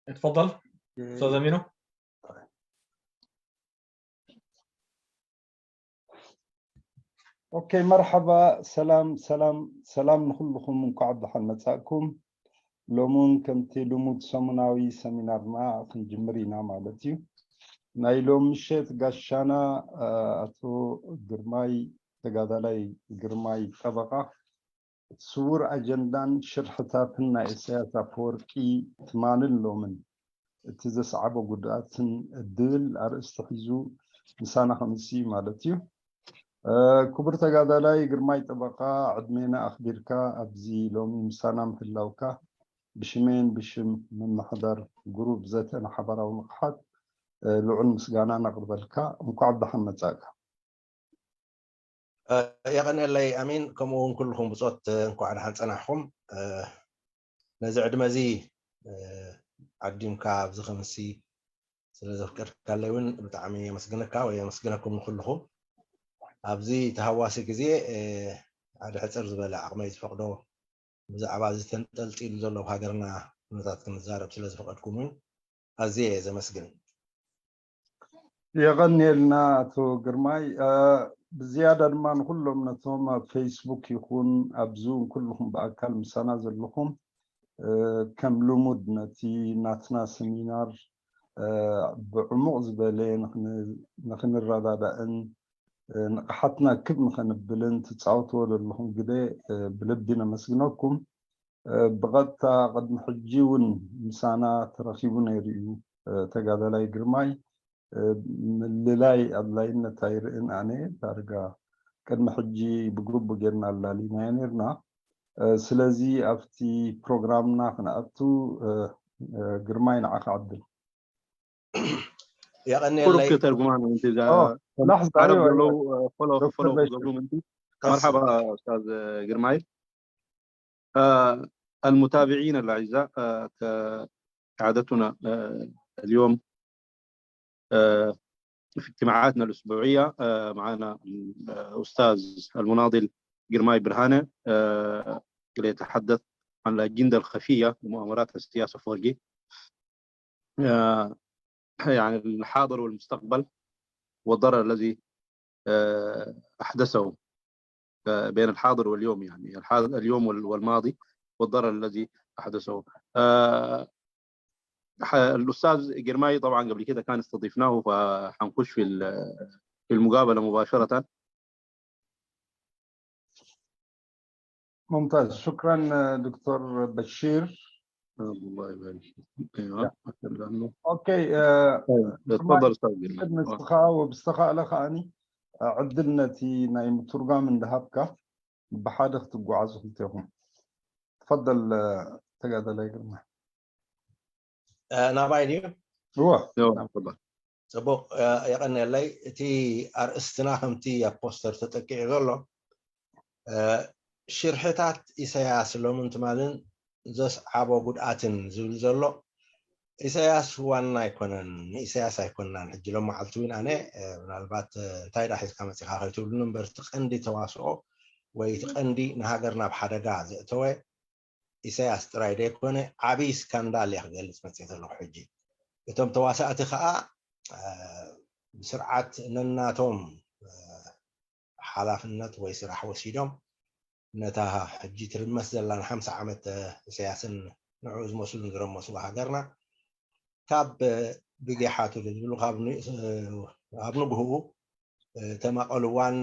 اتفضل استاذ امينو. ኦኬ፣ መርሓባ፣ ሰላም ሰላም ሰላም ንኹልኹም፣ እንኳዕ ብደሓን መጻእኩም። ሎሚ እውን ከምቲ ልሙድ ሰሙናዊ ሰሚናርና ክንጅምር ኢና ማለት እዩ። ናይ ሎም ምሸት ጋሻና ኣቶ ግርማይ፣ ተጋዳላይ ግርማይ ጠበቓ፣ ስውር ኣጀንዳን ሽርሕታትን ናይ ኢሳያስ ኣፈወርቂ ትማልን ሎምን፣ እቲ ዘስዓቦ ጉድኣትን ዝብል ኣርእስቲ ሒዙ ምሳና ከምሲ ማለት እዩ። ክቡር ተጋዳላይ ግርማይ ጠበቓ፣ ዕድሜና ኣኽቢርካ ኣብዚ ሎሚ ምሳና ምህላውካ ብሽመይን ብሽም ምምሕዳር ግሩብ ዘተ ንሓባራዊ ንቕሓት ልዑል ምስጋና ነቕርበልካ። እንኳዕ ብደሓን መጻእካ። የቐንየለይ ኣሚን፣ ከምኡ እውን ኩልኹም ብጾት እንኳዕ ደሓን ጸናሕኹም። ነዚ ዕድመ እዚ ዓዲምካ ኣብዚ ከምሲ ስለ ዘፍቀድካለይ እውን ብጣዕሚ የመስግነካ ወይ የመስግነኩም ንኩልኹም። ኣብዚ ተሃዋሲ ግዜ ሓደ ሕጽር ዝበለ ዓቕመይ ዝፈቕዶ ብዛዕባ እዚ ተንጠልጢሉ ዘሎ ኣብ ሃገርና ኩነታት ክንዛረብ ስለ ዝፈቐድኩም እውን ኣዝየ እየ ዘመስግን። የቐንየልና ኣቶ ግርማይ። ብዝያዳ ድማ ንኩሎም ነቶም ኣብ ፌስቡክ ይኹን ኣብ ዙም ኩልኹም ብኣካል ምሳና ዘለኹም ከም ልሙድ ነቲ ናትና ሰሚናር ብዕሙቕ ዝበለ ንኽንረዳዳእን ንቕሓትና ክብ ንኸንብልን ትፃወትዎ ዘለኹም ግደ ብልቢ ነመስግነኩም። ብቐጥታ ቅድሚ ሕጂ እውን ምሳና ተረኺቡ ነይሩ እዩ ተጋዳላይ ግርማይ። ምልላይ ኣድላይነት ኣይርእን ኣነ። ዳርጋ ቅድሚ ሕጂ ብግቡእ ጌርና ኣላሊናዮ ነይርና። ስለዚ ኣብቲ ፕሮግራምና ክንኣቱ ግርማይ ንዓኻ ዕድል። የቐንየለይ ተርጉማን ምንቲ ላሕዛ ዓረብ ዘለዉ ፎሎ ፎሎ ክገብሩ ምንቲ መርሓባ ኡስታዝ ግርማይ። المتابعين الأعزاء، كعادتنا اليوم في اجتماعاتنا الأسبوعية معنا الأستاذ المناضل جرماي برهانة ليتحدث عن الأجندة الخفية ومؤامرات السياسة فورجي، يعني الحاضر والمستقبل والضرر الذي أحدثه بين الحاضر واليوم، يعني الحاضر اليوم والماضي والضرر الذي أحدثه. الأستاذ جرماي طبعا قبل كده كان استضفناه، فحنخش في في المقابلة مباشرة. ممتاز، شكرا دكتور بشير. الله يبارك فيك. ايوه. ኦኬ። اتفضل استاذ جرماي. ንስኻ ወብስተኻ ኣለኻ ኣኒ ዕድል ነቲ ናይ ምትርጓም እንዳሃብካ ብሓደ ክትጓዓዙ ክልቴኹም። ትፈደል ተጋዳላይ ግርማ። ናባይ ድዩ? እወ። ጽቡቕ፣ የቐንየለይ። እቲ ኣርእስትና ከምቲ ኣብ ፖስተር ተጠቂዑ ዘሎ ሽርሕታት ኢሳያስ ሎምን ትማልን ዘስዓቦ ጉድኣትን ዝብል ዘሎ፣ ኢሳያስ ዋና ኣይኮነን። ንኢሳያስ ኣይኮናን ሕጂ ሎም መዓልቲ እውን ኣነ ምናልባት እንታይ ዳ ሒዝካ መፂኻ ከይትብሉኒ እምበር እቲ ቀንዲ ተዋስኦ ወይ እቲ ቀንዲ ንሃገር ናብ ሓደጋ ዘእተወ ኢሳያስ ጥራይ ዘይኮነ ዓብዪ ስካንዳል እየ ክገልፅ መፅእ ዘለኹ። ሕጂ እቶም ተዋሳእቲ ከዓ ብስርዓት ነናቶም ሓላፍነት ወይ ስራሕ ወሲዶም ነታ ሕጂ ትርመስ ዘላ ንሓምሳ ዓመት ኢሳያስን ንዕኡ ዝመስሉን ዝረመስዋ ሃገርና ካብ ብጊሓቱ ዝብሉ ካብ ንግህኡ ተማቐልዋን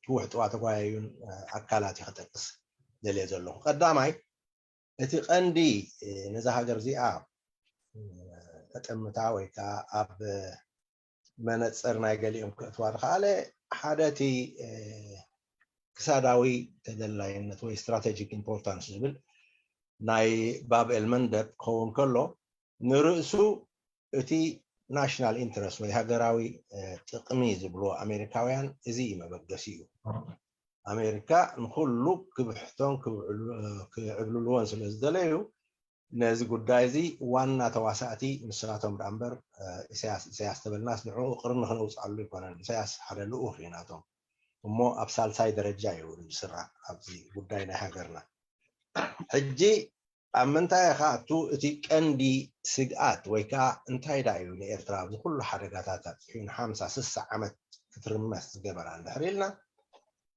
ክውሕጥዋ ተጓየዩን ኣካላት እዩ ክጠቅስ ደልየ ዘለኹ። ቀዳማይ እቲ ቀንዲ ነዛ ሃገር እዚኣ ተጠምታ ወይ ከዓ ኣብ መነፅር ናይ ገሊኦም ክእትዋ ዝኸኣለ ሓደ እቲ ክሳዳዊ ተደላይነት ወይ ስትራቴጂክ ኢምፖርታንስ ዝብል ናይ ባብ ኤልመንደብ ክኸውን ከሎ ንርእሱ እቲ ናሽናል ኢንትረስት ወይ ሃገራዊ ጥቕሚ ዝብልዎ ኣሜሪካውያን እዚ እዩ መበገሲኡ። ኣሜሪካ ንኩሉ ክብሕቶን ክዕብልልዎን ስለ ዝደለዩ ነዚ ጉዳይ እዚ ዋና ተዋሳእቲ ንሳቶም ደኣ እምበር ኢሳያስ ኢሳያስ ተበልናስ ንዕኡ ቅርኒ ክነውፅኣሉ ኣይኮነን። ኢሳያስ ሓደ ልኡኽ እዩ ናቶም እሞ ኣብ ሳልሳይ ደረጃ እዩ ዝስራዕ ኣብዚ ጉዳይ ናይ ሃገርና። ሕጂ ኣብ ምንታይ ኢኻ እቱ እቲ ቀንዲ ስግኣት ወይ ከዓ እንታይ ዳ እዩ ንኤርትራ ኣብዚ ኩሉ ሓደጋታት ኣብፂሑ ንሓምሳ ስሳ ዓመት ክትርመስ ዝገበራ እንድሕር ኢልና፣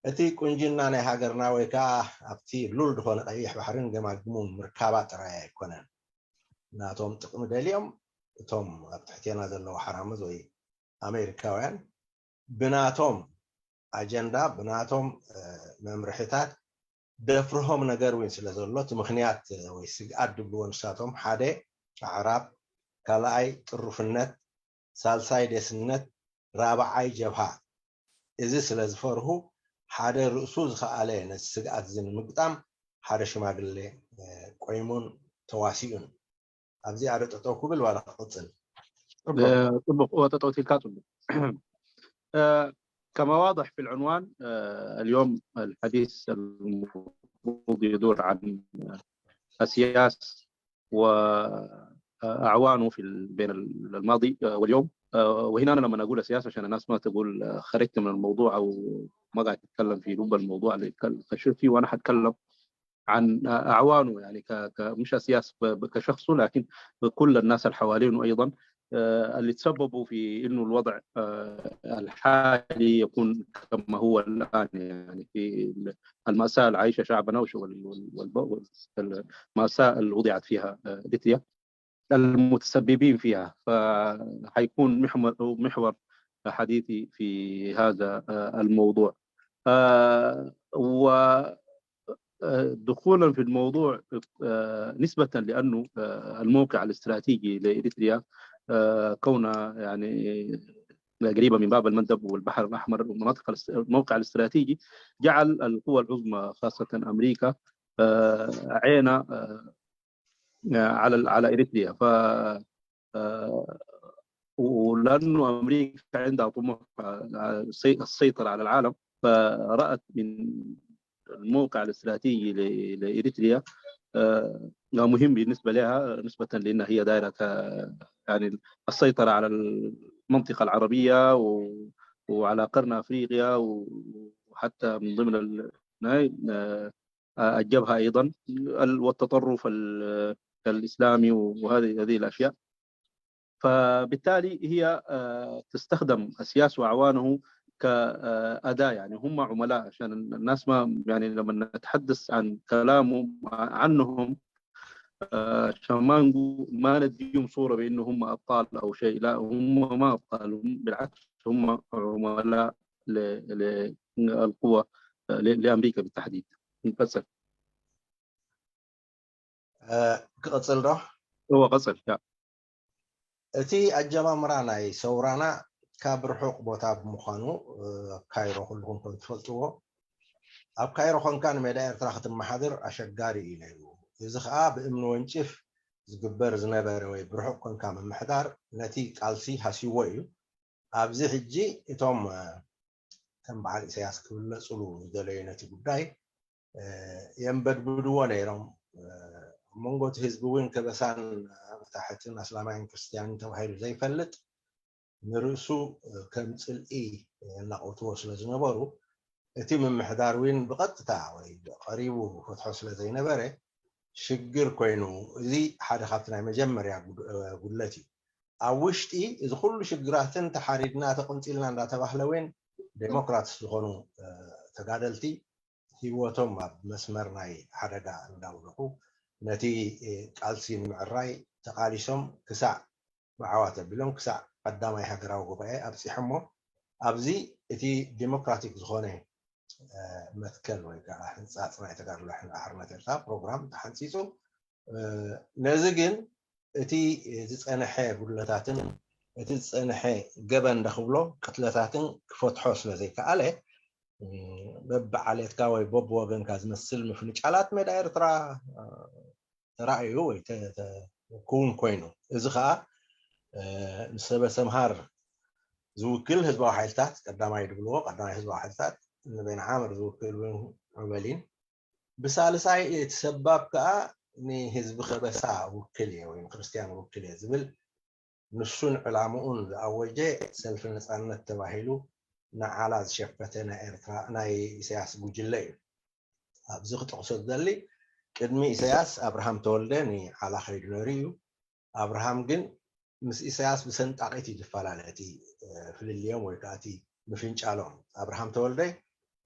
እቲ ቁንጅና ናይ ሃገርና ወይ ከዓ ኣብቲ ሉል ዝኾነ ቀይሕ ባሕርን ገማግሙን ምርካባ ጥራይ ኣይኮነን። ናቶም ጥቕሚ ደልዮም እቶም ኣብ ትሕቴና ዘለዉ ሓራምዝ ወይ ኣሜሪካውያን ብናቶም ኣጀንዳ ብናቶም መምርሕታት ደፍርሆም ነገር እውን ስለ ዘሎ እቲ ምክንያት ወይ ስግኣት ድብልዎ ንሳቶም ሓደ ኣዕራብ፣ ካልኣይ ጥሩፍነት፣ ሳልሳይ ደስነት፣ ራብዓይ ጀብሃ። እዚ ስለ ዝፈርሁ ሓደ ርእሱ ዝኸኣለ ነዚ ስግኣት እዚ ንምግጣም ሓደ ሽማግሌ ቆይሙን ተዋሲኡን። ኣብዚ ኣረ ጠጠው ክብል ዋላ ክቕፅል ጽቡቕ። ጠጠው ትልካ ጽቡቕ። كما واضح في العنوان، اليوم الحديث المفروض يدور عن السياس وأعوانه في بين الماضي واليوم. وهنا أنا لما أقول السياسة عشان الناس ما تقول خرجت من الموضوع أو ما قاعد تتكلم في لب الموضوع اللي تتكلم فيه، وأنا حتكلم عن أعوانه، يعني ك... ك... مش السياس ب... كشخصه، لكن كل الناس اللي حوالينه أيضا اللي تسببوا في إنه الوضع الحالي يكون كما هو الآن، يعني في المأساة اللي عايشة شعبنا وال... وال... المأساة اللي وضعت فيها إريتريا، المتسببين فيها. فحيكون محور حديثي في هذا الموضوع. و دخولا في الموضوع، نسبة لأنه الموقع الاستراتيجي لإريتريا كونها يعني قريبة من باب المندب والبحر الأحمر ومناطق الموقع الاستراتيجي، جعل القوى العظمى خاصة أمريكا عينها على على إريتريا. ف ولأنه أمريكا عندها طموح السيطرة على العالم، فرأت من الموقع الاستراتيجي لإريتريا مهم بالنسبة لها، نسبة لأنها هي دائرة يعني السيطرة على المنطقة العربية وعلى قرن أفريقيا، وحتى من ضمن الجبهة أيضا والتطرف الإسلامي وهذه هذه الأشياء. فبالتالي هي تستخدم السياس وأعوانه كأداة، يعني هم عملاء، عشان الناس ما يعني لما نتحدث عن كلامه عنهم عشان ما نقول ما نديهم صورة بأنه هم أبطال أو شيء، لا، هم ما أبطال، بالعكس هم عملاء للقوة لأمريكا بالتحديد. بس ክቕፅል ዶ? እወ፣ ቀፅል። እቲ ኣጀማምራ ናይ ሰውራና ካብ ርሑቕ ቦታ ብምዃኑ፣ ኣብ ካይሮ ኩልኹም ከም ትፈልጥዎ፣ ኣብ ካይሮ ኮንካ ንሜዳ ኤርትራ ክትመሓድር ኣሸጋሪ እዩ ነይሩ። እዚ ከዓ ብእምኒ ወንጭፍ ዝግበር ዝነበረ ወይ ብርሑቕ ኮንካ ምምሕዳር ነቲ ቃልሲ ሃስይዎ እዩ። ኣብዚ ሕጂ እቶም ከም በዓል ኢሳያስ ክብለፅሉ ዝደለዩ ነቲ ጉዳይ የንበድብድዎ ነይሮም። ኣብ መንጎ እቲ ህዝቢ እውን ከበሳን መታሕትን ኣስላማይን ክርስትያንን ተባሂሉ ዘይፈልጥ ንርእሱ ከም ፅልኢ የናቆትዎ ስለ ዝነበሩ እቲ ምምሕዳር እውን ብቐጥታ ወይ ቀሪቡ ፈትሖ ስለ ዘይነበረ ሽግር ኮይኑ፣ እዚ ሓደ ካብቲ ናይ መጀመርያ ጉድለት እዩ። ኣብ ውሽጢ እዚ ኩሉ ሽግራትን ተሓሪድና ተቕንፂልና እንዳተባህለ እውን ዴሞክራትስ ዝኾኑ ተጋደልቲ ህይወቶም ኣብ መስመር ናይ ሓደጋ እንዳውደቑ ነቲ ቃልሲ ንምዕራይ ተቓሊሶም ክሳዕ ብዓዋት ኣቢሎም ክሳዕ ቀዳማይ ሃገራዊ ጉባኤ ኣብፂሖሞ። ኣብዚ እቲ ዴሞክራቲክ ዝኾነ መትከል ወይ ከዓ ህንፃፅ ናይ ተጋድሎ ሓርነት ኤርትራ ፕሮግራም ተሓንፂፁ። ነዚ ግን እቲ ዝፀንሐ ጉድለታትን እቲ ዝፀንሐ ገበን ደክብሎ ቅትለታትን ክፈትሖ ስለ ዘይከኣለ በብዓሌትካ ወይ በብወገንካ ዝመስል ምፍንጫላት ሜዳ ኤርትራ ተራእዩ ወይ ክውን ኮይኑ፣ እዚ ከዓ ንሰበ ሰምሃር ዝውክል ህዝባዊ ሓይልታት ቀዳማይ ድብልዎ ቀዳማይ ህዝባዊ ሓይልታት ንበይን ዓምር ዝውክል እውን ዑመሊን ብሳልሳይ እቲ ሰባብ ከዓ ንህዝቢ ከበሳ ውክል እየ ወይ ንክርስትያን ውክል እየ ዝብል ንሱን ዕላምኡን ዝኣወጀ ሰልፊ ነፃነት ተባሂሉ ንዓላ ዝሸፈተ ናይ ኤርትራ ናይ ኢሳያስ ጉጅለ እዩ። ኣብዚ ክጠቕሶ ዝደሊ ቅድሚ ኢሳያስ ኣብርሃም ተወልደ ንዓላ ከይዱ ነይሩ እዩ። ኣብርሃም ግን ምስ ኢሳያስ ብሰንጣቒት እዩ ዝፈላለ እቲ ፍልልዮም ወይ ከዓ እቲ ምፍንጫሎም። ኣብርሃም ተወልደ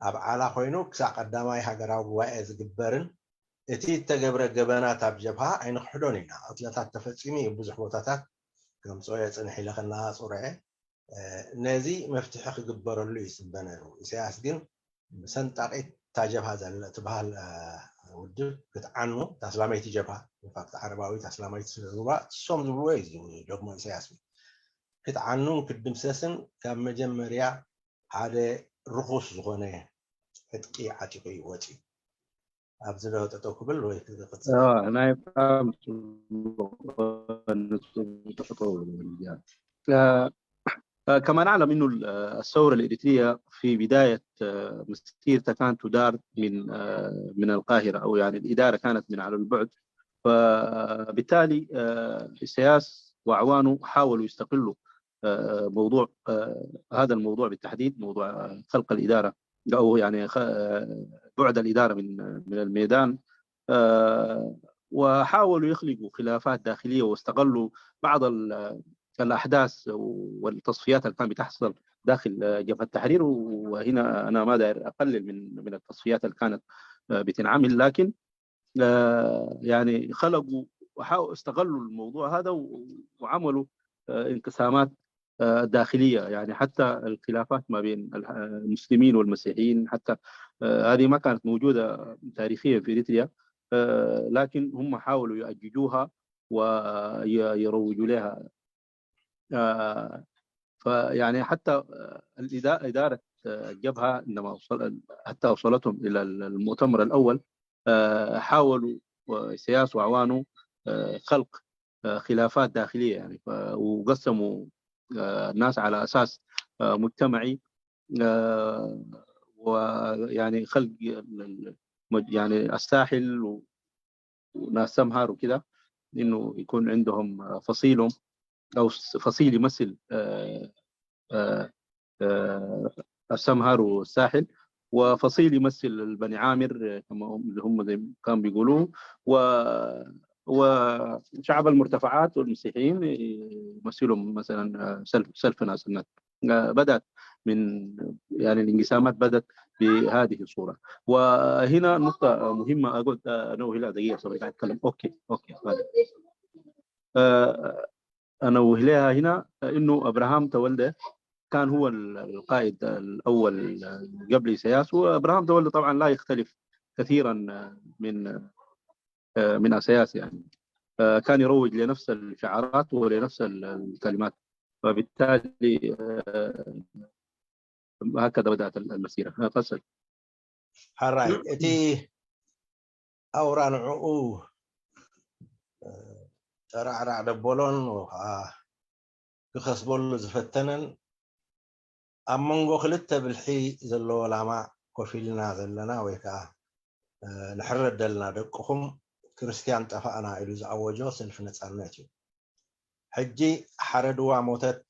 ኣብ ዓላ ኮይኑ ክሳብ ቀዳማይ ሃገራዊ ጉባኤ ዝግበርን እቲ እተገብረ ገበናት ኣብ ጀብሃ ኣይንክሕዶን ኢና። ቅትለታት ተፈፂሙ እዩ ብዙሕ ቦታታት ከምፅኦ የፅንሕ ኢለ ከነፃፅሮ እየ። ነዚ መፍትሒ ክግበረሉ እዩ ዝፅበ ነይሩ። ኢሳያስ ግን ብሰንጣቒት እታ ጀብሃ ዘለ ትበሃል ውድብ ክትዓኑ፣ እታ ኣስላመይቲ ጀብሃ፣ ኢንፋክት ዓረባዊት ኣስላማዊት ሩባ እሶም ዝብልዎ እዩ። እዚ ደግሞ ኢሳያስ ክትዓኑን ክትድምሰስን ካብ መጀመርያ ሓደ ርኹስ ዝኾነ ዕጥቂ ዓጢቑ እዩ ወፂኡ። ኣብዚ ዶ ጠጠው ክብል ወይ ክቕፅል? ናይ ብጣዕሚ كما نعلم انه الثوره الاريتريه في بدايه مسيرتها كانت تدار من من القاهره، او يعني الاداره كانت من على البعد، فبالتالي اسياس واعوانه حاولوا يستغلوا موضوع هذا الموضوع بالتحديد، موضوع خلق الاداره او يعني بعد الاداره من من الميدان، وحاولوا يخلقوا خلافات داخليه واستغلوا بعض الاحداث والتصفيات اللي كان بتحصل داخل جبهه التحرير. وهنا انا ما داير اقلل من من التصفيات اللي كانت بتنعمل، لكن يعني خلقوا وحاولوا استغلوا الموضوع هذا وعملوا انقسامات داخليه، يعني حتى الخلافات ما بين المسلمين والمسيحيين حتى هذه ما كانت موجوده تاريخيا في اريتريا، لكن هم حاولوا يؤججوها ويروجوا لها. فيعني حتى اداره الجبهه عندما وصل حتى وصلتهم الى المؤتمر الاول، حاولوا سياس واعوانه خلق خلافات داخليه، يعني وقسموا الناس على اساس مجتمعي، ويعني خلق يعني الساحل وناس سمهر وكذا، انه يكون عندهم فصيلهم او فصيل يمثل السمهر والساحل، وفصيل يمثل البني عامر كما اللي هم زي كانوا بيقولوا، و وشعب المرتفعات والمسيحيين يمثلهم مثلا سلف سلف ناس النت. بدات من يعني الانقسامات بدات بهذه الصوره. وهنا نقطه مهمه اقول انوه لها دقيقه صبي قاعد اتكلم. اوكي اوكي. انوه لها هنا انه ابراهام تولده كان هو القائد الاول قبل اسياس، وابراهام تولده طبعا لا يختلف كثيرا من من اسياس، يعني كان يروج لنفس الشعارات ولنفس الكلمات، فبالتالي هكذا بدات المسيره. قصد ሕራይ እቲ ኣውራ ንዕኡ ጠራዕራዕ ደበሎን ከዓ ክኸስበሉ ዝፈተነን ኣብ መንጎ ክልተ ብልሒ ዘለዎ ላማ ኮፍ ኢልና ዘለና ወይ ከዓ ንሕረደልና ደቅኹም ክርስትያን ጠፋእና ኢሉ ዝኣወጆ ሰልፊ ነፃነት እዩ። ሕጂ ሓረድዋ ሞተት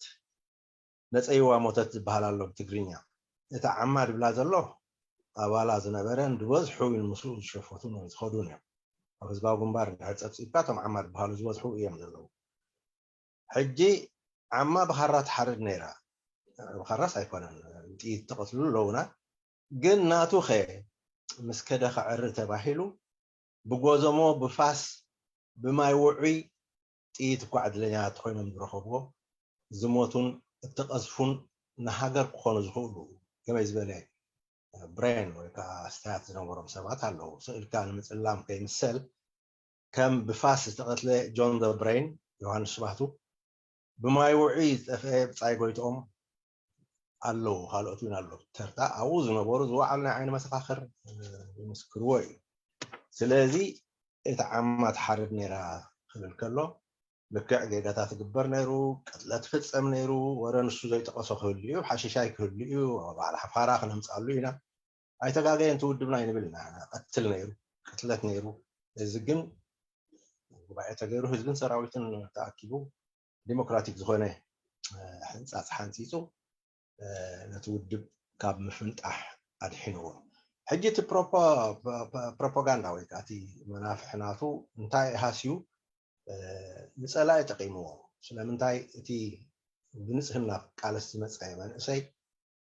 ነፀይዋ ሞተት ዝበሃል ኣሎ ብትግርኛ። እቲ ዓማ ድብላ ዘሎ ኣባላ ዝነበረን ዝበዝሑ እውን ምስኡ ዝሸፈቱን ወይ ዝኸዱን እዮም። ኣብ ህዝባዊ ግንባር እንድሕር ፀብፂብካ እቶም ዓማ ዝበሃሉ ዝበዝሑ እዮም ዘለዉ። ሕጂ ዓማ ብኻራ ትሓርድ ነይራ። ብኻራስ ኣይኮነን፣ ጥይት ተቐትሉ ኣለውና። ግን ናቱ ኸ ምስ ከደ ከዕሪ ተባሂሉ ብጎዘሞ ብፋስ ብማይ ውዑይ ጥይት እኳ ዕድለኛታት ኮይኖም ዝረኸብዎ ዝሞቱን እተቐዝፉን ንሃገር ክኾኑ ዝኽእሉ ከመይ ዝበለ ብሬን ወይ ከዓ ኣስተያየት ዝነበሮም ሰባት ኣለዉ። ስእልካ ንምፅላም ከይምሰል ከም ብፋስ ዝተቐትለ ጆን ዘ ብሬን ዮሃንስ ስባህቱ ብማይ ውዑይ ዝጠፍአ ብፃይ ጎይትኦም ኣለዉ፣ ካልኦት እውን ኣለዉ። ተርታ ኣብኡ ዝነበሩ ዝወዓሉ ናይ ዓይኒ መሰኻኽር ይምስክርዎ እዩ። ስለዚ እቲ ዓማ ትሓርድ ነይራ ክብል ከሎ ልክዕ ጌጋታት ይግበር ነይሩ፣ ቅትለት ይፍፀም ነይሩ፣ ወረ ንሱ ዘይጠቐሶ ክህሉ እዩ፣ ሓሽሻይ ክህሉ እዩ፣ በዓል ሓፋራ ክነምፅኣሉ ኢና። ኣይተጋገየን እቲ ውድብና ኣይንብል ኢና። ቀትል ነይሩ፣ ቅትለት ነይሩ። እዚ ግን ጉባኤ ተገይሩ ህዝብን ሰራዊትን ተኣኪቡ ዲሞክራቲክ ዝኾነ ሕንፃፅ ሓንፂፁ ነቲ ውድብ ካብ ምፍንጣሕ ኣድሒንዎ። ሕጂ እቲ ፕሮፓ- ፕሮፓጋንዳ ወይ ከዓ እቲ መናፍሒ ናቱ እንታይ ሃስዩ ንፀላኢ ጠቂምዎ? ስለምንታይ እቲ ብንፅህና ክቃለስ ዝመፀ መንእሰይ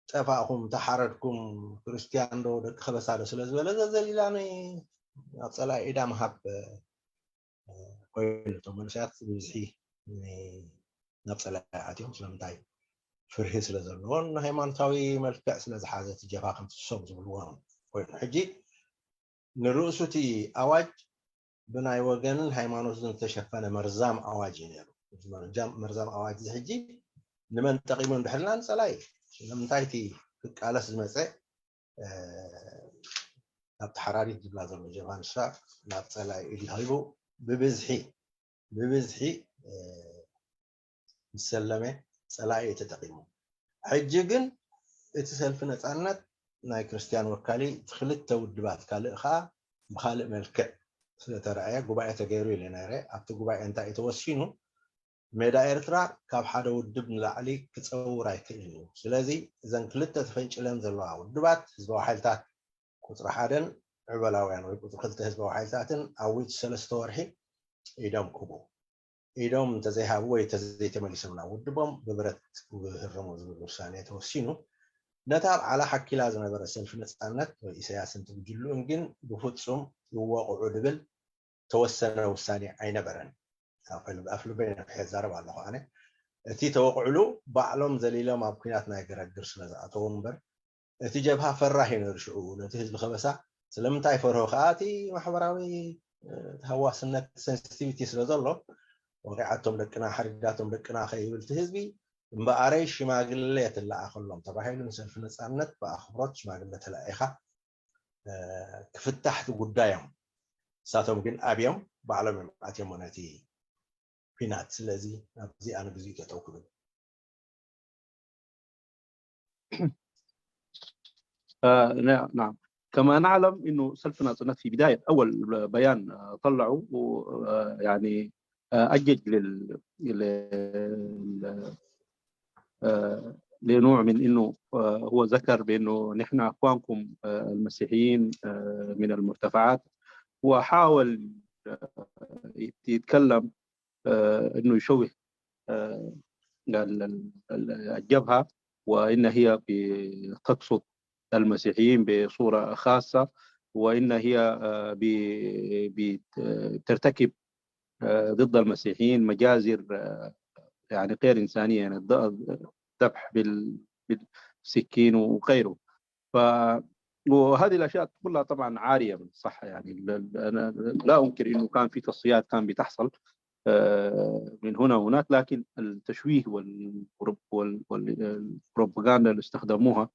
ጠፋእኩም፣ ተሓረድኩም፣ ክርስትያን ዶ ደቂ ከበሳ ዶ ስለ ዝበለ ዘዘሊላ ናብ ፀላኢ ኢዳ ምሃብ ኮይኑ እቶም መንእሰያት ብብዝሒ ናብ ፀላኢ ኣትዮም። ስለምንታይ? ፍርሂ ስለ ዘለዎን ንሃይማኖታዊ መልክዕ ስለ ዝሓዘ እቲ ጀብሃ ከምቲ ንሶም ዝብልዎ ኮይኑ። ሕጂ ንርእሱ እቲ ኣዋጅ ብናይ ወገንን ሃይማኖትን ዝተሸፈነ መርዛም ኣዋጅ እዩ ነይሩ። መርዛም ኣዋጅ እዚ ሕጂ ንመን ጠቂሙ እንድሕልና ንፀላኢ እዩ። ስለምንታይ? እቲ ክቃለስ ዝመፀ ኣብ ተሓራሪት ዝብላ ዘሎ ጀብሃ ንሳ ናብ ፀላኢ ኢዱ ሂቡ ብብዝሒ ብብዝሒ ዝሰለመ ፀላኢ እዩ ተጠቂሙ። ሕጂ ግን እቲ ሰልፊ ነፃነት ናይ ክርስትያን ወካሊ እቲ ክልተ ውድባት ካልእ ከዓ ብካልእ መልክዕ ስለተረኣየ ጉባኤ ተገይሩ ኢለ ነይረ። ኣብቲ ጉባኤ እንታይ እዩ ተወሲኑ? ሜዳ ኤርትራ ካብ ሓደ ውድብ ንላዕሊ ክፀውር ኣይክእልን እዩ። ስለዚ እዘን ክልተ ተፈንጭለን ዘለዋ ውድባት ህዝባዊ ሓይልታት ቁፅሪ ሓደን ዕበላውያን ወይ ቁፅሪ ክልተ ህዝባዊ ሓይልታትን ኣብ ውሽጢ ሰለስተ ወርሒ ኢዶም ክቡ ኢዶም እንተዘይሃቡ ወይ እንተዘይተመሊሶም ናብ ውድቦም ብብረት ክህረሙ ዝብል ውሳኔ ተወሲኑ። ነታ ኣብ ዓላ ሓኪላ ዝነበረ ሰልፊ ነፃነት ወይ ኢሳያስን ትጉጅልኡን ግን ብፍፁም ይወቕዑ ድብል ተወሰነ ውሳኔ ኣይነበረን። ኣፍልበይ ነፊሐ ዛረብ ኣለኹ ኣነ። እቲ ተወቕዕሉ ባዕሎም ዘሊሎም ኣብ ኩናት ናይ ገረግር ስለ ዝኣተዉ እምበር እቲ ጀብሃ ፈራህ እዩ ነይሩ ሽዑ ነቲ ህዝቢ ከበሳ። ስለምንታይ ፈርሆ ከዓ እቲ ማሕበራዊ ተሃዋስነት ሴንሲቲቪቲ ስለ ዘሎ ወቂዓቶም ደቅና ሓሪዳቶም ደቅና ከይብል እቲ ህዝቢ እምበኣረይ ሽማግለ ትለኣኸሎም ተባሂሉ ንሰልፊ ነፃነት ብኣኽብሮት ሽማግለ ተለኣኢኻ ክፍታሕ እቲ ጉዳዮም። ንሳቶም ግን ኣብዮም ባዕሎም እዮም ኣትዮም ነቲ ኲናት። ስለዚ ኣብዚ ኣነ ግዜኡ ጠጠው ክብል آه نعم كما نعلم انه سلف ناصرنات في بدايه اول بيان آه، طلعوا آه، يعني آه، اجج لل, لل آه، لنوع من انه آه، هو ذكر بانه نحن اخوانكم آه، المسيحيين آه، من المرتفعات وحاول آه، يتكلم آه، انه يشوه آه، الجبهه وان هي تقصد المسيحيين بصوره خاصه وان هي آه، بترتكب آه، ضد المسيحيين مجازر آه، يعني غير انسانيه يعني ذبح بالسكين وغيره. ف وهذه الاشياء كلها طبعا عاريه من الصحه يعني انا لا انكر انه كان في تصفيات كان بتحصل آه، من هنا وهناك لكن التشويه والبروباغندا اللي استخدموها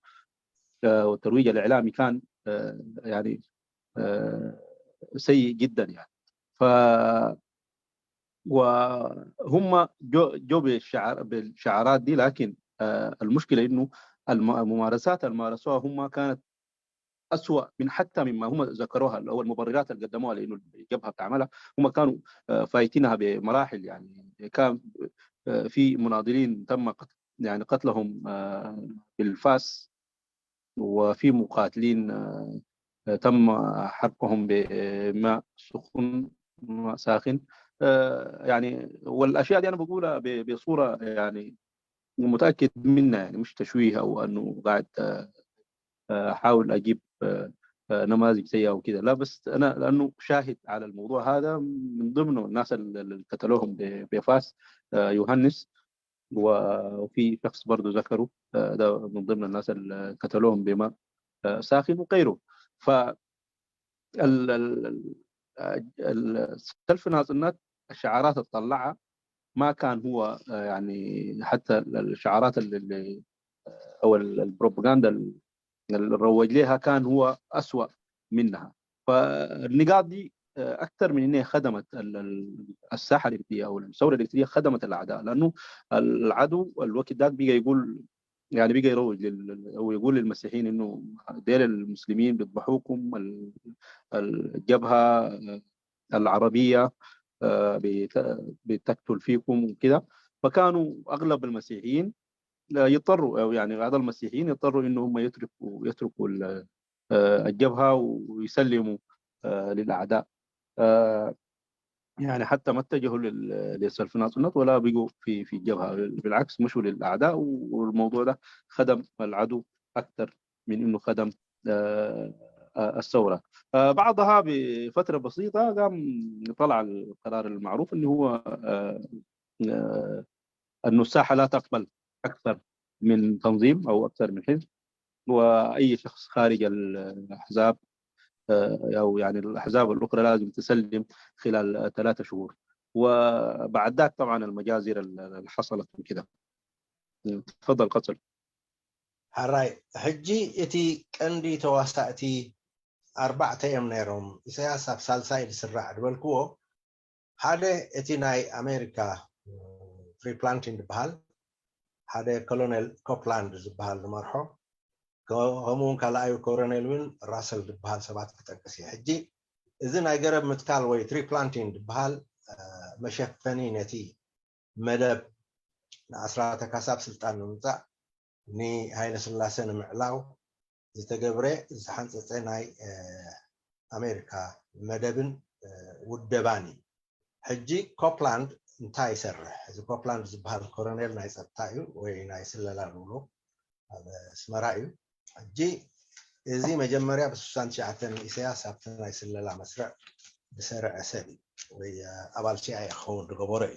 آه، والترويج الاعلامي كان آه، يعني سيء جدا يعني ف وهم جو جو بالشعار بالشعارات دي لكن آه، المشكله انه الممارسات اللي مارسوها هم كانت اسوء من حتى مما هم ذكروها او المبررات اللي قدموها لانه الجبهه بتعملها هم كانوا آه، فايتينها بمراحل يعني كان آه، في مناضلين تم يعني قتلهم آه، بالفاس وفي مقاتلين آه، تم حرقهم بماء سخن ماء ساخن آه، يعني والاشياء دي انا بقولها بصوره يعني متاكد منها يعني مش تشويه او انه قاعد آه، احاول اجيب آه، نماذج سيئه وكذا لا بس انا لانه شاهد على الموضوع هذا من ضمنه الناس اللي قتلوهم بفاس آه، يوهنس وفي شخص برضه ذكره آه، ده من ضمن الناس اللي قتلوهم بماء آه، ساخن وغيره ف السلف ناصرنات الشعارات تطلعها ما كان هو يعني حتى الشعارات اللي او البروباغندا اللي روج لها كان هو اسوء منها. فالنقاط دي اكثر من انها خدمت الساحه الاريتريه او الثوره الاريتريه خدمت الاعداء لانه العدو الوقت ذاك بقى يقول يعني بقى يروج او يقول للمسيحيين انه ديل المسلمين بيذبحوكم الجبهه العربيه بتقتل فيكم وكده. فكانوا اغلب المسيحيين يضطروا او يعني بعض المسيحيين يضطروا انه هم يتركوا يتركوا آه، الجبهة ويسلموا، آه، للأعداء. آه، يعني حتى ما اتجهوا لل- للسلف ناصرنت ولا بقوا في في الجبهة، بالعكس مشوا للأعداء، والموضوع ده خدم العدو أكثر من إنه خدم، آه، آه، الثورة. آه، بعدها بفترة بسيطة قام طلع القرار المعروف اللي هو، آه، آه، أن الساحة لا تقبل أكثر من تنظيم أو أكثر من حزب، وأي شخص خارج الأحزاب، آه، أو يعني الأحزاب الأخرى لازم تسلم خلال ثلاثة شهور. وبعد ذاك طبعا المجازر اللي حصلت وكده. تفضل قتل. ሕራይ ሕጂ እቲ ቀንዲ ተዋሳእቲ ኣርባዕተ እዮም ነይሮም። ኢሳያስ ኣብ ሳልሳይ ዝስራዕ ዝበልክዎ ሓደ እቲ ናይ ኣሜሪካ ትሪፕላንቲን ዝበሃል ሓደ ኮሎኔል ኮፕላንድ ዝበሃል ዝመርሖ፣ ከምኡ እውን ካልኣዩ ኮሎኔል እውን ራሰል ዝበሃል ሰባት ክጠቅስ እየ። ሕጂ እዚ ናይ ገረብ ምትካል ወይ ትሪፕላንቲን ዝበሃል መሸፈኒ ነቲ መደብ ንኣስራተ ካሳ ኣብ ስልጣን ንምምፃእ ንሃይለ ስላሴ ንምዕላው ዝተገብረ ዝተሓንፀፀ ናይ ኣሜሪካ መደብን ውደባን እዩ። ሕጂ ኮፕላንድ እንታይ ይሰርሕ? እዚ ኮፕላንድ ዝበሃል ኮሎኔል ናይ ፀጥታ እዩ ወይ ናይ ስለላ ንብሎ ኣብ ኣስመራ እዩ። ሕጂ እዚ መጀመርያ ብ69 ኢሳያስ ኣብቲ ናይ ስለላ መስርዕ ዝሰርዐ ሰብ እዩ ወይ ኣባል ሲኣይኤ ክኸውን ዝገበሮ እዩ።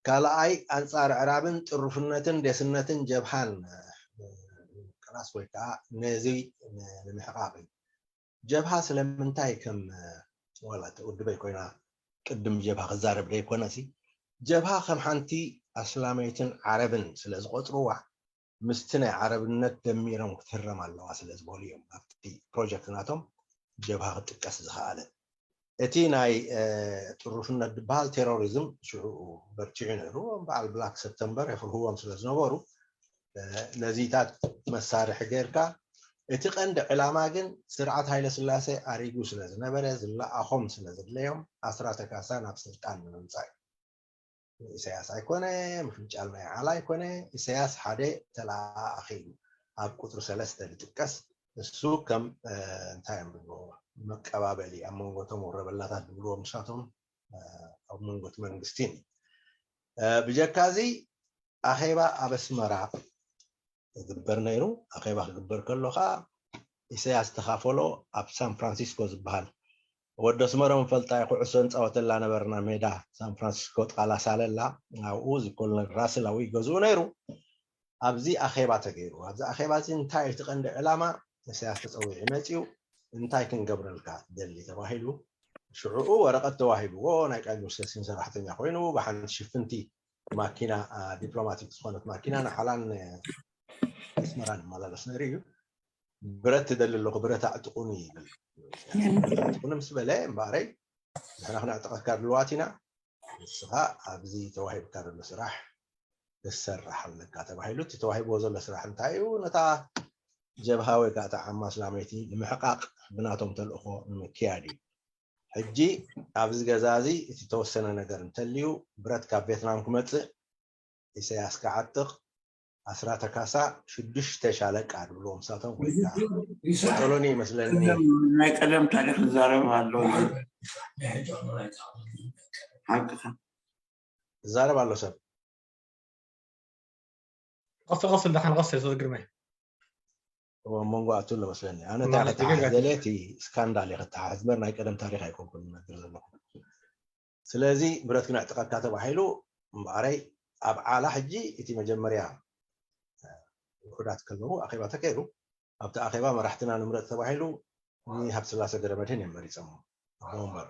ካልኣይ ኣንፃር ዕራብን ጥሩፍነትን ደስነትን ጀብሃን ምቅላስ ወይ ከዓ ነዚ ንምሕቃቅ እዩ። ጀብሃ ስለምንታይ ከም ዋላ ውድበይ ኮይና ቅድም ጀብሃ ክዛረብ ዘይኮነ ሲ ጀብሃ ከም ሓንቲ ኣስላመይትን ዓረብን ስለ ዝቆፅርዋ ምስቲ ናይ ዓረብነት ደሚሮም ክትህረም ኣለዋ ስለ ዝበሉ እዮም ኣብቲ ፕሮጀክት ናቶም ጀብሃ ክጥቀስ ዝኸኣለ። እቲ ናይ ጥሩፍነት ዝበሃል ቴሮሪዝም ሽዑ በርቲዑ ነይሩ። በዓል ብላክ ሰፕተምበር የፍርህዎም ስለ ዝነበሩ ነዚታት መሳርሒ ጌርካ እቲ ቀንዲ ዕላማ ግን ስርዓት ሃይለ ስላሴ ኣሪጉ ስለ ዝነበረ ዝለኣኾም ስለ ዘድለዮም ኣስራተ ካሳ ናብ ስልጣን ንምምፃእ እዩ። ኢሳያስ ኣይኮነ ምፍንጫል ናይ ዓላ ኣይኮነ። ኢሳያስ ሓደ ተለኣኣኺ እዩ ኣብ ቁፅሪ ሰለስተ ዝጥቀስ። እሱ ከም እንታይ እዮም ዝብልዎ መቀባበሊ ኣብ መንጎ እቶም ወረበላታት ዝብልዎም ንሳቶም ኣብ መንጎ እቲ መንግስቲን እዩ። ብጀካ እዚ ኣኼባ ኣብ ኣስመራ ክግበር ነይሩ። ኣኼባ ክግበር ከሎ ከዓ ኢሳያስ ዝተኻፈሎ ኣብ ሳን ፍራንሲስኮ ዝበሃል ወዲ ኣስመሮም ፈልጣ ኩዕሶ እንፃወተላ ነበርና ሜዳ ሳን ፍራንሲስኮ ጥቓ ላሳለላ ኣብኡ እዚ ኮሎኔል ራስል ኣብኡ ይገዝኡ ነይሩ። ኣብዚ ኣኼባ ተገይሩ። ኣብዚ ኣኼባ እዚ እንታይ እቲ ቀንዲ ዕላማ ኢሳያስ ተፀዊዑ መፂኡ እንታይ ክንገብረልካ ትደሊ ተባሂሉ ሽዑኡ ወረቐት ተዋሂብዎ ናይ ቃኝ ሰሲን ሰራሕተኛ ኮይኑ ብሓንቲ ሽፍንቲ ማኪና ዲፕሎማቲክ ዝኾነት ማኪና ንሓላን ኣስመራን ይመላለስ ነይሩ እዩ። ብረት ትደሊ ኣለኹ ብረት ኣዕጥቁኒ ይብል። ኣዕጥቁኒ ምስ በለ እምበኣረይ ንሕና ክነዕጥቐካ ድልዋት ኢና። ንስኻ ኣብዚ ተዋሂብካ ዘሎ ስራሕ ክትሰርሕ ኣለካ ተባሂሉ። እቲ ተዋሂብዎ ዘሎ ስራሕ እንታይ እዩ? ነታ ጀብሃ ወይ ከዓ እታ ዓማ እስላመይቲ ንምሕቃቕ ብናቶም ተልእኾ ንምክያድ እዩ። ሕጂ ኣብዚ ገዛ እዚ እቲ ተወሰነ ነገር እንተልዩ ብረት ካብ ቬትናም ክመፅእ ኢሳያስ ክዓጥቕ ኣስራተ ካሳ ሽዱሽተ ሻለቃ ድብልዎም ንሳቶም ወይ ከዓ ቆጠሎኒ ይመስለኒ። ናይ ቀደም ታሪክ ዝዛረብ ኣሎ። ሓቅኻ ዝዛረብ ኣሎ ሰብ ቀስ ቀስ ኢልካ ንቐስ ኢሉ ግርመይ ኣብ መንጎ ኣቱ ኣሎ መስለኒ። ኣነ እንታይ ክተሓሕዝ ደልየ እቲ ስካንዳል እየ ክተሓሕዝ እምበር ናይ ቀደም ታሪክ ኣይኮንኩን ዝነግር ዘለኹ። ስለዚ ብረት ክነዕጥቀካ ተባሂሉ እምበኣረይ ኣብ ዓላ ሕጂ እቲ መጀመርያ ውሑዳት ከለዉ ኣኼባ ተካይዱ። ኣብቲ ኣኼባ መራሕትና ንምረፅ ተባሂሉ ንሃብተስላሴ ገረመድህን እዮም መሪፆም ኣቦ ወንበር።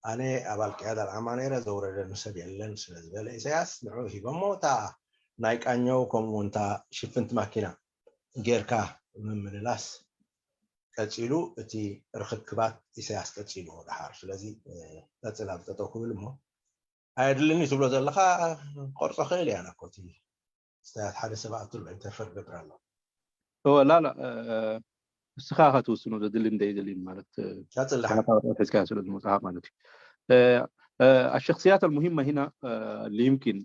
ኣነ ኣባል ቅያዳ ኣልዓማ ነይረ ዘውረደኒ ሰብ የለን ስለ ዝበለ ኢሳያስ ንዑ ሂቦሞ እታ ናይ ቃኘው ከምኡ እውን እታ ሽፍንቲ ማኪና ጌርካ ምምልላስ ቀፂሉ እቲ ርክክባት ኢሳያስ ቀፂሉ ደሓር ስለዚ ቀፅል ኣብ ጠጠው ክብል እሞ ኣየድልኒ ትብሎ ዘለካ ቆርፆ ክእል እያ ነኮ እቲ ስተያት ሓደ ሰብ ኣትሎ ኢንተርፈር ገብር ኣሎ ላላ እስኻ ኢኻ ትውስኖ ዘድልን ዘይደልን ማለት ቀፅል ሒዝካ ስለ ዝመፅኻ ማለት እዩ الشخصيات المهمة هنا اللي يمكن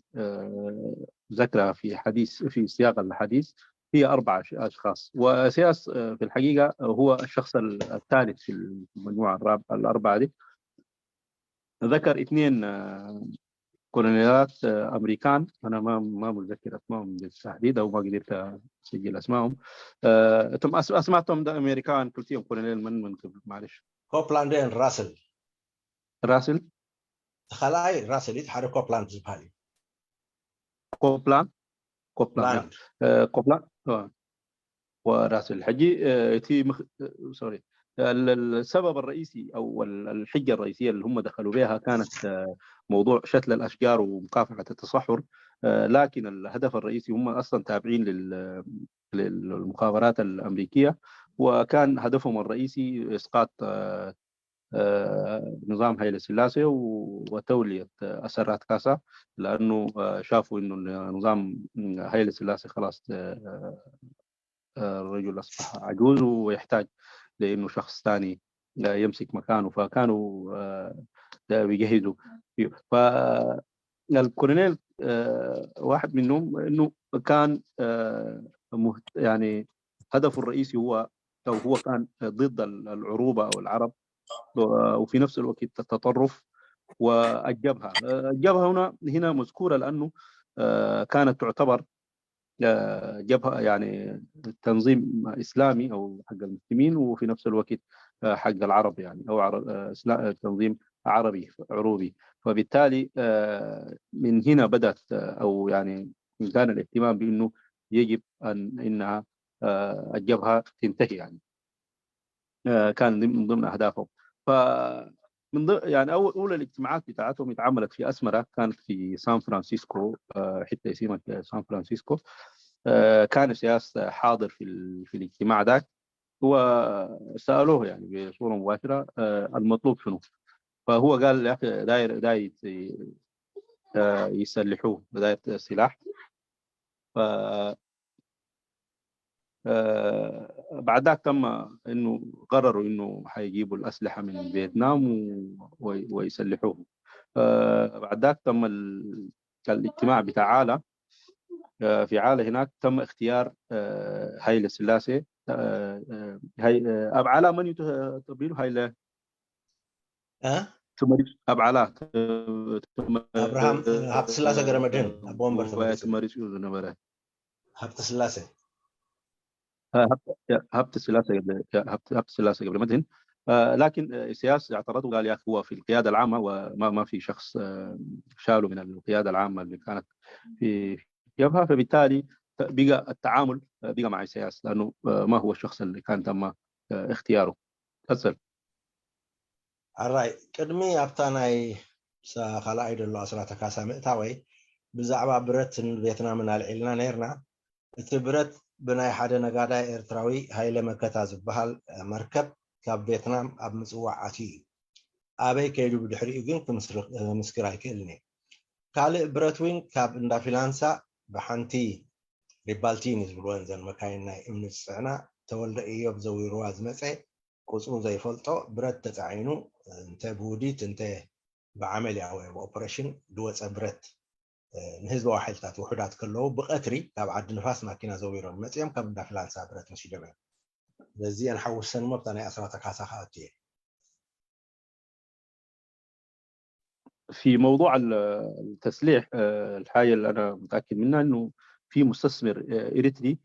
ذكرها في حديث في سياق الحديث هي أربع أش- أشخاص. وإسياس، آه، في الحقيقة هو الشخص ال- الثالث في المجموعة الراب- الأربعة دي. ذكر اثنين، آه، كولونيلات، آه، أمريكان. أنا ما ما متذكر أسمائهم بالتحديد، أو ما قدرت أسجل أسمائهم. آه، تم أس- أسمعتهم ده أمريكان، قلت لهم كولونيل من من قبل، معلش. ኮፕላንድን ራስል راسل ተኻልኣይ ራስል እዩ፣ ሓደ ኮፕላንድ ዝበሃል እዩ። كوبلان كوبلان ላንድ آه، كوبلان آه. وراسل الحجي آه، تي مخ... آه، سوري. ال- السبب الرئيسي او ال- الحجه الرئيسيه اللي هم دخلوا بها كانت آه، موضوع شتل الاشجار ومكافحه التصحر. آه، لكن الهدف الرئيسي هم اصلا تابعين لل للمخابرات الامريكيه، وكان هدفهم الرئيسي اسقاط آه، آه، نظام هايلي سلاسي و- وتوليه آه، اسرات كاسا، لانه آه، شافوا انه نظام هايلي سلاسي خلاص آه، آه، الرجل اصبح عجوز ويحتاج لانه شخص ثاني آه، يمسك مكانه، فكانوا آه، ده بيجهزوا فيه. فالكولونيل آه، واحد منهم انه كان آه، مهت- يعني هدفه الرئيسي هو، او هو كان ضد ال- العروبه او العرب، و- وفي نفس الوقت التطرف والجبهه. آه، الجبهه هنا هنا مذكوره لانه آه، كانت تعتبر آه، جبهه، يعني تنظيم اسلامي او حق المسلمين، وفي نفس الوقت آه، حق العرب، يعني او عرب آه، إسلا- آه، تنظيم عربي عروبي. فبالتالي آه، من هنا بدات آه، او يعني كان الاهتمام بانه يجب ان انها آه، الجبهه تنتهي يعني. آه، كان ضمن من ضمن اهدافهم. ف من ضمن يعني اول اولى الاجتماعات بتاعتهم اتعملت في اسمرا، كانت في سان فرانسيسكو، آه، حته اسمها سان فرانسيسكو. آه، كان إسياس حاضر في ال- في الاجتماع ذاك، وسالوه يعني بصوره مباشره آه، المطلوب شنو؟ فهو قال يا اخي داير داير يت- آه، يسلحوه، داير سلاح. ف آه، بعد ذاك تم انه قرروا انه حيجيبوا الاسلحه من فيتنام و- و- ويسلحوهم. آه، بعد ذاك تم ال- الاجتماع بتاع عالة. آه، في عالة هناك تم اختيار آه، هايلة سلاسي. آه، آه، هاي آه، اب عالة من يتبيلو هايلة اه تماريس اب عالة ابراهام هابت سلاسة قرمدين ابو وانبر تماريس تماريس يوزو نبره هابت سلاسة هبت سلاسة قبل هبت سلاسة قبل مدهن. آه، لكن آه، سياس اعترض وقال يا اخي هو في القياده العامه وما ما في شخص آه، شاله من القياده العامه اللي كانت في جبهه، فبالتالي بقى التعامل آه، بقى مع سياس لانه آه، ما هو الشخص اللي كان تم آه، اختياره. تفضل. ኣራይ ቅድሚ ኣብታ ናይ ሳ- ካልኣይ ደሎ ኣስራተ ካሳ ምእታወይ ብዛዕባ ብረትን ቬትናምን ኣልዒልና ነይርና። እቲ ብረት ብናይ ሓደ ነጋዳይ ኤርትራዊ ሃይለ መከታ ዝበሃል መርከብ ካብ ቬትናም ኣብ ምጽዋዕ ኣትዩ እዩ። ኣበይ ከይዱ ብድሕሪኡ ግን ክምስክር ኣይክእልን እየ። ካልእ ብረት እውን ካብ እንዳ ፊላንሳ ብሓንቲ ሪባልቲኒ ዝብልወን ዘን መካይን ናይ እምኒ ዝፅዕና ተወልደ እዮብ ዘዊርዋ ዝመፀ ቁፅሩ ዘይፈልጦ ብረት ተፃዒኑ እንተ ብውዲት እንተ ብዓመልያ ወይ ብኦፐሬሽን ዝወፀ ብረት ንህዝባዊ ሓይልታት ውሑዳት ከለዉ ብቐትሪ ካብ ዓዲ ንፋስ ማኪና ዘዊሮም መፅኦም ካብ እንዳ ፍላንሳ ብረት ወሲዶም እዮም። በዚ ኣንሓውሰን እሞ ብታ ናይ ኣስራተ ካሳ ክኣቱ እየ። في موضوع التسليح الحاجة اللي أنا متأكد منها إنه في مستثمر إريتري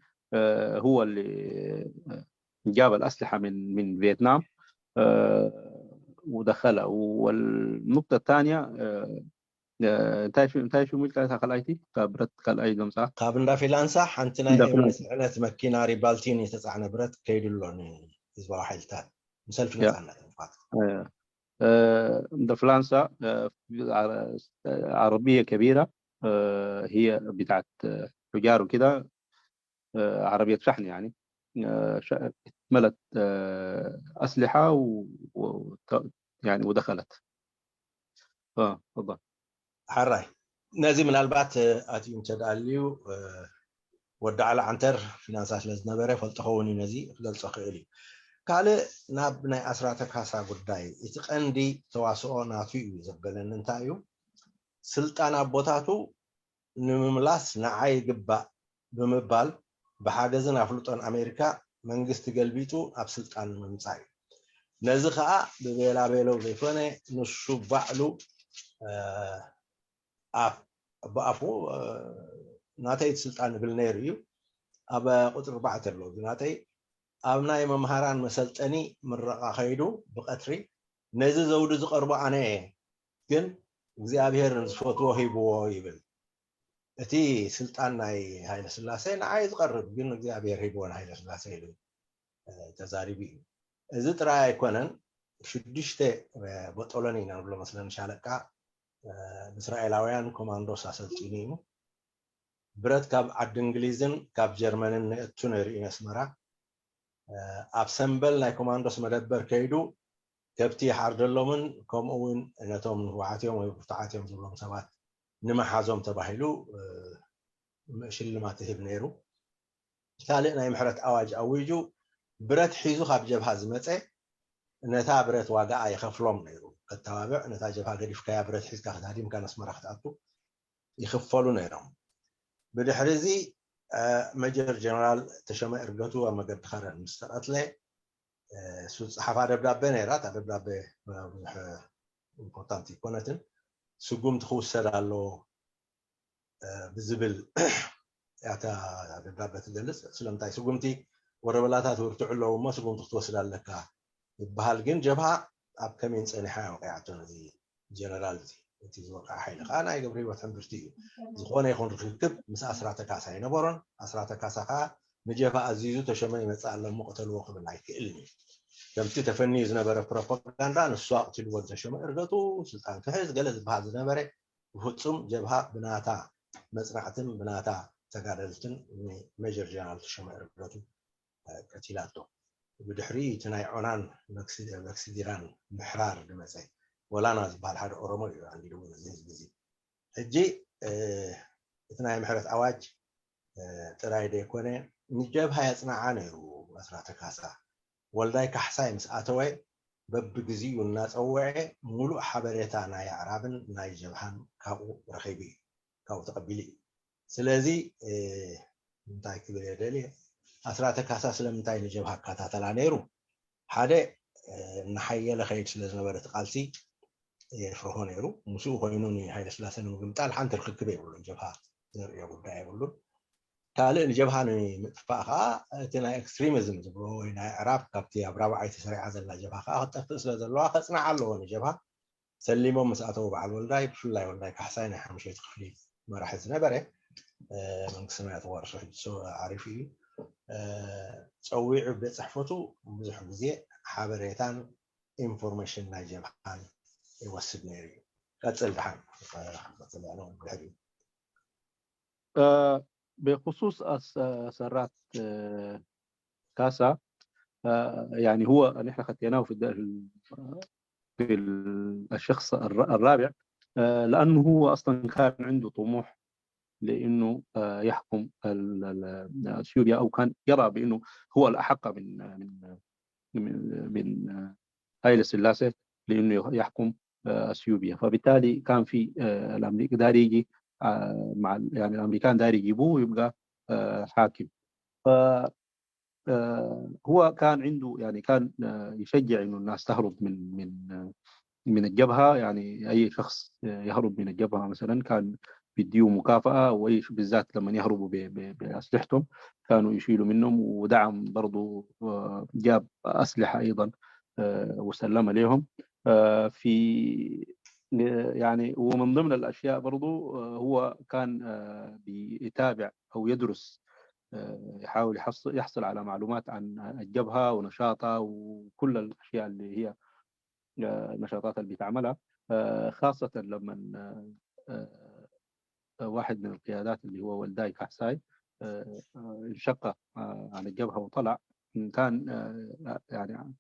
هو اللي جاب الأسلحة من من فيتنام ودخلها. والنقطة الثانية እንታይ እንታይ ሽሙ ኢልካ እታ ካልኣይቲ ካብ ብረት ካልኣይ ዘምፃ ካብ እንዳ ፊላንሳ ሓንቲ ናይ እምኒ ፅዕነት መኪና ሪባልቲን የተፃዕነ ብረት ከይዱ ኣሎ ንህዝባዊ ሓይልታት ንሰልፊ ነፃነት ንፋት እንደ ፍላንሳ ዓረብየ ከቢራ هي بتاعت حجار وكده عربية شحن يعني اتملت أسلحة و يعني ودخلت. اه تفضل. ሓራይ ነዚ ምናልባት ኣትዩ እንተደኣልዩ ወዲ ዓለ ዓንተር ፊናንሳ ስለ ዝነበረ ፈልጦ ኸውን እዩ ነዚ ክገልፆ ክእል እዩ። ካልእ ናብ ናይ ኣስራተ ካሳ ጉዳይ እቲ ቀንዲ ተዋስኦ ናቱ እዩ ዘበለኒ እንታይ እዩ ስልጣን ኣቦታቱ ንምምላስ ንዓይ ይግባእ ብምባል ብሓገዝን ኣፍልጦን ኣሜሪካ መንግስቲ ገልቢጡ ኣብ ስልጣን ንምምፃእ እዩ። ነዚ ከዓ ብቤላ ቤለው ዘይኮነ ንሱ ባዕሉ ብኣፉ ናተይ ስልጣን ይብል ነይሩ እዩ። ኣብ ቁፅሪ ኣርባዕተ ኣሎ ናተይ ኣብ ናይ መምሃራን መሰልጠኒ ምረቓ ከይዱ ብቐትሪ ነዚ ዘውዲ ዝቐርቦ ኣነ እየ፣ ግን እግዚኣብሔር ንዝፈትዎ ሂብዎ ይብል። እቲ ስልጣን ናይ ሃይለ ስላሴ ንዓይ ዝቐርብ ግን እግዚኣብሔር ሂብዎ ንሃይለ ስላሴ ኢሉ ተዛሪቡ እዩ። እዚ ጥራይ ኣይኮነን። ሽዱሽተ ቦጦሎኒ ኢና ንብሎ መስለኒ ሻለቃ ንእስራኤላውያን ኮማንዶስ ኣሰልጢኑ እዩ። ብረት ካብ ዓዲ እንግሊዝን ካብ ጀርመንን ንእቱ ነይሩ እዩ ነስመራ። ኣብ ሰምበል ናይ ኮማንዶስ መደበር ከይዱ ከብቲ ይሓርደሎምን ከምኡ እውን ነቶም ንህወሓት እዮም ወይ ብርቱዓት እዮም ዝብሎም ሰባት ንምሓዞም ተባሂሉ ሽልማት ይህብ ነይሩ። ካልእ ናይ ምሕረት ኣዋጅ ኣዊጁ ብረት ሒዙ ካብ ጀብሃ ዝመፀ ነታ ብረት ዋጋኣ ይኸፍሎም ነይሩ። ከተባብዕ ነታ ጀብሃ ገዲፍካያ ብረት ሒዝካ ክትሃዲምካ ነስመራ ክትኣቱ ይኽፈሉ ነይሮም። ብድሕሪ እዚ መጀር ጀነራል ተሸመ እርገቱ ኣብ መገዲ ከረን ምስ ተቐትለ እሱ ዝፀሓፋ ደብዳቤ ነይራ። እታ ደብዳቤ ብዙሕ ኢምፖርታንት ይኮነትን ስጉምቲ ክውሰድ ኣለዎ ብዝብል ያታ ደብዳቤ ትገልፅ። ስለምንታይ ስጉምቲ ወረበላታት ውርትዑ ኣለዉ እሞ ስጉምቲ ክትወስድ ኣለካ ይበሃል። ግን ጀብሃ ኣብ ከመይን ፀኒሓ እዮም ቀይዓቶ ነዚ ጀነራል እዚ እቲ ዝወቅዐ ሓይሊ ከዓ ናይ ገብረ ህይወት ሕምብርቲ እዩ። ዝኾነ ይኹን ርክክብ ምስ ኣስራተ ካሳ ኣይነበሮን። ኣስራተ ካሳ ከዓ ንጀብሃ ኣዚዙ ተሸመ ይመፅእ ኣሎ እሞ ቅተልዎ ክብል ኣይክእልን እዩ። ከምቲ ተፈንዩ ዝነበረ ፕሮፓጋንዳ ንሱ ኣቕትልዎ ተሸመ እርገጡ ስልጣን ክሕዝ ገለ ዝበሃል ዝነበረ ብፍፁም ጀብሃ ብናታ መፅናዕትን ብናታ ተጋደልትን ሜጀር ጀነራል ተሸመ እርገቱ ቀቲላቶ። ብድሕሪ እቲ ናይ ዖናን መክሲዲራን ምሕራር ዝመፀ ወላና ዝበሃል ሓደ ኦሮሞ እዩ ኣንዲድዎ ነዚ ህዝቢ እዚ። ሕጂ እቲ ናይ ምሕረት ኣዋጅ ጥራይ ዘይኮነ ንጀብሃ የፅናዓ ነይሩ ኣስራተ ካሳ። ወልዳይ ካሕሳይ ምስ ኣተወ በብግዚኡ እናፀወዐ ሙሉእ ሓበሬታ ናይ ኣዕራብን ናይ ጀብሃን ካብኡ ረኺቡ እዩ፣ ካብኡ ተቐቢሉ እዩ። ስለዚ እንታይ ክብል እየ ደልየ፣ ኣስራተ ካሳ ስለምንታይ ንጀብሃ ይከታተላ ነይሩ? ሓደ እናሓየለ ከይድ ስለ ዝነበረ እቲ ቃልሲ የፍርሆ ነይሩ። ምስኡ ኮይኑ ንሃይለ ስላሴ ንምግምጣል ሓንቲ ርክክብ የብሉን። ጀብሃ ዘርእዮ ጉዳይ የብሉን። ካልእ ንጀብሃ ንምጥፋእ ከዓ እቲ ናይ ኤክስትሪሚዝም ዝብሎ ወይ ናይ ኣዕራብ ካብቲ ኣብ ራብዓይቲ ሰሪዓ ዘላ ጀብሃ ከዓ ክትጠፍእ ስለ ዘለዋ ከፅናዓ ኣለዎ ንጀብሃ። ሰሊሞም ምስ ኣተዉ በዓል ወልዳይ ብፍላይ ወልዳይ ካሕሳይ ናይ ሓሙሸይቲ ክፍሊ መራሒ ዝነበረ መንግስቲ ሰማያት ዋርሶ ሕጂ ዓሪፉ እዩ ፀዊዑ ቤት ፅሕፈቱ ብዙሕ ግዜ ሓበሬታን ኢንፎርሜሽን ናይ ጀብሃን ይወስድ ነይሩ እዩ። ቀፅል ድሓን ቀፅል ያለው ድሕሪ بخصوص أسرات كاسا يعني هو نحن خطيناه في في الشخص الرابع لأنه هو أصلا كان عنده طموح لأنه يحكم أثيوبيا أو كان يرى بأنه هو الأحق من من من من هايلي سلاسي لأنه يحكم أثيوبيا فبالتالي كان في الأمريكا داري يجي مع يعني الأمريكان داري يجيبوه يبقى حاكم ف هو كان عنده يعني كان يشجع انه الناس تهرب من من من الجبهه يعني اي شخص يهرب من الجبهه مثلا كان بيديه مكافاه واي بالذات لما يهربوا باسلحتهم كانوا يشيلوا منهم ودعم برضه جاب اسلحه ايضا وسلمها لهم في يعني ومن ضمن الاشياء برضه هو كان بيتابع او يدرس يحاول يحصل يحصل على معلومات عن الجبهه ونشاطها وكل الاشياء اللي هي النشاطات اللي بتعملها خاصه لما واحد من القيادات اللي هو ولداي كحساي انشق عن الجبهه وطلع كان يعني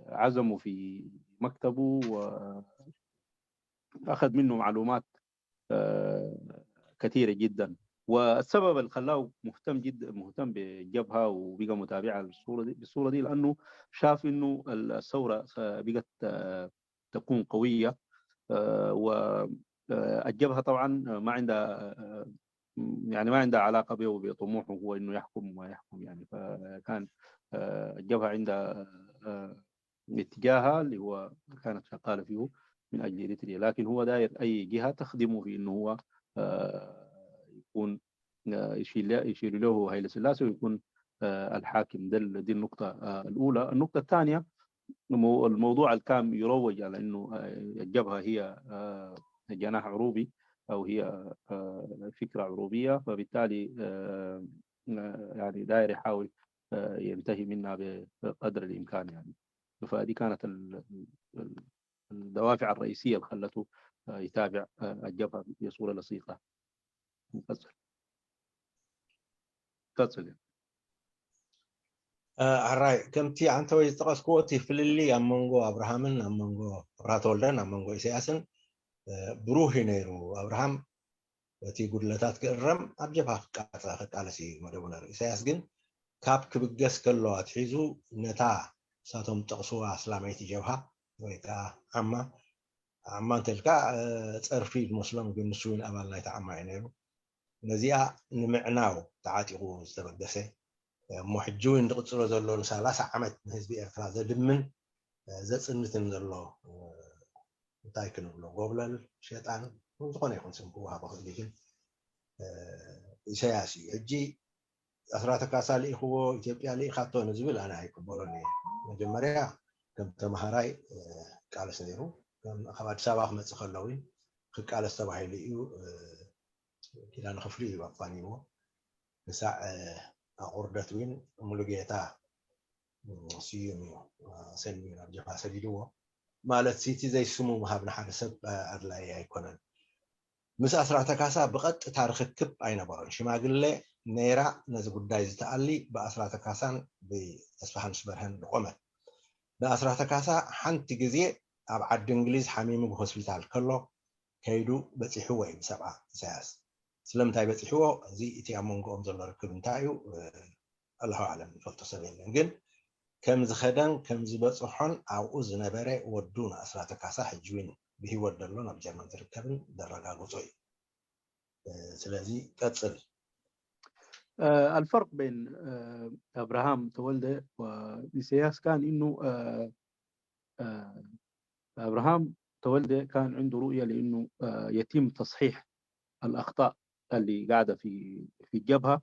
عزمه في مكتبه واخذ منه معلومات كثيره جدا. والسبب اللي خلاه مهتم جدا مهتم بالجبهه وبقى متابعها بالصوره دي بالصوره دي لانه شاف انه الثوره بقت تكون قويه والجبهه طبعا ما عندها يعني ما عندها علاقة به وبطموحه هو إنه يحكم وما يحكم، يعني. فكان، آه، الجبهة عندها، آه، اتجاهها اللي هو كانت شغالة فيه من أجل إريتريا، لكن هو داير أي جهة تخدمه في إنه هو، آه، يكون، آه، يشيل يشيل له هيلة سلاسي ويكون، آه، الحاكم. ده ال- دي النقطة، آه، الأولى. النقطة الثانية، المو- الموضوع اللي كان يروج على إنه، آه، الجبهة هي، آه، جناح عروبي، أو هي، آه، فكرة عروبية، فبالتالي، آه، آه، يعني داير يحاول، آه، ينتهي منها بقدر الإمكان، يعني. فدي كانت ال- ال- الدوافع الرئيسية اللي خلته، آه، يتابع، آه، الجبهة بصورة لصيقة. ቀጽል ቀጽል። ኣራይ ከምቲ ኣንተ ወይ ዝጠቐስክዎ እቲ ፍልልይ ኣብ መንጎ ኣብርሃምን ኣብ መንጎ ኣብርሃ ተወልደን ኣብ መንጎ ኢሳያስን ብሩህ እዩ ነይሩ። ኣብርሃም እቲ ጉድለታት ክእረም ኣብ ጀብሃ ክቃለስ እዩ መደቡ ነይሩ። ኢሳያስ ግን ካብ ክብገስ ከሎ ኣትሒዙ ነታ ንሳቶም ጠቕስዋ ኣስላመይቲ ጀብሃ ወይ ከዓ ዓማ ዓማ እንተልካ ጸርፊ ዝመስሎም፣ ግን ንሱ እውን ኣባል ናይታ ዓማ እዩ ነይሩ። ነዚኣ ንምዕናው ተዓጢቑ ዝተበገሰ እሞ ሕጂ እውን ዝቕፅሎ ዘሎ ንሰላሳ ዓመት ንህዝቢ ኤርትራ ዘድምን ዘፅንትን ዘሎ እንታይ ክንብሎ ጎብለል ሸጣን ዝኾነ ይኹን ስም ክወሃቦ ክእል ግን ኢሳያስ እዩ። ሕጂ ኣስራተ ካሳ ልኢኽዎ ኢትዮጵያ ልኢኻቶ ንዝብል ኣነ ኣይቅበሎን እየ። መጀመርያ ከም ተምሃራይ ቃለስ ነይሩ ካብ ኣዲስ ኣበባ ክመፅእ ከለዊ ክቃለስ ተባሂሉ እዩ ኪዳነ ክፍሉ እዩ ኣፋኒዎ። ክሳዕ ኣቑርደት እውን ሙሉጌታ ስዩም እዩ ሰልዩ ናብ ጀብሃ ሰዲድዎ። ማለት ሲቲ ዘይስሙ ምሃብ ንሓደ ሰብ ኣድላይ ኣይኮነን። ምስ ኣስራተ ካሳ ብቐጥታ ርክክብ ኣይነበሮን። ሽማግሌ ነይራ ነዚ ጉዳይ ዝተኣሊ ብኣስራተ ካሳን ብተስፋሃንስ በርሀን ዝቆመት። ንኣስራተ ካሳ ሓንቲ ግዜ ኣብ ዓዲ እንግሊዝ ሓሚሙ ብሆስፒታል ከሎ ከይዱ በፂሕዎ እዩ ብሰብዓ ኢሳያስ። ስለምንታይ በፂሕዎ? እዚ እቲ ኣብ መንጎኦም ዘሎ ርክብ እንታይ እዩ? ኣላሁ ኣለም ዝፈልጦ ሰብ የለን። ግን ከም ዝኸደን ከም ዝበፅሖን ኣብኡ ዝነበረ ወዱ ንኣስራተ ካሳ ሕጂ እውን ብህይወት ዘሎ ናብ ጀርመን ዝርከብን ዘረጋግፆ እዩ። ስለዚ ቀፅል። الفرق بين أبراهام تولدة وإسياس كان إنه أبراهام تولدة كان عنده رؤية لأنه يتم تصحيح الأخطاء اللي قاعدة في في الجبهة،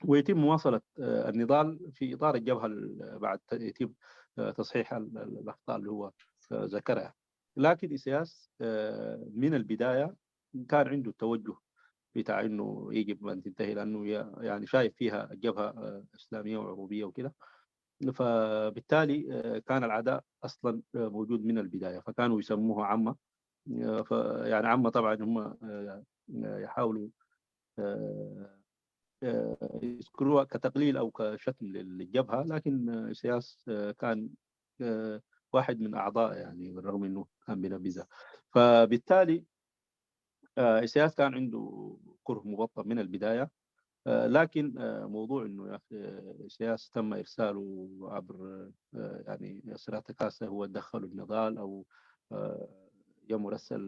ويتم مواصلة النضال في إطار الجبهة بعد يتم تصحيح الأخطاء اللي هو ذكرها. لكن إسياس من البداية كان عنده التوجه بتاع إنه يجب أن تنتهي، لأنه يعني شايف فيها الجبهة إسلامية وعروبية وكده. فبالتالي كان العداء أصلا موجود من البداية، فكانوا يسموه عمة. يعني عمة طبعا هم يحاولوا يذكروها كتقليل أو كشتم للجبهة، لكن إسياس كان واحد من أعضاء، يعني بالرغم أنه كان بنبذة. فبالتالي إسياس كان عنده كره مبطن من البداية. لكن موضوع انه يا اخي سياس تم ارساله عبر يعني اسرات كاسا هو دخله النضال او يا مرسل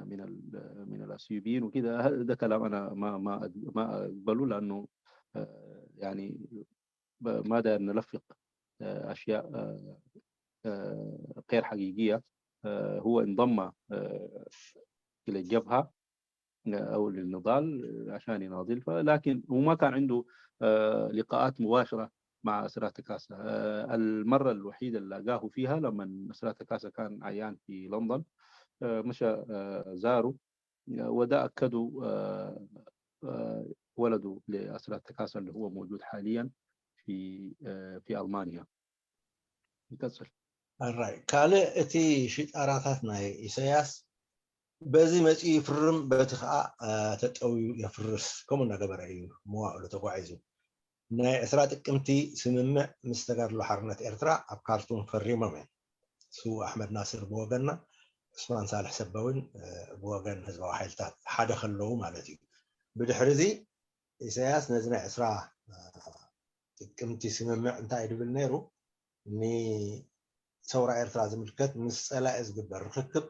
من من الاثيوبيين وكده، ده كلام انا ما ما ما اقبله، لانه يعني ما داير نلفق اشياء غير حقيقيه. هو انضم الى الجبهه او للنضال عشان يناضل، لكن وما كان عنده لقاءات مباشره مع اسرات كاسا. المره الوحيده اللي لقاه فيها لما اسرات كاسا كان عيان في لندن، مشى زاره، وده اكده ولده لاسرات كاسا اللي هو موجود حاليا في في المانيا. نكسر. ካልእ እቲ ሽጣራታት ናይ ኢሳያስ በዚ መፂኡ ይፍርም፣ በቲ ከዓ ተጠውዩ የፍርስ፣ ከምኡ እናገበረ እዩ መዋእሉ ተጓዒዙ። ናይ ዕስራ ጥቅምቲ ስምምዕ ምስ ተጋድሎ ሓርነት ኤርትራ ኣብ ካርቱም ፈሪሞም እዮም። ስዉእ ኣሕመድ ናስር ብወገንና፣ ዑስማን ሳልሕ ሰበ እውን ብወገን ህዝባዊ ሓይልታት ሓደ ከለዉ ማለት እዩ። ብድሕሪ እዚ ኢሳያስ ነዚ ናይ ዕስራ ጥቅምቲ ስምምዕ እንታይ ድብል ነይሩ? ንሰውራ ኤርትራ ዝምልከት ምስ ጸላኢ ዝግበር ርክክብ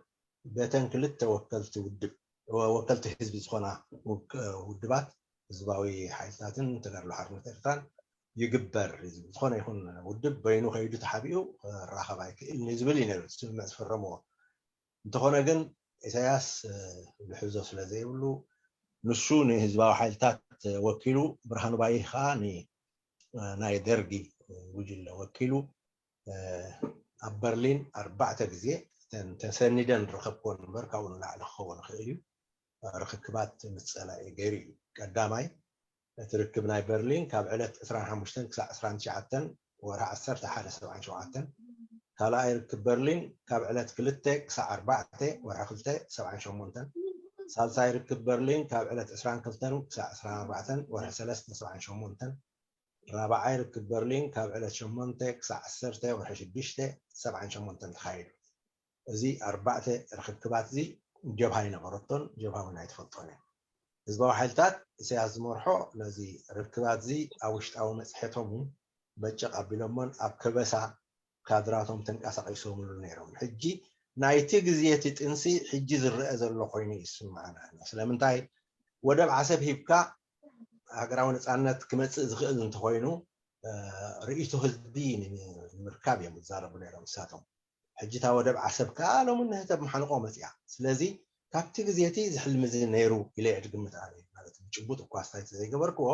በተን ክልተ ወከልቲ ውድብ ወከልቲ ህዝቢ ዝኾና ውድባት ህዝባዊ ሓይልታትን ተጋድሎ ሓርነት ኤርትራን ይግበር። ዝኾነ ይኹን ውድብ በይኑ ከይዱ ተሓቢኡ ክራኸብ ኣይክእልን እዩ ዝብል እዩ ነይሩ ስምምዕ ዝፈረምዎ። እንተኾነ ግን ኢሳያስ ዝሕዞ ስለ ዘይብሉ ንሱ ንህዝባዊ ሓይልታት ወኪሉ፣ ብርሃኑ ባይህ ከዓ ናይ ደርጊ ጉጅለ ወኪሉ ኣብ በርሊን ኣርባዕተ ግዜ ተሰኒደን ረኸብኮን እምበር ካብኡ ንላዕሊ ክኸውን ይኽእል እዩ። ርክክባት ምስ ጸላኢ ገይሩ እዩ። ቀዳማይ እቲ ርክብ ናይ በርሊን ካብ ዕለት ዕስራን ሓሙሽተን ክሳዕ ዕስራን ትሽዓተን ወርሒ ዓሰርተ ሓደ ሰብዓን ሸውዓተን፣ ካልኣይ ርክብ በርሊን ካብ ዕለት ክልተ ክሳዕ ኣርባዕተ ወርሒ ክልተ ሰብዓን ሸሞንተን፣ ሳልሳይ ርክብ በርሊን ካብ ዕለት ዕስራን ክልተን ክሳዕ ዕስራን ኣርባዕተን ወርሒ ሰለስተ ሰብዓን ሸሞንተን፣ ራብዓይ ርክብ በርሊን ካብ ዕለት ሸሞንተ ክሳዕ ዓሰርተ ወርሒ ሽዱሽተ ሰብዓን ሸሞንተን ተኻይዱ። እዚ ኣርባዕተ ርክክባት እዚ ጀብሃ ኣይነበረቶን፣ ጀብሃ እውን ኣይትፈልጦን እያ። ህዝባዊ ሓይልታት ኢሳያስ ዝመርሖ ነዚ ርክባት እዚ ኣብ ውሽጣዊ መፅሄቶም እውን በጨቕ ኣቢሎሞን ኣብ ከበሳ ካድራቶም ተንቀሳቒሶምሉ ነይሮም። ሕጂ ናይቲ ግዜ እቲ ጥንሲ ሕጂ ዝረአ ዘሎ ኮይኑ እዩ ዝስምዓና። ስለምንታይ ወደብ ዓሰብ ሂብካ ሃገራዊ ነፃነት ክመፅእ ዝኽእል እንተኾይኑ ርእይቶ ህዝቢ ንምርካብ እዮም ዝዛረቡ ነይሮም ንሳቶም። ሕጂ እታ ወደብ ዓሰብ ከዓ ሎሚ ንህተብ መሓንቆ መፅያ። ስለዚ ካብቲ ግዜ እቲ እዚ ሕልሚ እዚ ነይሩ ኢለ እየ ድግምት ኣነ። ማለት ብጭቡጥ እኳ ኣስተያየት ዘይገበርክዎ፣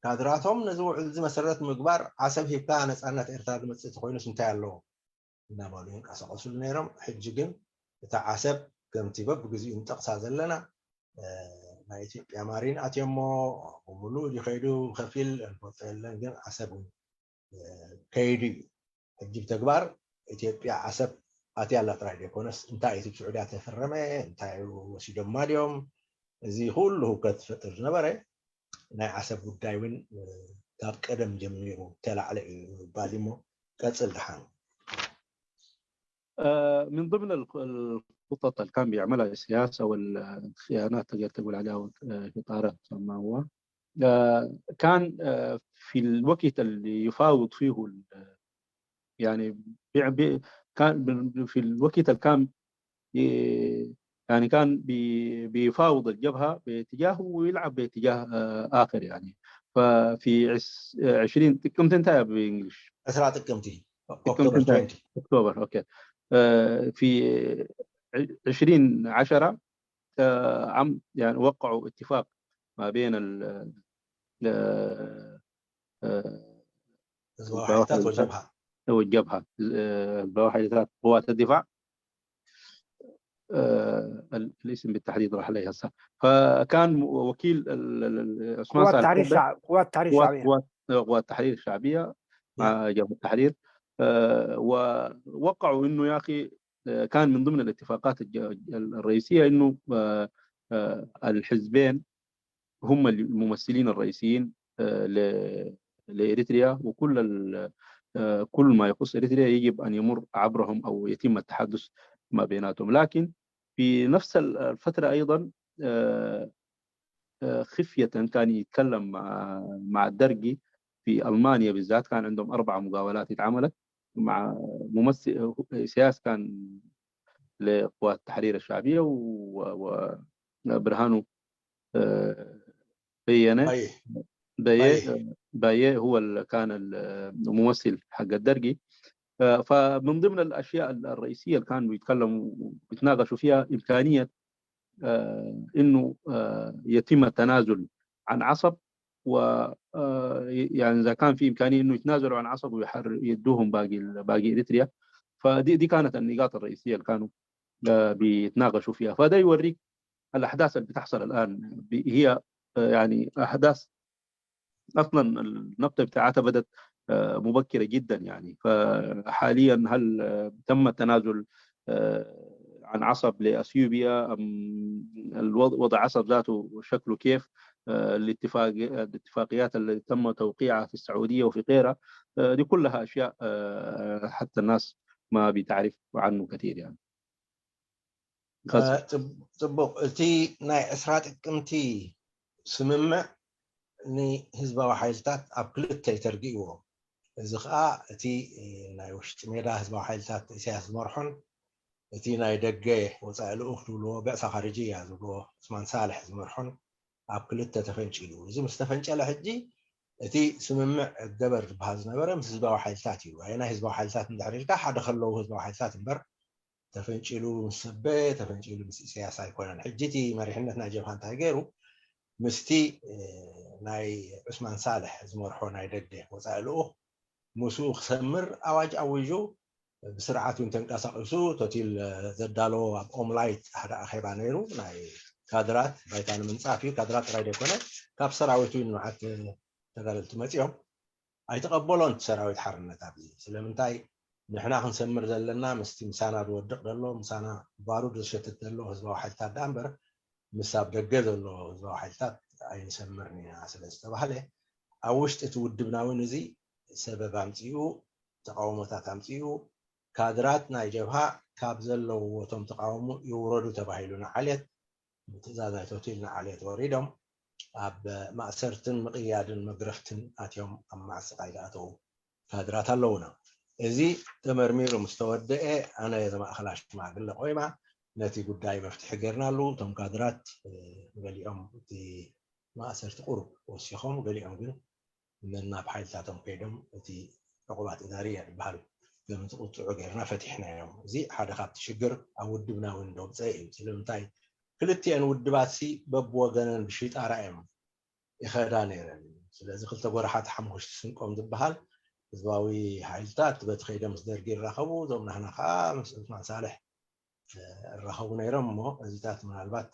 ካድራቶም ነዚ ውዕል እዚ መሰረት ምግባር ዓሰብ ሂብካ ነፃነት ኤርትራ ዝመፅእ ተኾይኑስ እንታይ ኣለዎ እናበሉ ይንቀሳቐሱሉ ነይሮም። ሕጂ ግን እታ ዓሰብ ከምቲ በብግዚኡ ንጠቕሳ ዘለና ናይ ኢትዮጵያ ማሪን ኣትዮሞ፣ ብምሉእ ድዩ ከይዱ ብኸፊል እንፈልጦ የለን፣ ግን ዓሰብ እውን ከይዱ እዩ። ሕጂ ብተግባር ኢትዮጵያ ዓሰብ ኣትያ ኣላ ጥራይ ዘይኮነስ እንታይ እቲ ስዑድያ ተፈረመ፣ እንታይ ወሲዶማ ድዮም፣ እዚ ኩሉ ህውከት ዝፈጥር ዝነበረ ናይ ዓሰብ ጉዳይ እውን ካብ ቀደም ጀሚሩ ተላዕለ እዩ ምባል እሞ ቀፅል ደሓን። من ضمن الخطط اللي كان بيعملها السياسة والخيانات تقدر تقول عليها في طارق سماوة كان في الوقت اللي يفاوض فيه يعني كان في الوقت اللي كان يعني كان بيفاوض الجبهة باتجاه ويلعب باتجاه آخر يعني. ففي عشرين كم تنتهي بالانجلش؟ عشرة كم تي؟ اكتوبر اوكي. في عشرين عشرة عم يعني وقعوا اتفاق ما بين ال والجبهه والجبهه البواحث قوات الدفاع. الاسم بالتحديد راح علي هسه. فكان وكيل عثمان قوات التحرير الشعبي. قوات التحرير الشعبيه. قوات التحرير الشعبيه مع جبهه التحرير. ووقعوا انه يا اخي كان من ضمن الاتفاقات الرئيسيه انه الحزبين هم الممثلين الرئيسيين لاريتريا، وكل كل ما يخص اريتريا يجب ان يمر عبرهم او يتم التحدث ما بيناتهم. لكن في نفس الفتره ايضا خفيه كان يتكلم مع مع الدرقي في المانيا بالذات، كان عندهم اربع مقاولات اتعملت مع ممثل سياس كان لقوات التحرير الشعبيه وبرهانو بينه. بايه هو اللي كان الممثل حق الدرقي. فمن ضمن الاشياء الرئيسيه اللي كانوا يتكلموا ويتناقشوا فيها امكانيه انه يتم التنازل عن عصب، و يعني اذا كان في امكانيه انه يتنازلوا عن عصب ويدوهم باقي باقي اريتريا. فدي دي كانت النقاط الرئيسيه اللي كانوا بيتناقشوا فيها. فده يوريك الاحداث اللي بتحصل الان هي يعني احداث اصلا النبته بتاعتها بدت مبكره جدا يعني. فحاليا هل تم التنازل عن عصب لاثيوبيا ام الوضع عصب ذاته شكله كيف؟ الاتفاق الاتفاقيات اللي تم توقيعها في السعوديه وفي غيرها، دي كلها اشياء حتى الناس ما بتعرف عنه كثير يعني. ፅቡቕ። እቲ ናይ ዕስራ ጥቅምቲ ስምምዕ ንህዝባዊ ሓይልታት ኣብ ክልተ እዩ ተርጊእዎ። እዚ ከዓ እቲ ናይ ውሽጢ ሜዳ ህዝባዊ ሓይልታት ኢሳያስ ዝመርሖን እቲ ናይ ደገ ወፃኢ ልኡኽ ዝብልዎ፣ ብዕሳ ኻርጅያ ዝብልዎ፣ ዑስማን ሳልሕ ዝመርሖን ኣብ ክልተ ተፈንጪሉ። እዚ ምስ ተፈንጨለ ሕጂ እቲ ስምምዕ ገበር ዝበሃል ዝነበረ ምስ ህዝባዊ ሓይልታት እዩ። ኣየናይ ህዝባዊ ሓይልታት እንድሕር ኢልካ፣ ሓደ ከለዉ ህዝባዊ ሓይልታት እምበር፣ ተፈንጪሉ ምስ ሰበ፣ ተፈንጪሉ ምስ ኢሳያስ ኣይኮነን። ሕጂ እቲ መሪሕነት ናይ ጀብሃ እንታይ ገይሩ፣ ምስቲ ናይ ዑስማን ሳልሕ ዝመርሖ ናይ ደገ ወፃኢ ልኡኽ ምስኡ ክሰምር ኣዋጅ ኣዊጁ፣ ብስርዓት እውን ተንቀሳቒሱ። ቶቲል ዘዳለዎ ኣብ ኦምላይት ሓደ ኣኼባ ነይሩ፣ ናይ ካድራት ባይታ ንምንፃፍ እዩ። ካድራት ጥራይ ዘይኮነ፣ ካብ ሰራዊት እውን መዓት ተጋደልቲ መፂኦም። ኣይተቐበሎን እቲ ሰራዊት ሓርነት ኣብዚ። ስለምንታይ? ንሕና ክንሰምር ዘለና ምስቲ ምሳና ዝወድቕ ዘሎ፣ ምሳና ባሩድ ዝሸትት ዘሎ ህዝባዊ ሓይልታት ደኣ እምበር፣ ምስ ኣብ ደገ ዘሎ ህዝባዊ ሓይልታት ኣይንሰምርን ኢና ስለ ዝተባህለ፣ ኣብ ውሽጢ እቲ ውድብና እውን እዚ ሰበብ ኣምጺኡ፣ ተቓውሞታት ኣምጺኡ፣ ካድራት ናይ ጀብሃ ካብ ዘለውዎ እቶም ተቓውሞ ይውረዱ ተባሂሉ ንዓልየት፣ ብትእዛዝ ናይ ቶቲል ንዓልየት ወሪዶም፣ ኣብ ማእሰርትን ምቕያድን መግረፍትን ኣትዮም ኣብ ማዕስቃይ ዝኣተዉ ካድራት ኣለዉና። እዚ ተመርሚሩ ምስ ተወደአ፣ ኣነ ዘማእኸላ ሽማግለ ቆይማ ነቲ ጉዳይ መፍትሒ ገይርናሉ። እቶም ካድራት፣ እ፣ ገሊኦም እቲ ማእሰርቲ ቁሩብ ወሲኾም፣ ገሊኦም ግን ነናብ ሓይልታቶም ከይዶም እቲ ዕቑባት እዳርያ ዝበሃል ከም ዝቕፅዑ ገይርና ፈቲሕናዮም። እዚ ሓደ ካብቲ ሽግር ኣብ ውድብና እውን ዘውፀአ እዩ። ስለምንታይ? ክልቲአን ውድባትሲ በብወገነን ብሽጣራ እዮም ይኸዳ ነይረን። ስለዚ ክልተ ጎራሓት ሓሙኽሽቲ ስንቆም ዝበሃል ህዝባዊ ሓይልታት በቲ ከይደ ምስ ደርጊ ይራኸቡ፣ እዞም ናህና ከዓ ምስ ዑስማን ሳልሕ፣ እ፣ ይራኸቡ ነይሮም። እሞ እዚታት ምናልባት፣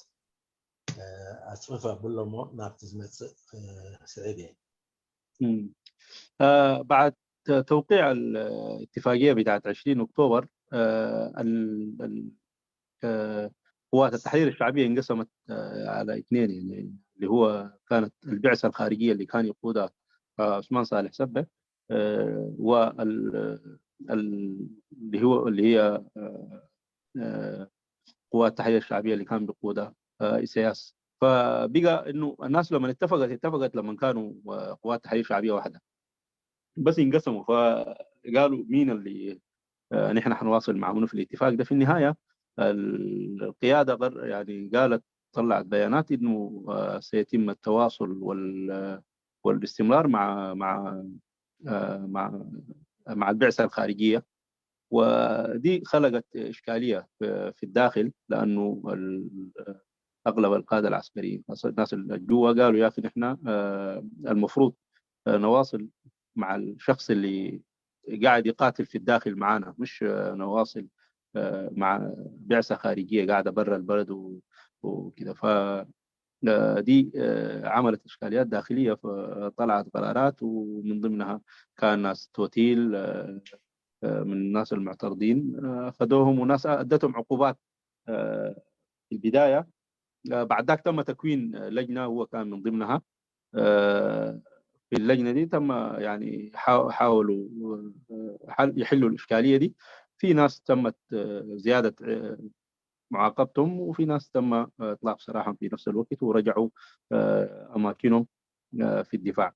እ፣ ኣፅፍፍ ኣብሎ እሞ ናብቲ ዝመፅእ፣ እ፣ ስዕብ እየ። مم. آه، بعد توقيع الاتفاقية بتاعت عشرين أكتوبر، آه، ال- ال- آه، قوات التحرير الشعبية انقسمت، آه، على اثنين، يعني، اللي هو كانت البعثة الخارجية اللي كان يقودها، آه، عثمان صالح سبة، آه، وال- ال- اللي هو، اللي هي، آه، آه، قوات التحرير الشعبية اللي كان بيقودها، آه، إسياس. فبقى إنه الناس لما اتفقت، اتفقت لما كانوا، آه، قوات تحرير شعبية واحدة، بس انقسموا، فقالوا مين اللي، آه، نحن حنواصل مع منو في الاتفاق ده. في النهاية ال- القيادة قر- يعني قالت، طلعت بيانات إنه، آه، سيتم التواصل وال- والاستمرار مع، مع، آه، مع، مع البعثة الخارجية. ودي خلقت إشكالية في في الداخل، لأنه ال- أغلب القادة العسكريين، الناس اللي جوا، قالوا: يا أخي، نحن، آه، المفروض، آه، نواصل مع الشخص اللي قاعد يقاتل في الداخل معانا، مش، آه، نواصل، آه، مع بعثة خارجية قاعدة برا البلد و- وكده. ف آه، دي، آه، عملت إشكاليات داخلية، فطلعت قرارات، ومن ضمنها كان ناس توتيل، آه، آه، من الناس المعترضين، آه، أخذوهم، وناس أدتهم عقوبات، آه، في البداية. آه، بعد ذاك تم تكوين لجنة، هو كان من ضمنها. آه، في اللجنة دي تم، يعني، حا- حاولوا، آه، حل- يحلوا الإشكالية دي. في ناس تمت، آه، زيادة، آه، معاقبتهم، وفي ناس تم، آه، إطلاق سراحهم في نفس الوقت ورجعوا، آه، أماكنهم، آه، في الدفاع.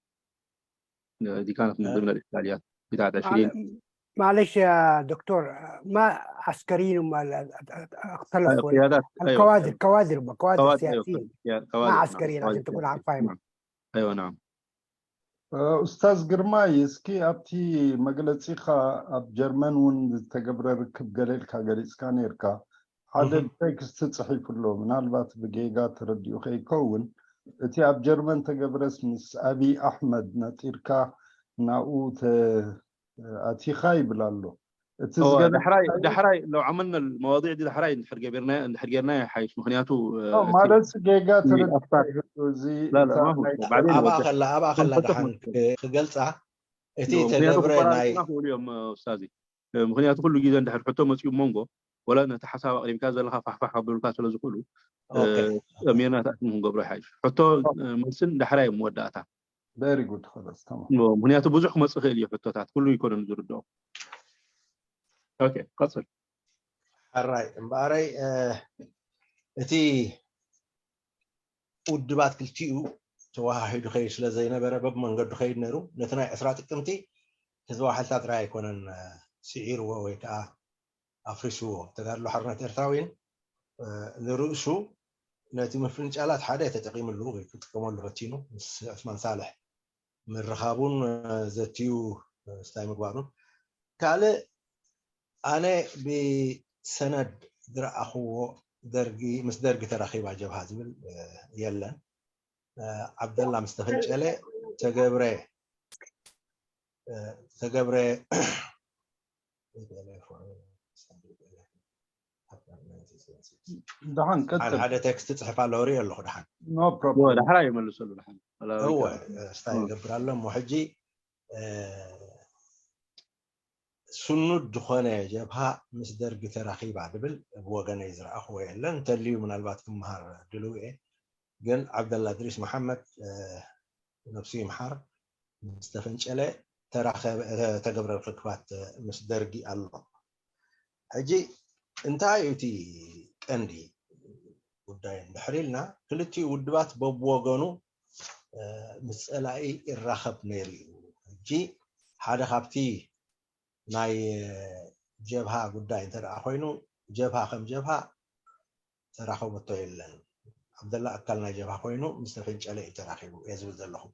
آه، دي كانت من ضمن الإشكاليات بتاعت عشرين. معلش يا دكتور، ما عسكريين هم ال- ال- ال- اختلفوا. قيادات، أيوة، الكوادر، أيوة. كوادر، كوادر كوادر، أيوة، سياسيين، كوادر، ما كوادر، نعم، عسكريين، عشان كوادر تكون سياسيين. عارفين. نعم. أيوة، نعم. ኡስታዝ ግርማይ፣ እስኪ ኣብቲ መግለፂኻ ኣብ ጀርመን እውን ዝተገብረ ርክብ ገለ ኢልካ ገሊፅካ ነይርካ። ሓደ ቴክስት ተፅሒፉ ኣሎ፣ ምናልባት ብጌጋ ተረዲኡ ከይከውን፣ እቲ ኣብ ጀርመን ተገብረስ ምስ ኣብይ ኣሕመድ ነጢርካ ናብኡ ኣቲኻ ይብል ኣሎ። እቲ هو ዝገለ دحراي دحراي لو عملنا المواضيع دي دحراي نحرق بيرنا نحرق بيرنا حيش مخنياتو ማለት ጌጋ ተረዲኡ أفكار. እዚ لا لا እታ ما هو ናይ بعدين ኣብኣ نوضح. ከላ ኣብኣ ከላ منفتح ደሓን مشكلة. ክገልፃ እቲ ምክንያቱ ተገብረ ክቆራረፅ ናይ ናኽእል እዮም፣ ኡስታዚ። ምክንያቱ ኩሉ ግዜ እንድሕር ሕቶ መፂኡ መንጎ ወላ ነቲ ሓሳብ ኣቅሪብካ ዘለካ ፋሕፋሕ ከብሉልካ ስለ ዝኽእሉ፣ ኦኬ። ሜርና ተኣትም ክንገብሮ ይሓይሽ። ሕቶ፣ መልስን ዳሕራይ እዮም መወዳእታ። Very good፣ خلاص፣ تمام። ምክንያቱ ብዙሕ ክመፅእ ይኽእል እዩ ሕቶታት፣ ኩሉ ይኮነን ዝርድኦም። ኦኬ፣ ቀፅል። ሕራይ እምበኣረይ፣ እቲ ውድባት ክልቲኡ ተወሃሂዱ ከይድ ስለ ዘይነበረ በብመንገዱ ከይድ ነይሩ። ነቲ ናይ ዕስራ ጥቅምቲ ህዝባዊ ሓይልታት ጥራይ ኣይኮነን ስዒርዎ ወይ ከዓ ኣፍሪስዎ። ተጋድሎ ሓርነት ኤርትራ እውን ንርእሱ ነቲ ምፍንጫላት ሓደ ተጠቂምሉ ወይ ክጥቀመሉ ፈቲኑ ምስ ዑስማን ሳልሕ ምርኻቡን ዘትዩ ስታይ ምግባሩን። ካልእ ኣነ ብሰነድ ዝረኣኽዎ ደርጊ ምስ ደርጊ ተራኺባ ጀብሃ ዝብል የለን። ዓብደላ ምስ ተፈንጨለ ተገብረ ተገብረ ደሓን ቀጥል። ሓደ ቴክስት ጽሕፍ ኣለዎ ሪኦ ኣለኹ። ደሓን no problem። ዳሕራ ይመልሰሉ ደሓን እወ ስታይ ይገብር ኣሎ እሞ ሕጂ ስኑድ ዝኾነ ጀብሃ ምስ ደርጊ ተራኺባ ዝብል ብወገነይ ዝረኣኽዎ የለን። እንተልዩ ምናልባት ክመሃር ድልው እየ። ግን ዓብደላ እድሪስ መሓመድ ነብሱ ይምሓር ምስ ተፈንጨለ ተራኸበ ተገብረ ርክክባት ምስ ደርጊ ኣሎ። ሕጂ እንታይ እዩ እቲ ቀንዲ ጉዳይ እንድሕር ኢልና ክልቲኡ ውድባት በብወገኑ ምስ ፀላኢ ይራኸብ ነይሩ እዩ። ሕጂ ሓደ ካብቲ ናይ ጀብሃ ጉዳይ እንተ ደኣ ኮይኑ ጀብሃ ከም ጀብሃ ተራኸበቶ የለን። ዓብደላ ኣካል ናይ ጀብሃ ኮይኑ ምስ ተፈንጨለ እዩ ተራኺቡ እየ ዝብል ዘለኹ።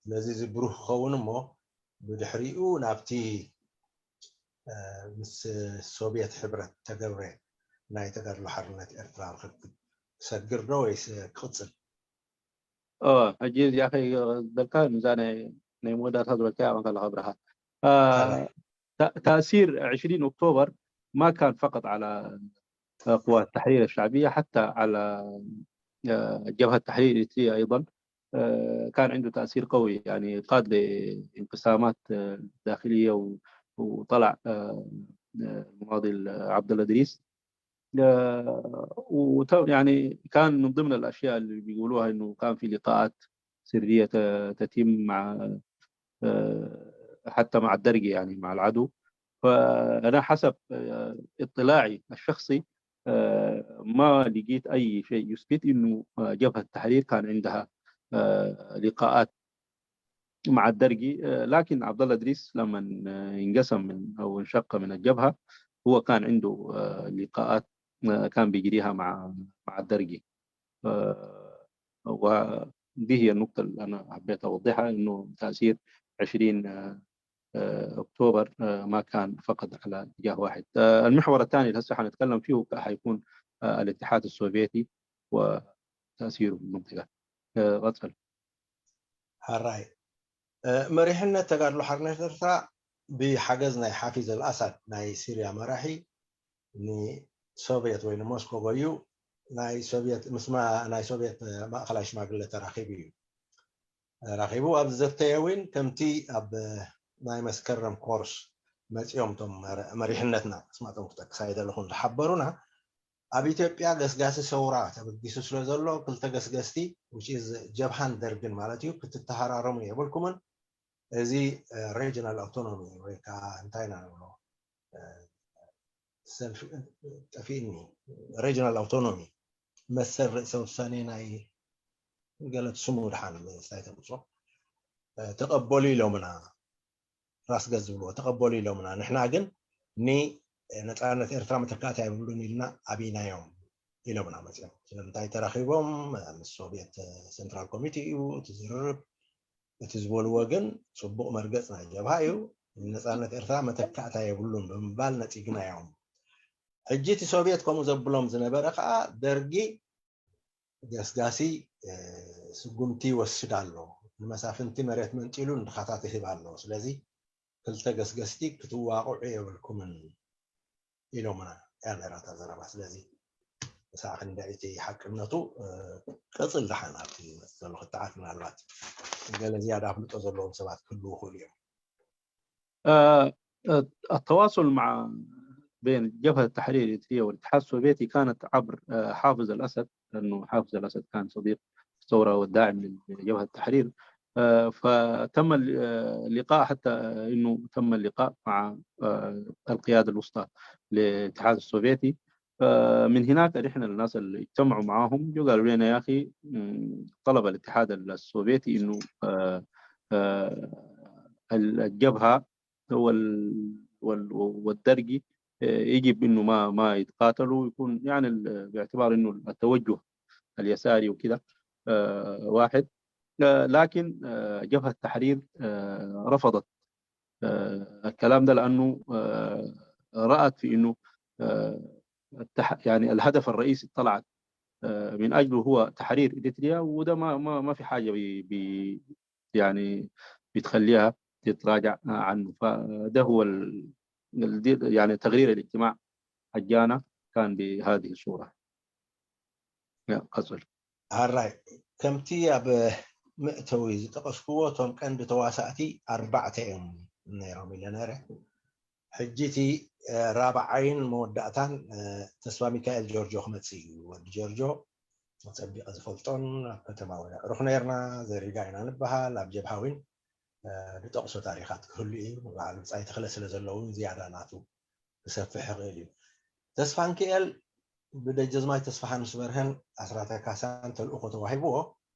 ስለዚ እዚ ብሩህ ክኸውን እሞ ብድሕሪኡ ናብቲ ምስ ሶቪየት ሕብረት ተገብረ ናይ ተጋድሎ ሓርነት ኤርትራ ርክክብ ክሰግር ዶ ወይስ ክቕፅል? ሕጂ እዚኣ ከይበልካ ንዛ ናይ መወዳእታ ዝበልካያ ኣቐንካ ኣለኻ ብርሃ። تأثير عشرين أكتوبر ما كان فقط على قوات التحرير الشعبية، حتى على جبهة التحرير الإريترية أيضا. كان عنده تأثير قوي، يعني قاد لانقسامات داخلية وطلع الماضي عبد الله إدريس. يعني كان من ضمن الأشياء اللي بيقولوها إنه كان في لقاءات سرية تتم مع حتى مع الدرقي، يعني مع العدو. فأنا حسب اطلاعي الشخصي ما لقيت أي شيء يثبت إنه جبهة التحرير كان عندها لقاءات مع الدرقي. لكن عبد الله إدريس لما انقسم من أو انشق من الجبهة، هو كان عنده لقاءات كان بيجريها مع مع الدرقي. وهذه هي النقطة اللي أنا حبيت أوضحها، إنه تأثير عشرين أكتوبر ما كان فقط على اتجاه واحد. المحور الثاني اللي هسه حنتكلم فيه حيكون الاتحاد السوفيتي وتأثيره في المنطقة. غطفل. ሕራይ መሪሕነት ተጋድሎ ሓርነት ኤርትራ ብሓገዝ ናይ ሓፊዝ ኣልኣሳድ ናይ ሲርያ መራሒ ንሶቪየት ወይ ንሞስኮ ጎዩ ናይ ሶቪየት ምስ ናይ ሶቪየት ማእኸላይ ሽማግለ ተራኺቡ እዩ። ተራኺቡ ኣብ ዝዘተየ እውን ከምቲ ኣብ ናይ መስከረም ኮርስ መፂኦም እቶም መሪሕነትና ስማቶም ክጠቅስ ኣይደለኹን ዝሓበሩና ኣብ ኢትዮጵያ ገስጋሲ ሰውራ ተበጊሱ ስለ ዘሎ ክልተ ገስገስቲ which is ጀብሃን ደርግን ማለት እዩ ክትተሃራረሙ የብልኩምን። እዚ regional autonomy ወይ ከዓ እንታይ ኢና ንብሎ ጠፊእኒ regional autonomy መሰል ርእሰ ውሳኔ ናይ ገለት ስሙ ድሓን ስታይ ተምፅኦ ተቐበሉ ኢሎምና ራስ ገዝ ዝብልዎ ተቐበሉ ኢሎምና። ንሕና ግን ንነፃነት ኤርትራ መተካእታ የብሉን ኢልና ኣብይናዮም ኢሎምና መፅኦም። ስለምንታይ ተራኺቦም ምስ ሶቪየት ሴንትራል ኮሚቴ እዩ እቲ ዝርርብ። እቲ ዝበልዎ ግን ፅቡቕ መርገፅ ናይ ጀብሃ እዩ። ንነፃነት ኤርትራ መተካእታ የብሉን ብምባል ነፂግናዮም። ሕጂ እቲ ሶቪየት ከምኡ ዘብሎም ዝነበረ ከዓ ደርጊ ገስጋሲ ስጉምቲ ይወስድ ኣሎ። ንመሳፍንቲ መሬት መንጢሉ ንድኻታት ይህብ ኣሎ። ስለዚ ክልተ ገስገስቲ ክትዋቕዑ የብልኩምን ኢሎምና እያ ነይራ እታ ዘረባ። ስለዚ እሳ ክንደይቲ ሓቅነቱ ቀፅል ደሓን ኣብቲ ዘሎ ክትዓት ምናልባት ገለ ዝያዳ ኣፍልጦ ዘለዎም ሰባት ክህልዉ ይኽእሉ እዮም። التواصل مع بين جبهة التحرير الإريترية والاتحاد السوفيتي كانت عبر حافظ الأسد، لأنه حافظ الأسد كان صديق الثورة والداعم لجبهة التحرير. فتم اللقاء، حتى انه تم اللقاء مع القياده الوسطى للاتحاد السوفيتي. من هناك احنا الناس اللي اجتمعوا معاهم جو قالوا لنا يا اخي، طلب الاتحاد السوفيتي انه الجبهه والدرقي آه، يجب إنه ما ما يتقاتلوا، يكون يعني ال- باعتبار إنه التوجه اليساري وكده. آه، واحد. آه، لكن آه، جبهة التحرير آه، رفضت آه، الكلام ده، لأنه آه، رأت في إنه آه، التح... يعني الهدف الرئيسي طلعت آه، من أجله هو تحرير إريتريا، وده ما ما ما في حاجة بي... بي... يعني بتخليها تتراجع عنه. فده هو ال... ال- دي- يعني تقرير الاجتماع حقنا كان بهذه الصورة. يا قصر. ሃራይ፣ ከምቲ ኣብ መእተዊ ዝጠቐስኩዎ፣ እቶም ቀንዲ ተዋሳእቲ ኣርባዕተ እዮም ነይሮም ኢለ ነይረ። ሕጂ እቲ ራብዓይን መወዳእታን ተስፋ ሚካኤል ጆርጆ ክመፅእ እዩ። ወዲ ጆርጆ ፀቢቐ ዝፈልጦን ኣብ ከተማ ወዳዕሩኽ ነርና፣ ዘሪጋ ኢና ንበሃል፣ ኣብ ጀብሃ እውን ዝጠቕሶ ታሪኻት ክህሉ እዩ። በዓል ብፃይ ተኽለ ስለ ዘለዉ ዝያዳ ናቱ ክሰፍሕ ይኽእል እዩ። ተስፋ ሚካኤል ብደጀዝማች ተስፋ ሃንስ በርሀን ኣስራተ ካሳን ተልእኾ ተዋሂብዎ።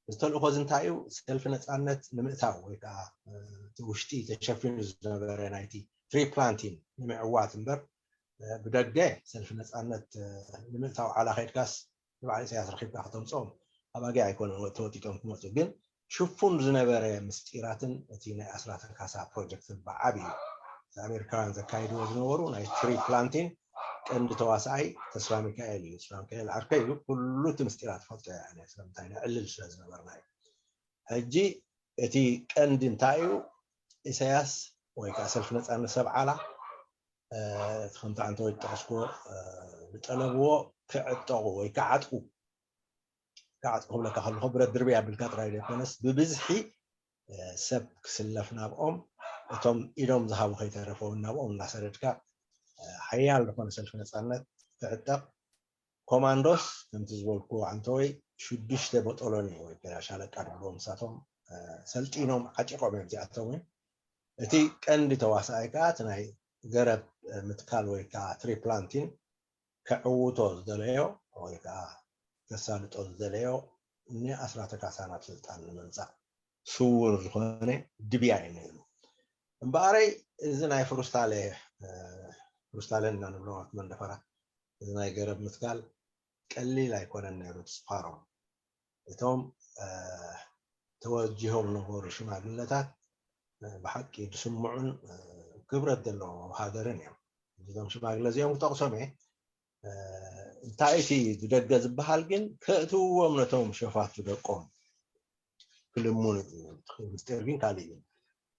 እዚ ተልእኾ እዚ እንታይ እዩ? ሰልፊ ነፃነት ንምእታው ወይ ከዓ እቲ ውሽጢ ተሸፊኑ ዝነበረ ናይቲ ትሪ ፕላንቲን ንምዕዋት እምበር ብደገ ሰልፊ ነፃነት ንምእታው ዓላ ከይድካስ ንበዓል ኢሳያስ ረኺብካ ከተምፅኦም ኣባጊዕ ኣይኮነን ተወጢጦም ክመፁ። ግን ሽፉን ዝነበረ ምስጢራትን እቲ ናይ ኣስራተ ካሳ ፕሮጀክትን ብዓብዩ ኣሜሪካውያን ዘካይድዎ ዝነበሩ ናይ ትሪ ፕላንቲን ቀንዲ ተዋሳኣይ ተስፋ ሚካኤል እዩ። ተስፋ ሚካኤል ዓርከይ እዩ። ኩሉ እቲ ምስጢራት ፈልጦ እየ ኣነ ስለምንታይ ነዕልል ስለ ዝነበርና እዩ። ሕጂ እቲ ቀንዲ እንታይ እዩ? ኢሳያስ ወይ ከዓ ሰልፊ ነፃነት ሰብ ዓላ እቲ ከምቲ ኣንተ ወይ ጠቐስክዎ ዝጠለብዎ ክዕጠቑ ወይ ክዓጥቁ ክዓጥቁ ክብለካ ከለኹ ብረት ድርቢ ኣቢልካ ጥራይ ዘይኮነስ ብብዝሒ ሰብ ክስለፍ ናብኦም እቶም ኢዶም ዝሃቡ ከይተረፈውን ናብኦም እናሰደድካ ሓያል ዝኾነ ሰልፊ ነፃነት ክዕጠቕ ኮማንዶስ ከምቲ ዝበልኩ ኣንተወይ ሽዱሽተ ቦጦሎኒ ወይ ከዓ ሻለቃ ድብሎ ምሳቶም ሰልጢኖም ዓጢቆም እዮም እዚኣቶም እውን እቲ ቀንዲ ተዋሳኣይ ከዓ እቲ ናይ ገረብ ምትካል ወይ ከዓ ትሪፕላንቲን ከዕውቶ ዝደለዮ ወይ ከዓ ከሳልጦ ዝደለዮ ንኣስራተ ካሳ ናብ ስልጣን ንምምፃእ ስውር ዝኾነ ድብያ እዩ ነይሩ። እምበኣረይ እዚ ናይ ፍሩስታለ ፍሩስታለ እና ንብሎ መንደፈራ እዚ ናይ ገረብ ምትካል ቀሊል ኣይኮነን ነይሩ ትስፋሮም። እቶም ተወጅሆም ነበሩ ሽማግለታት ብሓቂ ዝስምዑን ክብረት ዘለዎም ሃገርን እዮም። እዞም ሽማግለ እዚኦም ክጠቕሶም እየ። እንታይ እቲ ብደገ ዝበሃል ግን ከእትውዎም ነቶም ሸፋቱ ደቆም ክልምኑ እዩ። ምስጢር ግን ካልእ እዩ።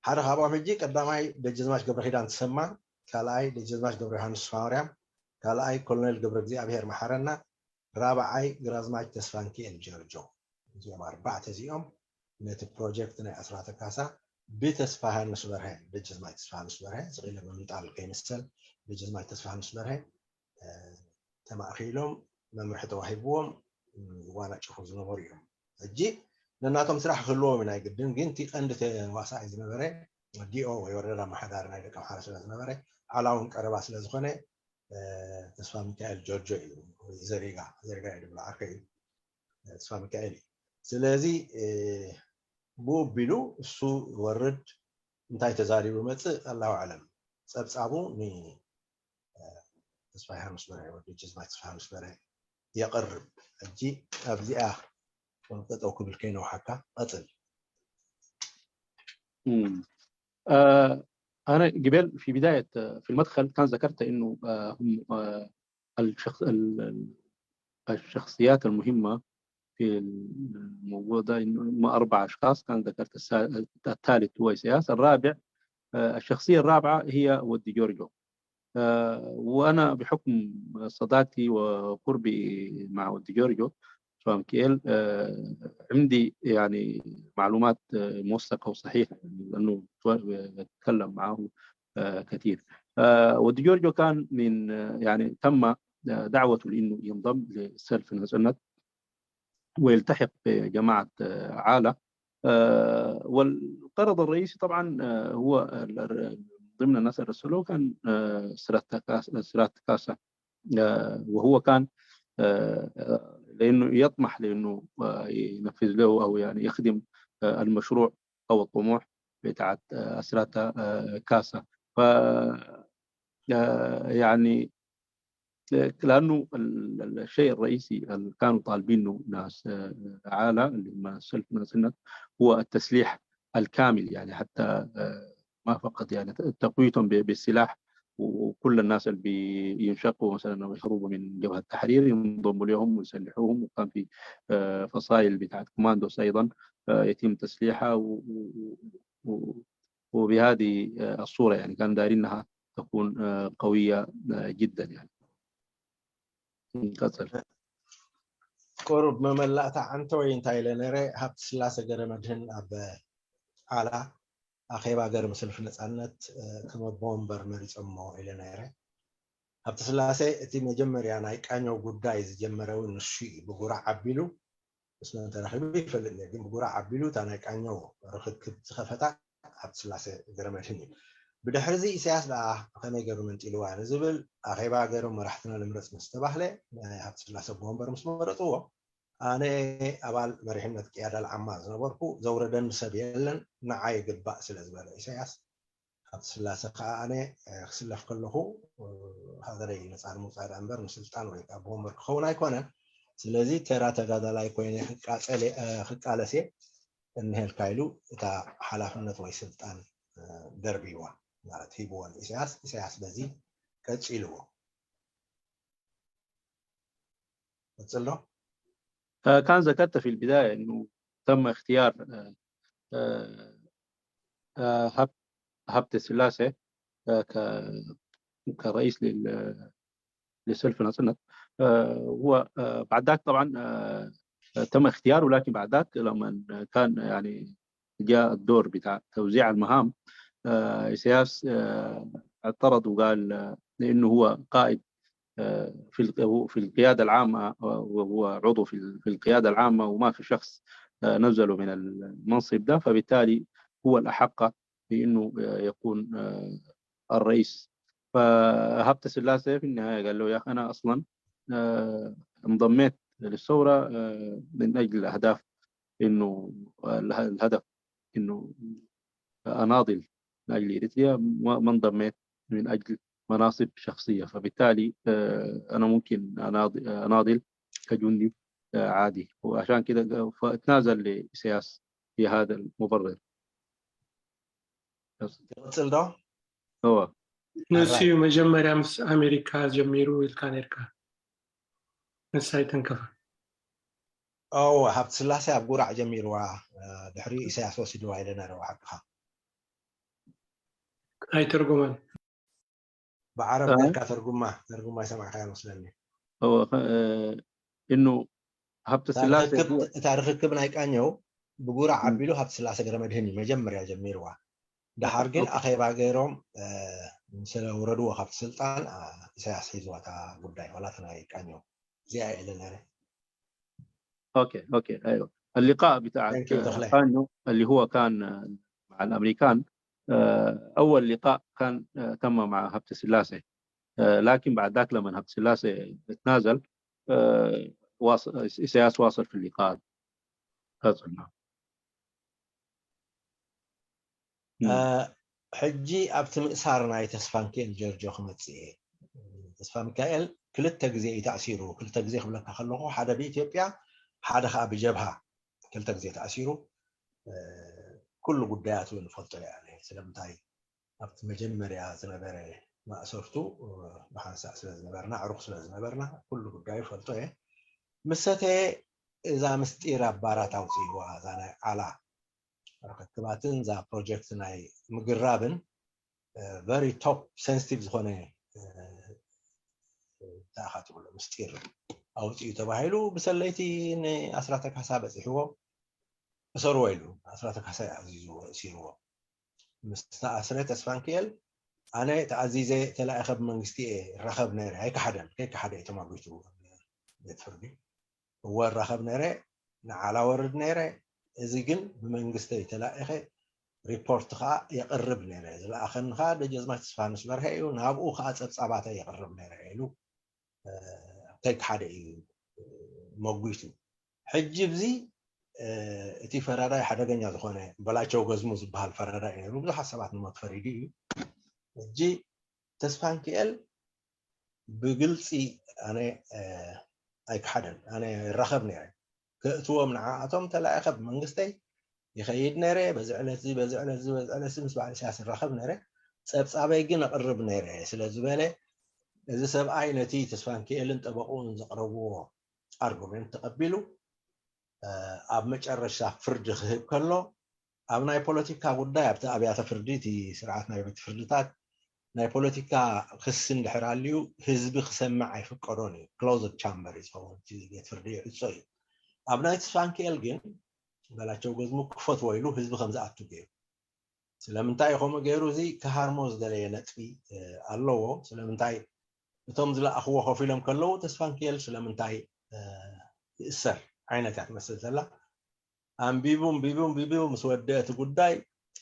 ሓደ ካብኦም ሕጂ ቀዳማይ ደጀዝማች ገብረ ኪዳን ተሰማ፣ ካልኣይ ደጀዝማች ገብረ ዮሃንስ ማርያም፣ ካልኣይ ኮሎኔል ገብረ እግዚኣብሔር መሓረና፣ ራብዓይ ግራዝማች ተስፋንኪኤል ጀርጆ። እዚኦም ኣርባዕተ እዚኦም ነቲ ፕሮጀክት ናይ ኣስራተ ካሳ ብተስፋ ሃንስ በርሀ፣ ደጀዝማች ተስፋ ሃንስ በርሀ ዝኽኢለ ብምንጣል ከይምሰል ደጀዝማች ተስፋ ሃንስ በርሀ ተማእኪሎም መምርሒ ተዋሂብዎም ዝዋናጨፉ ዝነበሩ እዮም። ሕጂ ነናቶም ስራሕ ክህልዎም ናይ ግድን ግን እቲ ቀንዲ ተዋሳኣይ ዝነበረ ዲኦ ወይ ወረዳ ኣመሓዳሪ ናይ ደቂ ኣምሓራ ስለ ዝነበረ ዓላውን ቀረባ ስለ ዝኾነ ተስፋ ሚካኤል ጆርጆ እዩ። ዘሪጋ ዘሪጋ እዩ ድብሎ ዓርከይ እዩ ተስፋ ሚካኤል እዩ። ስለዚ ብኡ ቢሉ እሱ ወርድ እንታይ ተዛሪቡ መፅእ ኣላሁ ኣለም ፀብፃቡ ንተስፋ ዮሃንስ በርሀ ወዲ ጀዝማች ተስፋ ዮሃንስ በርሀ የቕርብ። ሕጂ ኣብዚኣ ጠጠው ክብል ከይነውሓካ ቀፅል። أنا قبل في بداية في المدخل كان ذكرت إنه هم الشخص الشخصيات المهمة في الموضوع ده إنه هم أربع أشخاص. كان ذكرت الثالث هو إسياس، الرابع الشخصية الرابعة هي ودي جورجو. وأنا بحكم صداقتي وقربي مع ودي جورجو سواء كيل عندي يعني معلومات موثقة وصحيحة، يعني لأنه بتكلم معه كثير. ودي جورجو كان من يعني تم دعوته لأنه ينضم لسلف نزنت ويلتحق بجماعة عالة. والغرض الرئيسي طبعا هو ضمن الناس اللي رسلوه كان سراتكاسا، وهو كان لأنه يطمح لأنه ينفذ له أو يعني يخدم المشروع أو الطموح بتاعت أسراتا كاسا. ف آه، يعني، آه، لأنه ال- ال- الشيء الرئيسي اللي كانوا طالبينه ناس، آه، عالة اللي هم سلف ناسنت، هو التسليح الكامل، يعني حتى، آه، ما فقط يعني تقويتهم ب- بالسلاح، وكل الناس اللي بينشقوا مثلا أو يهربوا من جبهة التحرير ينضموا لهم ويسلحوهم. وكان في، آه، فصائل بتاعت كوماندوس أيضا، آه، يتم تسليحها و- و- و- وبهذه، آه، الصورة، يعني كان دايرينها تكون، آه، قوية، آه، جدا يعني. قتل. ቁሩብ መመላእታ ዓንተወይ እንታይ ኢለ ነረ፣ ሃብቲ ስላሰ ገረ መድህን ኣብ ዓላ ኣኼባ ገር ምስልፍ ነፃነት፣ እ፣ ከመ ቦምበር መሪፀሞ ኢለ ነረ። ሃብቲ ስላሴ እቲ መጀመርያ ናይ ቃኘው ጉዳይ ዝጀመረ እውን ንሱ እዩ። ብጉራዕ ኣቢሉ ምስ መን ተራኺቡ ይፈልጥ ነይሩ፣ ግን ብጉራዕ ኣቢሉ እታ ናይ ቃኘው ርኽክብ ዝኸፈታ ሃብቲ ስላሴ ገረ መድህን እዩ። ብድሕሪ እዚ ኢሳያስ ደኣ ከመይ ገሩ መንጢልዋ ንዝብል ኣኼባ ገሮም መራሕትና ንምረፅ ምስ ተባህለ ናይ ሃብቲ ስላሴ ኣቦ ወንበር ምስ መረፅዎ ኣነ ኣባል መሪሕነት ቅያዳ ልዓማ ዝነበርኩ ዘውረደኒ ሰብ የለን፣ ንዓይ ይግባእ ስለ ዝበለ ኢሳያስ ሃብቲ ስላሰ ከዓ ኣነ ክስለፍ ከለኹ ሃገረይ ነፃ ንምውፃእ ደኣ እምበር ንስልጣን ወይ ከዓ ብወንበር ክኸውን ኣይኮነን። ስለዚ ተራ ተጋዳላይ ኮይነ ክቃለስ እየ እንሀልካ ኢሉ እታ ሓላፍነት ወይ ስልጣን ደርብይዋ ማለት ሂብዎ ንኢሳያስ። ኢሳያስ በዚ ቀፂልዎ። ቀፅል ዶ? آه، كان ذكرت في البداية إنه تم اختيار، آه، آه، آه، هب- هبت سلاسة، آه، ك- كرئيس لل- لسلف ناسنت. آه، هو، آه، بعد ذاك طبعا، آه، تم اختياره، لكن بعد ذاك لما كان يعني جاء الدور بتاع توزيع المهام، آه، إيساياس، آه، اعترض وقال، آه، لأنه هو قائد، آه، في الق- في القيادة العامة، آه، وهو عضو في ال- في القيادة العامة، وما في شخص، آه، نزله من المنصب ده، فبالتالي هو الأحق بأنه، آه، يكون، آه، الرئيس. فهبت سلاسة في النهاية قال له: يا أخي، أنا أصلا، آه، انضميت للثورة، آه، من أجل أهداف، إنه اله- الهدف إنه أناضل من أجل إريتريا، ما ما انضميت من أجل مناصب شخصية. فبالتالي، آه، أنا ممكن أناض- أناضل كجندي، آه، عادي. وعشان كده فتنازل لإيساياس في هذا المبرر. ይቕፅል ዶ? هو ንሱ እዩ መጀመርያ ምስ ኣሜሪካ ጀሚሩ ኢልካ ነርካ። ንሳ ኣይተንከፈ። እወ፣ ሃብቲ ስላሴ ኣብ ጉራዕ ጀሚርዋ፣ ድሕሪ ኢሳያስ ወሲድዋ ኢለ ነረዋ። ሓቅኻ። ኣይተርጎመን። ብዓረብ ጌርካ ተርጉማ፣ ተርጉማ ይሰማዕካ መስለኒ። እወ፣ ኸ- እኑ ሃብተ እታ ስላሴ ርክክብ- እታ ርክክብ ናይ ቃኘው ብጉራዕ ኣቢሉ ሃብቲ ስላሴ ገረ መድህን እዩ መጀመርያ ጀሚርዋ። ድሓር ግን ኣኼባ ገይሮም፣ እ፣ ምስ ወረድዎ ካብቲ ስልጣን፣ እ፣ ኢሳያስ ሒዝዋ እታ ጉዳይ፣ ዋላ እቲ ናይ ቃኘው። እዚኣ እየ ኢለ ነይረ። اوكي، اوكي، ايوه. اللقاء بتاع Thank you، تخلي. كانو اللي هو كان، آه، مع الامريكان، آه، اول لقاء كان، آه، تم مع هبت سلاسه. آه، لكن بعد ذاك لما هبت سلاسه تنازل، آه، واصل، اساس واصل في اللقاء. تنازل معه. እ፣ ሕጂ ኣብቲ ምእሳር ናይ ተስፋ ሚካኤል ጀርጆ ክመፅእ እየ። ተስፋ ሚካኤል ክልተ ግዜ እዩ ተኣሲሩ። ክልተ ግዜ ክብለካ ከለኹ፣ ሓደ ብኢትዮጵያ፣ ሓደ ከዓ ብጀብሃ ክልተ ግዜ ተኣሲሩ። እ፣ ኩሉ ጉዳያቱ ንፈልጦ ኢና። ስለምንታይ ኣብቲ መጀመርያ ዝነበረ ማእሰርቱ፣ እ፣ ብሓንሳእ ስለ ዝነበርና፣ ዕሩኽ ስለ ዝነበርና ኩሉ ጉዳዩ ፈልጦ እየ። ምስ ሰተየ እዛ ምስጢር ኣብ ባራት ኣውፅእዋ፣ እዛ ናይ ዓላ ርክክባትን እዛ ፕሮጀክት ናይ ምግራብን፣ እ፣ very top sensitive ዝኾነ፣ እ፣ እንታይ ኢኻ ትብሎ ምስጢር ኣውፅኡ ተባሂሉ ብሰለይቲ ንኣስራተ ካሳ በፂሕዎ። እሰርዎ ኢሉ ኣስራተ ካሳ እዩ ኣዚዙ እሲርዎ። ምስ ተኣስረ ተስፋ ሚካኤል ኣነ ተኣዚዘ ተላኢኸ ብመንግስቲ እየ እራኸብ ነይረ። ኣይከሓደን፣ ከይከሓደ እዩ ተማጒቱ ቤት ፍርዲ። እወ እራኸብ ነይረ፣ ንዓላ ወርድ ነይረ። እዚ ግን ብመንግስተይ ተላኢኸ ሪፖርት ከዓ የቕርብ ነይረ። ዝለኣኸኒ ከዓ ደጀዝማች ተስፋንስ በርሀ እዩ። ናብኡ ከዓ ፀብፃባተይ የቕርብ ነይረ ኢሉ፣ እ፣ ከይከሓደ እዩ መጒቱ። ሕጂ ብዚ፣ እ፣ እቲ ፈራዳይ ሓደገኛ ዝኾነ በላቸው ገዝሙ ዝበሃል ፈራዳይ ነይሩ። ብዙሓት ሰባት ንሞት ፈሪዱ እዩ። ሕጂ ተስፋንክኤል ብግልፂ ኣነ ኣይክሓደን፣ ኣነ ይራኸብ ነይረ። ከእትዎም ንዓኣቶም ተላኢኸ ብመንግስተይ ይኸይድ ነይረ። በዚ ዕለት እዚ፣ በዚ ዕለት እዚ፣ በዚ ዕለት እዚ ምስ በዓል ኢሳያስ ይራኸብ ነይረ። ፀብፃበይ ግን ኣቕርብ ነይረ ስለ ዝበለ፣ እዚ ሰብኣይ ነቲ ተስፋንክኤልን ጠበቕኡን ዘቕረብዎ ኣርጉሜንት ተቐቢሉ ኣብ መጨረሻ ፍርዲ ክህብ ከሎ፣ ኣብ ናይ ፖለቲካ ጉዳይ ኣብቲ ኣብያተ ፍርዲ፣ እቲ ስርዓት ናይ ቤት ፍርድታት ናይ ፖለቲካ ክሲ እንድሕር ኣልዩ ህዝቢ ክሰምዕ ኣይፍቀዶን እዩ። ክሎዝድ ቻምበር እዩ ዝኸውን፣ እቲ ቤት ፍርዲ ይዕጾ እዩ። ኣብ ናይ ተስፋንክኤል ግን በላቸው ገዝሙ ክፈትዎ ኢሉ ህዝቢ ከም ዝኣቱ ገይሩ። ስለምንታይ እዩ ከምኡ ገይሩ? እዚ ክሃርሞ ዝደለየ ነጥቢ ኣለዎ። ስለምንታይ እቶም ዝለኣኽዎ ኮፍ ኢሎም ከለዉ ተስፋንክኤል ስለምንታይ ይእሰር ዓይነት እያ ትመስል ዘላ። ኣንቢቡ ኣንቢቡ ኣንቢቡ ምስ ወደአ እቲ ጉዳይ፣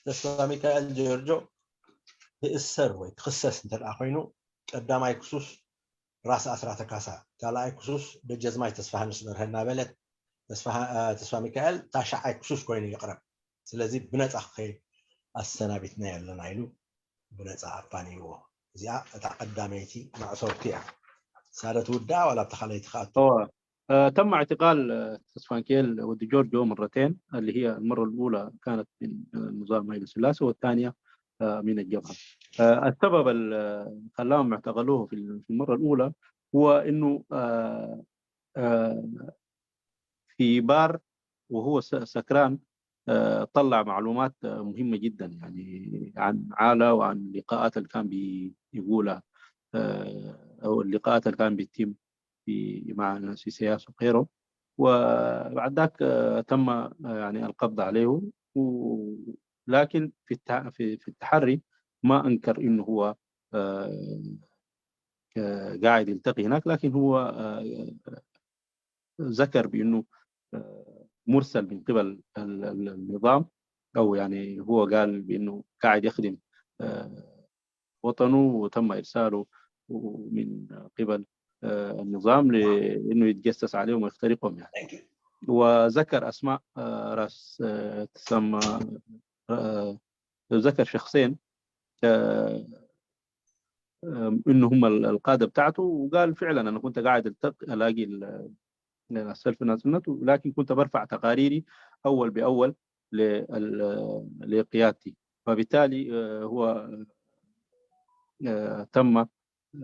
ተስፋ ሚካኤል ጀርጆ ክእሰር ወይ ክኽሰስ እንተ ደኣ ኮይኑ፣ ቀዳማይ ክሱስ ራስ ኣስራተ ካሳ፣ ካልኣይ ክሱስ ደጀዝማች ተስፋሃንስ በርሀ እናበለት፣ ተስፋ ሚካኤል ታሽዓይ ክሱስ ኮይኑ ይቕረብ። ስለዚ ብነፃ ክኸይድ ኣሰናቢትናዮ ኣለና ኢሉ ብነፃ ኣፋንይዎ። እዚኣ እታ ቀዳመይቲ ማእሰርቲ እያ። ሳደት ውዳ ዋላ ኣብታ ካልኣይቲ ክኣቱ። تم اعتقال تسفانكيل ود جورجو مرتين، اللي هي المرة الأولى كانت من نظام هايلي سلاسي، والثانية من الجبهة. السبب اللي خلاهم اعتقلوه في المرة الأولى هو إنه في بار وهو سكران، طلع معلومات مهمة جدا، يعني عن عالة وعن اللقاءات اللي كان بيقولها، أو اللقاءات اللي كان بيتم في مع ناس سياسة وغيره. وبعد ذاك تم يعني القبض عليه، لكن في في التحري ما أنكر إنه هو قاعد يلتقي هناك، لكن هو ذكر بأنه مرسل من قبل النظام، أو يعني هو قال بأنه قاعد يخدم وطنه، وتم إرساله من قبل النظام لأنه يتجسس عليهم ويخترقهم يعني. وذكر أسماء راس تسمى، ذكر شخصين انه هم القاده بتاعته، وقال فعلا انا كنت قاعد الاقي السلف ناس، لكن كنت برفع تقاريري اول باول لقيادتي، فبالتالي هو تم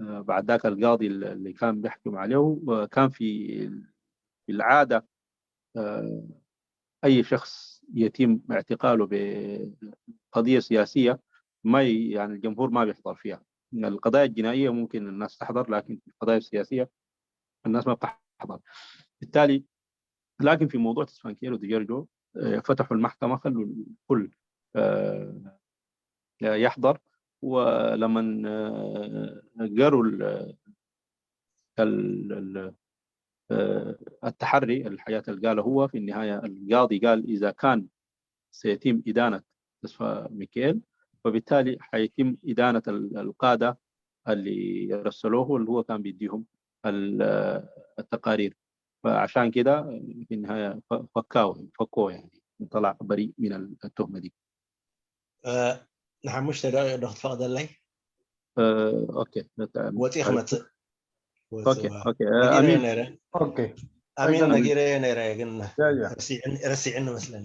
بعد ذاك القاضي اللي كان بيحكم عليه كان في العاده اي شخص يتم اعتقاله بقضيه سياسيه ما يعني الجمهور ما بيحضر فيها. القضايا الجنائيه ممكن الناس تحضر، لكن في القضايا السياسيه الناس ما بتحضر. بالتالي لكن في موضوع تسفانكير وديجيرجو فتحوا المحكمه، خلوا الكل يحضر. ولما قروا التحري، الحياه اللي قاله هو في النهايه، القاضي قال اذا كان سيتم إدانة تسفا ميكيل، وبالتالي حيتم إدانة القادة اللي رسلوه، اللي هو كان بيديهم التقارير. فعشان كده في النهاية فكاوه فكوه يعني، طلع بريء من التهمة دي. ንሓሙሽተ ደቂቕ ዶ ክትፈቕደለይ? ኦኬ። ወፂ ክመፅእ ኦኬ ኦኬ። ኣሚን ኣሚን ነጊረዮ ነይረ ግን ረሲዕኒ መስለኒ።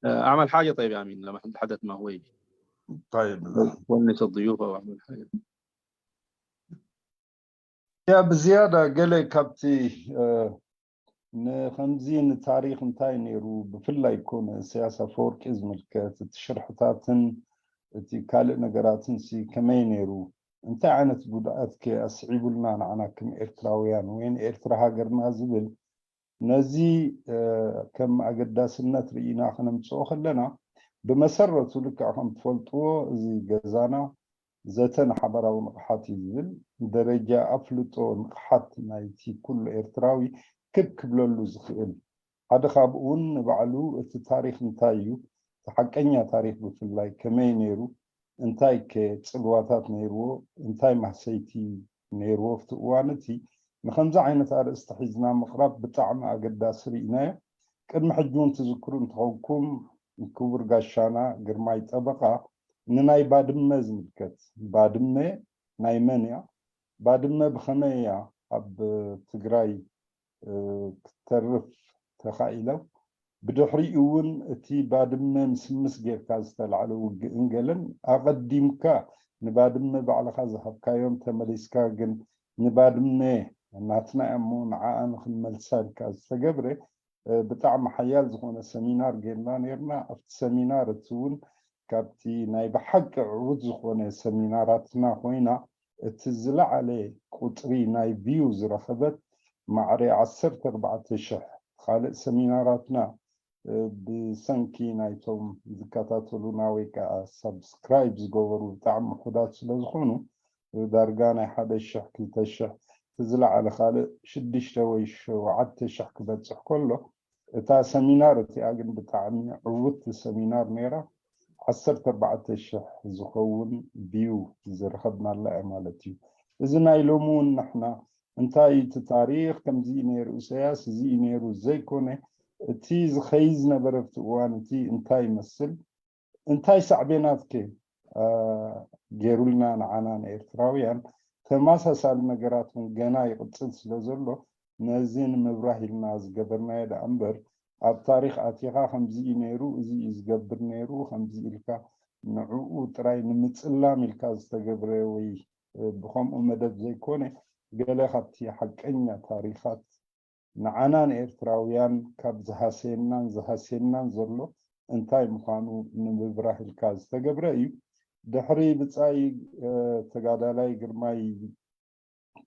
أعمل حاجة طيب يا أمين لما حدث ما هو يجي. طيب. ونس الضيوف أو أعمل حاجة. ያ ብዝያዳ ገለ ካብቲ ንከምዚ ንታሪኽ እንታይ ነይሩ፣ ብፍላይ እኮ ንእሰያስ ኣፈወርቂ ዝምልከት እቲ ሽርሕታትን እቲ ካልእ ነገራትን ሲ ከመይ ነይሩ፣ እንታይ ዓይነት ጉድኣት ከ ኣስዒቡልና ንዓና ከም ኤርትራውያን ወይ ንኤርትራ ሃገርና ዝብል፣ ነዚ ከም ኣገዳስነት ርኢና ከነምጽኦ ከለና፣ ብመሰረቱ ልክዕ ከም ትፈልጥዎ እዚ ገዛና ዘተ ንሓበራዊ ንቕሓት እዩ ዝብል፣ ደረጃ ኣፍልጦ ንቕሓት ናይቲ ኩሉ ኤርትራዊ ክብ ክብለሉ ዝኽእል፣ ሓደ ካብኡ እውን ንባዕሉ እቲ ታሪኽ እንታይ እዩ፣ እቲ ሓቀኛ ታሪኽ ብፍላይ ከመይ ነይሩ፣ እንታይ ከ ጽልዋታት ነይርዎ፣ እንታይ ማህሰይቲ ነይርዎ ኣብቲ እዋን እቲ፣ ንኸምዚ ዓይነት ኣርእስቲ ሒዝና ምቕራብ ብጣዕሚ ኣገዳሲ ርኢናዮ። ቅድሚ ሕጂ እውን ትዝክሩ እንተኾንኩም ክቡር ጋሻና ግርማይ ጠበቓ ንናይ ባድመ ዝምልከት፣ ባድመ ናይ መን እያ? ባድመ ብኸመይ እያ ኣብ ትግራይ ክትተርፍ ተኻኢላ? ብድሕሪኡ እውን እቲ ባድመ ምስምስ ጌርካ ዝተላዕለ ውግእን ገለን ኣቐዲምካ ንባድመ ባዕልኻ ዝሃብካዮም ተመሊስካ ግን ንባድመ ናትና እሞ ንዓኣ ንክንመልሳ ኢልካ ዝተገብረ ብጣዕሚ ሓያል ዝኾነ ሰሚናር ጌርና ኔርና። ኣብቲ ሰሚናር እቲ እውን ካብቲ ናይ ብሓቂ ዕዉት ዝኾነ ሰሚናራትና ኮይና እቲ ዝለዓለ ቁፅሪ ናይ ቪው ዝረኸበት ማዕረ ዓሰርተ ኣርባዕተ ሽሕ። ካልእ ሰሚናራትና ብሰንኪ ናይቶም ዝከታተሉና ወይ ከዓ ሳብስክራይብ ዝገበሩ ብጣዕሚ ውሑዳት ስለ ዝኾኑ ዳርጋ ናይ ሓደ ሽሕ ክልተ ሽሕ እቲ ዝለዓለ ካልእ ሽዱሽተ ወይ ሸውዓተ ሽሕ ክበፅሕ ከሎ እታ ሰሚናር እቲኣ ግን ብጣዕሚ ዕውት ሰሚናር ነይራ። ዓሰርተ ኣርባዕተ ሽሕ ዝኸውን ቪው ዝረኸብናላ እያ ማለት እዩ። እዚ ናይ ሎሚ እውን ንሕና እንታይ እቲ ታሪኽ ከምዚ እዩ ነይሩ፣ ኢሳያስ እዚ እዩ ነይሩ ዘይኮነ እቲ ዝኸይድ ዝነበረ ኣብቲ እዋን እቲ እንታይ ይመስል እንታይ ሳዕቤናት ከ ገይሩልና ንዓና ንኤርትራውያን ተመሳሳሊ ነገራት እውን ገና ይቕፅል ስለ ዘሎ ነዚ ንምብራህ ኢልና ዝገበርናዮ ደኣ እምበር ኣብ ታሪኽ ኣቲኻ ከምዚ እዩ ነይሩ እዚ እዩ ዝገብር ነይሩ ከምዚ ኢልካ ንዕኡ ጥራይ ንምፅላም ኢልካ ዝተገብረ ወይ ብከምኡ መደብ ዘይኮነ ገለ ካብቲ ሓቀኛ ታሪኻት ንዓና ንኤርትራውያን ካብ ዝሃሰየናን ዝሃስየናን ዘሎ እንታይ ምዃኑ ንምብራህ ኢልካ ዝተገብረ እዩ። ድሕሪ ብጻይ ተጋዳላይ ግርማይ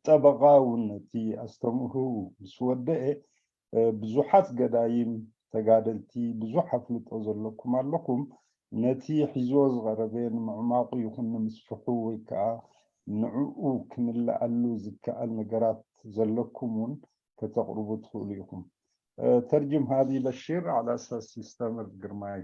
ጠበቓ እውን እቲ ኣስተምህሮ ምስ ወደአ ብዙሓት ገዳይም ተጋደልቲ ብዙሕ ኣፍልጦ ዘለኩም ኣለኹም። ነቲ ሒዝዎ ዝቐረበ ንምዕማቑ ይኹን ንምስፍሑ ወይ ከዓ ንዕኡ ክምለኣሉ ዝከኣል ነገራት ዘለኩም እውን ከተቕርቡ ትኽእሉ ኢኹም። ተርጅም ሃዲ በሽር على أساس يستمر ግርማይ።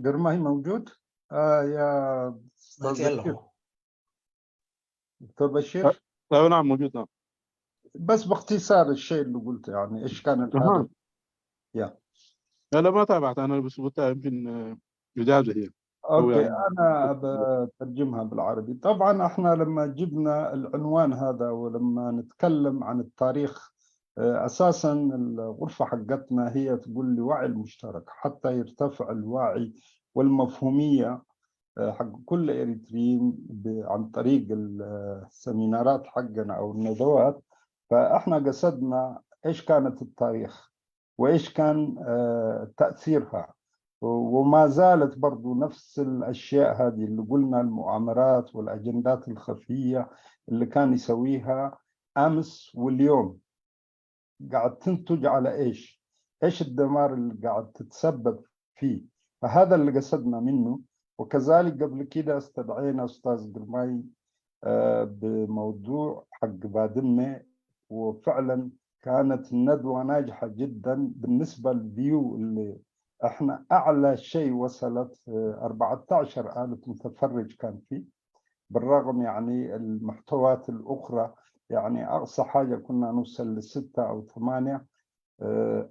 ግርማይ موجود؟ آه يا أستاذ بشير. دكتور بشير؟ أيوة نعم موجود نعم. بس باختصار الشيء اللي قلته يعني ايش كان الهدف؟ يا لا لا ما تابعت انا بس قلتها يمكن جداد هي. اوكي يعني انا بترجمها بالعربي. طبعا احنا لما جبنا العنوان هذا ولما نتكلم عن التاريخ اساسا الغرفه حقتنا هي تقول لوعي المشترك حتى يرتفع الوعي والمفهوميه حق كل اريتريين عن طريق السمينارات حقنا او الندوات. فاحنا قصدنا ايش كانت التاريخ وايش كان تاثيرها وما زالت برضو نفس الاشياء هذه اللي قلنا المؤامرات والاجندات الخفيه اللي كان يسويها امس واليوم قاعد تنتج على ايش؟ ايش الدمار اللي قاعد تتسبب فيه؟ فهذا اللي قصدنا منه. وكذلك قبل كده استدعينا استاذ قرماي بموضوع حق بادمه وفعلا كانت الندوه ناجحه جدا بالنسبه للفيو اللي احنا اعلى شيء وصلت أربعتاشر ألف متفرج كان فيه بالرغم يعني المحتويات الاخرى يعني اقصى حاجه كنا نوصل لستة او ثمانية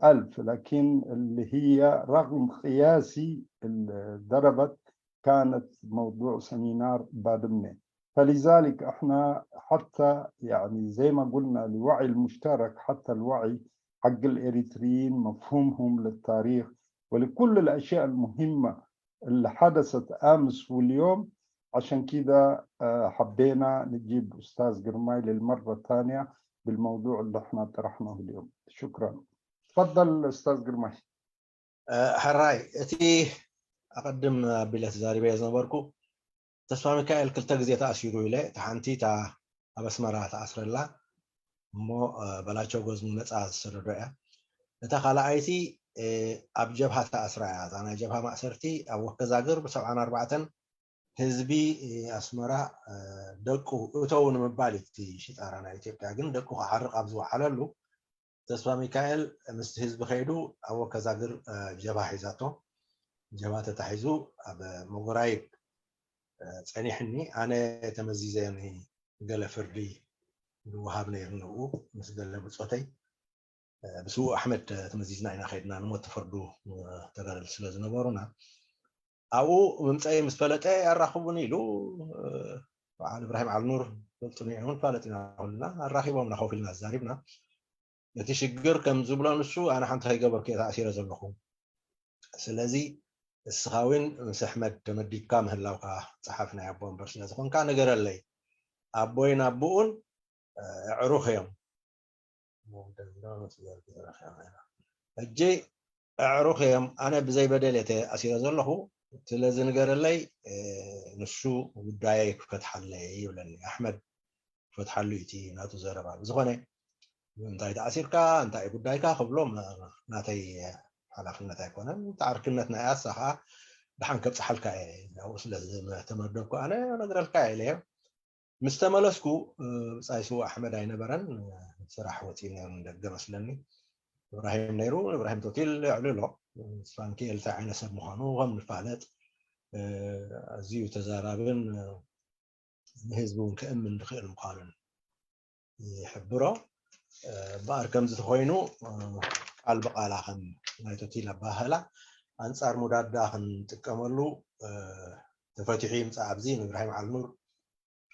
ألف لكن اللي هي رقم قياسي اللي ضربت كانت موضوع سمينار بادمه. فلذلك احنا حتى يعني زي ما قلنا لوعي المشترك حتى الوعي حق الاريتريين مفهومهم للتاريخ ولكل الاشياء المهمه اللي حدثت امس واليوم. عشان كده حبينا نجيب استاذ قرماي للمره الثانيه بالموضوع اللي احنا طرحناه اليوم. شكرا. تفضل استاذ قرماي. ሕራይ እቲ ኣቐድም ኣቢለ ተዛሪበ ዝነበርኩ ተስፋ ሚካኤል ክልተ ግዜ ተኣሲሩ ኢለ እታ ሓንቲ እታ ኣብ ኣስመራ ተኣስረላ እሞ በላቸው ጎዝሚ መፃ ዝሰደዶ እያ። እታ ካልኣይቲ ኣብ ጀብሃ ተኣስራ እያ። እዛ ናይ ጀብሃ ማእሰርቲ ኣብ ወከዛግር ብሰብዓን ኣርባዕተን ህዝቢ ኣስመራ ደቁ እተው ንምባል እዩ እቲ ሽጣራ ናይ ኢትዮጵያ ግን ደቁ ክዓርቕ ኣብ ዝወዓለሉ ተስፋ ሚካኤል ምስቲ ህዝቢ ከይዱ ኣብ ወከዛግር ጀብሃ ሒዛቶ። ጀብሃ ተታሒዙ ኣብ መጎራይብ ፀኒሕኒ ኣነ ተመዚዘ ገለ ፍርዲ ዝወሃብ ነይሩ ንኡ ምስ ገለ ብፆተይ ብስዉእ ኣሕመድ ተመዚዝና ኢና ከይድና ንሞት ተፈርዱ ተጋደልቲ ስለ ዝነበሩና ኣብኡ ምምፀይ ምስ ፈለጠ ኣራኽቡን ኢሉ በዓል እብራሂም ዓልኑር ፈልጡኒ እውን ፋለጥ ኢና ኩልና ኣራኺቦምና ኮፍ ኢልና ዛሪብና እቲ ሽግር ከም ዝብሎ ንሱ ኣነ ሓንቲ ከይገበርኩ እየ ተኣሲረ ዘለኹ ስለዚ እስኻ እውን ምስ ኣሕመድ ተመዲብካ ምህላውካ ፀሓፍ ናይ ኣቦ ወንበር ስለ ዝኾንካ ንገረለይ ኣቦይን ኣቦኡን ኣዕሩኽ እዮም ሕጂ ኣዕሩኽ እዮም ኣነ ብዘይ በደል እየ ተኣሲረ ዘለኹ ስለዚ ንገረለይ ንሱ ጉዳየይ ክፈትሓለይ ይብለኒ ኣሕመድ ክፈትሓሉ እዩ እቲ ናቱ ዘረባ ብዝኾነ እንታይ ተኣሲርካ እንታይ ጉዳይካ ክብሎ ናተይ ሓላፍነት ኣይኮነን ተዓርክነት ናይ ኣሳ ከዓ ደሓን ከብፅሓልካ እየ ኣብኡ ስለ ዝተመደብኩ ኣነ ነግረልካ እየ ኢለዮ ምስ ተመለስኩ ብፃይ ስዉእ ኣሕመድ ኣይነበረን ስራሕ ወፂኡ ነይሩ ንደገ መስለኒ እብራሂም ነይሩ እብራሂም ቶቲል የዕልሎ ስፋንኪኤል እንታይ ዓይነት ሰብ ምዃኑ ከም ንፋለጥ ኣዝዩ ተዛራብን ንህዝቢ እውን ክእምን ዝኽእል ምዃኑን ይሕብሮ እምበኣር ከምዚ ተኮይኑ ቃል ብቃላ ከም ናይ ቶቲል ኣባህላ ኣንፃር ሙዳዳ ክንጥቀመሉ ተፈቲሑ ይምፃእ ኣብዚ ንእብራሂም ዓልኑር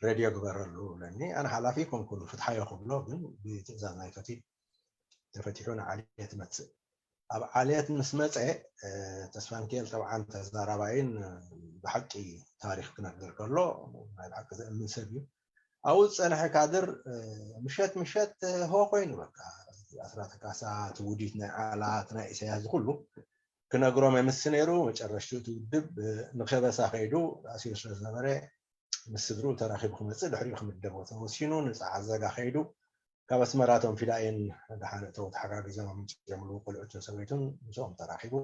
ሬድዮ ግበረሉ ብለኒ ኣነ ሓላፊ ኮንኩን ፍትሓዮ ክብሎ ግን ብትእዛዝ ናይ ቶቲል ተፈቲሑ ንዓልየት መፅእ ኣብ ዓልየት ምስ መፀ ተስፋንኪኤል ጠብዓን ተዛራባይን ብሓቂ ታሪክ ክነግር ከሎ ናይ ብሓቂ ዘእምን ሰብ እዩ ኣብኡ ዝፀንሐ ካድር ምሸት ምሸት ሆ ኮይኑ በቃ ኣስራተ ካሳ እቲ ውዲት ናይ ዓላ እቲ ናይ ኢሳያስ ዝኩሉ ክነግሮም የምስ ነይሩ መጨረሽቱ እቲ ውድብ ንከበሳ ከይዱ ኣሲሩ ስለ ዝነበረ ምስ ስድርኡ ተራኺቡ ክመፅእ ድሕሪኡ ክምደቦ ተወሲኑ ንፀዓዘጋ ከይዱ ካብ ኣስመራ እቶም ፊዳኤን ደሓን እተው ተሓጋጊዞም ኣምፅኦምሉ ቆልዑትን ሰበይቱን ምስኦም ተራኺቡ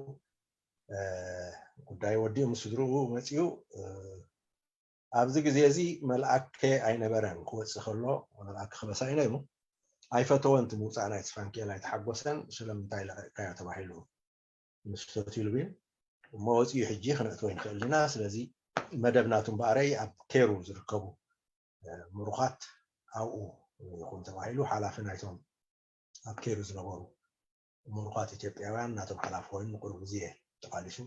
ጉዳይ ወዲኡ ምስ ስድርኡ መፂኡ ኣብዚ ግዜ እዚ መልኣከ ኣይነበረን ክወፅእ ከሎ መልኣከ ክበሳ እዩ ነይሩ ኣይፈተወን እቲ ምውፃእ ናይ ተስፋንኪኤል ኣይተሓጎሰን ስለምንታይ ለቂቕካዮ ተባሂሉ ምስ ፈትዩሉ ግን እሞ ወፂኡ ሕጂ ክነእትዎ ይንኽእል ኢና ስለዚ መደብ ናቱ እምበኣረይ ኣብ ኬሩ ዝርከቡ ምሩኻት ኣብኡ ይኹን ተባሂሉ ሓላፊ ናይቶም ኣብ ኬሩ ዝነበሩ ምሩኻት ኢትዮጵያውያን ናቶም ሓላፊ ኮይኑ ንቁሩብ ግዜ ተቃሊሱ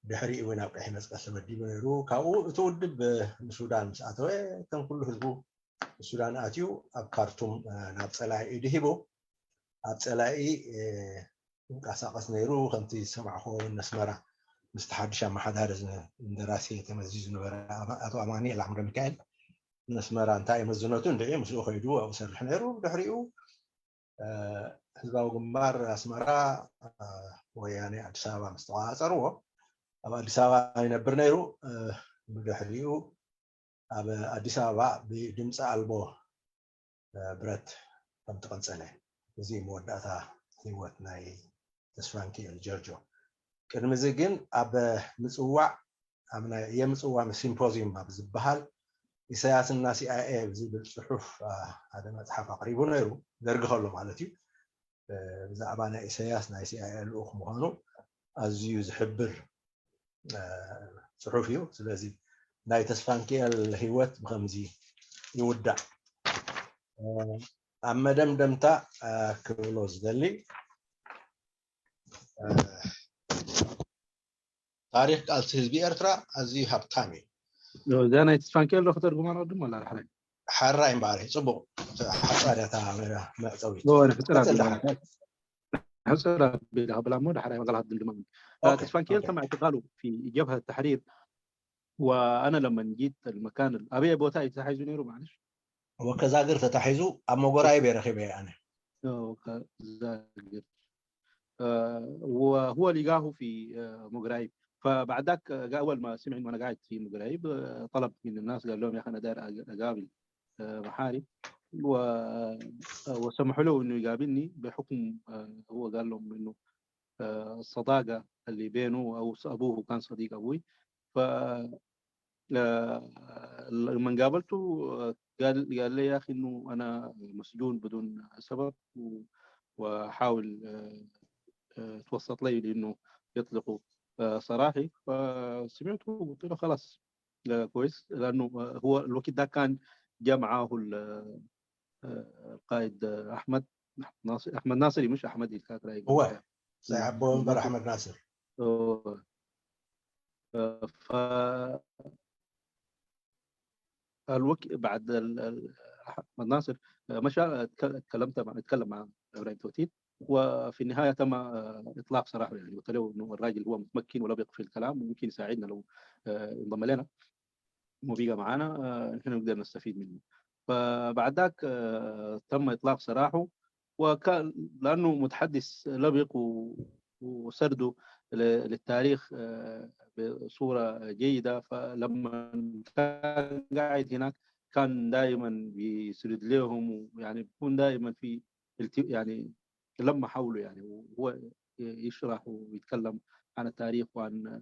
ድሕሪኡ እውን ኣብ ቀይሕ መስቀል ተመዲቡ ነይሩ ካብኡ እቲ ውድብ ንሱዳን ምስ ኣተወ ከም ኩሉ ህዝቡ ንሱዳን ኣትዩ ኣብ ካርቱም ናብ ፀላኢ ኢዱ ሂቡ ኣብ ፀላኢ ይንቀሳቀስ ነይሩ ከምቲ ዝሰማዕክዎ እውን ነስመራ ምስቲ ሓድሽ ኣመሓዳሪ እንደራሴ ተመዚዙ ነበረ ኣቶ ኣማኒኤል ኣሕመድ ሚካኤል ነስመራ እንታይ መዝነቱ እንድዒ ምስኡ ከይዱ ኣብኡ ሰርሕ ነይሩ ድሕሪኡ ህዝባዊ ግንባር ኣስመራ ወያኔ ኣዲስ ኣበባ ምስ ተቋፃፀርዎ ኣብ ኣዲስ ኣበባ ይነብር ነይሩ ብድሕሪኡ ኣብ ኣዲስ ኣበባ ብድምፂ ኣልቦ ብረት ከም ተቐንፀለ እዚ መወዳእታ ህይወት ናይ ተስፋንኪኤል ጀርጆ ቅድሚ እዚ ግን ኣብ ምፅዋዕ ኣብ ናይ የምፅዋ ሲምፖዚዩም ኣብ ዝበሃል ኢሳያስና ሲኣይኤ ብዝብል ፅሑፍ ሓደ መፅሓፍ ኣቅሪቡ ነይሩ ደርጊ ከሎ ማለት እዩ ብዛዕባ ናይ ኢሳያስ ናይ ሲኣይኤ ልኡክ ምዃኑ ኣዝዩ ዝሕብር ፅሑፍ እዩ ስለዚ ናይ ተስፋንኪኤል ህይወት ብከምዚ ይውዳእ ኣብ መደምደምታ ክብሎ ዝደሊ ታሪክ ቃልሲ ህዝቢ ኤርትራ ኣዝዩ ሃብታም እዩ እዛ ናይ ተስፋንኪኤል ዶ ከተርጉማ ንቅድም ወላ ዳሕራይ ሓራይ እምበኣር ጽቡቅ ሓጻር እያ እታ መዕጸዊት ንሕጽር ኣቢላ ሕጽር ኣቢላ ክብላ እሞ ዳሕራይ መቀል ክትድልድማ ተስፋንኪኤል تم اعتقاله في جبهة التحرير وأنا لما جيت المكان أبي بوتا يتحيزوا نيرو معلش ወከዛግር ተታሒዙ ኣብ መጎራይብ እየ ረኺበ ኣነ وهو لقاه في مقرايب فبعد ذاك أول ما سمع إنه أنا قاعد في مقرايب طلب من الناس قال لهم يا أخي أنا داير أقابل محارب وسمحوا له إنه يقابلني بحكم هو قال لهم إنه الصداقة اللي بينه أو أبوه كان صديق أبوي ف لما قابلته قال قال لي يا اخي انه انا مسجون بدون سبب واحاول توسط لي لانه يطلقوا سراحي فسمعته وقلت له خلاص كويس لانه هو الوقت ده كان جاء معاه القائد احمد ناصر، احمد ناصر، مش احمد الكاتراي. هو سي ابو منبر احمد ناصر. هو ف الوك بعد ال- ال- احمد ناصر مشى، اتكلمت مع اتكلم مع ابراهيم توتيل، وفي النهايه تم اطلاق سراحه يعني، وقلت له انه الراجل هو متمكن ولبق في الكلام وممكن يساعدنا لو انضم لنا وبقى معنا، نحن نقدر نستفيد منه. فبعد ذاك تم اطلاق سراحه، وكان لانه متحدث لبق وسرده للتاريخ بصوره جيده، فلما كان قاعد هناك كان دائما بيسرد لهم، يعني بيكون دائما في يعني لما حوله يعني، وهو يشرح ويتكلم عن التاريخ وعن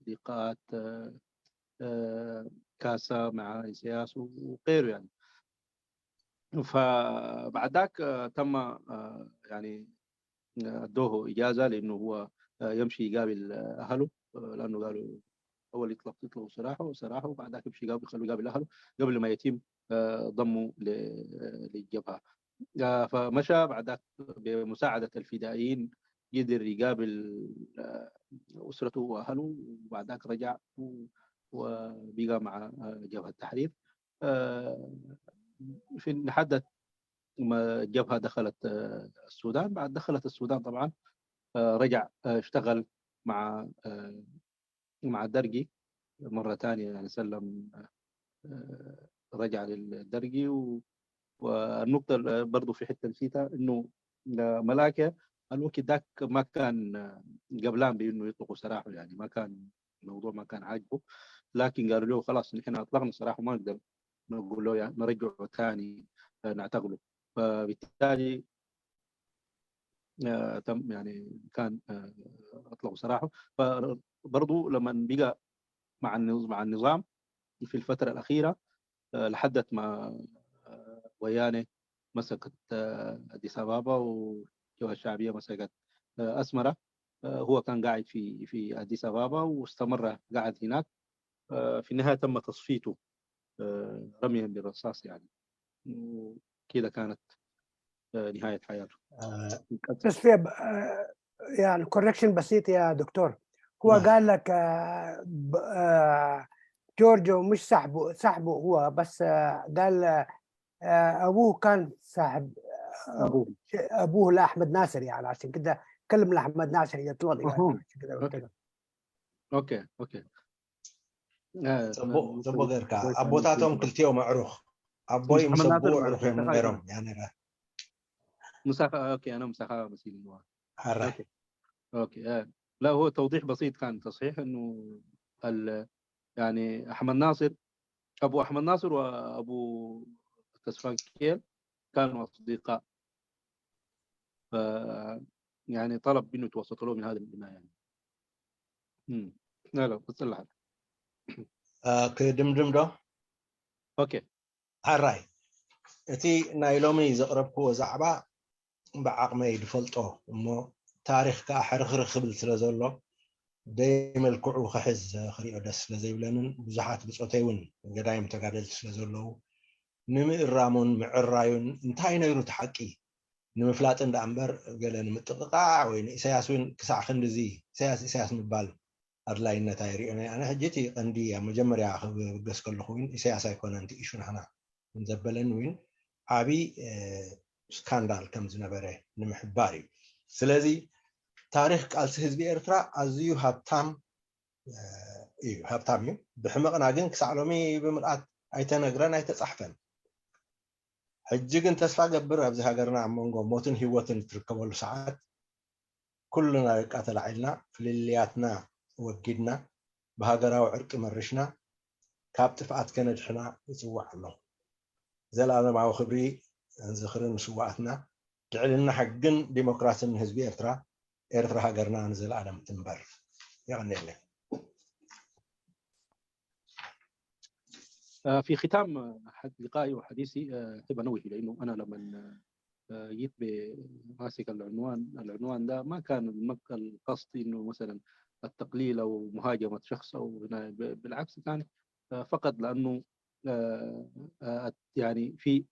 لقاءات كاسا مع إيسياس وغيره يعني. فبعد ذاك تم يعني ادوه اجازه لانه هو يمشي يقابل اهله، لانه قالوا اول يطلق يطلقوا سراحه سراحه وبعد ذاك يمشي يقابل يخلوه يقابل اهله قبل ما يتم ضمه للجبهه. فمشى بعد ذاك بمساعده الفدائيين قدر يقابل اسرته واهله، وبعد ذاك رجع وبقى مع جبهه التحرير. في لحد ما الجبهه دخلت السودان. بعد دخلت السودان طبعا رجع اشتغل مع مع الدرقي مره ثانيه، يعني سلم رجع للدرقي. والنقطه برضو في حته نسيتها، انه ملاكه الوقت ذاك ما كان قبلان بانه يطلقوا سراحه، يعني ما كان الموضوع ما كان عاجبه، لكن قالوا له خلاص نحن اطلقنا سراحه وما نقدر نقول له يعني نرجعه ثاني نعتقله. فبالتالي تم يعني كان اطلقوا سراحه. فبرضه لما بقى مع مع النظام في الفتره الاخيره لحد ما ويانه مسكت اديس ابابا والجبهه الشعبيه مسكت اسمره، هو كان قاعد في في اديس ابابا واستمر قاعد هناك. في النهايه تم تصفيته رميا بالرصاص يعني، وكذا كانت نهايه حياته. بس في يعني correction بسيط يا دكتور، هو قال لك جورجو مش صاحبه، صاحبه هو بس قال ابوه كان صاحب ابوه لاحمد ناصر، يعني عشان كده كلم لاحمد ناصر يطلق يعني عشان كده قلت له. اوكي اوكي. ጽቡቕ ጽቡቕ ጌርካ። ኣቦታቶም ክልቲኦም ኣዕሩኽ ኣቦይ ምስ ኣቦኡ ኣዕሩኽ እዮም ነይሮም። ምሳኻ ኦኬ፣ ኣነ ምሳኻ መሲልኒ። ሕራይ لا، هو توضيح بسيط كان، تصحيح انه ال... يعني احمد ناصر، ابو احمد ناصر وابو تسفانكيل كانوا اصدقاء، ف يعني طلب منه يتوسط له من هذا البناء يعني. امم لا لا بس لحظة. ክድምድም ዶ? اوكي ሕራይ እቲ ናይ ሎሚ ዘቕረብክዎ ዛዕባ ብዓቕመይ ዝፈልጦ እሞ ታሪኽ ከዓ ሕርኽርኽ ክብል ስለ ዘሎ ደይ መልክዑ ክሕዝ ክሪኦ ደስ ስለ ዘይብለንን ብዙሓት ብፆተይ እውን ገዳይም ተጋደልቲ ስለ ዘለዉ ንምእራሙን ምዕራዩን እንታይ ነይሩ እቲ ሓቂ ንምፍላጥ እንዳ እምበር ገለ ንምጥቕቓዕ ወይ ንኢሳያስ እውን ክሳዕ ክንድዚ ኢሳያስ ኢሳያስ ምባል ኣድላይነት ኣይሪኦን። ኣነ ሕጂ እቲ ቀንዲ ኣብ መጀመርያ ክብገስ ከለኹ እውን ኢሳያስ ኣይኮነን እቲ ኢሹ ናህና ዘበለን እውን ዓብዪ ስካንዳል ከም ዝነበረ ንምሕባር እዩ። ስለዚ ታሪኽ ቃልሲ ህዝቢ ኤርትራ ኣዝዩ ሃብታም እዩ፣ ሃብታም እዩ። ብሕመቕና ግን ክሳዕ ሎሚ ብምልኣት ኣይተነግረን ኣይተጻሕፈን። ሕጂ ግን ተስፋ ገብር ኣብዚ ሃገርና ኣብ መንጎ ሞትን ህይወትን እትርከበሉ ሰዓት ኩልና ደቃ ተላዒልና ፍልልያትና ወጊድና ብሃገራዊ ዕርቂ መሪሽና ካብ ጥፍኣት ከነድሕና ይጽውዕ ኣለኹ። ዘላለማዊ ክብሪ ዝኽሪ ንስውኣትና፣ ልዕልና ሕግን ዲሞክራስን ንህዝቢ ኤርትራ፣ ኤርትራ ሃገርና ንዘለኣለም ትንበር። የቐንየለይ። في ختام لقائي وحديثي أحب أنوه إلى أنه أنا لما جيت بماسك العنوان، العنوان ده ما كان القصد إنه مثلا التقليل أو مهاجمة شخص أو بالعكس كان فقط لأنه يعني في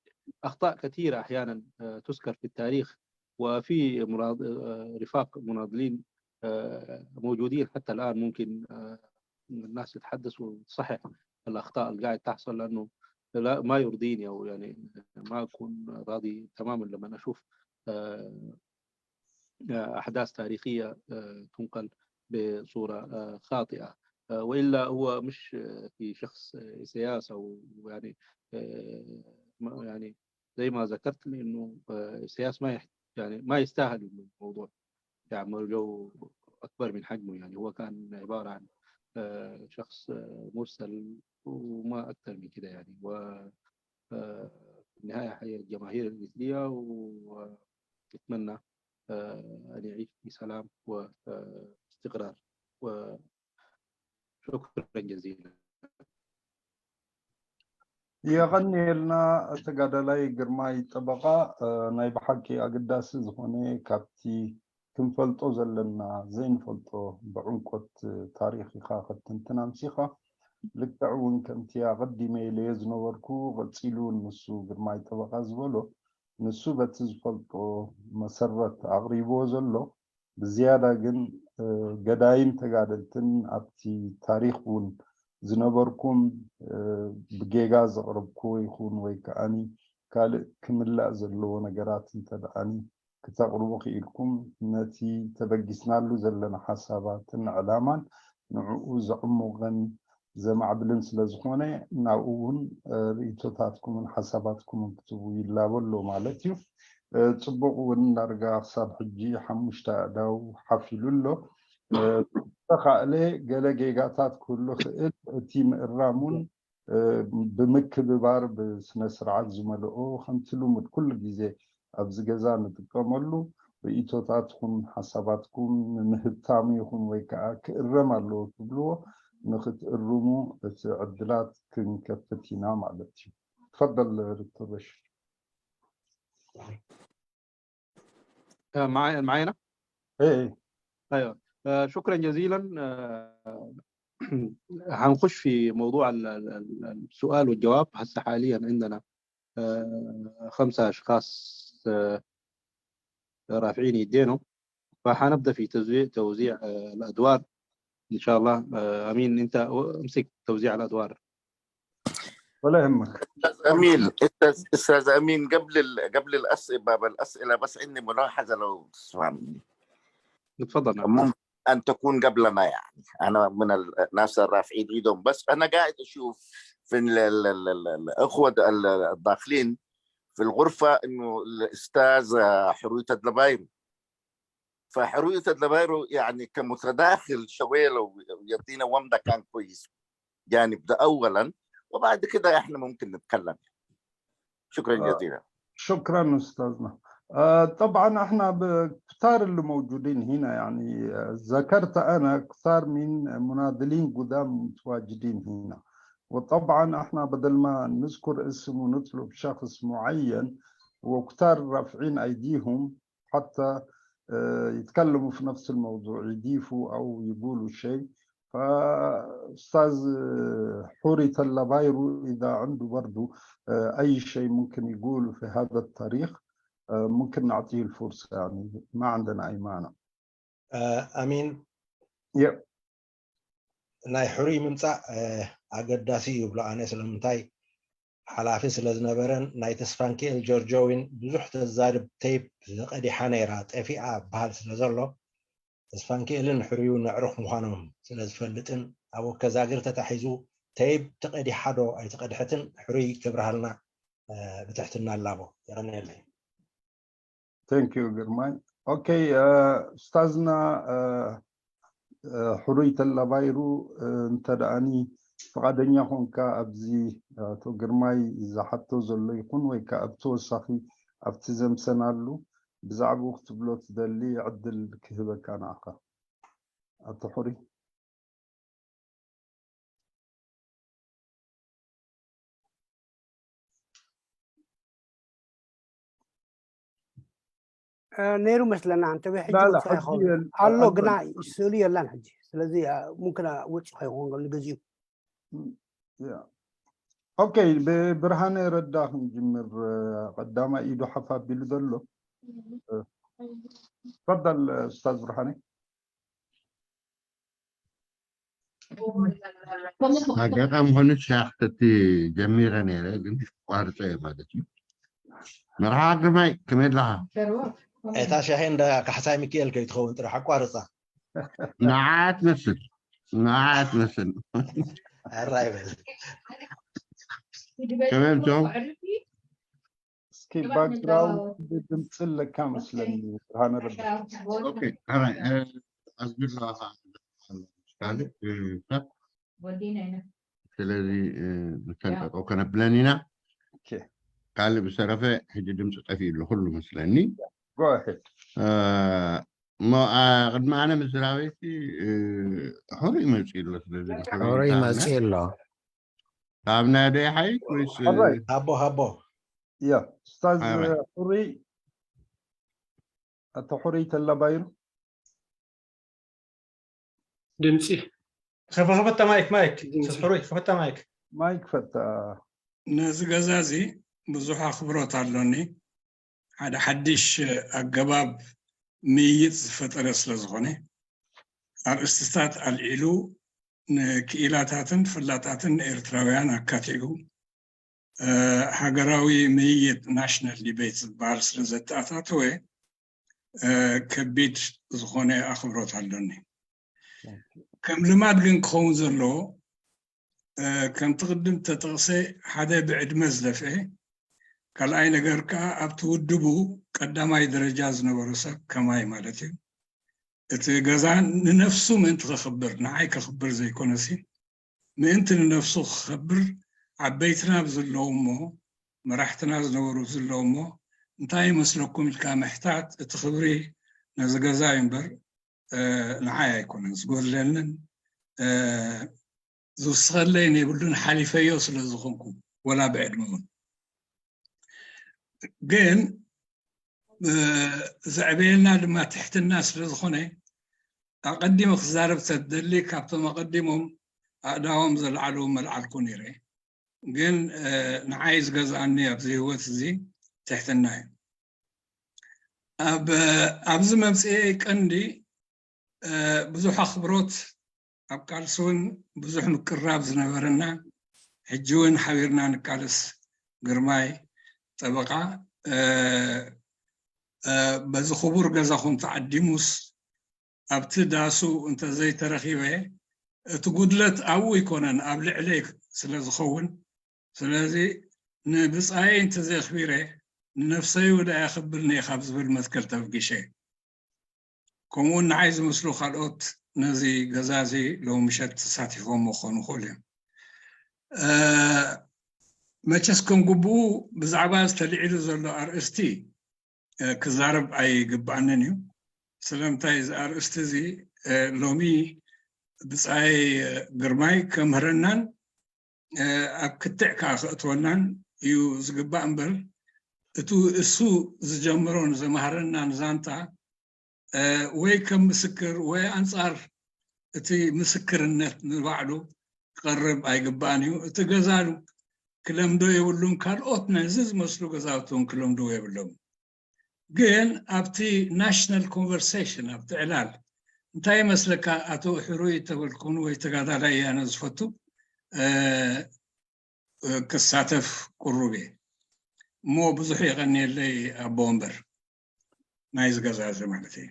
أخطاء كثيرة أحيانا تذكر في التاريخ وفي مناض- آه، رفاق مناضلين آه، موجودين حتى الآن. ممكن آه، الناس تتحدث وتصحح الأخطاء اللي قاعد تحصل، لأنه لا، ما يرضيني، أو يعني ما أكون راضي تماما لما أشوف آه، آه، أحداث تاريخية آه، تنقل بصورة آه، خاطئة. آه، وإلا هو مش آه، في شخص آه، سياسة، ويعني آه، ما- يعني زي ما ذكرت لي إنه آه، سياس ما يحت... يعني ما يستاهل إنه الموضوع يعمل له أكبر من حجمه. يعني هو كان عبارة عن آه، شخص آه، مرسل وما أكثر من كده يعني. و آه، في النهاية هي الجماهير الإريترية، ونتمنى آه، أن يعيش في سلام واستقرار. وشكرا جزيلا. የቐንየልና ተጋዳላይ ግርማይ ጠበቓ። እ፣ ናይ ብሓቂ ኣገዳሲ ዝኾነ ካብቲ ክንፈልጦ ዘለና ዘይንፈልጦ ብዕምቆት ታሪኽ ኢኻ ክትትንትን ኣምሲኻ። ልክዕ እውን ከምቲ ኣቐዲመ ኢለዮ ዝነበርኩ፣ ቀጺሉ ንሱ ግርማይ ጠበቓ ዝበሎ፣ ንሱ በቲ ዝፈልጦ መሰረት ኣቕሪብዎ ዘሎ፣ ብዝያዳ ግን እ፣ ገዳይም ተጋደልትን ኣብቲ ታሪኽ እውን ዝነበርኩም እ፣ ብጌጋ ዘቕረብክዎ ይኹን ወይ ከዓኒ ካልእ ክምላእ ዘለዎ ነገራት እንተ ደኣኒ ክተቕርቡ ክኢልኩም፣ ነቲ ተበጊስናሉ ዘለና ሓሳባትን ዕላማን ንዕኡ ዘዕሙቕን ዘማዕብልን ስለ ዝኾነ፣ ናብኡ እውን እ፣ ርእይቶታትኩምን ሓሳባትኩምን ክትህቡ ይላቦ ኣሎ ማለት እዩ። እ፣ ጽቡቕ እውን ዳርጋ ክሳብ ሕጂ ሓሙሽተ ኣእዳው ሓፍ ኢሉ ኣሎ። እ፣ ተኻእለ ገለ ጌጋታት ክህሉ ክእል፣ እቲ ምእራም እውን እ፣ ብምክብባር ብስነ ስርዓት ዝመልኦ፣ ከምቲ ልሙድ ኩሉ ግዜ ኣብዚ ገዛ ንጥቀመሉ፣ ርእይቶታትኩም ሓሳባትኩም ንምህብታሙ ይኹን ወይ ከዓ ክእረም ኣለዎ ትብልዎ ንክትእርሙ እቲ ዕድላት ክንከፍት ኢና ማለት እዩ። ትፈደል ዶክተር በሽር። آه، معايا معايا أنا؟ إيه، إيه. ايوه. آه، شكرا جزيلا. آه، هنخش في موضوع ال- ال- ال- السؤال والجواب. هسه حاليا عندنا آه، خمسة اشخاص آه، رافعين يدينهم، فحنبدا في توزيع توزيع آه، الادوار ان شاء الله. آه، امين، انت امسك توزيع الادوار. ولا يهمك. استاذ امين، استاذ استاذ امين، قبل ال... قبل الاسئله، باب الاسئله، بس عندي ملاحظه لو تسمعني. تفضل. نعم. ممكن ان تكون قبلنا، يعني انا من الناس الرافعين ايدهم، بس انا قاعد اشوف في ال... ال... ال... ال... الاخوه ال- الداخلين في الغرفه انه الاستاذ حرويه دلبايرو، فحرويه دلبايرو يعني كمتداخل شويه، لو يدينا ومضه كان كويس، جانب ده اولا، وبعد كده احنا ممكن نتكلم. شكرا آه. جزيلا. شكرا أستاذنا. آه، طبعا احنا ب- كتار اللي موجودين هنا، يعني آه، ذكرت أنا كتار من مناضلين قدام متواجدين هنا. وطبعا احنا بدل ما نذكر اسم ونطلب شخص معين، وكتار رافعين أيديهم حتى آه، يتكلموا في نفس الموضوع، يضيفوا أو يقولوا شيء. فأستاذ آه، حوري تلبايرو إذا عنده برضو آه، أي شيء ممكن يقول في هذا التاريخ، آه، ممكن نعطيه الفرصة، يعني ما عندنا أي مانع. ኣሚን ي- ናይ ሕሩይ ምምፃእ ኣገዳሲ ይብሎ ኣነ። ስለምንታይ? ሓላፊ ስለ ዝነበረን ናይ ተስፋንኪኤል ጆርጆ እውን ብዙሕ ተዛርብ ቴፕ ተቐዲሓ ነይራ፣ ጠፊኣ በሃል ስለ ዘሎ፣ ተስፋንኪኤልን ሕሩይን ኣዕሩኽ ምዃኖም ስለ ዝፈልጥን፣ ኣብ ወከዛግር ተታሒዙ ቴፕ ተቐዲሓ ዶ ኣይተቐድሐትን ሕሩይ ከብርሃልና ብትሕትና እላቦ። የቐንየለይ። Thank you ግርማይ። Okay ኡስታዝና ሕሩይ ተላባይሩ፣ እንተ ደኣኒ ፍቓደኛ ኾንካ ኣብዚ ኣቶ ግርማይ ዝሓቶ ዘሎ ይኹን ወይ ከዓ ኣብ ተወሳኺ ኣብቲ ዘምሰናሉ ብዛዕባኡ ክትብሎ ትደሊ ዕድል ክህበካ ንዓኻ ኣቶ ሕሩይ። ነይሩ መስለና እንተ ሕጂ ላላ ወፃኢ ሕጂ ይኸውን የል- ኣሎ ኣሎ። ግና ስእሉ የላን ሕጂ። ስለዚ ሙምክን ውጭ ከይኸውን ንግዚኡ። ያ። ኦኬ፣ ብብርሃነ ረዳ ክንጅምር። ቀዳማይ ኢዱ ሓፍ ኣቢሉ ዘሎ። تفضل أستاذ برهاني. ኣጋጣሚ ኾነ ሻክተቲ ጀሚረ ነይረ፣ ግን ቋርፀ ማለት እዩ። መርሓ ግርማይ፣ ከመይ ኣለኻ? እታ ሻሂ እንዳ ካሕሳይ ሚካኤል ከይትኸውን ጥራሕ ኣቋርፃ። ንዓት መስል ንዓት መስል ኣራይ በል። ከመይ ምቶም? እስኪ ባክግራውንድ ድምፂ ኣለካ መስለኒ። ብርሃነ ረዳ። ኦኬ፣ ኣራይ፣ እ፣ ኣዝቢር ኣለኻ ካልእ፣ እ፣ ሰብ? ስለዚ፣ እ፣ ንከን ጠጠው ከነብለን ኢና። ኦኬ። ካልእ ብሰረፈ ሕጂ ድምፂ ጠፊኡ ኣሎ ኩሉ መስለኒ። Go ahead። እ፣ እሞ፣ አ፣ ቅድሚ ኣነ ምስራቤቲ፣ እ፣ ሕሩይ መፂኡ ኣሎ። ስለዚ ሕሩይ መፂኡ ኣሎ። ካብ ናይ ደይ ሓይሽ ወይስ ሕራይ። ሃቦ ሃቦ ያ ኡስታዝ ኣራይ። ሕሩይ፣ ኣቶ ሕሩይ ተላባይሩ ድምፂ ከፈ- ከፈታ ማይክ ማይክ ድምፂ። ሕሩይ ከፈታ ማይክ ማይክ ፈታ። ነዚ ገዛ እዚ ብዙሕ ኣኽብሮት ኣሎኒ። ሓደ ሓድሽ ኣገባብ ምይይጥ ዝፈጠረ ስለ ዝኾነ፣ ኣርእስትታት ኣልዒሉ፣ ንክኢላታትን ፈላጣትን ኤርትራውያን ኣካቲዑ፣ እ፣ ሃገራዊ ምይይጥ፣ ናሽናል ዲቤት ዝበሃል ስለ ዘተኣታተወ፣ እ፣ ከቢድ ዝኾነ ኣኽብሮት ኣሎኒ። ከም ልማድ ግን ክኸውን ዘለዎ፣ እ፣ ከምቲ ቅድም ተጠቕሰ፣ ሓደ ብዕድመ ዝደፍአ፣ ካልኣይ ነገር ከኣ ኣብቲ ውድቡ ቀዳማይ ደረጃ ዝነበሩ ሰብ ከማይ ማለት እዩ። እቲ ገዛ ንነፍሱ ምእንቲ ከኽብር፣ ንዓይ ከኽብር ዘይኮነሲ፣ ምእንቲ ንነፍሱ ክኸብር፣ ዓበይትና ብዝለዉ እሞ፣ መራሕትና ዝነበሩ ብዝለዉ እሞ፣ እንታይ ይመስለኩም ኢልካ ምሕታት፣ እቲ ክብሪ ነዚ ገዛ እዩ እምበር፣ እ፣ ንዓይ ኣይኮነን ዝጎድለንን፣ እ፣ ዝውስኸለይን የብሉን፣ ሓሊፈዮ ስለ ዝኾንኩ፣ ወላ ብዕድመ እውን። ግን፣ እ፣ ዘዕበየልና ድማ ትሕትና ስለ ዝኾነ፣ ኣቐዲመ ክዛረብ ተደሊ፣ ካብቶም ኣቐዲሞም ኣእዳዎም ዘልዓሉ መልዓልኩ ነይረ። ግን፣ እ፣ ንዓይ ዝገዝኣኒ ኣብዚ ህይወት እዚ ትሕትና እዩ። ኣብ፣ ኣብዚ መምፅኤ ቀንዲ፣ እ፣ ብዙሕ ኣኽብሮት፣ ኣብ ቃልሲ እውን ብዙሕ ምቅርራብ ዝነበረና፣ ሕጂ እውን ሓቢርና ንቃለስ ግርማይ ጠበቃ፣ እ፣ እ፣ በዚ ክቡር ገዛኹም ተዓዲሙስ፣ ኣብቲ ዳሱ እንተዘይተረኺበ፣ እቲ ጉድለት ኣብኡ ኣይኮነን፣ ኣብ ልዕለይ ስለ ዝኸውን፣ ስለዚ ንብጻየይ እንተዘየኽቢረ፣ ንነፍሰይ ውዳ የኽብርኒ እየ ካብ ዝብል መትከል ተብጊሸ። ከምኡውን ንዓይ ዝመስሉ ካልኦት ነዚ ገዛ እዚ ሎሚ ምሸት ተሳቲፎም ክኾኑ ይኽእሉ እዮም። እ፣ መቸስ ከም ግቡኡ ብዛዕባ ዝተልዒሉ ዘሎ ኣርእስቲ፣ እ፣ ክዛረብ ኣይግብኣንን እዩ። ስለምንታይ እዚ ኣርእስቲ እዚ፣ እ፣ ሎሚ ብጻይ፣ እ፣ ግርማይ ከምህረናን፣ እ፣ ኣብ ክትዕ ከኣ ከእትወናን እዩ ዝግባእ እምበር፣ እቱ እሱ ዝጀመሮን ዘማህረናን ዛንታ፣ እ፣ ወይ ከም ምስክር ወይ ኣንጻር እቲ ምስክርነት ንባዕሉ ክቐርብ ኣይግባእን እዩ። እቲ ገዛ ክለምዶ የብሉን፣ ካልኦት ነዚ ዝመስሉ ገዛውቲ እውን ክለምድዎ የብሎም። ግን ኣብቲ ናሽናል ኮንቨርሴሽን፣ ኣብቲ ዕላል እንታይ ይመስለካ ኣቶ ሕሩይ ተበልኩን ወይ ተጋዳላይ ኣነ ዝፈቱ፣ እ፣ እ፣ ክሳተፍ ቅሩብ እየ። እሞ ብዙሕ የቐንየለይ ኣቦ ወንበር ናይዚ ገዛ እዚ ማለት እዩ።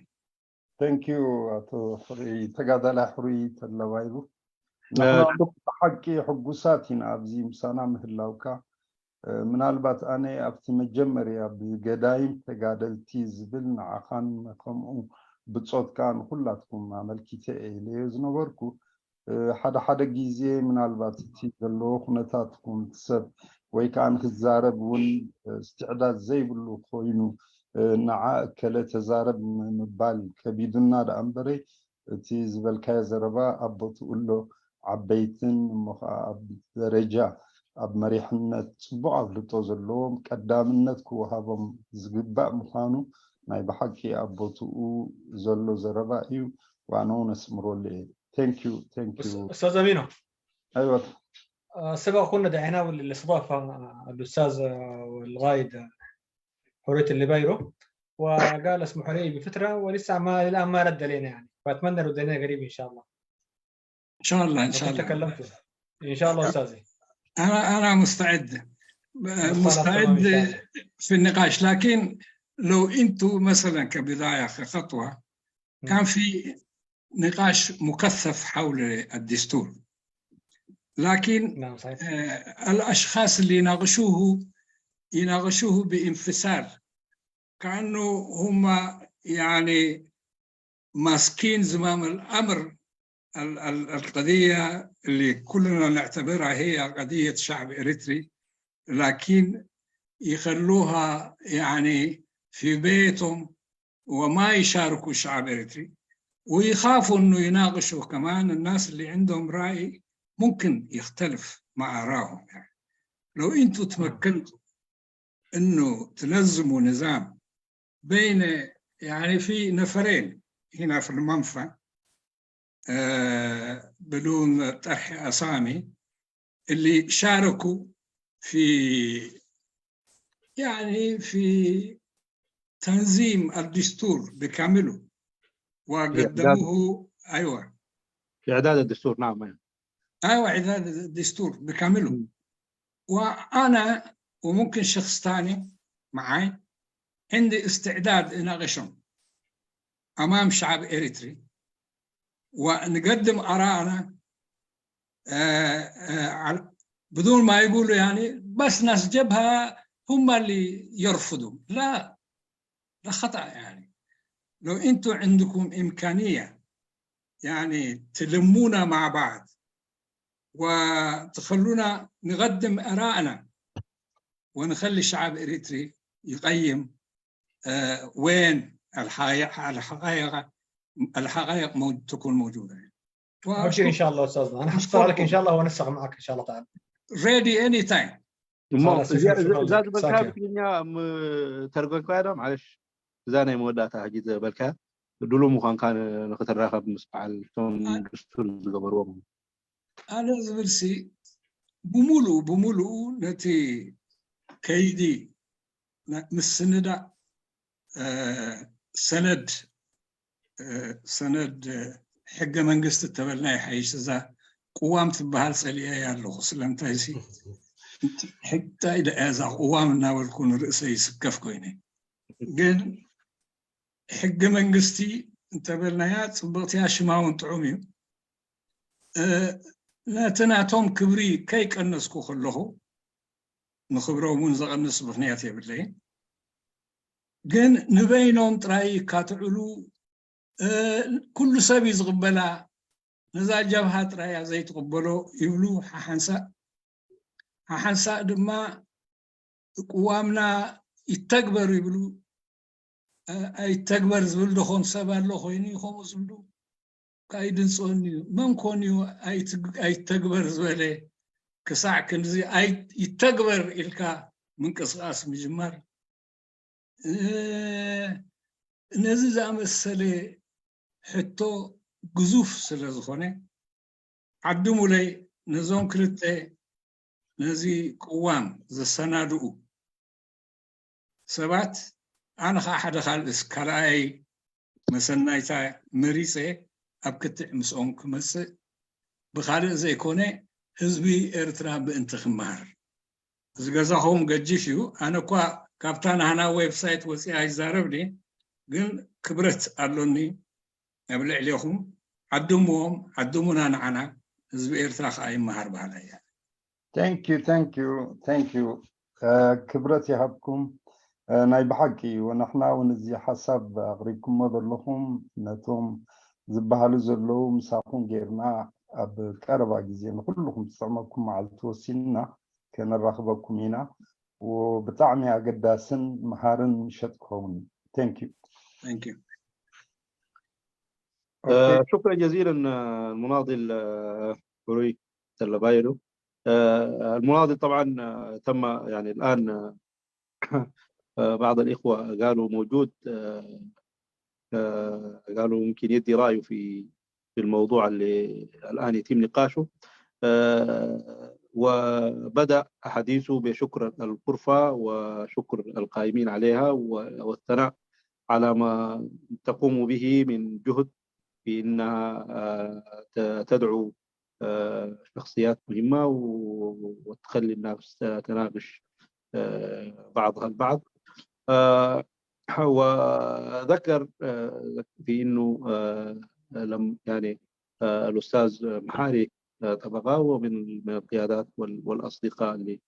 Thank you ኣቶ ሕሩይ፣ ተጋዳላይ ሕሩይ ተላባይሩ። ንሕና እውን ብሓቂ ሕጉሳት ኢና ኣብዚ ምሳና ምህላውካ። እ፣ ምናልባት ኣነ ኣብቲ መጀመርያ ብገዳይም ተጋደልቲ ዝብል ንዓኻን ከምኡ ብጾትካ ንኹላትኩም ኣመልኪተ እየ ኢለዮ ዝነበርኩ። እ፣ ሓደ ሓደ ግዜ ምናልባት እቲ ዘለዎ ኩነታትኩም እቲ ሰብ ወይ ከዓ ንክዛረብ እውን፣ እ፣ እስትዕዳድ ዘይብሉ ኮይኑ፣ እ፣ ንዓ እከለ ተዛረብ ም-፣ ምባል ከቢዱና ደኣ እምበረ፣ እቲ ዝበልካዮ ዘረባ ኣብ ቦትኡ ኣሎ። ዓበይትን እሞ ከዓ ኣብ ደረጃ ኣብ መሪሕነት ጽቡቕ ኣፍልጦ ዘለዎም ቀዳምነት ክወሃቦም ዝግባእ ምዃኑ ናይ ብሓቂ ኣብ ቦትኡ ዘሎ ዘረባ እዩ። ዋናው ነስምረሉ እየ። Thank you፣ thank you። ኡስታዝ ኣሚኖ ኣይወት سبق كنا دعينا للاستضافة الأستاذ والقائد حرية اللي بايرو وقال اسمحوا لي بفترة، ولسه ما، الآن ما رد علينا يعني، فأتمنى يرد علينا قريب إن شاء الله. ان شاء الله، ان شاء أكيد الله. تكلمت. إن شاء الله أستاذي. انا انا مستعد، خلاص، تمام، إن شاء مستعد الله. في النقاش، لكن لو انتم مثلا كبدايه كخطوه كان في نقاش مكثف حول الدستور، لكن نعم، صحيح. آه، الاشخاص اللي يناقشوه يناقشوه بانفصال، كانه هم يعني ماسكين زمام الامر. ال- ال- القضيه اللي كلنا نعتبرها هي قضيه شعب اريتري، لكن يخلوها يعني في بيتهم وما يشاركوا الشعب الاريتري، ويخافوا انه يناقشوا كمان الناس اللي عندهم راي ممكن يختلف مع راهم. يعني لو انتم تمكنتوا انه تنظموا نظام بين، يعني في نفرين هنا في المنفى، آه، بدون طرح اسامي، اللي شاركوا في، يعني في تنظيم الدستور بكامله وقدموه. ايوه، في اعداد الدستور، نعم. ايوه، اعداد الدستور بكامله. وانا وممكن شخص ثاني معي عندي استعداد اناقشهم امام شعب اريتري ونقدم ارائنا، آه، آه، على- بدون ما يقولوا يعني بس ناس جبهه هم اللي يرفضوا. لا، لا، خطا. يعني لو انتم عندكم امكانيه يعني تلمونا مع بعض وتخلونا نقدم ارائنا ونخلي الشعب الاريتري يقيم آه، وين الحقائق، الحقائق، الحقائق مو- تكون موجوده. ابشر ان شاء الله استاذنا، انا حشتغل لك ان شاء الله وانسق معك ان شاء الله تعالى. Ready anytime. እሞ خلاص، እዚኣ ሽክር፣ ሽክር እዛ ለክ። ዝበልካ ሳኪ። ብትግርኛ ም-፣ ተርጎምካያ ዶ? ማለሽ እዛ ናይ መወዳእታ ሕጂ ዝበልካ ድሉው ምዃንካ ን-፣ ንክትራኸብ ምስ በዓል እቶም አ- ድስቱር ዝገበርዎም። ኣነ ዝብልሲ ብሙሉኡ ብሙሉኡ ነቲ ከይዲ ና- ምስንዳእ እ፣ ሰነድ እ፣ ሰነድ እ፣ ሕገ መንግስቲ እተበልና ይሓይሽ። እዛ ቅዋም ትበሃል ጸሊኤያ ኣለኹ። ስለምንታይ ሲ እንታይ ደኣ እዛ ቅዋም እናበልኩ ንርእሰይ ይስከፍ ኮይነ። ግን ሕገ መንግስቲ እንተበልናያ ጽብቕቲ እያ፣ ሽማ እውን ጥዑም እዩ። እ፣ ነቲ ናቶም ክብሪ ከይቀነስኩ ከለኹ ንክብሮም እውን ዘቐንስ ምኽንያት የብለይን። ግን ንበይኖም ጥራይ ይካትዕሉ፣ እ፣ ኩሉ ሰብ እዩ ዝቕበላ፣ ነዛ ጀብሃ ጥራይ እያ ዘይትቕበሎ ይብሉ። ሓሓንሳእ ሓሓንሳእ ድማ ቅዋምና ይተግበር ይብሉ። እ፣ ኣይተግበር ዝብል ዶ ኾን ሰብ ኣሎ ኮይኑ እዩ ከምኡ ዝብሉ? ካይድንፅወኒ እዩ። መን ኮን እዩ ኣይትግ-፣ ኣይተግበር ዝበለ? ክሳዕ ክንዚ ኣይ-፣ ይተግበር ኢልካ ምንቅስቃስ ምጅማር። እ፣ ነዚ ዝኣመሰለ ሕቶ ግዙፍ ስለ ዝኾነ ዓድሙለይ ነዞም ክልተ ነዚ ቅዋም ዘሰናድኡ ሰባት ኣነ ኸዓ ሓደ ካልእስ ካልኣይ መሰናይታ መሪፀ ኣብ ክትዕ ምስኦም ክመፅእ ብኻልእ ዘይኮነ ህዝቢ ኤርትራ ምእንቲ ክመሃር። እዚ ገዛኹም ገጅፍ እዩ። ኣነ እኳ ካብታ ናህና ዌብሳይት ወፂኣ ኣይዛረብ ድየ፣ ግን ክብረት ኣሎኒ ኣብ ልዕሌኹም። ዓድምዎም፣ ዓድሙና ንዓና፣ ህዝቢ ኤርትራ ከዓ ይመሃር በሃላይ እየ። Thank you, thank you, thank you. ክብረት ይሃብኩም። ናይ ብሓቂ እዩ። ንሕና እውን እዚ ሓሳብ ኣቕሪብኩሞ ዘለኹም ነቶም ዝበሃሉ ዘለዉ ምሳኹም ጌርና ኣብ ቀረባ ግዜ ንኩልኹም ዝጥዕመኩም መዓልቲ ወሲንና ከነራኽበኩም ኢና። ብጣዕሚ ኣገዳስን መሃርን ምሸት ክኸውን። Thank you. Thank you. شكرا جزيلا المناضل حروي تلبايلو. المناضل طبعا تم يعني الآن بعض الإخوة قالوا موجود، قالوا ممكن يدي رأيه في في الموضوع اللي الآن يتم نقاشه. وبدأ حديثه بشكر الغرفة وشكر القائمين عليها والثناء على ما تقوم به من جهد في أنها آه، ت- تدعو آه، شخصيات مهمة و- وتخلي الناس تناقش آه، بعضها البعض. آه، وذكر آه، في أنه آه، لم يعني آه، الأستاذ محاري آه، طبقة هو من من القيادات وال- والأصدقاء اللي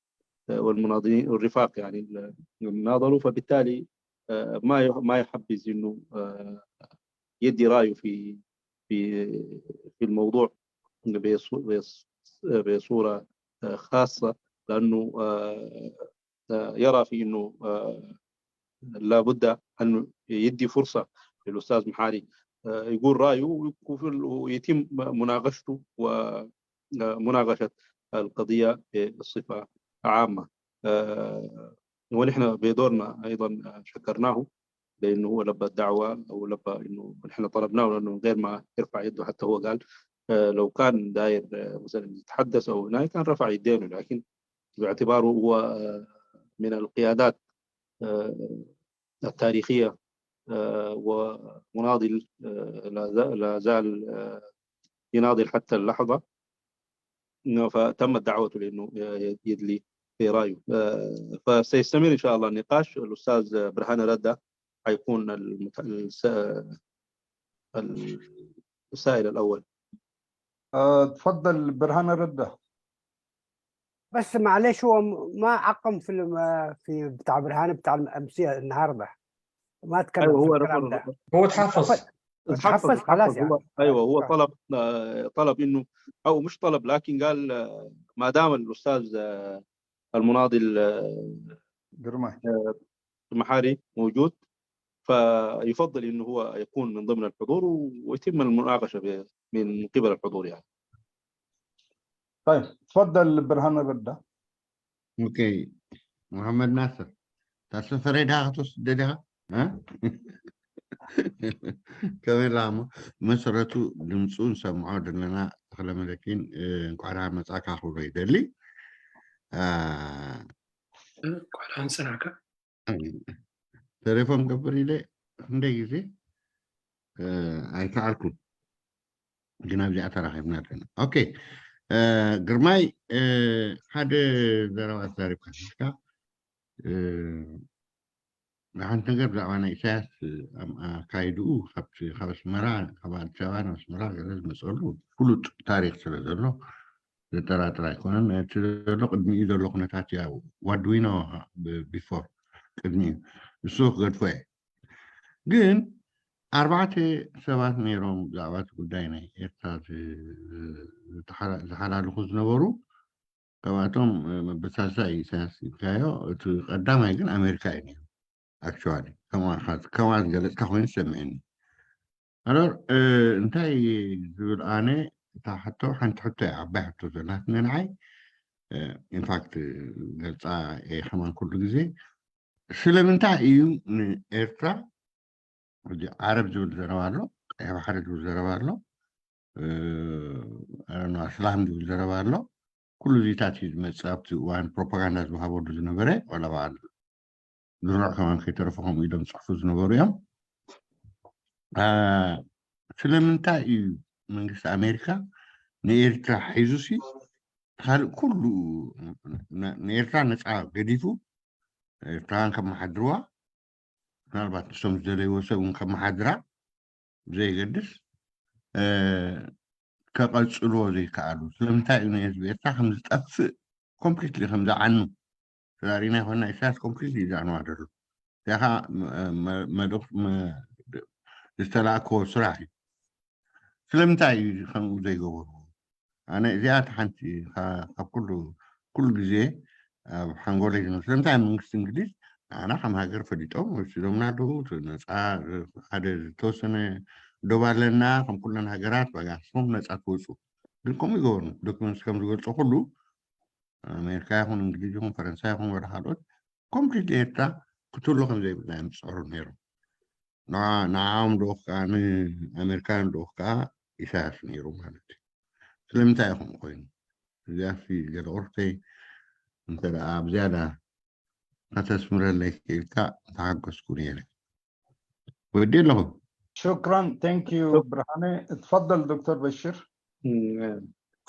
آه، والمناضلين والرفاق يعني اللي ناضلوا، فبالتالي آه، ما يح- ما يحبذ انه آه، يدي رايه في في في الموضوع بصو- بص- بصوره آه، خاصه، لانه آه، آه، يرى في انه آه، لابد ان يدي فرصه للاستاذ محاري آه، يقول رايه ويكون- ويتم مناقشته ومناقشه القضيه بصفه عامه. آه، ونحن بدورنا ايضا شكرناه لانه هو لبى الدعوه او لبى انه نحن طلبناه، لانه من غير ما يرفع يده حتى هو قال آه، لو كان داير آه، مثلا يتحدث او هناك كان رفع يدينه، لكن باعتباره هو آه، من القيادات آه، التاريخيه آه، ومناضل آه، لا زال لا زال، آه، يناضل حتى اللحظه، إنه فتمت دعوته لانه يدلي في رايه. آه، فسيستمر ان شاء الله النقاش. الاستاذ برهان رده حيكون المت- الس- السائل الاول. آه، تفضل برهان رده. بس معلش، هو م- ما عقم في الم- في بتاع برهان بتاع الامسيه النهارده، ما تكلم ايوه، في هو الكلام رفض ده. هو تحفظ. اتحفظ خلاص يعني. ايوه، هو آه. طلب آه، طلب انه، او مش طلب، لكن قال آه، ما دام الاستاذ آه، المناضل آه، قرماي. محاري موجود، فيفضل انه هو يكون من ضمن الحضور ويتم المناقشه ب- من قبل الحضور يعني. طيب، تفضل برهان رده. ኦኬ፣ መሓመድ ናስር፣ ታስፈ ፈሬዳ ክትወስድ ደሊኻ? እ? ከመይ ኢልካ እሞ? መሰረቱ ድምፁ ንሰምዖ ዘለና። ተኽለ መለኪን፣ እ፣ እንኳዕ ደሓን መጻእካ ክብሎ ይደሊ። እ፣ እንኳዕ ደሓን ሰናዕካ። ተሌፎን ገብር ኢለ ክንደይ ግዜ፣ እ፣ ኣይከኣልኩን፣ ግን ኣብዚኣ ተራኺብና ኣለና። ኦኬ፣ እ፣ ግርማይ፣ እ፣ ሓደ ዘረባ ተዛሪብካ ነይርካ። እ፣ ሓንቲ ነገር ብዛዕባ ናይ ኢሳያስ፣ እ፣ ኣም- ኣካይድኡ ካብቲ፣ ካብ ኣስመራ፣ ካብ ኣዲስ ኣበባ ናብ ኣስመራ ገለ ዝመፀሉ ፍሉጥ ታሪክ ስለ ዘሎ ዘጠራጥር ኣይኮነን። እቲ ዘሎ ቅድሚኡ ዘሎ ኩነታት እያ። What do we know before? ቅድሚኡ እሱ ክገድፎ እየ። ግን ኣርባዕተ ሰባት ነይሮም ብዛዕባ እቲ ጉዳይ ናይ ኤርትራ ዝ- ዝተሓላ- ዝሓላልኹ ዝነበሩ። ካብኣቶም፣ እ፣ መበሳሳይ ኢሳያስ ኢልካዮ፣ እቲ ቀዳማይ ግን ኣሜሪካ እዩ ነይሩ። ኣክቹዋሊ ከምኣ ዝገለፅካ ኮይኑ ዝሰምዐኒ። ኣሎር፣ እ፣ እንታይ ዝብል ኣነ፣ እታ ሕቶ ሓንቲ ሕቶ እያ፣ ዓባይ ሕቶ ዘላትኒ ንዓይ። ኢንፋክት ገልፃ እየ ከማን ኩሉ ግዜ። ስለምንታይ እዩ ንኤርትራ፣ ሕጂ ዓረብ ዝብል ዘረባ ኣሎ፣ ቀይሕ ባሕሪ ዝብል ዘረባ ኣሎ፣ እ፣ ኣስላም ዝብል ዘረባ ኣሎ። ኩሉ እዚታት እዩ ዝመፅእ። ኣብቲ እዋን ፕሮፓጋንዳ ዝወሃበሉ ዝነበረ፣ ዋላ በዓል ድሩዕ ከማን ከይተረፈ ከምኡ ኢሎም ዝፅሕፉ ዝነበሩ እዮም። እ፣ ስለምንታይ እዩ መንግስቲ ኣሜሪካ ንኤርትራ ሒዙ ሲ ካልእ ኩሉ ን- ንኤርትራ ነፃ ገዲፉ ኤርትራውያን ከመሓድርዋ፣ ምናልባት ንሶም ዝደለይዎ ሰብ እውን ከመሓድራ ብዘየገድስ፣ እ፣ ከቐፅልዎ ዘይከኣሉ? ስለምንታይ እዩ ንህዝቢ ኤርትራ ከም ዝጠፍእ፣ ኮምፕሊትሊ ከም ዝዓኑ ተዛሪና ይኮና? ኢሳያስ ኮምፕሊትሊ እዩ ዝዓንዋ ዘሎ። እዚኣ ከዓ መ- መ- መልእኽቲ መ- ዝተላእክዎ ስራሕ እዩ። ስለምንታይ እዩ ከምኡ ዘይገበሩ? ኣነ እዚኣ እቲ ሓንቲ ካ- ካብ ኩሉ ኩሉ ግዜ ኣብ ሓንጎለይ ዝመ ስለምንታይ መንግስቲ እንግሊዝ ንዓና ከም ሃገር ፈሊጦም ወሲዶምና ኣለዉ? እቲ ነፃ ሓደ ዝተወሰነ ዶብ ኣለና፣ ከም ኩለን ሃገራት ባጋ ንስኹም ነፃ ትወፁ። ግን ከምኡ ይገበሩ። ዶክመንትስ ከም ዝገልፆ ኩሉ ኣሜሪካ ይኹን እንግሊዝ ይኹን ፈረንሳ ይኹን ወደ ካልኦት ኮምፕሊት ኤርትራ ክትህሉ ከም ዘይብላ እዮም ዝፅዕሩ ነይሮም። ንዓ- ንዓኦም ልኡኽ ከዓ ንኣሜሪካውያን ልኡኽ ከዓ ኢሳያስ ነይሩ ማለት እዩ። ስለምንታይ እዩ ከምኡ ኮይኑ? እዚኣ ሲ ገለ ቁርተይ እንተ ደኣ ብዝያዳ ከተስምረለይ ክኢልካ ተሓገስኩ ነይረ። ودي لهم. شكرا. Thank you برهانة. اتفضل دكتور بشير.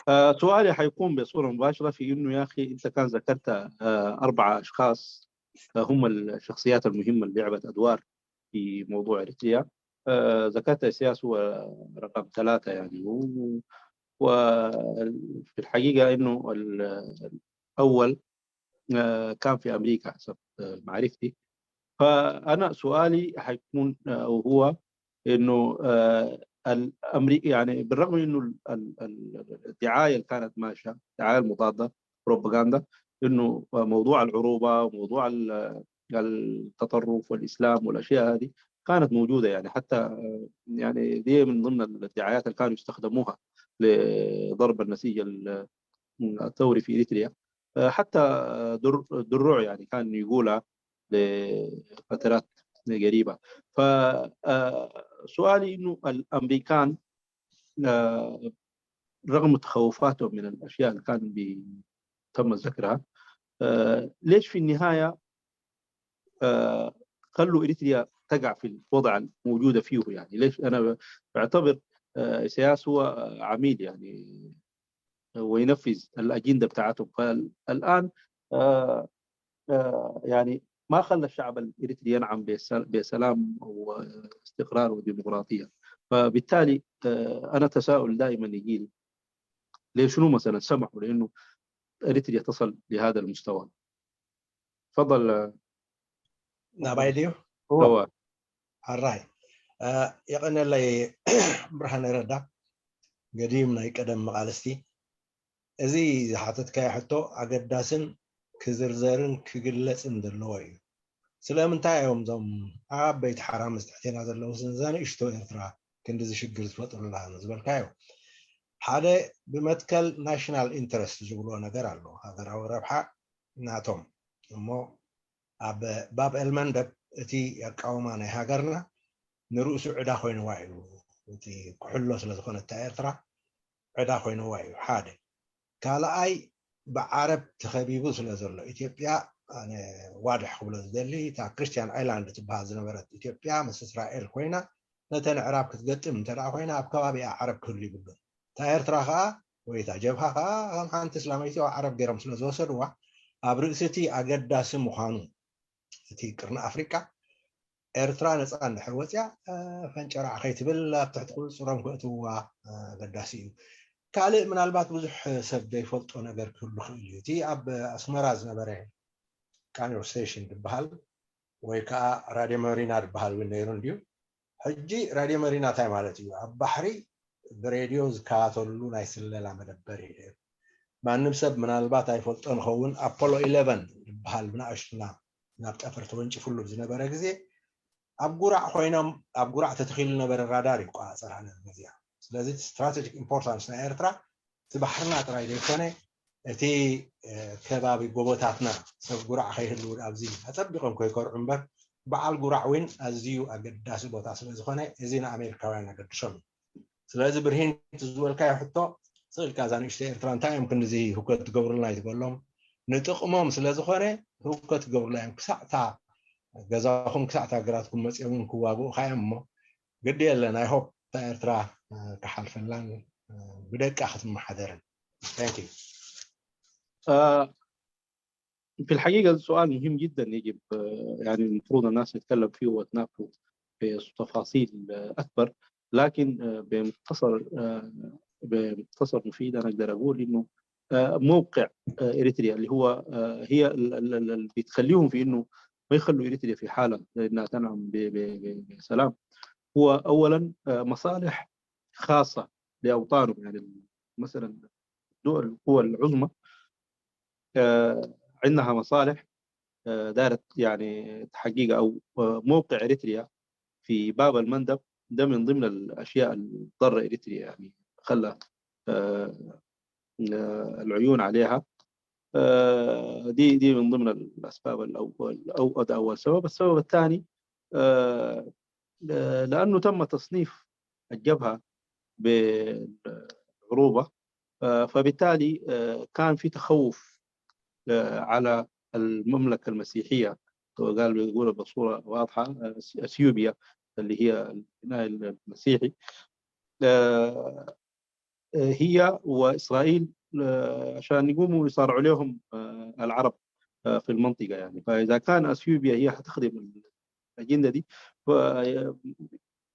آه، سؤالي حيكون بصورة مباشرة في إنه يا أخي أنت كان ذكرت آه، أربعة أشخاص آه، هم الشخصيات المهمة اللي لعبت أدوار في موضوع إريتريا. آه، ذكرت إسياس هو رقم ثلاثة يعني. وفي الحقيقة إنه الأول كان في أمريكا حسب معرفتي. فأنا سؤالي حيكون وهو إنه الأمريكا يعني بالرغم إنه الدعاية اللي كانت ماشية، الدعاية المضادة، بروباغندا، إنه موضوع العروبة وموضوع التطرف والإسلام والأشياء هذه كانت موجودة يعني. حتى يعني دي من ضمن الدعايات اللي كانوا يستخدموها لضرب النسيج الثوري في إريتريا. حتى دروع يعني كان يقولها لفترات قريبة. فسؤالي إنه الأمريكان رغم تخوفاتهم من الأشياء اللي كان تم ذكرها، ليش في النهاية خلوا إريتريا تقع في الوضع الموجودة فيه؟ يعني ليش أنا بعتبر إسياس هو عميل يعني وينفذ الأجندة بتاعتهم. فالآن يعني ما خلى الشعب الإريتري ينعم بسلام واستقرار وديمقراطية. فبالتالي أنا تساؤل دائما يجيني، ليش شنو مثلا سمحوا لأنه إريتريا تصل لهذا المستوى؟ تفضل. ናባይ ድዩ? ሕራይ፣ የቐነለይ ብርሃነ ረዳ፣ ገዲም ናይ ቀደም መቓልስቲ። እዚ ዝሓተትካዮ ሕቶ ኣገዳስን ክዝርዘርን ክግለጽን ዘለዎ እዩ። ስለምንታይ እዮም እዞም ዓበይቲ ሓራምዝ ትሕቴና ዘለዉ ዘንዛንእሽቶ ኤርትራ ክንድዚ ሽግር ዝፈጥሩላ ዝበልካዮ? ሓደ ብመትከል ናሽናል ኢንተረስት ዝብልዎ ነገር ኣሎ። ሃገራዊ ረብሓ ናቶም እሞ ኣብ ባብ ኤልመንደብ እቲ ኣቃውማ ናይ ሃገርና ንርእሱ ዕዳ ኮይንዋ እዩ። እቲ ክሕሎ ስለዝኾነ እታ ኤርትራ ዕዳ ኮይንዋ እዩ ሓደ። ካልኣይ ብዓረብ ተኸቢቡ ስለ ዘሎ ኢትዮጵያ ዋድሕ ክብሎ ዝደሊ እታ ክርስቲያን ኣይላንድ ትበሃል ዝነበረት ኢትዮጵያ ምስ እስራኤል ኮይና ነተን ኣዕራብ ክትገጥም እንተ ኮይና ኣብ ከባቢኣ ዓረብ ክህሉ ይብሉን። እታ ኤርትራ ከዓ ወይ እታ ጀብሃ ከዓ ከም ሓንቲ እስላመይቲ ዓረብ ገይሮም ስለ ዝወሰድዋ ኣብ ርእሲ እቲ ኣገዳሲ ምዃኑ እቲ ቅርኒ ኣፍሪቃ ኤርትራ ነፃ እንድሕር ወፅያ ፈንጨራዕ ከይትብል ኣብ ትሕቲ ቁፅፅሮም ክእትውዋ ኣገዳሲ እዩ። ካልእ ምናልባት ብዙሕ ሰብ ዘይፈልጦ ነገር ክህሉ ክእል እዩ። እቲ ኣብ ኣስመራ ዝነበረ ቃኒዮ ስቴሽን ዝበሃል ወይ ከዓ ራድዮ መሪና ዝበሃል እውን ነይሩ እንድዩ። ሕጂ ራድዮ መሪና እንታይ ማለት እዩ? ኣብ ባሕሪ ብሬድዮ ዝከታተልሉ ናይ ስለላ መደበር እዩ ነይሩ። ማንም ሰብ ምናልባት ኣይፈልጦ ንኸውን ኣፖሎ ኢለቨን ዝበሃል ብናእሽቱና ናብ ጠፈር ተወንጭፍሉ ዝነበረ ግዜ ኣብ ጉራዕ ኮይኖም ኣብ ጉራዕ ተተኺሉ ነበረ ራዳር ይቆፃፀር ነዚ። ስለዚ ስትራቴጂክ ኢምፖርታንስ ናይ ኤርትራ እቲ ባሕርና ጥራይ ዘይኮነ እቲ ከባቢ ጎቦታትና ሰብ ጉራዕ ከይህልው ኣብዚ ኣፀቢቆም ከይከርዑ እምበር በዓል ጉራዕ እውን ኣዝዩ ኣገዳሲ ቦታ ስለዝኾነ እዚ ንኣሜሪካውያን ኣገድሶም እዩ። ስለዚ ብርሂን ዝበልካዮ ሕቶ ስእልካ እዛ ንእሽተ ኤርትራ እንታይ እዮም ክንዚ ህውከት ትገብሩልና ይትበሎም ንጥቕሞም ስለዝኾነ ህውከት ትገብሩላ እዮም። ክሳዕታ ገዛኹም ክሳዕታ ገራትኩም መፅኦም ክዋግኡካ እዮም እሞ ግዲ የለን። ኣይ ሆፕ እታ ኤርትራ ክሓልፈላን ብደቃ ክትመሓደርን። Thank you. في الحقيقة السؤال مهم جدا يجب يعني المفروض الناس تتكلم فيه وتناقشه في تفاصيل أكبر، لكن بمختصر بمختصر مفيد أنا أقدر أقول إنه موقع إريتريا اللي هو هي اللي بتخليهم في إنه ما يخلوا إريتريا في حالة إنها تنعم بسلام هو أولا مصالح خاصة لأوطانهم، يعني مثلا دول القوى العظمى عندها مصالح دارت يعني تحقيق أو موقع إريتريا في باب المندب ده من ضمن الأشياء اللي ضر إريتريا يعني خلى العيون عليها. دي دي من ضمن الأسباب الأول أو ده أول سبب. السبب الثاني لأنه تم تصنيف الجبهة بالعروبة، فبالتالي كان في تخوف على المملكة المسيحية، قال بيقول بصورة واضحة أثيوبيا اللي هي البناء المسيحي، آه، هي وإسرائيل، آه، عشان يقوموا يصارعوا لهم، آه، العرب، آه، في المنطقة يعني. فإذا كان أثيوبيا هي حتخدم الأجندة دي،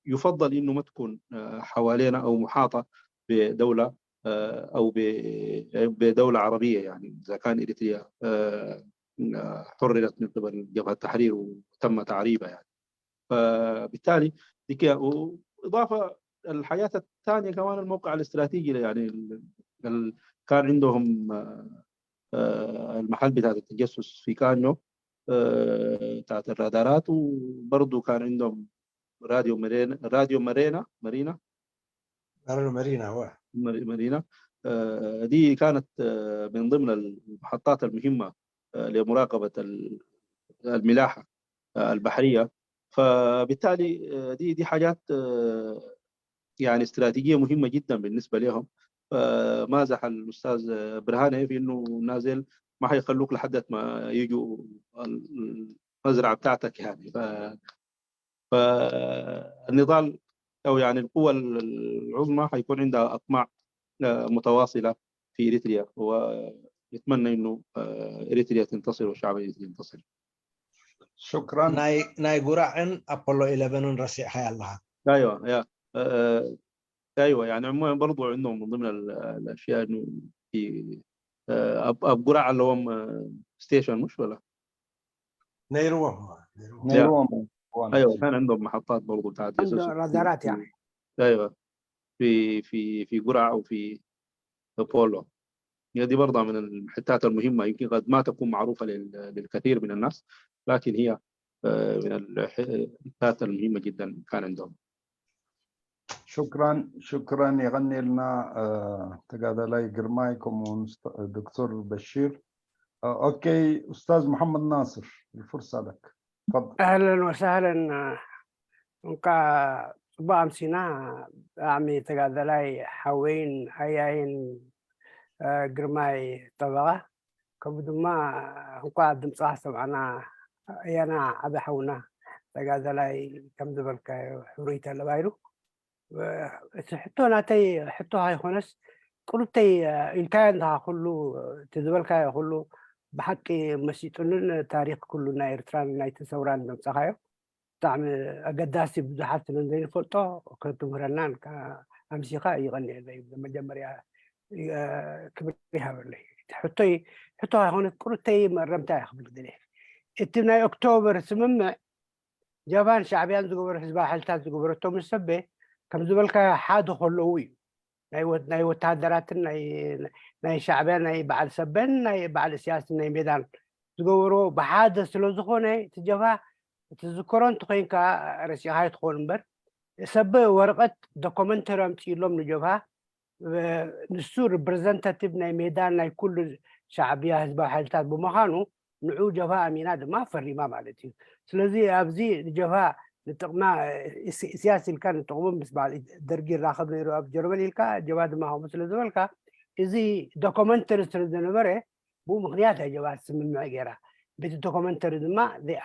فيفضل إنه ما تكون، آه، حوالينا أو محاطة بدولة، آه، أو ب-، بدولة عربية يعني، إذا كان إريتريا، آه، آه، حررت من قبل جبهة تحرير وتم تعريبها يعني. فبالتالي دي كده، وإضافة الحاجات الثانية كمان، الموقع الاستراتيجي يعني ال-، ال-، كان عندهم، آه، آه، المحل بتاع التجسس في كانيو، آه، بتاعت الرادارات، وبرضه كان عندهم راديو مارينا، راديو مارينا، مارينا. راديو مارينا، هو. ماري-، مارينا. آه، دي كانت، آه، من ضمن المحطات المهمة، آه، لمراقبة ال-، الملاحة، آه، البحرية. فبالتالي، آه، دي، دي حاجات، آه، يعني استراتيجية مهمة جدًا بالنسبة لهم. فمازح الأستاذ برهاني في إنه نازل ما حيخلوك لحد ما يجوا ال-، المزرعة بتاعتك يعني. ف-، فالنضال أو يعني القوى العظمى حيكون عندها أطماع، آه، متواصلة في إريتريا، ويتمنى إنه، آه، إريتريا تنتصر والشعب الإريتري ينتصر. شكرًا. ናይ ናይ ጉራዕን ኣፖሎ ኢለቨንን ረሲዕካያ ኣለኻ። ايوه يا آه، ايوه، يعني عموما برضو عندهم من ضمن ال- الاشياء انه في آه، اب اب قرع اللي هم ستيشن، مش ولا؟ ነይርዎም ነይርዎም። ነይርዎም ايوه، كان عندهم محطات برضو بتاعت عنده جاسوس. رادارات يعني. ايوه، في في في قرع وفي ابولو. هي دي برضه من الحتات المهمة، يمكن قد ما تكون معروفة لل- للكثير من الناس، لكن هي آه، من الحتات المهمة جدًا كان عندهم. شكرا شكرا يغني لنا آه، تقاذلاي قرماي كمون دكتور بشير. آه، اوكي، استاذ محمد ناصر، الفرصه لك، تفضل. اهلا وسهلا. እንኳዕ ጽቡቅ ኣምሲና። ብጣዕሚ ተጋደላይ ሓወይን ሓያይን ግርማይ ጠበቃ፣ ከምኡ ድማ እንኳዕ ድምፅኻ ሰማዕና። ኣያና ዓቢ ሓውና ተጋደላይ ከም ዝበልካዮ ሕሩይ ተለባይሉ። እቲ ሕቶ ናተይ ሕቶ ኣይኮነስ፣ ቁሩብተይ ኢልካዮ እንድኻ ኩሉ፣ እቲ ዝበልካዮ ኩሉ ብሓቂ መሲጡንን ታሪክ ኩሉ ናይ ኤርትራን ናይቲ ሰውራን ዘምጻኻዮ ብጣዕሚ ኣገዳሲ፣ ብዙሓት ስለ ዘይንፈልጦ ክትምህረናን ኣምሲኻ ይቐንየለይ። መጀመርያ ክብሪ ይሃበለይ። ሕቶይ ሕቶ ኣይኮነት፣ ቁሩብተይ መእረምታ እያ ክብል ደልየ። እቲ ናይ ኦክቶበር ስምምዕ ጀብሃን ሻዕብያን ዝገበሩ፣ ህዝባዊ ሓይልታት ዝገበረቶ ምስ ሰበ ከም ዝበልካዮ ሓደ ከለዉ እዩ። ናይ ወ- ናይ ወተሃደራትን ናይ ናይ ሻዕብያ ናይ በዓል ሰበን ናይ በዓል እስያስን ናይ ሜዳን ዝገበሮ ብሓደ ስለ ዝኾነ፣ እቲ ጀብሃ ትዝክሮ እንተኮይንካ፣ ረሲዕካ ኣይትኾን እምበር፣ ሰበ ወረቐት ዶኮመንተሪ ኣምፅእሎም ንጀብሃ። ንሱ ሪፕሬዘንታቲቭ ናይ ሜዳን ናይ ኩሉ ሻዕብያ ህዝባዊ ሓይልታት ብምዃኑ፣ ንዑ ጀብሃ ኣሚና ድማ ፈሪማ ማለት እዩ። ስለዚ ኣብዚ ንጀብሃ ንጥቕማ ኢስ- ኢስያስ ኢልካ ንጥቕሙ ምስ በዓል ደርጊ ይራኸብ ነይሩ ኣብ ጀርመን ኢልካ፣ ጀብሃ ድማ ከምኡ ስለ ዝበልካ፣ እዚ ዶኮመንተሪ ስለ ዝነበረ፣ ብኡ ምክንያት እያ ጀብሃ ስምምዕ ገይራ። ቤት ዶኮመንተሪ ድማ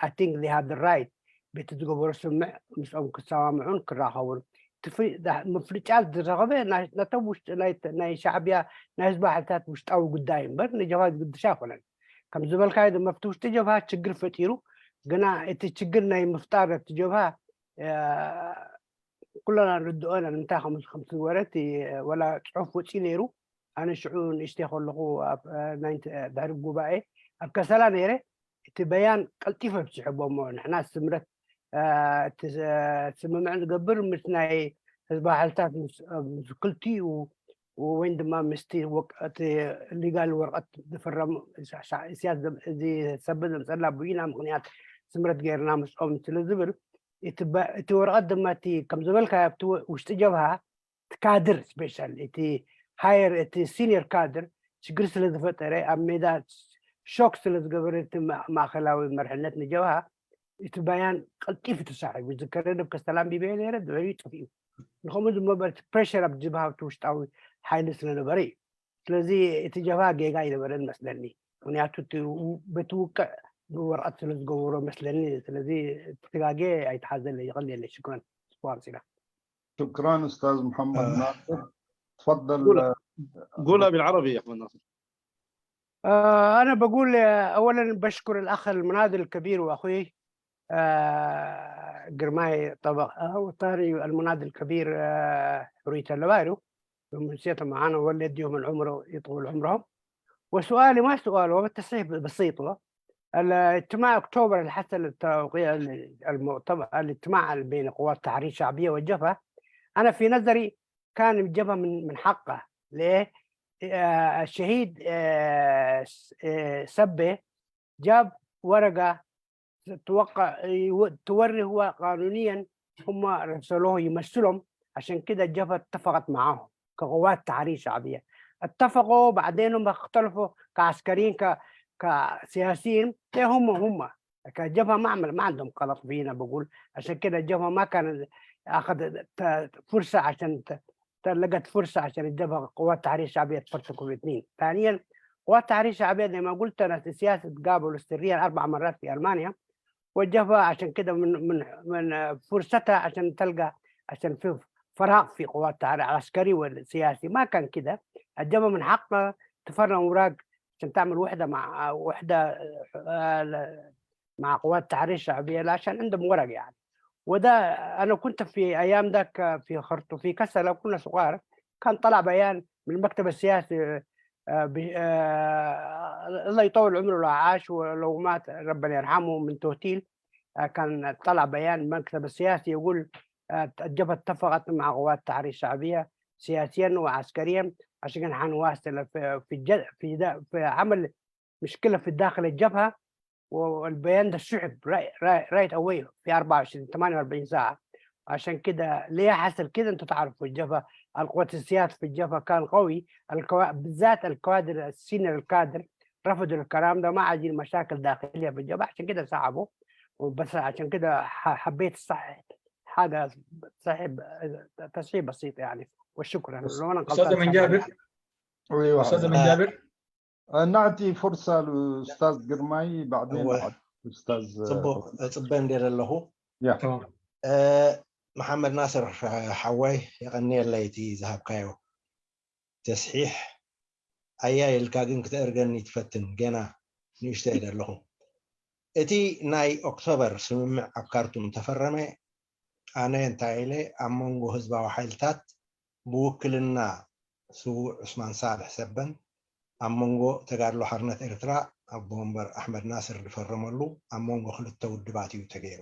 I think they have the right ቤት ዝገበሩ ስምምዕ ምስኦም ክሰማምዑን ክራኸቡን። እቲ ፍሪ- ዳ- ምፍልጫል ዝረኸበ ናይ- ነቶም ውሽጢ ናይ- ናይ ሻዕብያ ናይ ህዝባዊ ሓይልታት ውሽጣዊ ጉዳይ እምበር ንጀብሃ ዝግድሻ ኣይኮነን። ከም ዝበልካዮ ድማ ኣብቲ ውሽጢ ጀብሃ ችግር ፈጢሩ፣ ግና እቲ ችግር ናይ ምፍጣር እቲ ጀብሃ ኩለና ንርድኦ ኢና። ንምንታይ ከም ከም ዝወረ እቲ ወላ ፅሑፍ ወፂኡ ነይሩ። ኣነ ሽዑ ንእሽተይ ከለኹ ኣብ ናይ ድሕሪ ጉባኤ ኣብ ከሰላ ነይረ። እቲ በያን ቀልጢፈ ኣብፅሐ ቦሞ ንሕና ስምረት እቲ ስምምዕ ዝገብር ምስ ናይ ህዝባዊ ሓይልታት ምስ ክልቲኡ ወይን ድማ ምስቲ እቲ ሊጋል ወረቐት ዝፍረም ኢስያስ እዚ ሰበ ዘምፀላ ብይና ምክንያት ስምረት ገይርና ምስኦም ስለ ዝብል እቲ ወረቐት ድማ እቲ ከም ዝበልካ ኣብቲ ውሽጢ ጀብሃ ካድር ስፔሻል እቲ ሃየር እቲ ሲኒየር ካድር ችግር ስለ ዝፈጠረ ኣብ ሜዳ ሾክ ስለ ዝገበረ እቲ ማእከላዊ መርሕነት ንጀብሃ እቲ ባያን ቀልጢፉ ተሳሒቡ ዝከረድ ኣብ ከስተላም ቢበየ ነይረ ድሕሪኡ ጠፊኡ ንከምኡ ዝመበረ እቲ ፕሬሽር ኣብ ጅብሃ ኣብቲ ውሽጣዊ ሓይሊ ስለነበረ እዩ ስለዚ እቲ ጀብሃ ጌጋ ኣይነበረን መስለኒ ምክንያቱ በቲ ውቅዕ ብወረቐት ስለ ዝገብሮ መስለኒ። ስለዚ ትጋጌ ኣይትሓዘለይ፣ ይቐልየለይ። ሽክራን። ስፖርት ኢላ شكرا أستاذ محمد ناصر. تفضل. قول قولها بالعربي يا احمد ناصر. آه، أنا بقول، آه، أولا بشكر الأخ المناضل الكبير وأخوي، آه، قرماي طبق، آه، وطاري المناضل الكبير، آه، حرية اللوارو، يوم نسيته معانا، ولا يديهم العمر، يطول عمرهم. وسؤالي ما سؤال، هو بالتصحيح بسيط. هو الاجتماع أكتوبر اللي حصل التوقيع المؤتمر، الاجتماع بين قوات التحرير الشعبية والجبهة، أنا في نظري كان الجبهة من من حقه. ليه؟ آه، الشهيد، آه، س- آه، سبه جاب ورقة توقع يو- توري هو قانونيا هم رسلوه يمثلهم. عشان كده الجبهة اتفقت معاهم كقوات تحرير شعبية، اتفقوا، بعدين هم اختلفوا كعسكريين، ك كسياسيين. هم هم كجبهة ما عمل ما عندهم قلق فينا، بقول. عشان كده الجبهة ما كان أخذ فرصة عشان لقت فرصة عشان الجبهة قوات تحرير شعبية تفرتكوا في اثنين. ثانيا، قوات تحرير شعبية زي ما قلت أنا في سياسة قابل سريا أربع مرات في ألمانيا، والجبهة عشان كده من من من فرصتها عشان تلقى، عشان في فراغ في قوات التحرير العسكري والسياسي. ما كان كده. الجبهة من حقها تفرم أوراق عشان تعمل وحدة مع وحدة، آه، مع قوات التحرير الشعبية، لا، عشان عندهم ورق يعني. وده أنا كنت في أيام ذاك في خرطوم، في كسلة، كنا صغار، كان طلع بيان من المكتب السياسي، آه، ب- آه، الله يطول عمره لو عاش، ولو مات ربنا يرحمه، من توتيل. آه، كان طلع بيان من المكتب السياسي يقول، آه، الجبهة اتفقت مع قوات التحرير الشعبية سياسيا وعسكريا عشان حنواصل في في الج- في ده في عمل مشكلة في داخل الجبهة. والبيان ده سحب right away في أربعة وعشرين، ثمانية وأربعين ساعة. عشان كده ليه حصل كده؟ انتوا تعرفوا الجبهة، القوات السياسية في الجبهة كان قوي، الكوا... بالذات الكوادر، السينيور الكادر رفضوا الكلام ده، ما عايزين مشاكل داخلية في الجبهة، عشان كده سحبوا. وبس عشان كده ح- حبيت الصح حاجة، صحيح، تصحيح بسيط يعني. وشكرا. لو أنا استاذ غلطان من سامحني. جابر ايوه. استاذ من آه. جابر آه، نعطي فرصة للأستاذ قرماي، بعدين هو بعد أستاذ ጽቡቕ፣ ጽበ እንዴለ ኣለኹ። يا تمام እ፣ መሓመድ ናስር ሓወይ፣ የቐንየለይ እቲ ዝሃብካዮ ተስሒሕ። ኣያይ ኢልካ ግን ክተእርገኒ ትፈትን፣ ገና ንእሽተይ ዘለኹ። እቲ ናይ ኦክቶበር ስምምዕ ኣብ ካርቱም ተፈረመ። ኣነ እንታይ ኢለ፣ ኣብ መንጎ ህዝባዊ ሓይልታት ብውክልና ስዉእ ዑስማን ሳልሕ ሰበን ኣብ መንጎ ተጋድሎ ሓርነት ኤርትራ ኣቦ ወንበር ኣሕመድ ናስር ዝፈረመሉ ኣብ መንጎ ክልተ ውድባት እዩ ተገይሩ።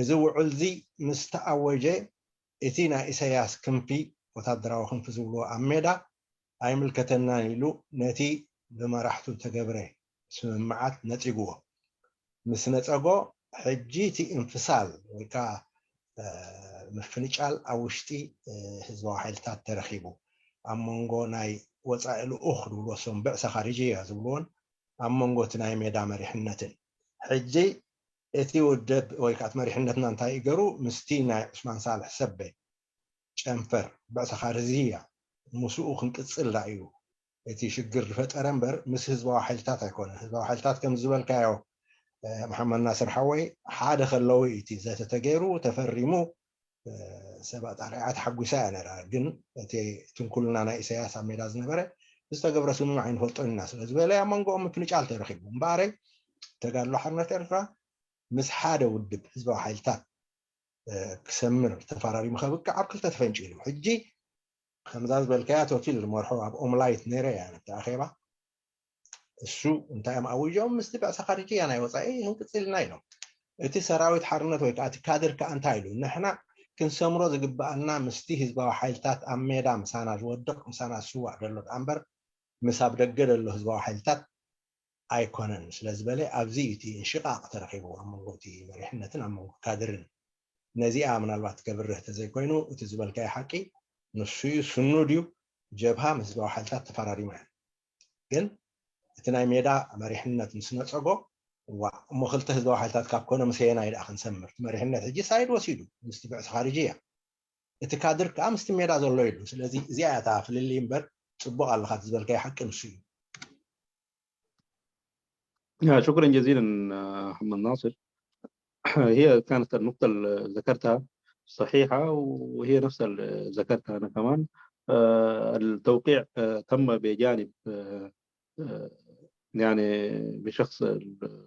እዚ ውዕል እዚ ምስ ተኣወጀ፣ እቲ ናይ ኢሳያስ ክንፊ፣ ወታደራዊ ክንፊ ዝብልዎ ኣብ ሜዳ ኣይምልከተናን ኢሉ ነቲ ብመራሕቱ ተገብረ ስምምዓት ነጺግዎ። ምስ ነጸጎ፣ ሕጂ እቲ እንፍሳል ወይ ከዓ፣ እ፣ ምፍንጫል ኣብ ውሽጢ፣ እ፣ ህዝባዊ ሓይልታት ተረኺቡ። ኣብ መንጎ ናይ ወጻኢ ልኡኽ ዝብልዎ፣ እሶም ብዕሰ ኻሪጅያ ዝብልዎን ኣብ መንጎ እቲ ናይ ሜዳ መሪሕነትን። ሕጂ እቲ ውድብ ወይ ከዓ እቲ መሪሕነትና እንታይ ይገሩ፣ ምስቲ ናይ ዑስማን ሳልሕ ሰበ ጨንፈር ብዕሰ ኻሪጅያ ምስኡ ክንቅጽል ዳ እዩ እቲ ሽግር ዝፈጠረ እምበር፣ ምስ ህዝባዊ ሓይልታት ኣይኮነን። ህዝባዊ ሓይልታት ከም ዝበልካዮ፣ እ፣ መሓመድ ናስር ሓወይ፣ ሓደ ከለዉ እዩ እቲ ዘተ ተገይሩ፣ ተፈሪሙ፣ እ፣ ሰብ ኣጣሪዓ ተሓጒሳ እያ ነይራ። ግን እቲ ትንኩልና ናይ ኢሳያስ ኣብ ሜዳ ዝነበረ፣ ዝተገብረ ስምምዕ ኣይንፈልጦን ኢና ስለ ዝበለ፣ ኣብ መንጎኦም ምፍንጫል ተረኺቡ። እምበኣረይ፣ ተጋድሎ ሓርነት ኤርትራ ምስ ሓደ ውድብ ህዝባዊ ሓይልታት፣ እ፣ ክሰምር ተፈራሪሙ ከብቅዕ ኣብ ክልተ ተፈንጪሉ። ሕጂ ከምዛ ዝበልካያ፣ ቶቲል ዝመርሖ ኣብ ኦምላይት ነይረ እያ ነቲ ኣኼባ። እሱ እንታይ እዮም ኣውጆም፣ ምስቲ ብዕሰ ኻሪጅያ ናይ ወጻኢ ክንቅጽል ኢና ኢሎም። እቲ ሰራዊት ሓርነት ወይ ከዓ እቲ ካድር ከዓ እንታይ ኢሉ፣ ንሕና ክንሰምሮ ዝግብኣና ምስቲ ህዝባዊ ሓይልታት ኣብ ሜዳ ምሳና ዝወድቕ፣ ምሳና ዝስዋእ ዘሎ ደኣ እምበር፣ ምስ ኣብ ደገ ዘሎ ህዝባዊ ሓይልታት ኣይኮነን ስለ ዝበለ፣ ኣብዚ እዩ እቲ እንሽቃቕ ተረኺቡ ኣብ መንጎ እቲ መሪሕነትን ኣብ መንጎ ካድርን። ነዚኣ ምናልባት ከብርህ ተዘይኮይኑ፣ እቲ ዝበልካዮ ሓቂ ንሱ እዩ። ስኑ ድዩ ጀብሃ ምስ ህዝባዊ ሓይልታት ተፈራሪማ እያ። ግን እቲ ናይ ሜዳ መሪሕነት ምስ ነጸጎ፣ ዋ እሞ ክልተ ህዝባዊ ሓይልታት ካብ ኮነ፣ ምስ ኣየናይ ደኣ ክንሰምር? እቲ መሪሕነት ሕጂ ሳይድ ወሲዱ ምስቲ ብዕሲ ኻሪጂ እያ። እቲ ካድር ከዓ ምስቲ ሜዳ ዘሎ ኢሉ። ስለዚ እዚኣ እያ እታ ፍልልይ እምበር፣ ጽቡቕ ኣለኻ፣ እቲ ዝበልካዮ ሓቂ ንሱ እዩ። آه، شكرا جزيلا، آه، محمد ناصر. هي كانت النقطة اللي ذكرتها صحيحة، وهي نفس اللي ذكرتها أنا كمان. آه، التوقيع، آه، تم بجانب، آه، آه، يعني بشخص ال-،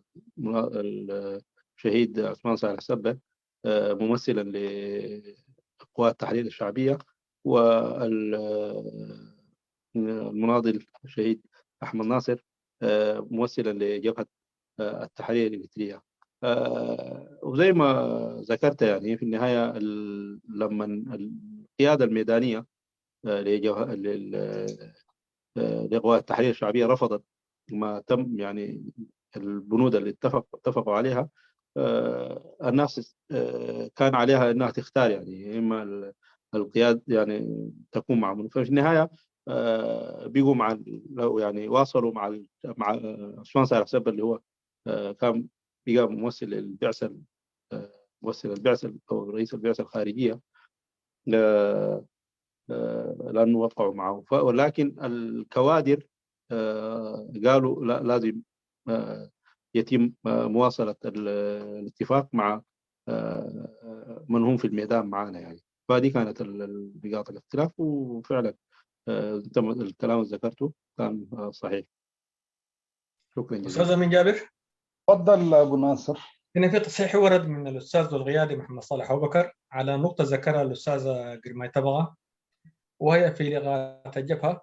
الشهيد عثمان صالح سبة، آه، ممثلا لقوات التحرير الشعبية، والمناضل الشهيد أحمد ناصر، آه، ممثلا لجبهة، آه، التحرير الإريترية. آه، وزي ما ذكرت، يعني في النهاية ال-، لما القيادة الميدانية، آه، لجبهة لل- آه، لقوات التحرير الشعبية رفضت ما تم، يعني البنود اللي اتفق اتفقوا عليها، آه، الناس، آه، كان عليها انها تختار، يعني اما ال- القياد، يعني تكون مع منو. ففي النهايه، آه، بيقوا مع ال- لو يعني واصلوا مع ال- مع، آه، عثمان صالح سبا اللي هو، آه، كان بقى ممثل البعثه ال- آه، ممثل البعثه او رئيس البعثه الخارجيه. آه، آه، لانه وقعوا معه. ف- ولكن الكوادر، آه، قالوا لا، لازم، آه، يتم، آه، مواصله ال- الاتفاق مع، آه، من هم في الميدان معنا، يعني. فهذه كانت ال- ال- نقاط الاختلاف، وفعلا، آه، تم الكلام اللي ذكرته كان، آه، صحيح. شكرا جزيلا. استاذ من جابر. تفضل ابو ناصر. هنا في تصحيح ورد من الاستاذ الغيادي محمد صالح ابو بكر على نقطه ذكرها الاستاذه قرماي تبغه، وهي في لغات الجبهه،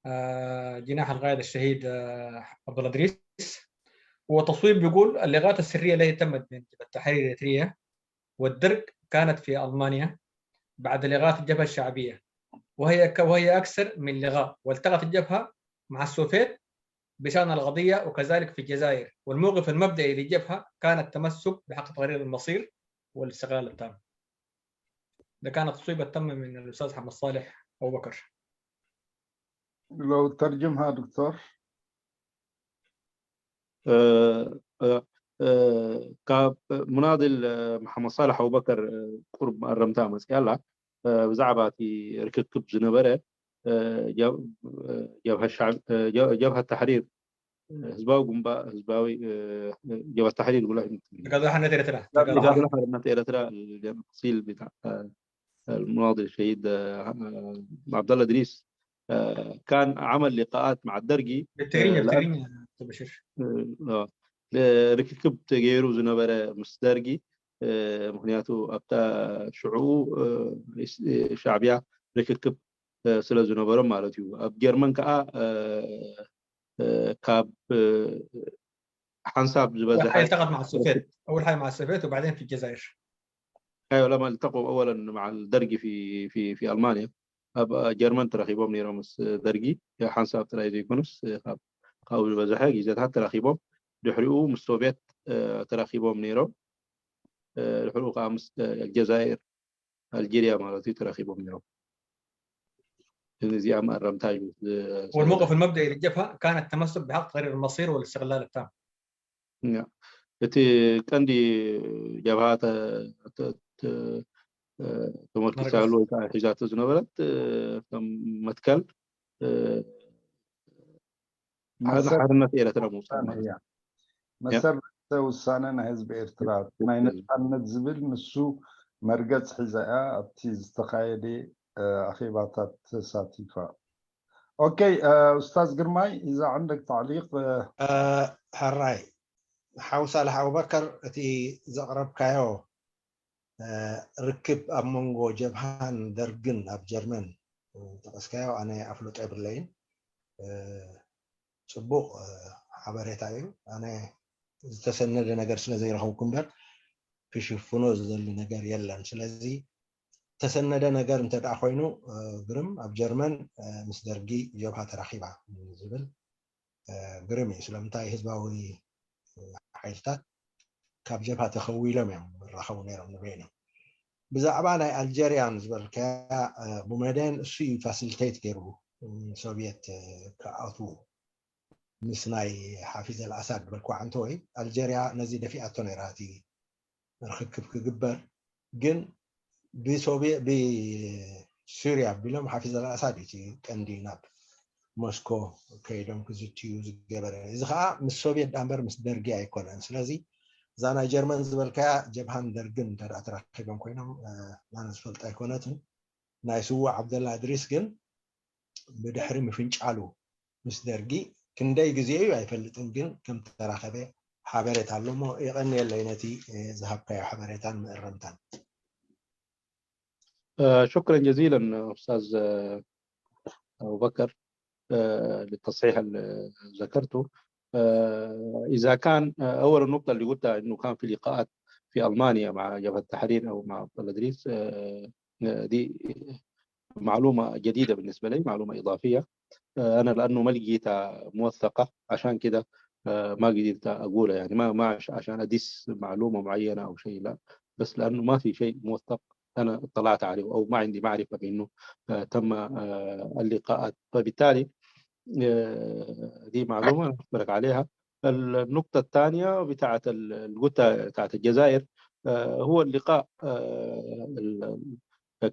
آه، جناح القائد الشهيد، آه، عبد الله ادريس. وتصويب بيقول اللغات السريه التي تمت بين جبهه التحرير الاريتريه والدرق كانت في المانيا بعد لغات الجبهه الشعبيه، وهي ك- وهي اكثر من لغه، والتقت الجبهه مع السوفيت بشان القضيه وكذلك في الجزائر. والموقف المبدئي للجبهه كان التمسك بحق تقرير المصير والاستقلال التام. ده كان تصويب التم من الاستاذ محمد صالح ابو بكر. لو ترجمها دكتور. آه، آه، آه، ካብ ምናድል፣ آه، محمد صالح أبو بكر، آه، ቁሩብ ኣረምታ መፅያ ኣላ። آه، ብዛዕባ እቲ ርክክብ ዝነበረ، آه، ጀብ-፣ آه، ጀብሃ ሻዕብ-፣ آه፣ ጀ-፣ ጀብሃ ተሕሪር፣ آه፣ ህዝባዊ ግንባር ህዝባዊ، آه، ጀብሃ ተሕሪር ብላ ተጋድሎ ሓርነት ኤርትራ ተጋድሎ ሓርነት ኤርትራ፣ الفصيل بتاع، آه، المناضل الشهيد، آه، عبد الله ادريس، آه، كان عمل لقاءات مع الدرقي. بالتقرير آه، بالتقرير تبشر اه ርክክብ ተገይሩ ዝነበረ ምስ ደርጊ። ምክንያቱ ኣብታ ሽዑ ሻዕብያ ርክክብ ስለ ዝነበሮም ማለት እዩ። ኣብ ጀርመን ከዓ ካብ ሓንሳብ ዝበዝሐ التقط مع السوفيت اول حاجه مع السوفيت وبعدين في الجزائر ايوه لما التقوا اولا مع الدرقي في في في المانيا ኣብ ጀርመን ተራኺቦም ነይሮም ምስ ደርጊ። ሓንሳብ ጥራይ ዘይኮኑስ ካብኡ ዝበዝሐ ግዜታት ተራኺቦም። ድሕሪኡ ምስ ሶቪየት ተራኺቦም ነይሮም። ድሕሪኡ ከዓ ምስ ኣልጀዛይር ኣልጀርያ ማለት እዩ ተራኺቦም ነይሮም። እዚኣ መኣረምታ እዩ። والموقف المبدئي للجبهه كان التمسك بحق تقرير المصير والاستقلال التام. እቲ ቀንዲ ጀብሃ ተመልኪታሉ ወይ ከዓ ሒዛቶ ዝነበረት ከም መትከል ሓርነት ኤረትራ ምውፃእ ማለት እዩ። መሰረተ ውሳነ ናይ ህዝቢ ኤርትራ ናይ ነፃነት ዝብል ንሱ መርገፅ ሒዛ እያ ኣብቲ ዝተኻየደ ኣኼባታት ተሳቲፋ። ኦኬ ኡስታዝ ግርማይ إذا عندك تعليق። ሕራይ ሓው ሳልሕ ኣቡበከር እቲ ዘቕረብካዮ ርክብ ኣብ መንጎ ጀብሃን ደርግን ኣብ ጀርመን ጠቐስካዮ ኣነ ኣፍልጦ የብለይን። ፅቡቕ ሓበሬታ እዩ። ኣነ ዝተሰነደ ነገር ስለ ዘይረኸብኩ እምበር ክሽፍኖ ዝደሊ ነገር የለን። ስለዚ ዝተሰነደ ነገር እንተ ደኣ ኮይኑ ግርም ኣብ ጀርመን ምስ ደርጊ ጀብሃ ተራኺባ ዝብል ግርም እዩ። ስለምንታይ ህዝባዊ ሓይልታት ካብ ጀብሃ ተኸዊሎም እዮም ይራኸቡ ነይሮም ንበይኖም። ብዛዕባ ናይ ኣልጀርያ ንዝበልካያ ቡመደን እሱ እዩ ፋሲሊቴት ገይሩ ሶቪየት ክኣትዉ ምስ ናይ ሓፊዝ ኣልኣሳድ በልኩ ዓንተ ወይ ኣልጀርያ ነዚ ደፊኣቶ ነይራ እቲ ርክክብ ክግበር ግን ብሶቪየት ብሱርያ ኣቢሎም ሓፊዝ ኣልኣሳድ እዩ እቲ ቀንዲ ናብ ሞስኮ ከይዶም ክዝትዩ ዝገበረ። እዚ ከዓ ምስ ሶቪየት ዳንበር ምስ ደርጊ ኣይኮነን። ስለዚ እዛ ናይ ጀርመን ዝበልካያ ጀብሃን ደርግን እንተ ተራኪቦም ኮይኖም ኣነ ዝፈልጦ ኣይኮነትን። ናይ ስዉእ ዓብደላ እድሪስ ግን ብድሕሪ ምፍንጫሉ ምስ ደርጊ ክንደይ ግዜ እዩ ኣይፈልጥን፣ ግን ከም ተራኸበ ሓበሬታ ኣሎ። እሞ የቐንየለይ ነቲ ዝሃብካዮ ሓበሬታን ምእረምታን። شكرا جزيلا أستاذ أبو بكر للتصحيح اللي ذكرته. إذا كان أول النقطة اللي قلتها إنه كان في لقاءات في ألمانيا مع جبهة التحرير أو مع عبد الله إدريس، دي معلومة جديدة بالنسبة لي، معلومة إضافية. أنا لأنه ما لقيتها موثقة، عشان كده ما قدرت أقولها، يعني ما ما عشان أدس معلومة معينة أو شيء، لا، بس لأنه ما في شيء موثق أنا اطلعت عليه أو ما عندي معرفة بأنه تم اللقاءات. فبالتالي دي معلومة أشكرك عليها. النقطة الثانية بتاعت القطة بتاعت الجزائر، هو اللقاء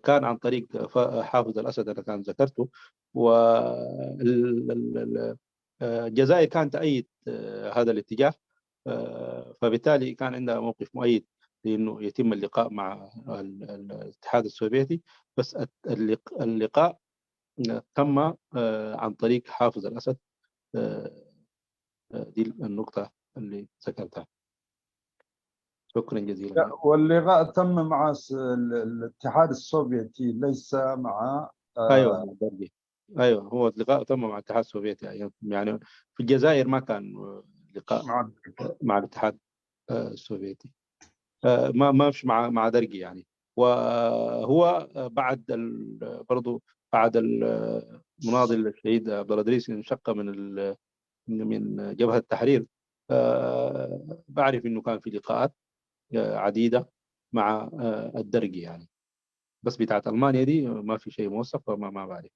كان عن طريق حافظ الأسد، أنا كان ذكرته. والجزائر كانت تأيد هذا الاتجاه، فبالتالي كان عندها موقف مؤيد لأنه يتم اللقاء مع الاتحاد السوفيتي. بس اللقاء تم عن طريق حافظ الأسد. دي النقطة اللي ذكرتها. شكرا جزيلا. واللقاء تم مع الاتحاد السوفيتي، ليس مع ايوه مع درجي. ايوه، هو اللقاء تم مع الاتحاد السوفيتي، يعني في الجزائر ما كان لقاء مع, مع الاتحاد السوفيتي. ما ما مش مع مع درجي يعني. وهو بعد برضو بعد المناضل الشهيد عبد الله ادريس انشق من من جبهه التحرير، بعرف انه كان في لقاءات عديده مع الدرجي يعني. بس بتاعت المانيا دي ما في شيء موثق، فما ما بعرف.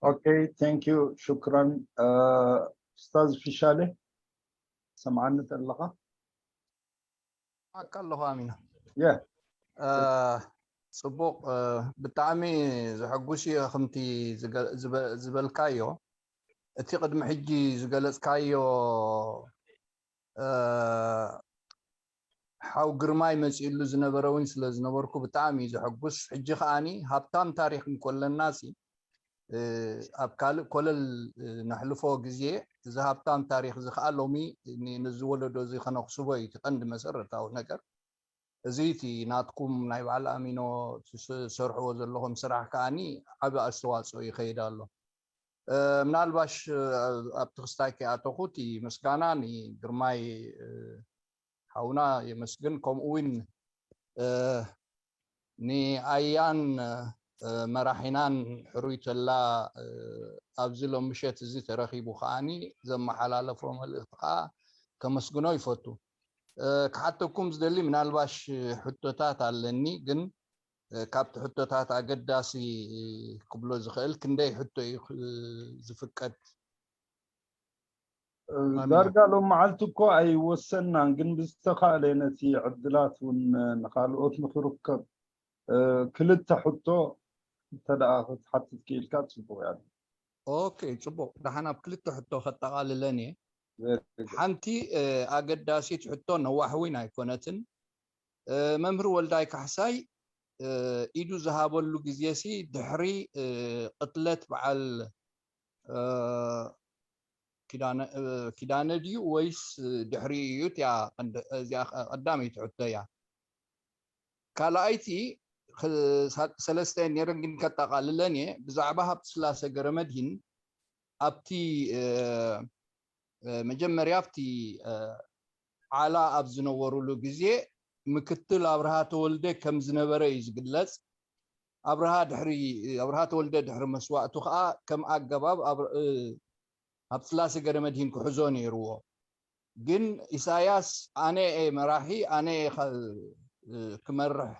Okay, thank you. شكرا. استاذ فيشالي، سمعنا تلقى؟ معك الله امين. Yeah. ጽቡቕ። ብጣዕሚ ዘሐጉስ እዩ ከምቲ ዝበልካዮ። እቲ ቅድሚ ሕጂ ዝገለጽካዮ ሓው ግርማይ መጺእሉ ዝነበረ እውን ስለ ዝነበርኩ ብጣዕሚ እዩ ዘሐጉስ። ሕጂ ከዓኒ ሃብታም ታሪክ እንኮለና ሲ ኣብ ካልእ ኮለል ነሕልፎ ግዜ እዚ ሃብታም ታሪክ እዚ ከዓ ሎሚ ነዚ ወለዶ እዚ ከነክስቦ እዩ እቲ ቀንዲ መሰረታዊ ነገር። እዚ እቲ ናትኩም ናይ በዓል ኣሚኖ ትሰርሕዎ ዘለኹም ስራሕ ከዓኒ ዓቢ ኣስተዋፅኦ ይኸይድ ኣሎ። ምናልባሽ ኣብቲ ክስታይ ከይኣተኹ እቲ ምስጋና ንግርማይ ሓውና የመስግን። ከምኡ እውን ንኣያን መራሒናን ሕሩይ ተላ ኣብዚ ሎም ምሸት እዚ ተረኺቡ ከዓኒ ዘመሓላለፎ መልእኽቲ ከዓ ከመስግኖ ይፈቱ። ክሓተኩም ዝደሊ ምናልባሽ ሕቶታት ኣለኒ፣ ግን ካብቲ ሕቶታት ኣገዳሲ ክብሎ ዝኽእል ክንደይ ሕቶ እዩ ዝፍቀድ? ዳርጋ ሎም መዓልቲ እኮ ኣይወሰናን፣ ግን ብዝተኻእለ ነቲ ዕድላት እውን ንካልኦት ንክርከብ ክልተ ሕቶ እንተደኣ ክትሓትት ክኢልካ ፅቡቅ እያ። ኦኬ፣ ፅቡቅ። ደሓን ኣብ ክልተ ሕቶ ከጠቓልለን እየ። ሓንቲ ኣገዳሲት ሕቶ፣ ነዋሕ እውን ኣይኮነትን። መምህር ወልዳይ ካሕሳይ ኢዱ ዝሃበሉ ግዜ ሲ ድሕሪ ቅትለት በዓል ኪዳነ ድዩ ወይስ ድሕሪ እዩ? እቲኣ እዚኣ ቀዳመይቲ ሕቶ እያ። ካልኣይቲ ሰለስተ ነይረን ግን ከጠቓልለን እየ። ብዛዕባ ሃብተ ስላሴ ገረመድሂን ኣብቲ መጀመርያ ኣብቲ ዓላ ኣብ ዝነበሩሉ ግዜ ምክትል ኣብርሃ ተወልደ ከም ዝነበረ እዩ ዝግለጽ። ኣብርሃ ድሕሪ ኣብርሃ ተወልደ ድሕሪ መስዋእቱ ከዓ ከም ኣገባብ ኣብ ሃብተ ስላሴ ገረመድሂን ክሕዞ ነይርዎ። ግን ኢሳያስ ኣነ እየ መራሒ፣ ኣነ እየ ክመርሕ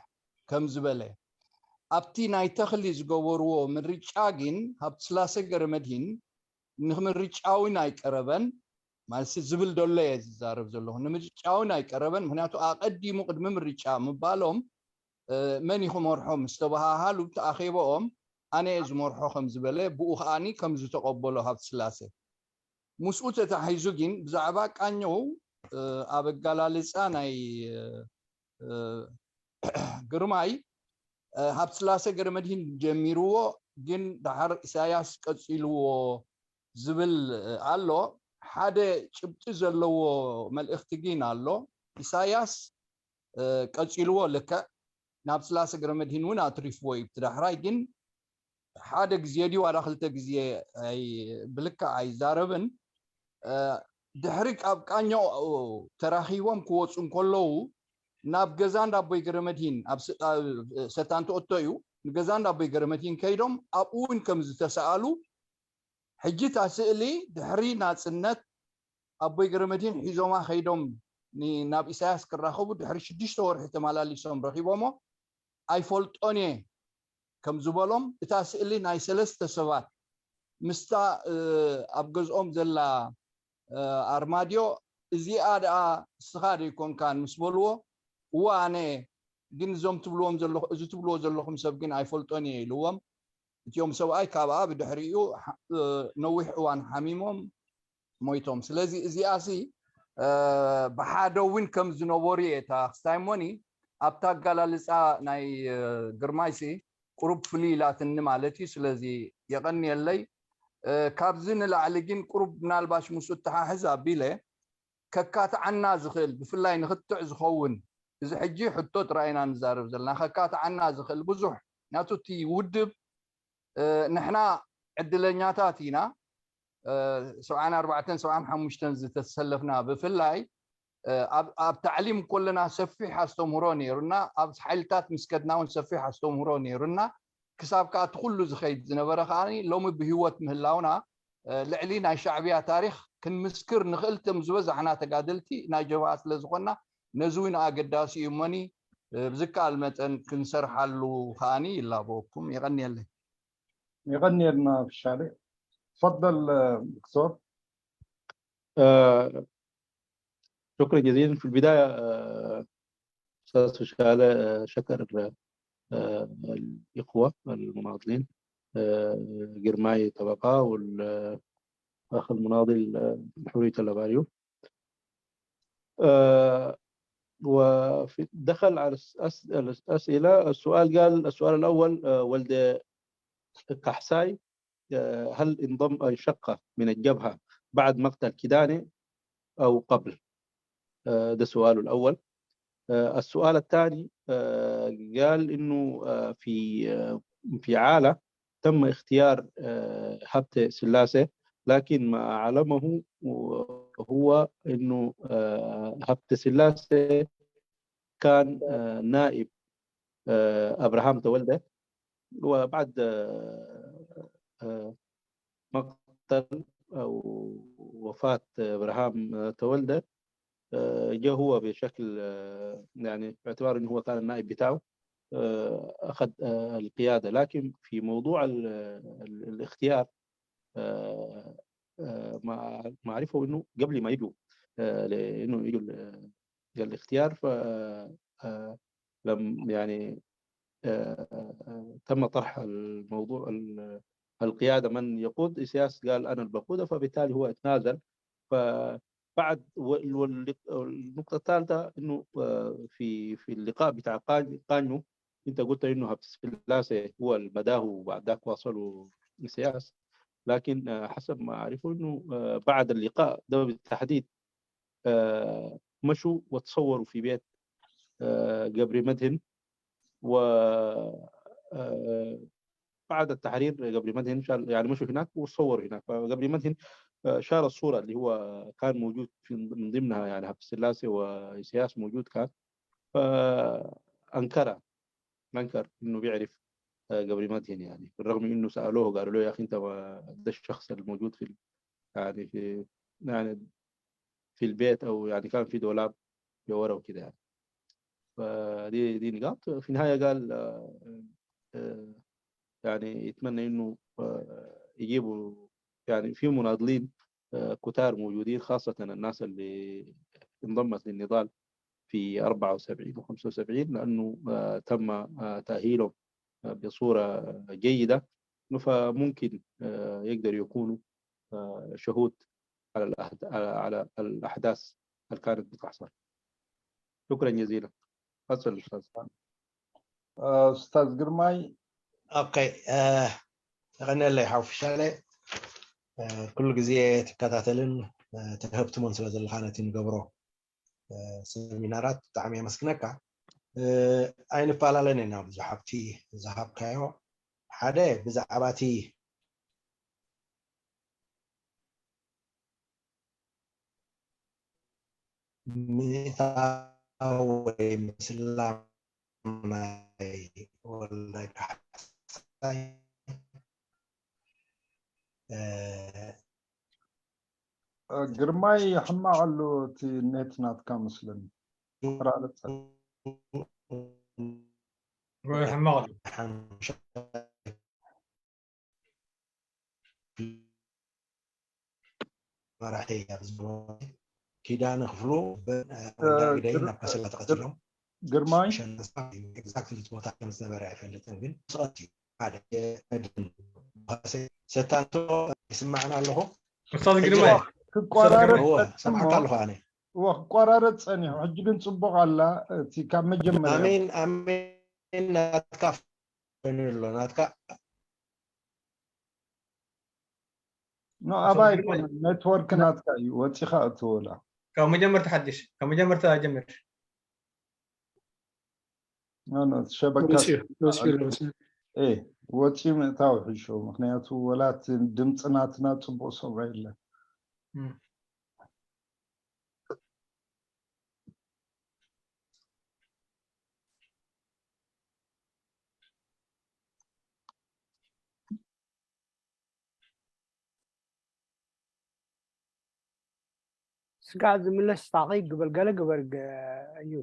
ከም ዝበለ ኣብቲ ናይ ተኽሊ ዝገበርዎ ምርጫ ግን ሃብተ ስላሴ ገረመድሂን ንምርጫ እውን ኣይቀረበን። ማለት ዝብል ዘሎ እየ ዝዛረብ ዘለኹ። ንምርጫ እውን ኣይቀረበን። ምክንያቱ ኣቐዲሙ ቅድሚ ምርጫ ምባሎም መን እዩ ክመርሖም ዝተበሃሃሉ ተኣኼበኦም ኣነ እየ ዝመርሖ ከም ዝበለ፣ ብኡ ከዓኒ ከም ዝተቐበሎ ሃብተ ስላሴ። ምስኡ ተታሒዙ ግን ብዛዕባ ቃኘው ኣብ ኣጋላልፃ ናይ ግርማይ፣ ሃብተ ስላሴ ገረመድሂን ጀሚርዎ፣ ግን ደሓር ኢሳያስ ቀፂልዎ ዝብል ኣሎ። ሓደ ጭብጢ ዘለዎ መልእኽቲ ግን ኣሎ። ኢሳያስ ቀፂልዎ ልክዕ ናብ ስላሴ ገረመድሂን እውን ኣትሪፍዎ እዩ። ብቲ ዳሕራይ ግን ሓደ ግዜ ድዩ ዋላ ክልተ ግዜ ብልክዕ ኣይዛረብን። ድሕሪ ካብ ቃኘው ተራኺቦም ክወፁ እንከለዉ ናብ ገዛ እንዳቦይ ገረመድሂን ኣብ ሰታንትኦቶ እዩ። ንገዛ እንዳቦይ ገረመድሂን ከይዶም ኣብኡ እውን ከም ዝተሰኣሉ፣ ሕጂ እታ ስእሊ ድሕሪ ናፅነት ኣቦይ ገረመድሂን ሒዞማ ከይዶም ናብ ኢሳያስ ክራኸቡ ድሕሪ ሽዱሽተ ወርሒ ተመላሊሶም ረኺቦሞ። ኣይፈልጦን እየ ከም ዝበሎም፣ እታ ስእሊ ናይ ሰለስተ ሰባት ምስታ ኣብ ገዝኦም ዘላ ኣርማድዮ፣ እዚኣ ደኣ እስኻ ዶ ይኮንካን ምስ በልዎ፣ እወ ኣነ፣ ግን እዞም ትብልዎም ዘለኹ፣ እዚ ትብልዎ ዘለኹም ሰብ ግን ኣይፈልጦን እየ ኢልዎም። እቲኦም ሰብኣይ ካብኣ ብድሕሪኡ ነዊሕ እዋን ሓሚሞም ሞይቶም። ስለዚ እዚኣሲ ብሓደ እውን ከም ዝነበሩ እየ። እታ ክስታይ ሞኒ ኣብታ ኣጋላልፃ ናይ ግርማይሲ ቁሩብ ፍልይ ኢላትኒ ማለት እዩ። ስለዚ የቐንየለይ። ካብዚ ንላዕሊ ግን ቁሩብ ምናልባሽ ምስኡ እተሓሕዝ ኣቢለ ከካትዓና ዝኽእል፣ ብፍላይ ንክትዕ ዝኸውን፣ እዚ ሕጂ ሕቶ ጥራይ ኢና ንዛረብ ዘለና፣ ከካትዓና ዝኽእል ብዙሕ ናቱ እቲ ውድብ ንሕና ዕድለኛታት ኢና። ሰብዓን ኣርባዕተን ሰብዓን ሓሙሽተን ዝተሰለፍና ብፍላይ ኣብ ታዕሊም ከለና ሰፊሕ ኣስተምህሮ ነይሩና፣ ኣብ ሓይልታት ምስ ከድና እውን ሰፊሕ ኣስተምህሮ ነይሩና። ክሳብ ከኣ እቲ ኩሉ ዝኸይድ ዝነበረ ከኣ ሎሚ ብህይወት ምህላውና ልዕሊ ናይ ሻዕብያ ታሪኽ ክንምስክር ንኽእል። እቶም ዝበዛሕና ተጋደልቲ ናይ ጀብሃ ስለ ዝኾንና ነዚ እውን ኣገዳሲ እዩ እሞኒ ብዝከኣል መጠን ክንሰርሓሉ ከኣኒ ይላበወኩም። የቐንየለይ። የቐንየልና ፍሻሌ። تفضل دكتور. شكرا جزيلا. في البداية أستاذ فشالة شكر الإخوة المناضلين، جرماي طبقة والأخ المناضل حرية اللاباريو. ودخل على الأسئلة. السؤال قال، السؤال الأول، ولد كحساي هل انضم، انشق من الجبهة بعد مقتل كيداني أو قبل؟ ده سؤاله الأول. السؤال الثاني قال إنه في في عالة تم اختيار هبت سلاسة، لكن ما أعلمه هو إنه هبت سلاسة كان نائب أبراهام تولدة، وبعد مقتل أو وفاة إبراهام تولدة جاء هو بشكل، يعني، باعتبار إنه هو كان النائب بتاعه، أخذ القيادة. لكن في موضوع الاختيار، ما أعرفه إنه قبل ما يجوا، لأنه يجوا الاختيار، ف لم يعني تم طرح الموضوع، القيادة من يقود، إسياس قال أنا اللي بقودها، فبالتالي هو اتنازل. فبعد، والنقطة الثالثة إنه في في اللقاء بتاع قانيو، أنت قلت إنه هبت سلاسة هو المداه وبعد ذاك واصلوا إسياس. لكن حسب ما أعرفه إنه بعد اللقاء ده بالتحديد مشوا وتصوروا في بيت قبري مدهن، و بعد التحرير قبري مدهن شال، يعني، مشوا هناك وتصوروا هناك. فقبري مدهن شال الصورة اللي هو كان موجود في، من ضمنها، يعني، هبت سلاسة وإسياس موجود كان، فأنكرها، أنكر إنه بيعرف قبري مدهن، يعني، بالرغم إنه سألوه، قالوا له: "يا أخي، أنت ما ده الشخص الموجود في، يعني، في، يعني، في البيت، أو يعني كان في دولاب جوا ورا وكده، يعني". فدي دي نقاط. في النهاية قال، آه، آه، يعني يتمنى إنه، آه، يجيبوا، يعني، في مناضلين، آه، كتار موجودين، خاصة الناس اللي انضمت للنضال في أربعة وسبعين وخمسة وسبعين، لأنه، آه، تم، آه، تأهيلهم، آه، بصورة جيدة. فممكن يقدر يكونوا شهود على على الأحداث اللي كانت بتحصل. شكرا جزيلا. تفضل أستاذ. استاذ ግርማይ ኦኬ። የቐነለይ ሓው ፍሻለ፣ ኩሉ ግዜ ትከታተልን ትህብትሞን ስለ ዘለኻ ነቲ ንገብሮ ሰሚናራት ብጣዕሚ የመስግነካ። ኣይንፈላለን ኢና ብዙሕ ሃብቲ ዝሃብካዮ። ሓደ ብዛዕባ እቲ ምእታው ወይ ምስላም ናይ ወልዳይ ካሕሳይ ግርማይ ሕማቕ ኣሎ እቲ ኔት ናትካ መስለኒ። ራርፀ ሕማቕ ኣሎ። መራሒ ኣብዚ ኪዳነ ክፍሉ ወልዳግደይ ናብ ካሰላ ተቐቲሎም ግርማይ ኤግዛክትሊ ቦታ ከም ዝነበረ ኣይፈልጥን፣ ግን ስቐት እዩ ሓደ ሰታንቶ ይስማዕና ኣለኹ። ኡስታዝ ግርማይ ክቋራረጥ ሰምዓካ ኣለኹ ኣነ። እወ ክቋራረጥ ጸኒሑ፣ ሕጂ ግን ጽቡቕ ኣላ። እቲ ካብ መጀመርያ ኣሜን ኣሜን። ናትካ ኮይኑ ኣሎ ናትካ ኖ ኣባይ ኣይኮነን፣ ኔትወርክ ናትካ እዩ። ወጺኻ እትወላ ካብ መጀመርታ ሓድሽ ካብ መጀመርታ ጀምር። ኖ ኖ ሸበካ ወጺኡ ምእታው ሕሾ፣ ምክንያቱ ወላ እቲ ድምፂ ናትና ፅቡቅ ሰምዖ የለን። ስጋዕ ዝምለስ ታኺ ግበር ገለ ግበር እዩ።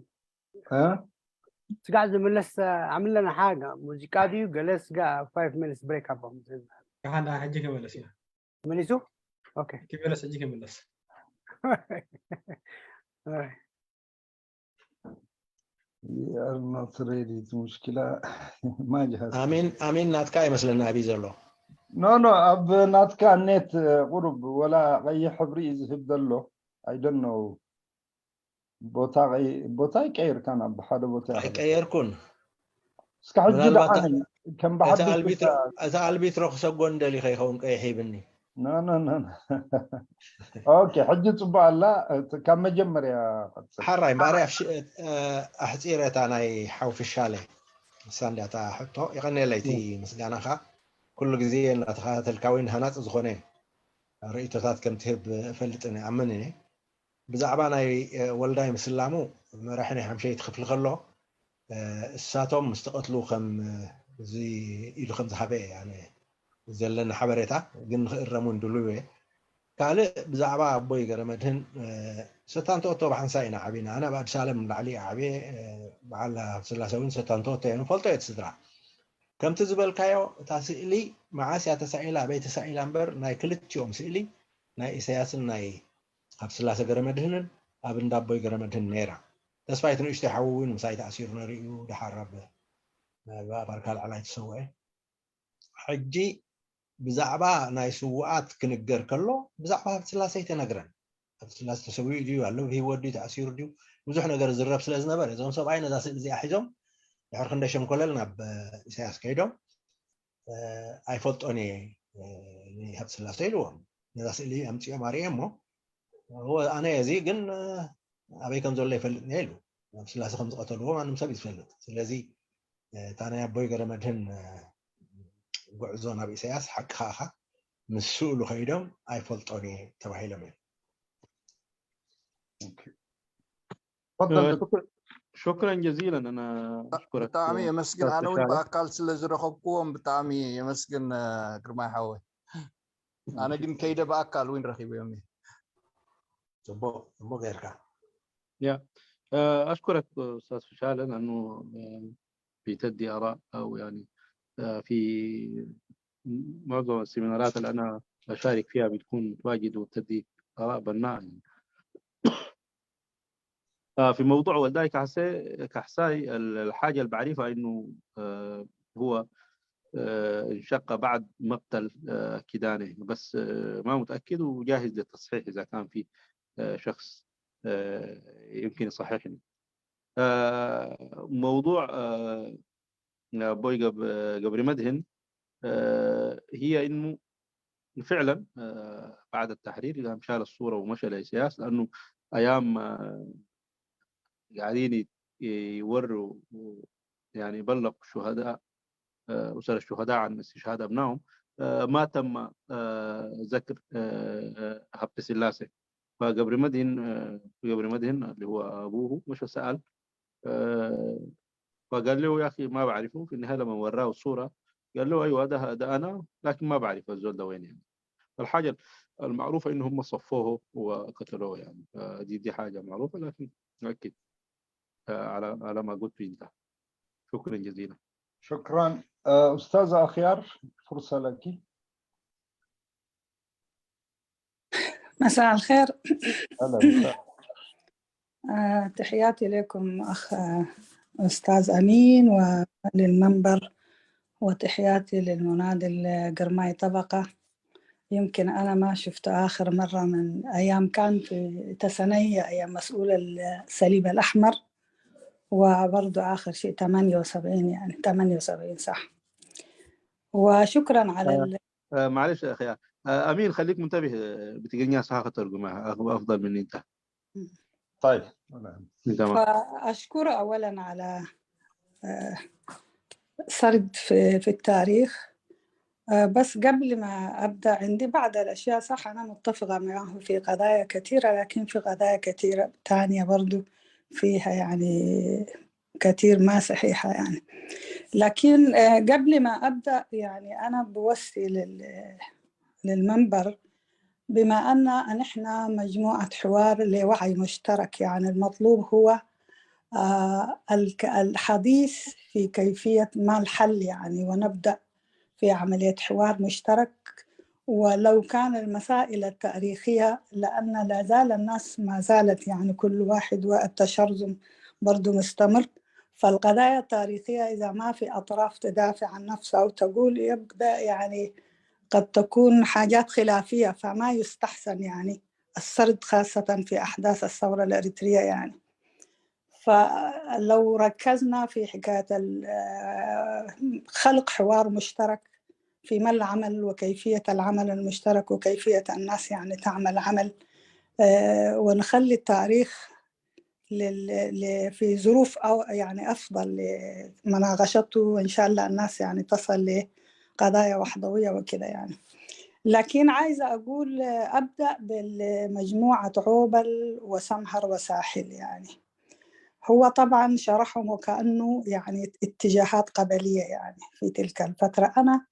ስጋዕ ዝምለስ ዓምለና ሓጋ ሙዚቃ ድዩ ገለ ስጋ five minutes break ኣቦም ዝብል ከሓንዳ ሕጂ ክመለስ ኢና። መሊሱ ኦኬ ክመለስ ሕጂ ክመለስ። We are not ready. እቲ ሙሽኪላ ማጅሃስ ኣሜን ኣሜን ናትካ ይመስለና ኣብይ ዘሎ ኖ ኖ ኣብ ናትካ ኔት ቁሩብ ወላ ቀይሕ ሕብሪ እዩ ዝህብ ዘሎ። I don't know። ቦታ ቀይ- ቦታ ይቀይርካ ናብ ሓደ ቦታ ይኸይድ። ኣይቀየርኩን። እስካ ሕጂ ምናልባት ደሓን እዩ። ከም እቲ ብሓድሽ ኣልቢትሮ ቦታ- እቲ ኣልቢትሮ ክሰጎ እንደሊ ከይኸውን ቀይሕ ሂብኒ። ኖ ኖ ኖ ኖ። ኦኬ ሕጂ ጽቡቅ ኣላ። እቲ ካብ መጀመርያ ቀጽል። ሓራይ እምበኣር ኣሕፂረ እታ ናይ ሓው ፍሻለ ሳንዳታ ሕቶ የቐንየለይ እቲ ምስጋናኻ ኩሉ ግዜ እናተኸታተልካ ወይ ሃናፂ ዝኾነ ርእይቶታት ከም ትህብ እፈልጥን ይኣምን እየ። ብዛዕባ ናይ ወልዳይ ምስላሙ መራሒ ናይ ሓምሸይቲ ክፍሊ ከሎ እሳቶም ምስ ተቐትሉ ከም እዚ ኢሉ ከም ዝሃበ እየ ኣነ ዘለኒ ሓበሬታ፣ ግን ንክእረም እውን ድሉው እየ። ካልእ ብዛዕባ ኣቦይ ገረመድህን ሰታንተኦቶ ብሓንሳእ ኢና ዓቢና። ኣነ ኣብ ኣዲስ ኣለም ላዕሊ እየ ዓብየ፣ በዓል ሃብተስላሴ እውን ሰታንተኦቶ እየ። ንፈልጦ እየ እቲ ስድራ። ከምቲ ዝበልካዮ እታ ስእሊ መዓስ እያ ተሳኢላ ኣበይ ተሳኢላ እምበር ናይ ክልቲኦም ስእሊ ናይ ኢሳያስን ናይ ሃብተስላሴ ገረመድህንን ኣብ እንዳ ኣቦይ ገረመድህን ነይራ። ተስፋይት ንእሽተይ ሓዉ እውን ምሳይ ተኣሲሩ ነይሩ እዩ። ደሓር ኣብ ኣብ ኣርካ ላዕላይ ተሰውአ። ሕጂ ብዛዕባ ናይ ስውኣት ክንገር ከሎ ብዛዕባ ሃብተስላሴ ኣይተነግረን። ሃብተስላሴ ተሰዊኡ ድዩ ኣሎ ብህይወት ድዩ ተኣሲሩ ድዩ ብዙሕ ነገር ዝረብ ስለ ዝነበረ እዞም ሰብኣይ ነዛ ስእሊ እዚኣ ሒዞም ድሕሪ ክንደይ ሸንኮለል ናብ ኢሳያስ ከይዶም ኣይፈልጦን እየ ንሃብተስላሴ ኢልዎም። ነዛ ስእሊ ኣምፅኦም ኣርእየ እሞ ኣነ እዚ ግን ኣበይ ከም ዘሎ ይፈልጥ እየ ኢሉ። ሃብተስላሴ ከም ዝቐተልዎ ማንም ሰብ እዩ ዝፈልጥ። ስለዚ እታ ናይ ኣቦይ ገረመድህን ጉዕዞ ናብ ኢሳያስ ሓቅኻ ኢኻ ምስ ስእሉ ከይዶም ኣይፈልጦን እየ ተባሂሎም እዮም። شكرا جزيلا. انا اشكرك ብጣዕሚ የመስግን። ኣነ እውን ብኣካል ስለ ዝረኸብክዎም ብጣዕሚ የመስግን ግርማይ ሓወይ። ኣነ ግን ከይደ ብኣካል እውን ረኺበዮም እየ። ፅቡቅ ፅቡቅ ጌርካ። يا اشكرك استاذ فشاله لانه بتدي اراء او يعني في معظم السيمينارات اللي انا بشارك فيها بتكون متواجد وبتدي اراء بناءه يعني. في موضوع ولداي كحساي كحساي الحاجه اللي بعرفها انه هو آه، انشق بعد مقتل، آه، كيداني، بس، آه، ما متأكد، وجاهز للتصحيح إذا كان في، آه، شخص، آه، يمكن يصححني. آه، موضوع، آه، بوي قب-، قبري مدهن، آه، هي إنه فعلًا، آه، بعد التحرير قام شال الصورة ومشى لسياس، لأنه أيام، آه، قاعدين يت-، يوروا، يعني، يبلغوا الشهداء، آه، أسر الشهداء عن استشهاد أبنائهم، آه، ما تم، آه، ذكر، آه، آه، هبت سلاسة. فقبر مدهن، آه، قبر مدهن اللي هو أبوه مش سأل، آه، فقال له: "يا أخي، ما بعرفه." في النهاية لما وراه الصورة قال له: "أيوة، ده، ده أنا، لكن ما بعرف الزول ده وين يعني." الحاجة المعروفة إنه هم صفوه وقتلوه يعني. فدي، دي حاجة معروفة، لكن أكيد، آه، على، على ما قلت أنت. شكرًا جزيلًا. شكرًا. آه، أستاذة أخيار، فرصة لك. مساء الخير. أهلًا وسهلًا. آه، تحياتي لكم أخ، آه، أستاذ أمين، وللمنبر، وتحياتي للمناضل قرماي طبقة. يمكن أنا ما شفت آخر مرة من أيام كان في تسنية، أيام مسؤول الصليب الأحمر، وبرضو آخر شيء ثمانية وسبعين، يعني ثمانية وسبعين صح. وشكرًا على ال- آه، معلش يا أخي، آه، أمين، خليك منتبه، آه، بتقنيا صح ترجمة أفضل من أنت. طيب. تمام. فأشكر أولًا على، آه، سرد في، في التاريخ. آه، بس قبل ما أبدأ، عندي بعض الأشياء، صح، أنا متفقة معه في قضايا كثيرة، لكن في قضايا كثيرة تانية برضو فيها يعني كثير ما صحيحة يعني. لكن، آه، قبل ما أبدأ، يعني أنا بوصي لل-، للمنبر، بما أن نحن مجموعة حوار لوعي مشترك، يعني المطلوب هو، آه، الك-، الحديث في كيفية ما الحل يعني، ونبدأ في عملية حوار مشترك. ولو كان المسائل التاريخية، لأن لا زال الناس ما زالت يعني كل واحد والتشرذم برضو مستمر، فالقضايا التاريخية إذا ما في أطراف تدافع عن نفسها أو تقول، يبدأ يعني قد تكون حاجات خلافية، فما يستحسن يعني السرد خاصة في أحداث الثورة الإريترية يعني. فلو ركزنا في حكاية ال-، آه، خلق حوار مشترك في ما العمل وكيفية العمل المشترك وكيفية الناس يعني تعمل عمل، آه، ونخلي التاريخ لل-، ل-، في ظروف أو يعني أفضل لمناقشته، وإن شاء الله الناس يعني تصل لقضايا وحدوية وكذا يعني. لكن عايزة أقول، آه، أبدأ بالمجموعة عوبل وسمهر وساحل يعني. هو طبعًا شرحهم وكأنه يعني اتجاهات قبلية يعني في تلك الفترة. أنا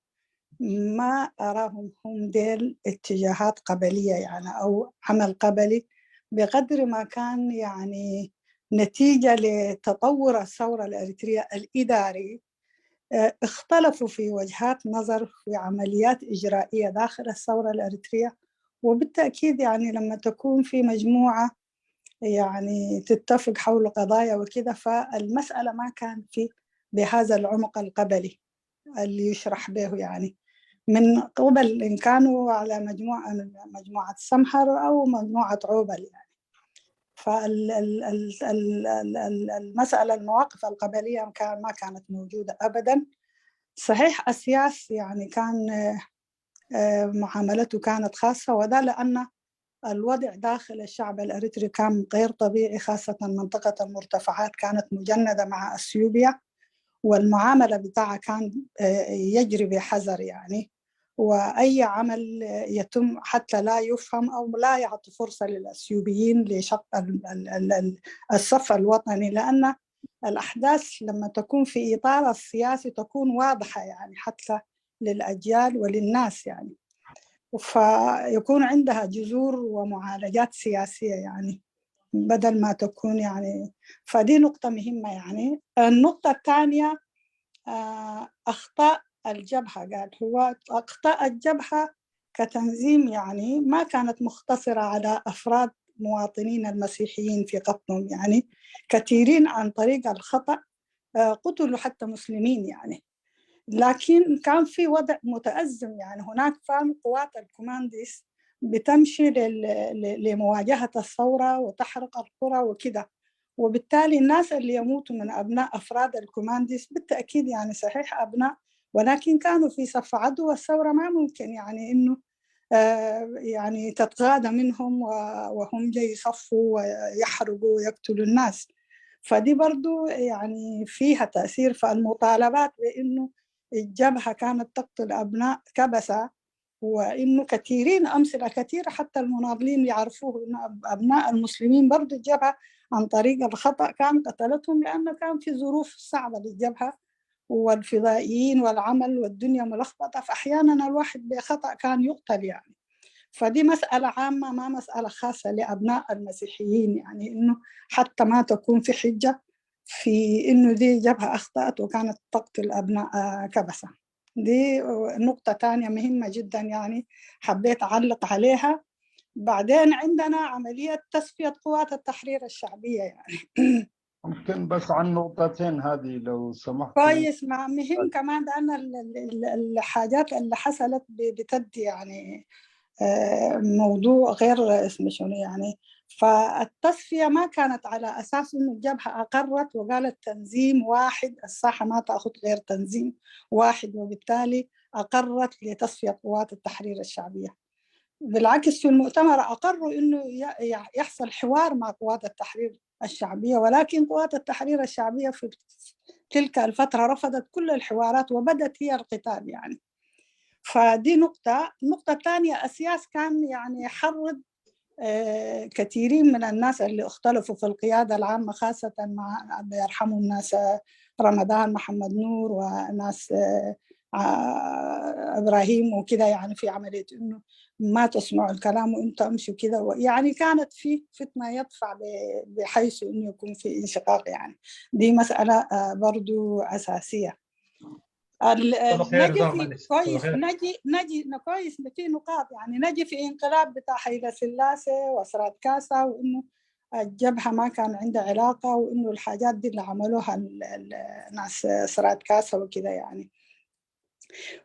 ما أراهم هم ديل اتجاهات قبلية يعني أو عمل قبلي، بقدر ما كان يعني نتيجة لتطور الثورة الإريترية الإداري. آه، اختلفوا في وجهات نظر في عمليات إجرائية داخل الثورة الإريترية، وبالتأكيد يعني لما تكون في مجموعة يعني تتفق حول قضايا وكذا، فالمسألة ما كان في بهذا العمق القبلي اللي يشرح به يعني من قبل، إن كانوا على مجموعة، مجموعة سمهر أو مجموعة عوبل يعني. فال-، ال-، ال-، ال-، ال-، ال-، المسألة، المواقف القبلية كان، ما كانت موجودة أبدًا. صحيح، أسياس يعني كان، آه، آه، معاملته كانت خاصة، وده لأن الوضع داخل الشعب الإريتري كان غير طبيعي، خاصة منطقة المرتفعات كانت مجندة مع أثيوبيا، والمعاملة بتاعها كان، آه، يجري بحذر يعني، وأي عمل يتم حتى لا يفهم أو لا يعطي فرصة للأثيوبيين لشق ال-، ال-، ال-، ال-، الصف الوطني، لأن الأحداث لما تكون في إطار السياسي تكون واضحة يعني حتى للأجيال وللناس يعني، فيكون عندها جذور ومعالجات سياسية يعني بدل ما تكون يعني. فدي نقطة مهمة يعني. النقطة الثانية، آه، أخطاء الجبهة. قال هو أخطاء الجبهة كتنظيم يعني ما كانت مختصرة على أفراد مواطنين المسيحيين في قطنم يعني، كثيرين عن طريق الخطأ، آه، قتلوا حتى مسلمين يعني. لكن كان في وضع متأزم، يعني هناك كان قوات الكومانديس بتمشي لل- ل- لمواجهة الثورة وتحرق القرى وكده، وبالتالي الناس اللي يموتوا من أبناء أفراد الكومانديس بالتأكيد يعني صحيح أبناء، ولكن كانوا في صف عدو الثورة، ما ممكن يعني إنه آه، يعني تتغاضى منهم و- وهم جاي يصفوا ويحرقوا ويقتلوا الناس. فدي برضو يعني فيها تأثير. فالمطالبات بإنه الجبهة كانت تقتل أبناء كبسة، وإنه كثيرين، أمثلة كثيرة حتى المناضلين يعرفوه، إنه أب- أبناء المسلمين برضو الجبهة عن طريق الخطأ كان قتلتهم، لأنه كان في ظروف صعبة للجبهة والفضائيين والعمل والدنيا ملخبطة، فأحيانا الواحد بخطأ كان يقتل يعني. فدي مسألة عامة، ما مسألة خاصة لأبناء المسيحيين، يعني إنه حتى ما تكون في حجة في إنه دي جبهة أخطأت وكانت تقتل أبناء آه، كبسة. دي نقطة تانية مهمة جدا، يعني حبيت أعلق عليها. بعدين عندنا عملية تصفية قوات التحرير الشعبية يعني. ممكن بس عن نقطتين هذه لو سمحت. كويس، ما مهم كمان لأن ال- ال- ال- الحاجات اللي حصلت ب- بتدي يعني آه، موضوع غير اسمه شنو يعني. فالتصفية ما كانت على أساس إنه الجبهة أقرت وقالت تنظيم واحد، الساحة ما تأخذ غير تنظيم واحد، وبالتالي أقرت لتصفية قوات التحرير الشعبية. بالعكس، في المؤتمر أقروا إنه ي- ي- يحصل حوار مع قوات التحرير الشعبية، ولكن قوات التحرير الشعبية في تلك الفترة رفضت كل الحوارات وبدت هي القتال يعني. فدي نقطة. النقطة الثانية، أسياس كان يعني حرض آه، كثيرين من الناس اللي اختلفوا في القيادة العامة، خاصة مع الله يرحمهم ناس رمضان محمد نور وناس آه، آه، إبراهيم وكده، يعني في عملية إنه ما تسمعوا الكلام وإنتوا امشوا كده و- يعني كانت في فتنة يدفع ب- بحيث إنه يكون في انشقاق يعني. دي مسألة آه، برضو أساسية. ال- صباح الخير نجي زهر، في معلش. صباح كويس الخير. نجي نجي كويس في نقاط يعني. نجي في انقلاب بتاع حيلة سلاسة وسراد كاسا، وانه الجبهة ما كان عندها علاقة، وانه الحاجات دي اللي عملوها ال- ال- ناس سراد كاسا وكده يعني.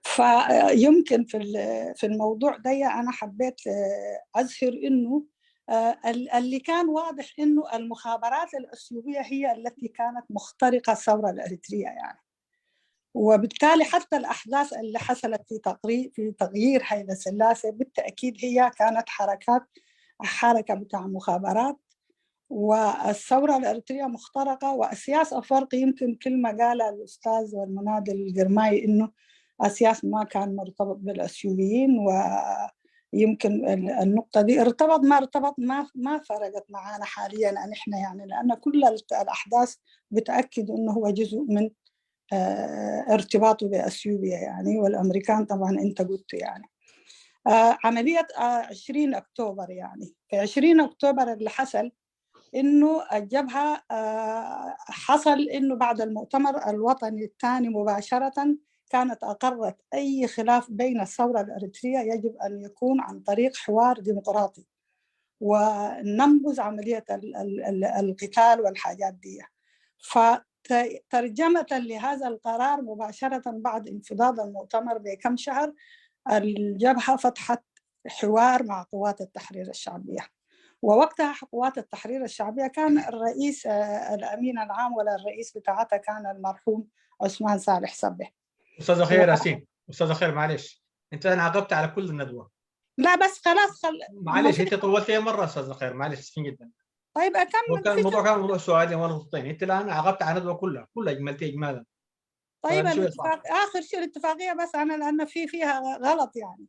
فيمكن في ال- في الموضوع ده انا حبيت آه، اظهر انه آه، ال- اللي كان واضح انه المخابرات الاثيوبيه هي التي كانت مخترقه الثوره الاريتريه يعني. وبالتالي حتى الاحداث اللي حصلت في تقرير في تغيير حيلة سلاسة بالتاكيد هي كانت حركات حركه بتاع مخابرات. والثوره الاريتريه مخترقه، واسياس افرقي، يمكن كلمه قالها الاستاذ والمناضل الجرماي انه اسياس ما كان مرتبط بالاثيوبيين، ويمكن ال- النقطه دي ارتبط ما ارتبط ما ما فرقت معانا حاليا نحن يعني، لان كل ال- الاحداث بتاكد انه هو جزء من آه، ارتباطه باثيوبيا يعني، والامريكان طبعا انت قلت يعني. آه، عمليه آه، عشرين اكتوبر يعني، في عشرين اكتوبر اللي حصل انه الجبهه آه، حصل انه بعد المؤتمر الوطني الثاني مباشره كانت اقرت اي خلاف بين الثوره الاريتريه يجب ان يكون عن طريق حوار ديمقراطي، وننبذ عمليه ال- ال- ال- القتال والحاجات دي. فترجمه لهذا القرار مباشره بعد انفضاض المؤتمر بكم شهر، الجبهه فتحت حوار مع قوات التحرير الشعبية. ووقتها قوات التحرير الشعبية كان الرئيس آه، الأمين العام ولا الرئيس بتاعتها كان المرحوم عثمان صالح صبي. استاذه خير ياسين، استاذه خير، معلش، انت انا عاقبت على كل الندوه. لا بس خلاص خل... معلش، انت طولت لي مره استاذه خير، معلش، اسفين جدا. طيب اكمل. هو كان الموضوع كان موضوع سؤالين ولا نقطتين، انت الان عاقبت على الندوه كلها، كلها اجملتها اجمالا. طيب سؤال شوي الاتفاق، اخر شيء الاتفاقيه بس انا لان في فيها غلط يعني.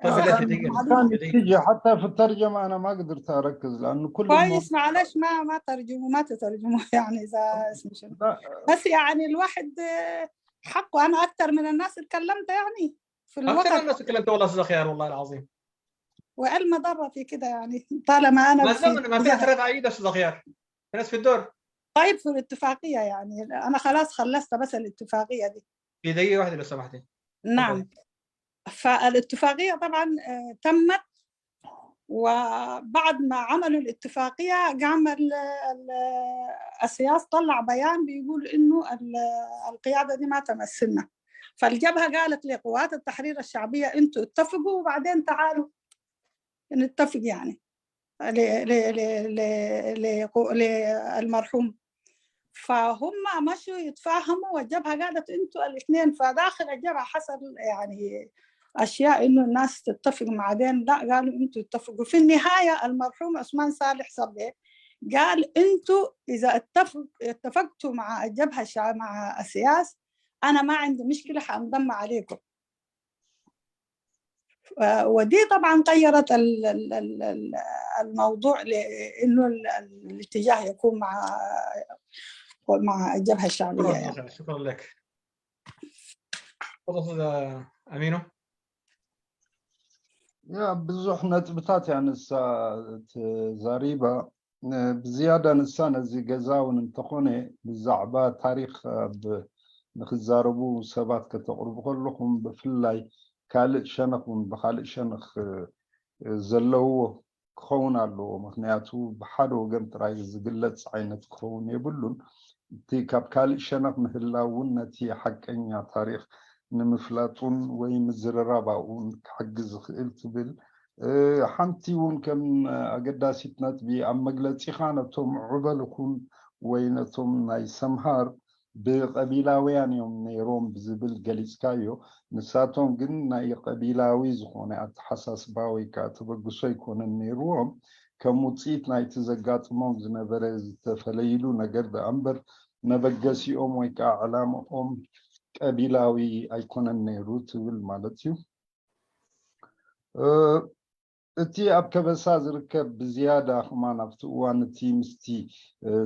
طيب، صح. دقيقة، دقيقة، كان دقيقة. يجي حتى في الترجمه انا ما قدرت اركز لانه كل كويس، معلش، ما ما ترجموا، ما تترجموا يعني اذا اسمه شنو. لا، بس يعني الواحد آه، حقه، انا اكثر من الناس اتكلمت يعني في الوقت. اكثر الناس اتكلمت والله استاذ خيار، والله العظيم. وايه المضره في كده يعني؟ طالما انا ما في زلنا ما فينا جهة- ثلاث عيدة استاذ خيار، في ناس في الدور. طيب في الاتفاقيه يعني، انا خلاص خلصت بس الاتفاقيه دي. في دقيقه واحده لو سمحتي. نعم. فالاتفاقيه طبعا آه، تمت، وبعد ما عملوا الاتفاقيه قام ال- ال- السياس طلع بيان بيقول انه ال- القياده دي ما تمثلنا. فالجبهة قالت لقوات التحرير الشعبية: انتوا اتفقوا وبعدين تعالوا نتفق يعني ل- ل- ل- ل- ل- للمرحوم. فهم مشوا يتفاهموا، والجبهة قالت: انتوا الاثنين. فداخل الجبهة حصل يعني اشياء، انه الناس تتفق، بعدين لا، قالوا: انتوا اتفقوا. في النهاية المرحوم عثمان صالح صبي قال: انتوا اذا اتفق اتفقتوا مع الجبهة الشع- مع السياس، انا ما عندي مشكلة، حانضم عليكم. ودي طبعا غيرت ال- ال- ال- ال- الموضوع لانه ال- الاتجاه يكون مع مع الجبهة الشعبية يعني. شكرا لك. تفضل أمينو. ያ ብዙሕ ነጥብታት እያ ንሳ ተዛሪባ። ብዝያዳ ንሳ ነዚ ገዛ እውን እንተኾነ ብዛዕባ ታሪኽ ንክዛረቡ ሰባት ከተቕርቡ ከለኹም ብፍላይ ካልእ ሸነኽ እውን ብካልእ ሸነኽ ዘለውዎ ክኸውን ኣለዎ። ምክንያቱ ብሓደ ወገን ጥራይ ዝግለጽ ዓይነት ክኸውን የብሉን። እቲ ካብ ካልእ ሸነኽ ምህላው እውን ነቲ ሓቀኛ ታሪኽ ንምፍላጡን ወይ ምዝርራብ ኣብኡን ክሕግዝ ዝኽእል ትብል። ሓንቲ እውን ከም ኣገዳሲት ነጥቢ ኣብ መግለጺኻ ነቶም ዑበልኹን ወይ ነቶም ናይ ሰምሃር ብቀቢላውያን እዮም ነይሮም ብዝብል ገሊጽካዮ። ንሳቶም ግን ናይ ቀቢላዊ ዝኾነ ኣተሓሳስባ ወይ ከዓ ተበግሶ ኣይኮነን ነይርዎም። ከም ውፅኢት ናይቲ ዘጋጥሞም ዝነበረ ዝተፈለይሉ ነገር ደኣ እምበር መበገሲኦም ወይ ከዓ ዕላምኦም ቀቢላዊ ኣይኮነን ነይሩ ትብል ማለት እዩ። እቲ ኣብ ከበሳ ዝርከብ ብዝያዳ ከማን ኣብቲ እዋን እቲ ምስቲ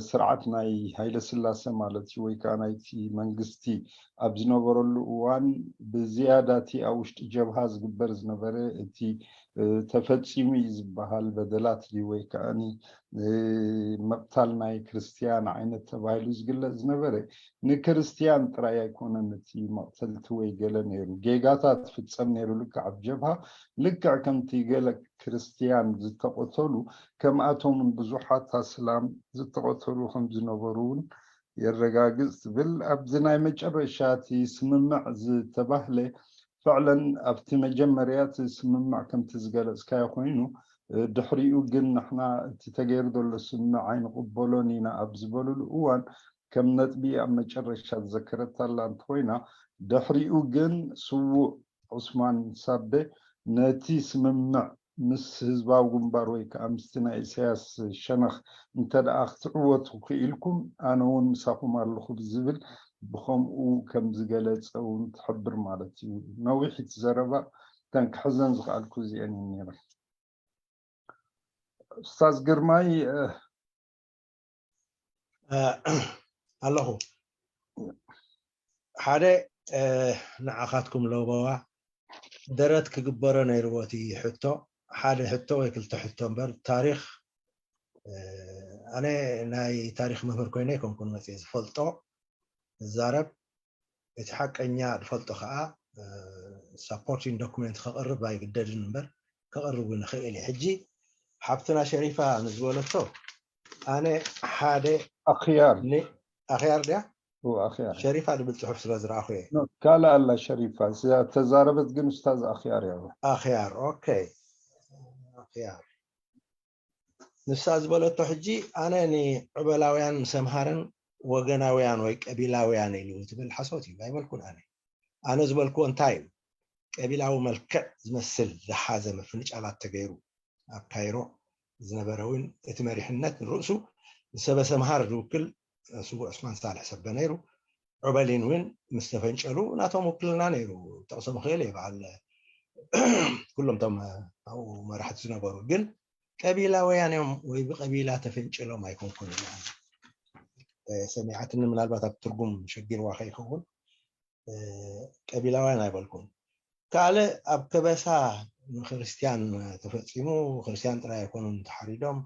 ስርዓት ናይ ሃይለስላሰ ማለት እዩ ወይ ከዓ ናይቲ መንግስቲ ኣብ ዝነበረሉ እዋን ብዝያዳ እቲ ኣብ ውሽጢ ጀብሃ ዝግበር ዝነበረ እቲ ተፈፂሙ እዩ ዝበሃል በደላት ድዩ ወይ ከዓኒ ምቕታል ናይ ክርስትያን ዓይነት ተባሂሉ ዝግለፅ ዝነበረ ንክርስትያን ጥራይ ኣይኮነን እቲ መቕተልቲ ወይ ገለ ነይሩ ጌጋታት ፍፀም ነይሩ ልክዕ ኣብ ጀብሃ ልክዕ ከምቲ ገለ ክርስትያን ዝተቐተሉ ከምኣቶም እውን ብዙሓት ኣስላም ዝተቐተሉ ከም ዝነበሩ እውን የረጋግፅ ትብል። ኣብዚ ናይ መጨረሻ እቲ ስምምዕ ዝተባህለ ፍዕለን ኣብቲ መጀመርያ እቲ ስምምዕ ከምቲ ዝገለፅካዮ ኮይኑ ድሕሪኡ ግን ንሕና እቲ ተገይሩ ዘሎ ስምምዕ ኣይንቕበሎን ኢና ኣብ ዝበሉሉ እዋን ከም ነጥቢ ኣብ መጨረሻ ዝዘከረታ ኣላ እንተኮይና ድሕሪኡ ግን ስዉእ ዑስማን ሳቤ ነቲ ስምምዕ ምስ ህዝባዊ ግንባር ወይ ከዓ ምስቲ ናይ ኢሳያስ ሸነኽ እንተ ደኣ ክትዕወቱ ክኢልኩም ኣነ እውን ምሳኹም ኣለኹ ብዝብል ብኸምኡ ከም ዝገለጸ እውን ትሕብር ማለት እዩ። ነዊሕ እቲ ዘረባ እተን ክሕዘን ዝኸኣልኩ እዚአን እየን ነይረን። ኡስታዝ ግርማይ ኣለኹ ሓደ ንዓኻትኩም ለበዋ ደረት ክግበሮ ነይርዎ እቲ ሕቶ ሓደ ሕቶ ወይ ክልተ ሕቶ እምበር ታሪኽ ኣነ ናይ ታሪኽ መምህር ኮይነ ኣይኮንኩን መፅየ ዝፈልጦ ዝዛረብ እቲ ሓቀኛ ዝፈልጦ ከዓ supporting document ከቕርብ ኣይግደድን እምበር ከቕርብ ንኽእል እዩ ሕጂ ሓብትና ሸሪፋ ንዝበለቶ ኣነ ሓደ ኣኽያር ኣኽያር ድያ ኣኽያር ሸሪፋ ድብል ፅሑፍ ስለ ዝረኣኹ እየ ካልእ ኣላ ሸሪፋ ተዛረበት ግን ኡስታዝ ኣኽያር እያ ኣኽያር ኦኬ ኣኽያር ንሳ ዝበለቶ ሕጂ ኣነ ንዕበላውያን ምስ ኣምሃርን ወገናውያን ወይ ቀቢላውያን ኢሉ ትብል ሓሶት እዩ ኣይበልኩን ኣነ ኣነ ዝበልክዎ እንታይ እዩ ቀቢላዊ መልክዕ ዝመስል ዝሓዘ ምፍንጫላት ተገይሩ ኣብ ካይሮ ዝነበረ እውን እቲ መሪሕነት ንርእሱ ንሰበ ሰምሃር ዝውክል ስቡእ ዑስማን ሳልሕ ሰበ ነይሩ ዑበሊን እውን ምስ ተፈንጨሉ ናቶም ውክልና ነይሩ ጠቕሶ ምኽእል እየ በዓል ኩሎም ቶም ኣብኡ መራሕቲ ዝነበሩ ግን ቀቢላውያን እዮም ወይ ብቀቢላ ተፈንጭሎም ኣይኮንኩን ሰሚዓትኒ ምናልባት ኣብ ትርጉም ሸጊርዋ ከይኸውን ቀቢላውያን ኣይበልኩን ካልእ ኣብ ከበሳ ንክርስትያን ተፈፂሙ ክርስትያን ጥራይ ኣይኮኑን ተሓሪዶም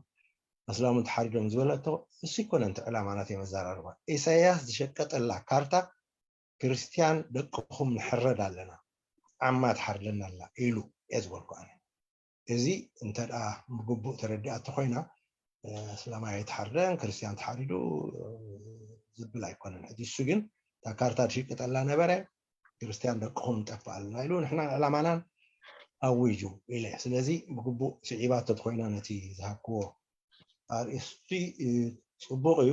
ኣስላሙን ተሓሪዶም ዝበለቶ እሱ ይኮነ እንተ ዕላማ ናተይ መዘራርባ ኢሳያስ ዝሸቀጠላ ካርታ ክርስትያን ደቅኹም ንሕረድ ኣለና ዓማ ትሓርደና ኣላ ኢሉ እየ ዝበልኩ ኣነ እዚ እንተ ብግቡእ ተረዲኣቶ ኮይና እስላማይ ኣይተሓርደን ክርስትያን ተሓሪዱ ዝብል ኣይኮነን ሕጂ እሱ ግን እታ ካርታ ዝሽቅጠላ ነበረ ክርስትያን ደቅኹም ንጠፍእ ኣለና ኢሉ ንሕና ዕላማናን ኣዊጁ ኢለ። ስለዚ ብግቡእ ስዒባት ተትኮይና ነቲ ዝሃብክዎ ኣርእስቲ ጽቡቕ እዩ።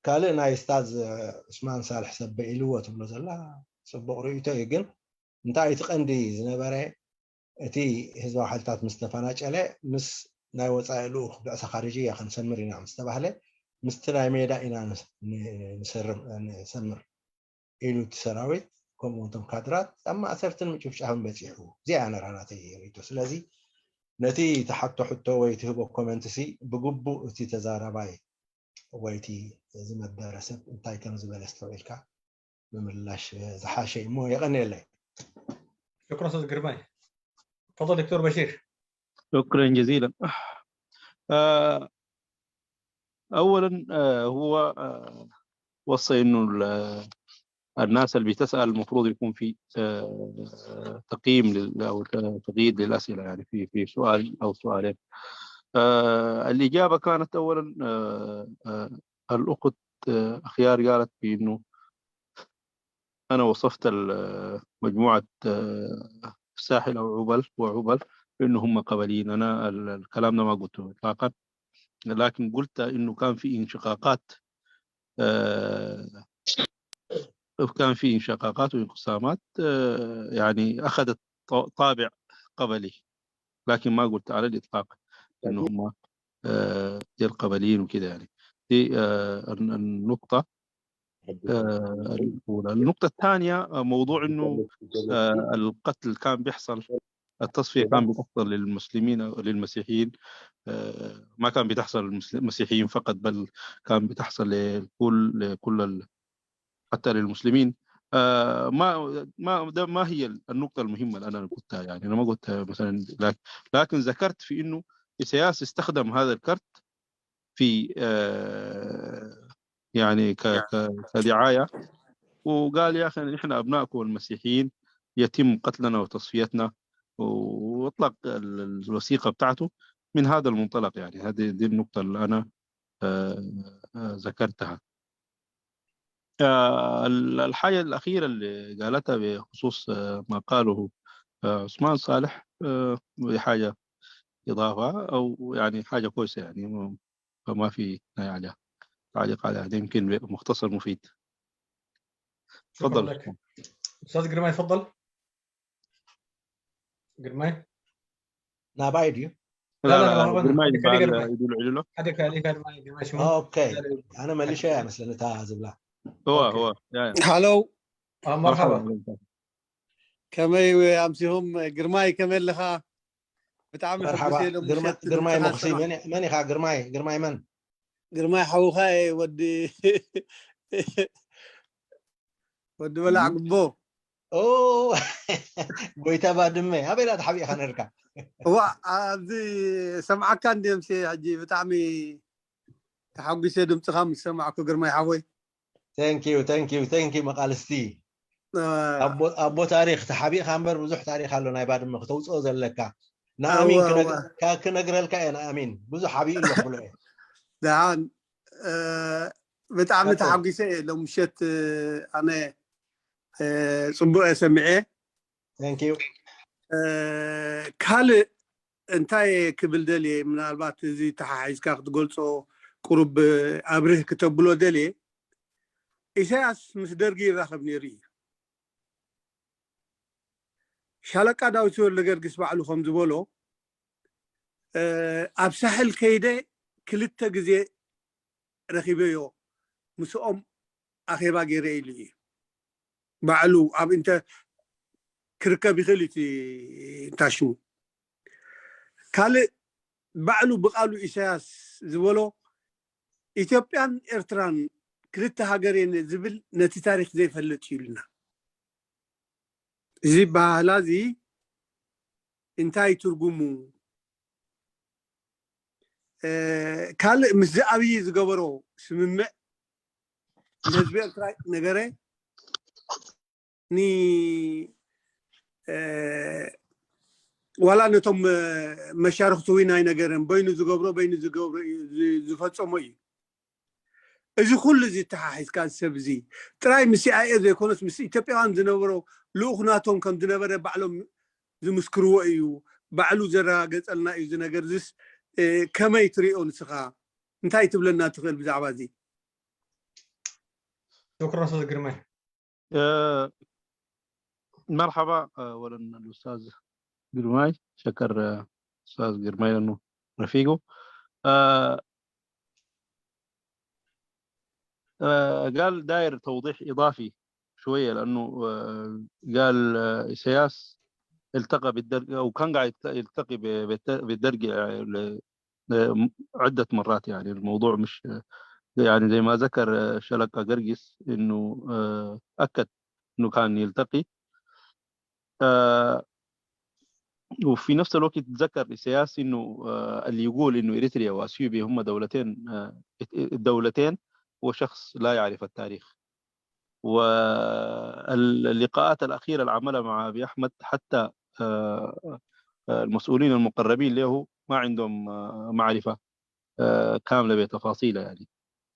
ካልእ ናይ ስታዝ ዑስማን ሳልሕ ሰበ ኢልዎ ትብሎ ዘላ ጽቡቕ ርእይቶ እዩ። ግን እንታይ እቲ ቀንዲ ዝነበረ እቲ ህዝባዊ ሓይልታት ምስ ተፈናጨለ ምስ ናይ ወፃኢ ልኡኽ ብዕሰ ካርጂ እያ ክንሰምር ኢና ምስ ተባህለ ምስቲ ናይ ሜዳ ኢና ንሰርም ንሰምር ኢሉ እቲ ሰራዊት ከምኡ እቶም ካድራት ኣብ ማእሰርትን ምጭፍጫፍን በፂሑ እዚኣ ነራናተይ ርእቶ ስለዚ ነቲ ተሓቶ ሕቶ ወይ ትህቦ ኮመንትሲ ብግቡእ እቲ ተዛራባይ ወይ እቲ ዝመደረ ሰብ እንታይ ከም ዝበለ ኣስተውዒልካ ምምላሽ ዝሓሸ እሞ የቐንየለይ። شكرا استاذ قرماي. تفضل دكتور بشير. شكرا جزيلا. آه، اولا آه، هو آه، وصى انه ال- الناس اللي بتسال المفروض يكون في آه، تقييم لل- او تقييد للاسئله يعني في في سؤال او سؤالين. آه، الاجابه كانت اولا آه، آه، الاخت آه، اخيار قالت بانه انا وصفت ال- مجموعه آه، الساحل او عبل وعبل بانه هم قبليين. انا ال- الكلام ده ما قلته اطلاقا، لكن قلت انه كان في انشقاقات آه، كان في انشقاقات وانقسامات آه، يعني اخذت ط- طابع قبلي، لكن ما قلت على الاطلاق انه هم آه، غير قبليين وكده يعني. دي آه، الن- النقطة آه، الأولى. النقطة الثانية آه، موضوع انه آه، القتل كان بيحصل، التصفية كان بتحصل للمسلمين أو للمسيحيين، آه، ما كان بتحصل للمسيحيين فقط، بل كان بتحصل لكل لكل ال... حتى للمسلمين. آه، ما ما ده ما هي النقطة المهمة اللي أنا قلتها، يعني أنا ما قلت مثلا، لكن ذكرت في إنه إسياس استخدم هذا الكرت في آه، يعني ك- ك- كدعاية، وقال يا أخي نحن أبنائكم المسيحيين يتم قتلنا وتصفيتنا، وأطلق الوثيقة بتاعته من هذا المنطلق. يعني هذه دي النقطة اللي أنا آه، آه، ذكرتها. آه، الحاجة الأخيرة اللي قالتها بخصوص آه، ما قاله آه، عثمان صالح، آه، دي حاجة إضافة أو يعني حاجة كويسة، يعني فما في يعني تعليق عليها، يمكن مختصر مفيد. تفضل. استاذ قرماي، تفضل. قرماي. ናባይ ድዩ لا لا لا، قرماي يدل على حدك عليك قرماي قرماي شمو؟ ኦኬ ኣነ መሊሸ እያ መስለኒ እታ ዝብላ هو هو يا- يا. ሃሎ آه، مرحبا. ከመይ ኣምሲኹም? ግርማይ ከመይ ኣለኻ? ብጣዕሚ መርሓባ ሕጉስ እየ ሎም ግርማ- ምሸት ግርማይ ድምፅኻ መኩሲ ሰማዕ። መን መን ኢኻ ግርማይ ግርማይ መን ግርማይ ሓውኻ እየ ወዲ ወዲ በላዕ ግቦ ኦ ጎይታ ባድመ ኣበይ ዳ ተሓቢእኻ ነርካ ዋ ኣብዚ ሰምዓካ እንድምሲ ሕጂ ብጣዕሚ ተሓጒሰ ድምፅኻ ምስ ሰማዕኩ ግርማይ ሓወይ thank you thank you thank you መቃልስቲ አ፣ ኣቦ ኣቦ ታሪክ ተሓቢእካ እምበር ብዙሕ ታሪክ ኣሎ ናይ ባድመ ክተውፅኦ ዘለካ ንኣሚን እወ፣ ክነግ- እወ። ካ- ክነግረልካ እየ ንኣሚን ብዙሕ ሓቢኡ ኣሎ ክብሎ እየ ደሓን እ፣ ብጣዕሚ ቀጥል። ተሓጒሰ እየ ሎም ምሸት እ፣ ኣነ እ፣ ፅቡቅ እየ ሰሚዐ thank you እ፣ ካልእ እንታይ እየ ክብል ደልየ ምናልባት እዚ ተሓሒዝካ ክትገልፆ ቁሩብ ኣብርህ ክተብሎ ደልየ ኢሳያስ ምስ ደርጊ ይራኸብ ነይሩ እዩ ሻለቃ ዳዊት ወልደገርግስ ባዕሉ ከም ዝበሎ እ፣ ኣብ ሳሕል ከይደ ክልተ ግዜ ረኺበዮ ምስኦም ኣኼባ ገይረ ኢሉ እዩ ባዕሉ ኣብ ኢንተ ክርከብ ይኽእል እቲ እንታይ ሽሙ ካልእ ባዕሉ ብቃሉ ኢሳያስ ዝበሎ ኢትዮጵያን ኤርትራን ክልተ ሃገር እየን ዝብል ነቲ ታሪክ ዘይፈልጥ እዩ ኢሉና እዚ ባህላ እዚ እንታይ ትርጉሙ ካልእ ምስዚ ኣብይ ዝገበሮ ስምምዕ ንህዝቢ ኤርትራ ነገረ ን ዋላ ነቶም መሻርክቲ እውን ኣይነገረን በይኑ ዝገብሮ በይኑ ዝገብሮ እዩ ዝፈፀሞ እዩ እዚ ኩሉ እዚ ተሓሒዝካ፣ እዚ ሰብ እዚ ጥራይ ምስ ሲኣይኤ ዘይኮነስ ምስ ኢትዮጵያውያን ዝነበሮ ልኡኽ ናቶም ከም ዝነበረ ባዕሎም ዝምስክርዎ እዩ። ባዕሉ ዘረጋገጸልና እዩ። እዚ ነገር እዚስ ከመይ ትሪኦ ንስኻ? እንታይ ትብለና ትኽእል ብዛዕባ እዚ? ዶክተር ኣስወዝ ግርማይ። መርሓባ ወለን ኣልኡስታዝ ግርማይ፣ ሸከር ኡስታዝ ግርማይ ለኑ ረፊቁ። قال داير توضيح إضافي شوية، لأنه قال إسياس التقى بالدرق، أو كان قاعد يلتقي بالدرق عدة مرات. يعني الموضوع مش، يعني زي ما ذكر شلقة قرقس إنه أكد إنه كان يلتقي. وفي نفس الوقت تذكر إسياس إنه اللي يقول إنه إريتريا وأثيوبيا هم دولتين، الدولتين، هو شخص لا يعرف التاريخ. واللقاءات الأخيرة اللي عملها مع أبي أحمد، حتى المسؤولين المقربين له ما عندهم معرفة كاملة بتفاصيلها يعني.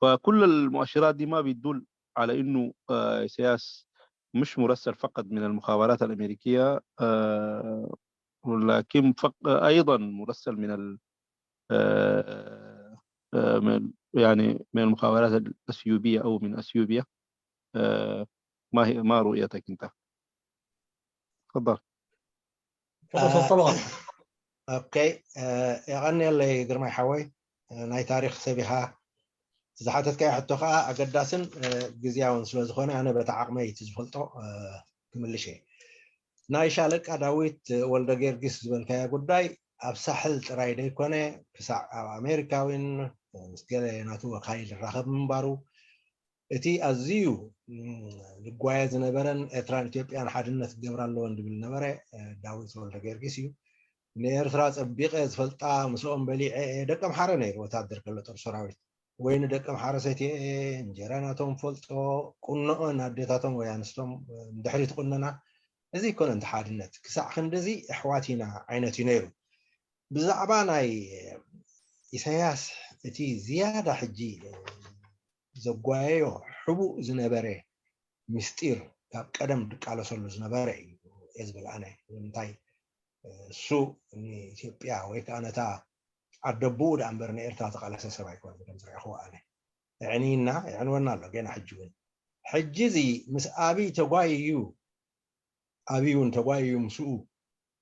فكل المؤشرات دي ما بتدل على إنه إسياس مش مرسل فقط من المخابرات الأمريكية، ولكن أيضا مرسل من ال من يعني من المخابرات الأثيوبية أو من أثيوبيا. ما هي، ما رؤيتك أنت؟ تفضل. ኦኬ፣ የቐንየለይ ግርማይ ሓወይ፣ ናይ ታሪኽ ሰብ ኢኻ። ዝሓተትካዮ ሕቶ ከዓ ኣገዳስን ግዝያውን ስለ ዝኾነ ኣነ በታ ዓቕመይ እቲ ዝፈልጦ ክምልሽ እየ። ናይ ሻለቃ ዳዊት ወልደ ጊዮርጊስ ዝበልካዮ ጉዳይ ኣብ ሳሕል ጥራይ ደይኮነ ክሳዕ ኣብ ኣሜሪካ እውን ምስ ገለ ናቱ ወካይል ይራኸብ ምንባሩ እቲ ኣዝዩ ዝጓየ ዝነበረን ኤርትራን ኢትዮጵያን ሓድነት ክገብራ ኣለወን ዝብል ነበረ ዳዊት ወልደ ጊዮርጊስ እዩ። ንኤርትራ ጸቢቐ ዝፈልጣ ምስኦም በሊዐ እየ። ደቂ ኣምሓረ ነይሩ ወታደር ከሎ ጦር ሰራዊት ወይ ንደቂ ኣምሓረ ሰትየ እየ። እንጀራ ናቶም ፈልጦ ቁኖኦን ኣዴታቶም ወይ ኣንስቶም ድሕሪ ትቁነና እዚ ይኮነ እንተ ሓድነት ክሳዕ ክንድዚ ኣሕዋት ኢና ዓይነት እዩ ነይሩ። ብዛዕባ ናይ ኢሳያስ እቲ ዝያዳ ሕጂ ዘጓየዮ ሕቡእ ዝነበረ ምስጢር ካብ ቀደም ድቃለሰሉ ዝነበረ እዩ እየ ዝብል ኣነ። ንምንታይ እሱ ንኢትዮጵያ ወይ ከዓ ነታ ዓደቡኡ ደኣ እምበር ንኤርትራ ዝቃለሰ ሰብ ኣይኮነን ከም ዝረኣኹዎ ኣነ። የዕንይና የዕንወና ኣሎ ገና ሕጂ እውን። ሕጂ እዚ ምስ ኣብይ ተጓይዩ ኣብይ እውን ተጓይዩ ምስኡ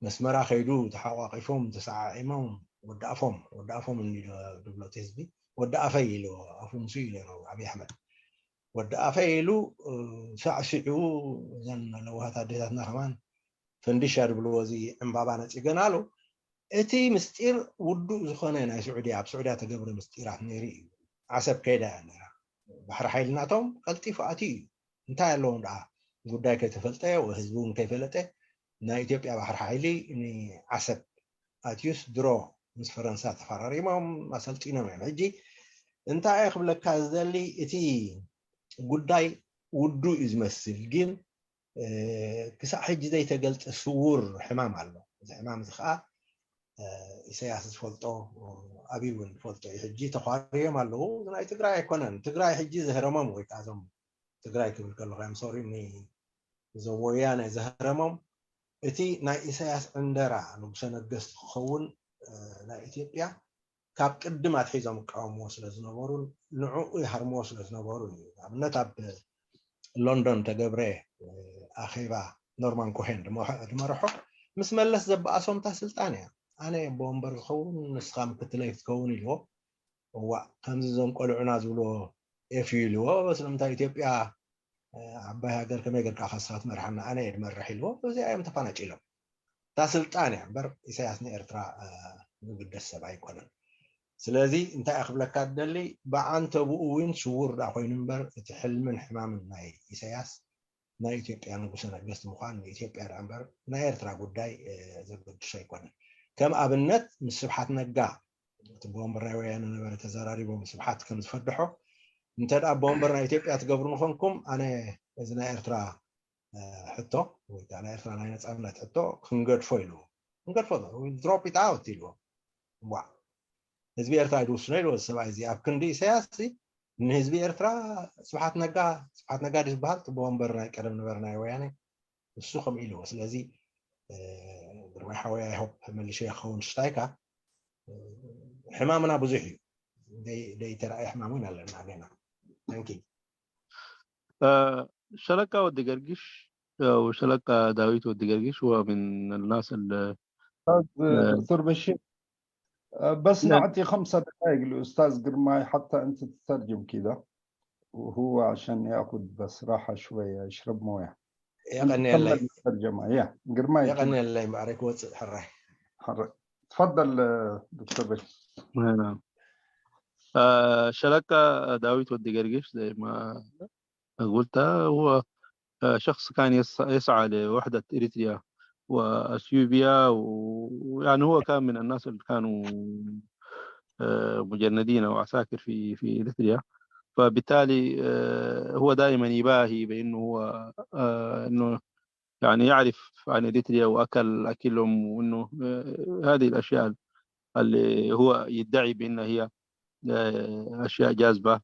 መስመራ ከይዱ ተሓቋቂፎም ተሰዓዒሞም ወዲ ኣፎም ወዲ ኣፎም እንዲ ድብሎ እቲ ህዝቢ ወዲ ኣፈይ ኢሉ ኣፉ ምስኡ እዩ ነይሩ ኣብይ ኣሕመድ ወዲ ኣፈይ ኢሉ ሳዕሲዑ እዘን ለዋሃት ኣዴታትና ከማን ፈንዲሻ ድብልዎ እዚ ዕምባባ ነፂገናሉ እቲ ምስጢር ውዱእ ዝኾነ ናይ ስዑድያ ኣብ ስዑድያ ተገብረ ምስጢራት ነይሩ እዩ ዓሰብ ከይዳ እያ ነራ ባሕሪ ሓይልናቶም ቀልጢፉ ኣትዩ እዩ እንታይ ኣለዎም ደኣ ጉዳይ ከይተፈልጠ ህዝቢ እውን ከይፈለጠ ናይ ኢትዮጵያ ባሕሪ ሓይሊ ንዓሰብ ኣትዩስ ድሮ ምስ ፈረንሳ ተፈራሪሞም ኣሰልጢኖም እዮም ሕጂ እንታይ እየ ክብለካ ዝደሊ እቲ ጉዳይ ውዱ እዩ ዝመስል ግን ክሳዕ ሕጂ ዘይተገልጠ ስውር ሕማም ኣሎ እዚ ሕማም እዚ ከዓ ኢሳያስ ዝፈልጦ ኣብይ እውን ዝፈልጦ እዩ ሕጂ ተኳርዮም ኣለዉ ናይ ትግራይ ኣይኮነን ትግራይ ሕጂ ዘህረሞም ወይ ከዓ እዞም ትግራይ ክብል ከለኹ እዮም ሶሪ እዞም ወያነ ዘህረሞም እቲ ናይ ኢሳያስ ዕንደራ ንጉሰ ነገስት ክኸውን ናይ ኢትዮጵያ ካብ ቅድም ኣትሒዞም ይቃወምዎ ስለ ዝነበሩን ንዕኡ ይሃርምዎ ስለ ዝነበሩን እዩ ኣብነት ኣብ ሎንዶን ተገብረ ኣኼባ ኖርማን ኮሄን ድመርሖ ምስ መለስ ዘበኣሶም እታ ስልጣን እያ ኣነ ኣቦ ወንበር ክኸውን ንስኻ ምክትለይ ክትከውን ኢልዎ እዋእ ከምዚ እዞም ቆልዑና ዝብልዎ ኤፍ ዩ ኢልዎ ስለምንታይ ኢትዮጵያ ዓባይ ሃገር ከመይ ገርካ ከስኻ ትመርሓና ኣነ እየ ድመርሕ ኢልዎ እዚኣ እዮም ተፋናጭሎም እታ ስልጣን እያ እምበር ኢሳያስ ንኤርትራ ዝግደስ ሰብ ኣይኮነን ስለዚ እንታይ ክብለካ ደሊ ብዓንተብኡ እውን ስውር ዳ ኮይኑ እምበር እቲ ሕልምን ሕማምን ናይ ኢሳያስ ናይ ኢትዮጵያ ንጉሰ ነገስት ምዃን ንኢትዮጵያ ዳ እምበር ናይ ኤርትራ ጉዳይ ዘገድሶ ኣይኮነን ከም ኣብነት ምስ ስብሓት ነጋ እቲ ብወንበር ናይ ወያነ ነበረ ተዘራሪቦም ስብሓት ከም ዝፈድሖ እንተ ደኣ ብወንበር ናይ ኢትዮጵያ ትገብሩ ንኾንኩም ኣነ እዚ ናይ ኤርትራ ሕቶ ወይ ከዓ ናይ ኤርትራ ናይ ነፃነት ሕቶ ክንገድፎ ኢልዎ ክንገድፎ drop it out ኢልዎ ዋ ህዝቢ ኤርትራ ይድውስኖ ኢልዎ ሰብኣይ እዚ ኣብ ክንዲ ኢሳያስ ንህዝቢ ኤርትራ ስብሓት ነጋ፣ ስብሓት ነጋ ድዩ ዝበሃል? እቲ ብወንበር ናይ ቀደም ነበረ ናይ ወያነ፣ ንሱ ከምኡ ኢልዎ። ስለዚ ግርማይ ሓወይ፣ I hope መሊሸ ክኸውን ሽታይካ። ሕማምና ብዙሕ እዩ። ደይተረኣየ ሕማም እውን ኣለና ገና። Thank you. ሸለቃ ወዲ ገርጊሽ أو شلقة داويت ودي قرقيش هو من الناس اللي دكتور بشير، بس نعطي خمسة دقائق لأستاذ قرماي حتى أنت تترجم كذا، وهو عشان ياخذ بس راحة شوية، يشرب موية. يقني الله الترجمة. يا قرماي، يقني الله يبارك وتسد حراي. حر... تفضل دكتور بشير. نعم. شلقة داويت ودي قرقيش زي ما قلت، هو شخص كان يسعى لوحدة إريتريا وأثيوبيا، ويعني هو كان من الناس اللي كانوا مجندين أو عساكر في في إريتريا. فبالتالي هو دائما يباهي بأنه هو إنه يعني يعرف عن إريتريا وأكل أكلهم، وإنه هذه الأشياء اللي هو يدعي بأنها هي أشياء جاذبة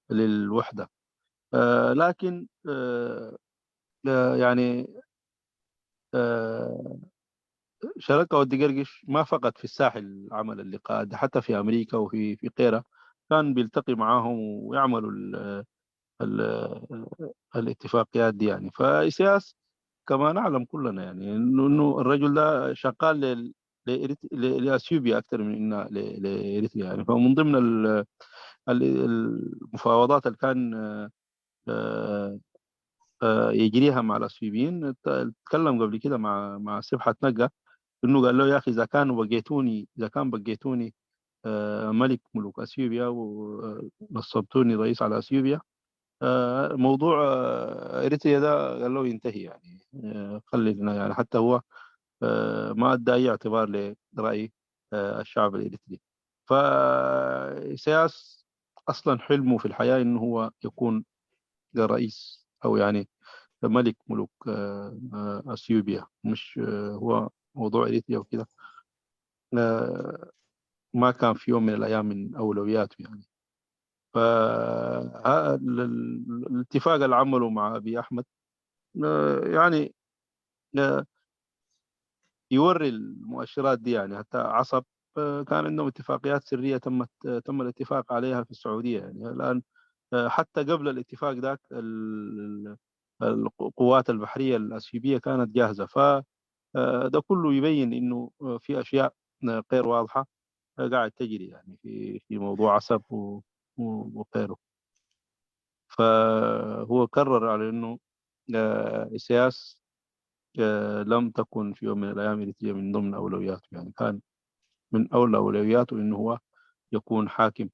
للوحدة. لكن يعني شركة ودي قرقش ما فقط في الساحل عمل اللقاءات، حتى في أمريكا وفي في غيرها كان بيلتقي معاهم ويعملوا ال ال الاتفاقيات دي يعني. فإسياس كما نعلم كلنا يعني إنه إنه الرجل ده شغال لأثيوبيا أكثر من إنه لإريتريا يعني. فمن ضمن المفاوضات اللي كان يجريها مع الأثيوبيين، تكلم قبل كده مع مع سبحة نقا، إنه قال له: "يا أخي، إذا كان بقيتوني، إذا كان بقيتوني ملك ملوك أثيوبيا ونصبتوني رئيس على أثيوبيا، موضوع إريتريا ده"، قال له، "ينتهي يعني، خلينا"، يعني حتى هو ما أدى أي اعتبار لرأي الشعب الإريتري. فإسياس أصلا حلمه في الحياة إنه هو يكون رئيس أو يعني ملك ملوك أثيوبيا، مش هو موضوع إريتريا وكده ما كان في يوم من الأيام من أولوياته يعني. فالاتفاق اللي عمله مع أبي أحمد يعني يوري المؤشرات دي يعني. حتى عصب كان عندهم اتفاقيات سرية تمت تم الاتفاق عليها في السعودية يعني. الآن حتى قبل الاتفاق ذاك القوات البحرية الأثيوبية كانت جاهزة. فده كله يبين إنه في أشياء غير واضحة قاعد تجري يعني في في موضوع عصب وغيره. فهو كرر على إنه إسياس لم تكن في يوم من الأيام إريتريا من ضمن أولوياته يعني. كان من أول أولوياته إنه هو يكون حاكم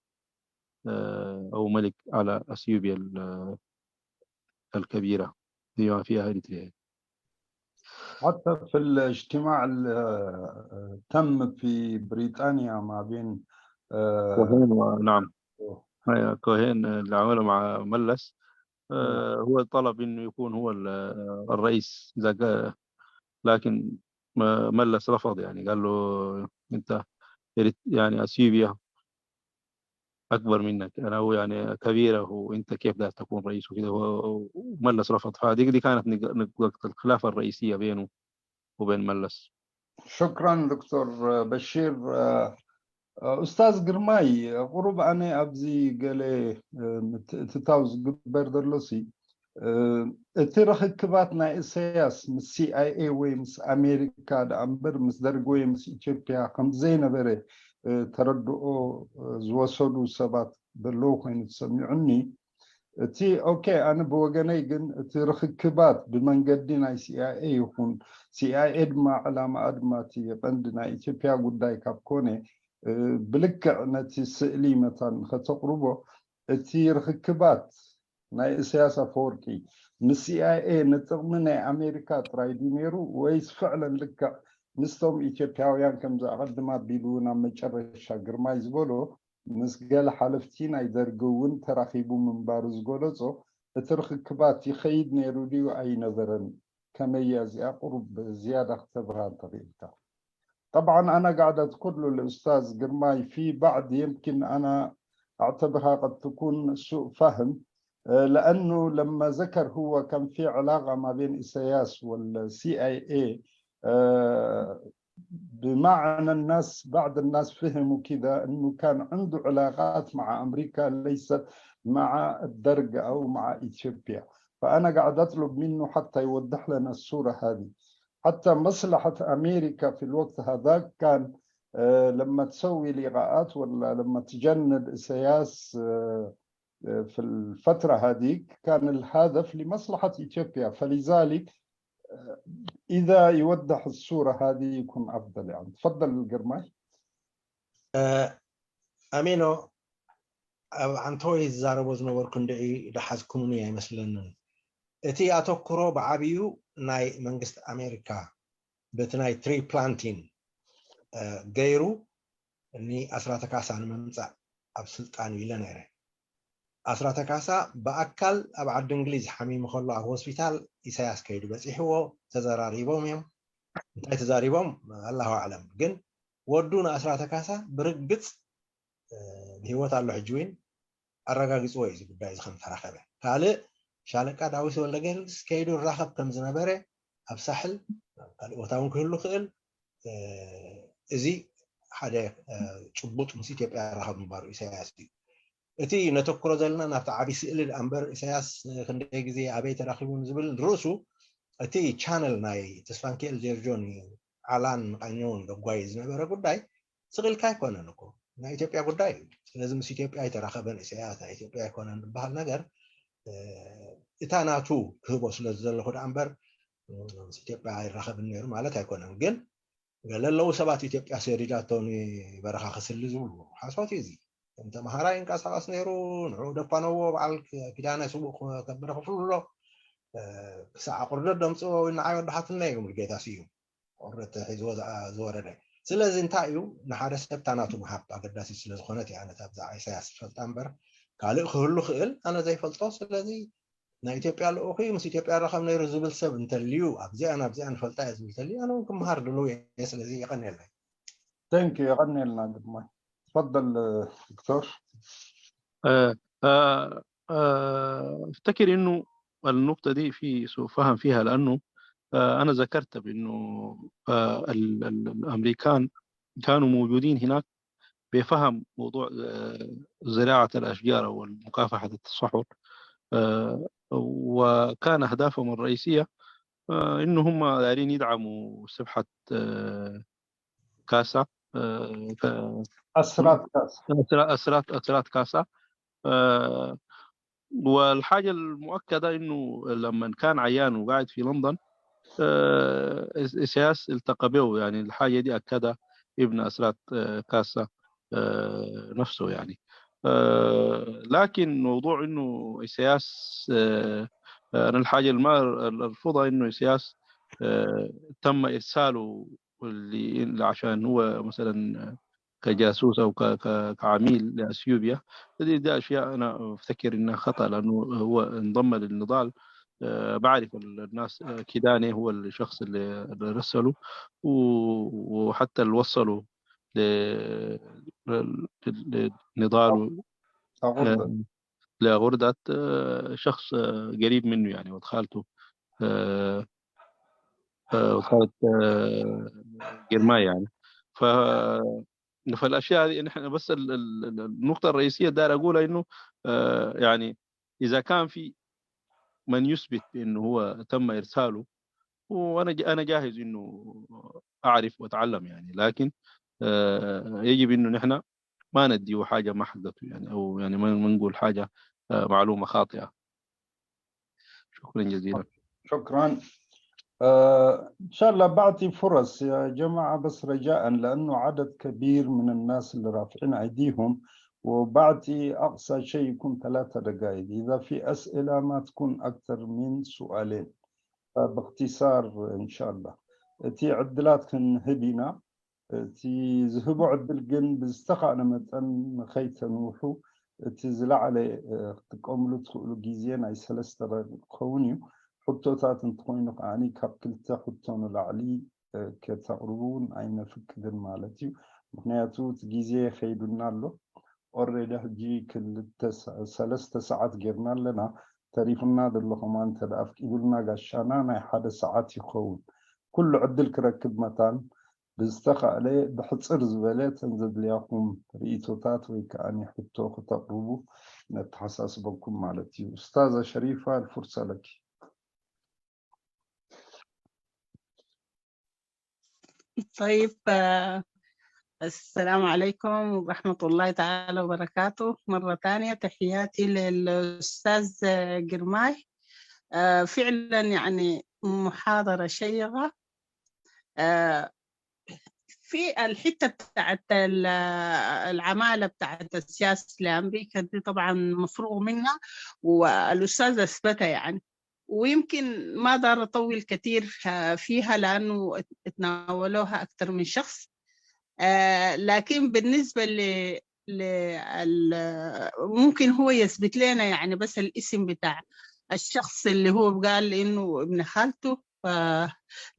أو ملك على أثيوبيا الكبيرة بما فيها إريتريا. حتى في الاجتماع اللي تم في بريطانيا ما بين كوهين و... نعم. كوهين اللي عمله مع ملس، هو طلب إنه يكون هو الرئيس إذا قال، لكن ملس رفض يعني، قال له: "أنت يعني أثيوبيا أكبر منك، أنا هو يعني كبيرة، وأنت كيف داير تكون رئيس وكده؟" وملس رفض. فهذيك دي كانت نقطة الخلاف الرئيسية بينه وبين ملس. شكرا دكتور بشير. أستاذ قرماي، قرب أنا أبزي قالي تتاوز قبر دلوسي እቲ ርኽክባት ናይ ኢሳያስ ምስ ሲኣይኤ ወይ ምስ ኣሜሪካ ደኣ እምበር ምስ ደርግ ወይ ምስ ኢትዮጵያ ከም ዘይነበረ ተረድኦ ዝወሰዱ ሰባት ዘለዉ ኮይኑ ተሰሚዑኒ። እቲ ኦኬ፣ ኣነ ብወገነይ ግን እቲ ርኽክባት ብመንገዲ ናይ ሲኣይኤ ይኹን፣ ሲኣይኤ ድማ ዕላማኣ ድማ እቲ ቀንዲ ናይ ኢትዮጵያ ጉዳይ ካብ ኮነ ብልክዕ ነቲ ስእሊ መታን ከተቕርቦ፣ እቲ ርኽክባት ናይ ኢሳያስ ኣፈወርቂ ምስ ሲኣይኤ ንጥቕሚ ናይ ኣሜሪካ ጥራይ ድዩ ነይሩ ወይስ ፍዕለን ልክዕ ምስቶም ኢትዮጵያውያን ከምዚ ኣቐድም ኣቢሉ ናብ መጨረሻ ግርማይ ዝበሎ ምስ ገለ ሓለፍቲ ናይ ደርጊ እውን ተራኺቡ ምንባሩ ዝገለጾ እቲ ርኽክባት ይኸይድ ነይሩ ድዩ ኣይነበረን? ከመይ እያ እዚኣ ቁሩብ ዝያዳ ክተብርሃ እንተኽኢልካ። طبعا أنا قاعد أذكر له الأستاذ قرماي في بعض يمكن أنا أعتبرها قد تكون سوء فهم، آه، لأنه لما ذكر هو كان في علاقة ما بين إسياس وال سي آي إي، آه، بمعنى الناس، بعض الناس فهموا كده إنه كان عنده علاقات مع أمريكا ليست مع الدرق أو مع إثيوبيا. فأنا قاعد أطلب منه حتى يوضح لنا الصورة هذه. حتى مصلحة أمريكا في الوقت هذاك كان، آه، لما تسوي لقاءات ولا لما تجند إسياس، آه، آه، في الفترة هذيك كان الهدف لمصلحة إثيوبيا. فلذلك، آه، إذا يوضح الصورة هذه يكون أفضل. يعني، تفضل القرماي. ኣሜኖ፣ ኣብ ዓንተወይ ዝዛረቦ ዝነበርኩ እንድዒ ዝሓዝኩምኒ ኣይመስለንን። እቲ ኣተኩሮ ብዓብዩ ናይ መንግስቲ ኣሜሪካ በቲ ናይ ትሪ ፕላንቲን ገይሩ ንኣስራተ ካሳ ንምምፃእ ኣብ ስልጣን እዩ ኢለ ነይረ። ኣስራተ ካሳ ብኣካል ኣብ ዓዲ እንግሊዝ ሓሚሙ ከሎ ኣብ ሆስፒታል ኢሳያስ ከይዱ በፂሕዎ፣ ተዘራሪቦም እዮም። እንታይ ተዛሪቦም ኣላሁ ኣዕለም፣ ግን ወዱ ንኣስራተ ካሳ ብርግፅ ብህይወት ኣሎ ሕጂ እውን ኣረጋጊፅዎ እዩ እዚ ጉዳይ እዚ ከም ተረኸበ። ካልእ ሻለቃ ዳዊት ወልደጊዮርጊስ ከይዱ ይራኸብ ከም ዝነበረ ኣብ ሳሕል፣ ካልእ ቦታ እውን ክህሉ ክእል። እዚ ሓደ ጭቡጥ ምስ ኢትዮጵያ ይራኸብ ምንባሩ ኢሳያስ እዩ። እቲ ነተኩሮ ዘለና ናብቲ ዓብዪ ስእሊ ደኣ እምበር ኢሳያስ ክንደይ ግዜ ኣበይ ተራኺቡ ንዝብል ርእሱ እቲ ቻነል ናይ ተስፋንኪኤል ጀርጆን ዓላን ቃኘውን ደጓይ ዝነበረ ጉዳይ ስቕ ኢልካ ኣይኮነን እኮ ናይ ኢትዮጵያ ጉዳይ እዩ። ስለዚ ምስ ኢትዮጵያ ኣይተራኸበን ኢሳያስ ናይ ኢትዮጵያ ኣይኮነን ዝበሃል ነገር እታ ናቱ ክህቦ ስለ ዘለኹ ደኣ እምበር ምስ ኢትዮጵያ ኣይራኸብን ነይሩ ማለት ኣይኮነን። ግን ገለ ኣለዉ ሰባት ኢትዮጵያ ሰዲዳቶ ንበረኻ ክስሊ ዝብሉ ሓሶት እዩ። እዚ ከም ተምሃራይ ይንቀሳቐስ ነይሩ። ንዑ ደፋነዎ በዓል ኪዳነ ስቡእ ከበደ ክፍሉ ኣሎ። ክሳዕ ኣቑርደት ደምፅኦ ንዓይ ወዲ ሓትነይ እዩ ሙሉጌታ ስዩም። ቁርደት ሒዝዎ ዝወረደ። ስለዚ እንታይ እዩ ንሓደ ሰብ ታናቱ ምሃብ ኣገዳሲ ስለዝኾነት እያ ነታ ብዛዕባ ኢሳያስ ዝፈልጣ እምበር ካልእ ክህሉ ክእል ኣነ ዘይፈልጦ። ስለዚ ናይ ኢትዮጵያ ልኡኽ እዩ ምስ ኢትዮጵያ ራኸብ ነይሩ ዝብል ሰብ እንተልዩ ኣብዚኣ ናብዚኣ ንፈልጣ እየ ዝብል እንተልዩ ኣነ እውን ክምሃር ድልው እየ። ስለዚ የቐንየለይ። Thank you. የቐንየልና ድማ። تفضل دكتور. أه أه أه أفتكر إنه النقطة دي في سوء فهم فيها، لأنه أه أنا ذكرت بأنه أه ال- ال- الأمريكان كانوا موجودين هناك بفهم موضوع أه زراعة الأشجار أو مكافحة التصحر، أه وكان أهدافهم الرئيسية أه إنه هم دايرين يدعموا سبحة أه كاسا أه ك- أسرات كاسا. أسرات أسرات أسرات كاسا. أه والحاجة المؤكدة إنه لما كان عيان وقاعد في لندن، أه إس- إسياس التقى به، يعني الحاجة دي أكدها ابن أسرات أه كاسا أه نفسه يعني. أه لكن موضوع إنه إسياس أه أنا الحاجة اللي ما أرفضها إنه إسياس أه تم إرساله اللي عشان هو مثلا كجاسوس او ك- ك- كعميل لاثيوبيا. هذه ده اشياء انا افتكر انها خطا، لانه هو انضم للنضال. آه، بعرف ال- الناس آه، كيداني هو الشخص اللي اللي رسله و- وحتى اللي وصله ل- ل- ل- لنضاله أغربة. آه، لغردة آه، شخص آه، قريب منه يعني ود خالته آه، آه، ود خالة آه، جرماي يعني. ف فالاشياء هذه نحن بس ال- ال- ال- النقطه الرئيسيه داير اقولها انه آه، يعني اذا كان في من يثبت بانه هو تم ارساله، وانا ج- انا جاهز انه اعرف واتعلم يعني، لكن آه، يجب انه نحن ما نديه حاجه ما حقته يعني، او يعني ما ما نقول حاجه آه، معلومه خاطئه. شكرا جزيلا. شكرا. آه، إن شاء الله بعطي فرص يا جماعة، بس رجاء، لأنه عدد كبير من الناس اللي رافعين أيديهم، وبعطي أقصى شيء يكون ثلاثة دقائق، إذا في أسئلة ما تكون أكثر من سؤالين. فباختصار إن شاء الله. እቲ ዕድላት ክንህብ ኢና። እቲ ዝህቦ ዕድል ግን ብዝተኻእለ መጠን ንኸይተንውሑ፣ እቲ ዝለዓለ እ፣ ክትጥቀምሉ ትኽእሉ ግዜ ናይ ሰለስተ ደቂቕ ክኸውን እዩ። ሕቶታት እንተኾይኑ ከዓኒ ካብ ክልተ ሕቶ ንላዕሊ እ፣ ከተቕርቡ እውን ኣይነፍቅድን ማለት እዩ። ምኽንያቱ እቲ ግዜ ከይዱና ኣሎ። ኦሬዲ ሕጂ ክልተ ሰ- ሰለስተ ሰዓት ጌርና ኣለና። ተሪፉና ዘሎ ከማን እንተ ደኣ ኣፍቂዱልና ጋሻና ናይ ሓደ ሰዓት ይኸውን። ኩሉ ዕድል ክረክብ መታን ብዝተኻእለ ብሕጽር ዝበለ እተን ዘድልያኹም ርእይቶታት ወይ ከኣ ሕቶ ክተቕርቡ ነተሓሳስበኩም ማለት እዩ። ኡስታዛ ሸሪፋ፣ الفرصة لك. طيب، آه، السلام عليكم ورحمة الله تعالى وبركاته. مرة تانية تحياتي للأستاذ، آه، جرماي. آه، فعلا يعني محاضرة شيقة. آه، في الحتة بتاعت ال- العمالة بتاعت السياسة لأمريكا دي طبعا مفروغ منها، والأستاذ أثبتها يعني. ويمكن ما دار أطول كتير، آه، فيها لأنه ات- اتناولوها أكتر من شخص. آه، لكن بالنسبة ل لل- ممكن هو يثبت لنا يعني بس الاسم بتاع الشخص اللي هو قال إنه ابن خالته، ف-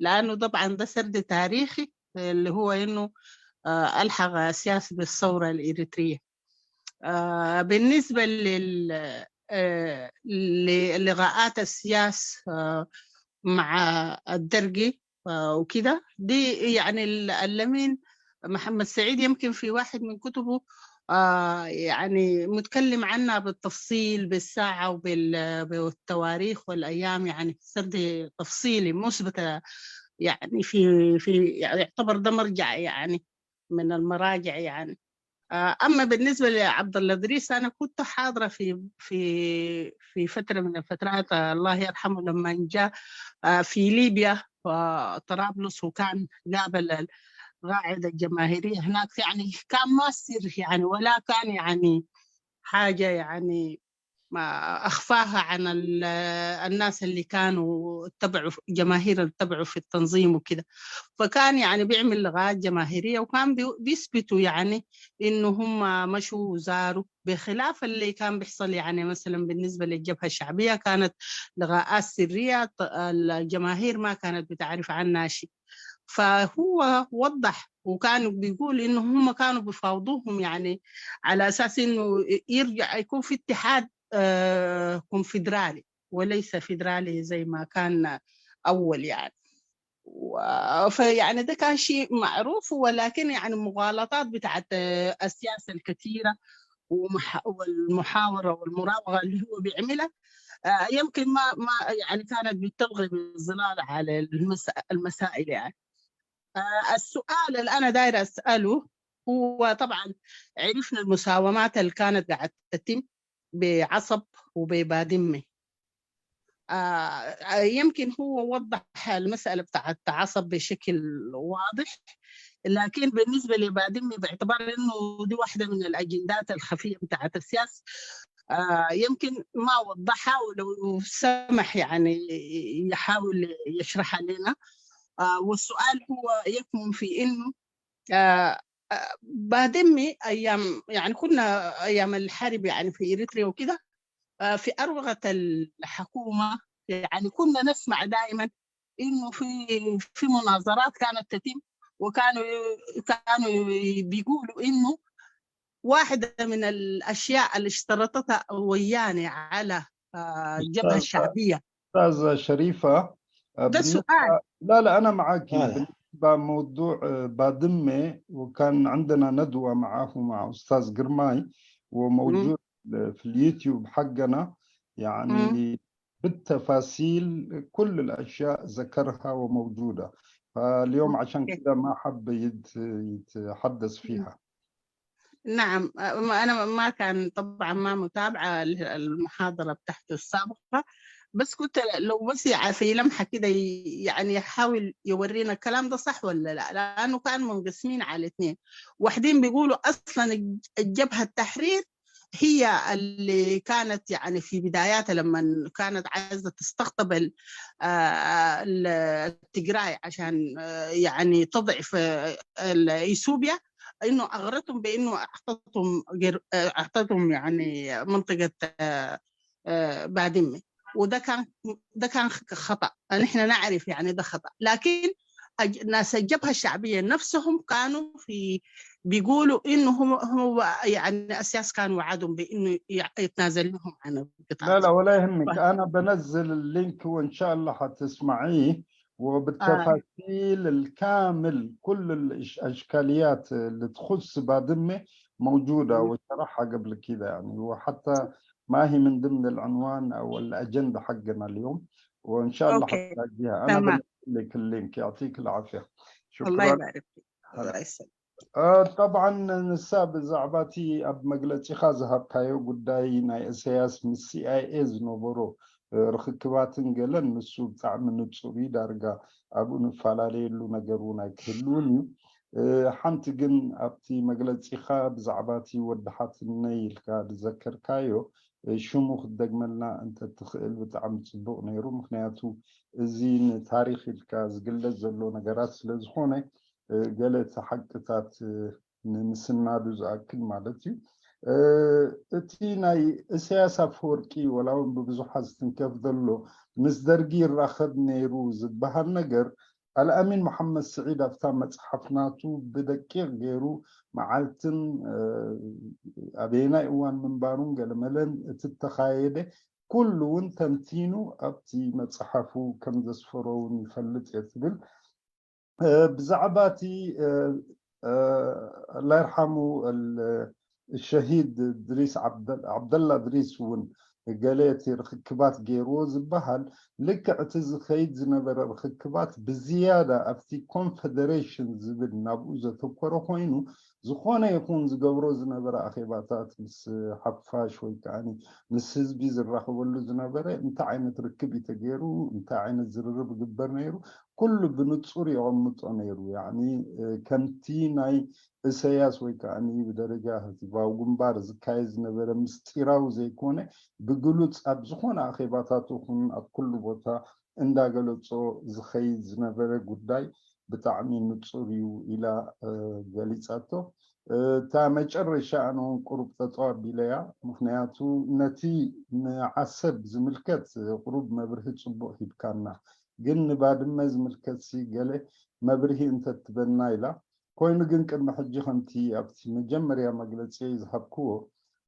لأنه طبعا ده سرد تاريخي اللي هو إنه، آه، ألحق سياسة بالثورة الإريترية. آه، بالنسبة لل آه، للغاءات السياس، آه، مع الدرقي، آه، وكده، دي يعني ال- اللمين محمد سعيد يمكن في واحد من كتبه، آه، يعني متكلم عنها بالتفصيل بالساعة وبال- بالتواريخ والأيام، يعني سرد تفصيلي مثبتة، يعني في في يعني يعتبر ده مرجع يعني من المراجع يعني. آه، أما بالنسبة لعبد الله إدريس، أنا كنت حاضرة في في في فترة من الفترات، آه، الله يرحمه، لما جاء، آه، في ليبيا وطرابلس، وكان قابل القاعدة الجماهيرية هناك، يعني كان ما سر يعني، ولا كان يعني حاجة يعني ما أخفاها عن ال- الناس اللي كانوا اتبعوا في- جماهير اتبعوا في التنظيم وكده. فكان يعني بيعمل لقاءات جماهيرية، وكان بي- بيثبتوا يعني إنه هم مشوا وزاروا، بخلاف اللي كان بيحصل يعني مثلا بالنسبة للجبهة الشعبية، كانت لقاءات سرية، ط- الجماهير ما كانت بتعرف عنها شيء. فهو وضح، وكانوا بيقول إنه هم كانوا بيفاوضوهم يعني على أساس إنه يرجع يكون في اتحاد، آه، كونفدرالي وليس فيدرالي زي ما كان أول يعني. و- فيعني ده كان شيء معروف، ولكن يعني مغالطات بتاعت، آه، السياسة الكثيرة ومح- والمحاورة والمراوغة اللي هو بيعملها، آه، يمكن ما ما يعني كانت بتلقي بالظلال على المس- المسائل يعني. آه، السؤال اللي أنا دايرة أسأله هو طبعا عرفنا المساومات اللي كانت قاعدة تتم بعصب وببادمة. آه، يمكن هو وضح المسألة بتاعت عصب بشكل واضح، لكن بالنسبة لبادمة، باعتبار إنه دي واحدة من الأجندات الخفية بتاعت السياسة، آه، يمكن ما وضحها، ولو سمح يعني يحاول يشرحها لنا. آه، والسؤال هو يكمن في إنه، آه، آه، بادمي أيام، يعني كنا أيام الحرب يعني في إريتريا وكده، آه، في أروقة الحكومة يعني كنا نسمع دائما إنه في في مناظرات كانت تتم، وكانوا كانوا بيقولوا إنه واحدة من الأشياء اللي اشترطتها وياني على، آه، الجبهة الشعبية. أستاذة شريفة، آه، ده بالنسبة سؤال. لا لا، أنا معك. آه. بالنسبة موضوع، آه، بادمة، وكان عندنا ندوة معه مع أستاذ قرماي، وموجود في اليوتيوب حقنا، يعني بالتفاصيل كل الأشياء ذكرها وموجودة. فاليوم عشان كده ما حب يت- يتحدث فيها. نعم، ما- أنا ما كان طبعا ما متابعة المحاضرة بتاعته السابقة، بس كنت لو بس يع- في لمحة كده ي- يعني يحاول يورينا الكلام ده صح ولا لا، لأنه كان منقسمين على اثنين. واحدين بيقولوا أصلا الج- الجبهة التحرير هي اللي كانت يعني في بداياتها لما كانت عايزة تستقطب ال- آه، ال- التجراي عشان، آه، يعني تضعف، آه، ال- إثيوبيا، إنه أغرتهم بإنه أعطتهم جر- آه، أعطتهم يعني منطقة، آه، آه، بادمة. وده كان ده كان خطأ، نحن نعرف يعني ده خطأ. لكن أج- ناس الجبهة الشعبية نفسهم كانوا في بيقولوا إنه هو, هو يعني أسياس كان وعدهم بإنه يع- يتنازل لهم عن لا القطاع. لا، ولا يهمك، انا بنزل اللينك وان شاء الله حتسمعيه، وبالتفاصيل الكامل كل الإش- الاشكاليات اللي تخص بادمه موجوده وشرحها قبل كده يعني، وحتى ما هي من ضمن العنوان او الاجنده حقنا اليوم، وان شاء الله أوكي. حتلاقيها. انا تمام. بنزل لك اللينك، يعطيك العافيه. الله شكرا. يبارك فيك. هلا. الله يسلمك. እ፣ ጠብዓን ንሳ ብዛዕባ እቲ ኣብ መግለፂኻ ዝሃብካዮ ጉዳይ ናይ እሰያስ ምስ ሲኣይኤ ዝነበሮ እ፣ ርኽክባትን ገለን ንሱ ብጣዕሚ ንፁር እዩ። ዳርጋ ኣብኡ ንፈላለየሉ ነገር እውን ኣይክህልውን እዩ። እ፣ ሓንቲ ግን ኣብቲ መግለፂኻ ብዛዕባ እቲ ወዲ ሓትነይ ኢልካ ዝዘከርካዮ እ፣ ሽሙ ክትደግመልና እንተትኽእል ብጣዕሚ ፅቡቕ ነይሩ። ምክንያቱ እዚ ንታሪክ ኢልካ ዝግለፅ ዘሎ ነገራት ስለዝኾነ እ፣ ገለ እቲ ሓቅታት እ፣ ንምስናዱ ዝኣክል ማለት እዩ። እ፣ እቲ ናይ እሰያስ ኣፈወርቂ ወላ እውን ብብዙሓት ዝትንከፍ ዘሎ ምስ ደርጊ ይራኸብ ነይሩ ዝበሃል ነገር ኣልኣሚን መሓመድ ስዒድ ኣብታ መፅሓፍ ናቱ ብደቂቕ ገይሩ መዓልትን እ፣ ኣበየናይ እዋን ምንባሩን ገለመለን እቲ እተኻየደ ኩሉ እውን ተንቲኑ ኣብቲ መፅሓፉ ከም ዘስፈሮ እውን ይፈልጥ እየ ትብል። እ፣ ብዛዕባ እቲ እ፣ እ፣ ኣላ ይርሓሙ እል- ሸሂድ ድሪስ ዓብደ- ዓብደላ ድሪስ እውን ገለ እቲ ርክክባት ገይርዎ ዝበሃል ልክዕ እቲ ዝኸይድ ዝነበረ ርክክባት ብዝያዳ ኣብቲ ኮንፈደሬሽን ዝብል ናብኡ ዘተኮረ ኮይኑ ዝኾነ ይኹን ዝገብሮ ዝነበረ ኣኼባታት ምስ ሓፋሽ ወይ ከዓ ምስ ህዝቢ ዝራኸበሉ ዝነበረ እንታይ ዓይነት ርክብ እዩ ተገይሩ፣ እንታይ ዓይነት ዝርርብ ይግበር ነይሩ፣ ኩሉ ብንጹር የቐምጦ ነይሩ። ያዕኒ እ፣ ከምቲ ናይ እሰያስ ወይ ከዓ ብደረጃ ህዝባዊ ግንባር ዝካየድ ዝነበረ ምስጢራዊ ዘይኮነ ብግሉጽ ኣብ ዝኾነ ኣኼባታት ይኹን ኣብ ኩሉ ቦታ እንዳገለጾ ዝኸይድ ዝነበረ ጉዳይ ብጣዕሚ ንጹር እዩ ኢላ እ፣ ገሊጻቶ። እ፣ እታ መጨረሻ ኣነ እውን ቁሩብ ጠጠው ኣቢለያ። ምክንያቱ ነቲ ንዓሰብ ዝምልከት ቁሩብ መብርሂ ጽቡቕ ሂብካና፣ ግን ንባድመ ዝምልከት ሲ ገለ መብርሂ እንተትበና ኢላ። ኮይኑ ግን ቅድሚ ሕጂ ከምቲ ኣብቲ መጀመርያ መግለጺ ዝሃብክዎ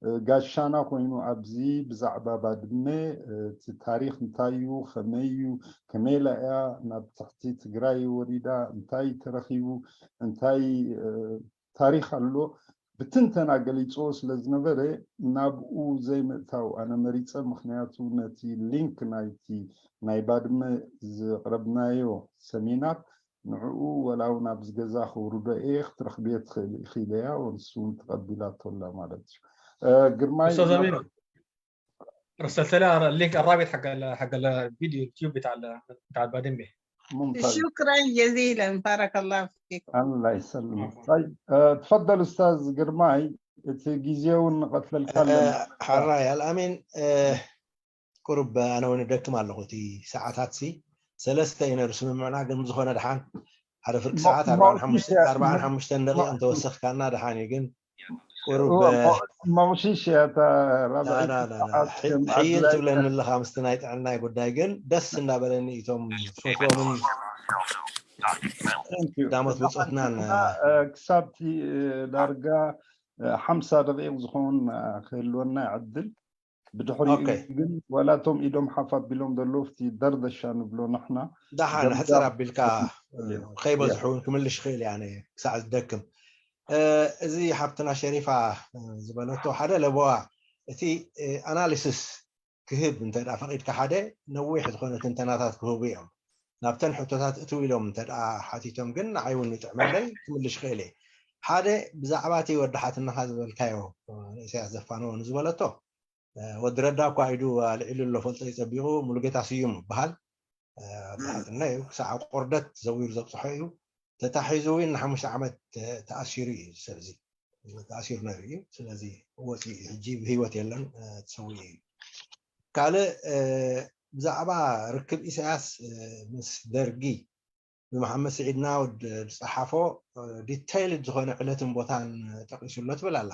እ፣ ጋሻና ኮይኑ ኣብዚ ብዛዕባ ባድመ እ፣ እቲ ታሪክ እንታይ እዩ፣ ከመይ እዩ፣ ከመይ ኢላ እያ ናብ ትሕቲ ትግራይ ወሪዳ፣ እንታይ ተረኪቡ፣ እንታይ እ፣ ታሪክ ኣሎ ብትንተና ገሊፅዎ ስለ ዝነበረ ናብኡ ዘይምእታው ኣነ መሪፀ። ምክንያቱ ነቲ ሊንክ ናይቲ ናይ ባድመ ዘቅረብናዮ ሰሚናር ንዕኡ ወላ እውን ኣብዚ ገዛ ከውርዶ እየ ክትረክብዮ ትኽእል ኢኺ ኢለያ ንሱ እውን ተቀቢላቶ ኣላ ማለት እዩ። እ፣ ግርማይ استاذ امين ارسلت لها اللينك الرابط حق ال- حق الفيديو يوتيوب بتاع ال- بتاع البادمبي. ممتاز. شكرا جزيلا، بارك الله فيكم. الله يسلمك. طيب، آه، تفضل أستاذ ግርማይ፣ እቲ ግዜ እውን ንቐትለልካ ኣለና። ሓራይ ኣልኣሚን፣ ቁሩብ ኣነ እውን ደክም ኣለኹ። እቲ ሰዓታት ሲ ሰለስተ እዩ ነሩ ስምምዕና፣ ግን ዝኾነ ደሓን ሓደ ፍርቂ ሰዓት ኣርባዓን ሓሙሽተን ደቂቕ እንተወሰኽካና ደሓን እዩ። ግን ቁሩብ መቑሽሽ እያ እታ ራብዐይቲ ሰዓት ከም ሕይል ኣድላይ ትብለኒ ኣለኻ ምስቲ ናይ ጥዕናይ ጉዳይ። ግን ደስ እንዳበለኒ እቶም ፈትዎምን Thank you። ዳሞት ብፆትናን ክሳብቲ ዳርጋ ሓምሳ ደቂቕ ዝኸውን ክህልወና ይዕድል። ብድሕሪኡ ኦኬ። ግን ዋላ እቶም ኢዶም ሓፍ ኣቢሎም ዘለዉ ኣብቲ ደርደሻ ንብሎ ንሕና ደሓን ደረጃ ሕፅር ኣቢልካ እየ። ከይበዝሑ እውን ክምልሽ ይኽእል እያ ኣነ ክሳዕ ዝደክም። እ፣ እዚ ሓብትና ሸሪፋ እ፣ ዝበለቶ ሓደ ለበዋ እቲ እ፣ ኣናሊሲስ ክህብ እንተ ደኣ ፈቒድካ ሓደ ነዊሕ ዝኾነ ትንተናታት ክህቡ እዮም። ናብተን ሕቶታት እትው ኢሎም እንተ ደኣ ሓቲቶም ግን ንዓይ እውን ይጥዕመለይ ክምልሽ ይኽእል እየ። ሓደ ብዛዕባ እቲ ወዲ ሓትነኻ ዝበልካዮ እ፣ ንኢሳያስ ዘፋነዎ ንዝበለቶ እ፣ ወዲ ረዳ እኳ ኢዱ ኣልዒሉ ኣሎ ፈልጦ እዩ ጸቢቑ ሙሉጌታ ስዩም ይበሃል። እ፣ ወዲ ሓትነ እዩ ክሳዕ ኣብ ቆርደት ዘዊሩ ዘብፅሖ እዩ። ተታሒዙ እውን ንሓሙሽተ ዓመት ተ- ተኣሲሩ እዩ። ሰብዚ ተኣሲሩ ነይሩ እዩ። ስለዚ ወፂኡ እዩ። ሕጂ ብህይወት የለን፣ እ፣ ተሰዊኡ እዩ። ካልእ እ፣ ብዛዕባ ርክብ ኢሳያስ እ፣ ምስ ደርጊ ብመሓመድ ስዒድ ናውድ ዝፀሓፎ እ፣ ዲቴይልድ ዝኾነ ዕለትን ቦታን ጠቂሱ ኣሎ ትብል ኣላ።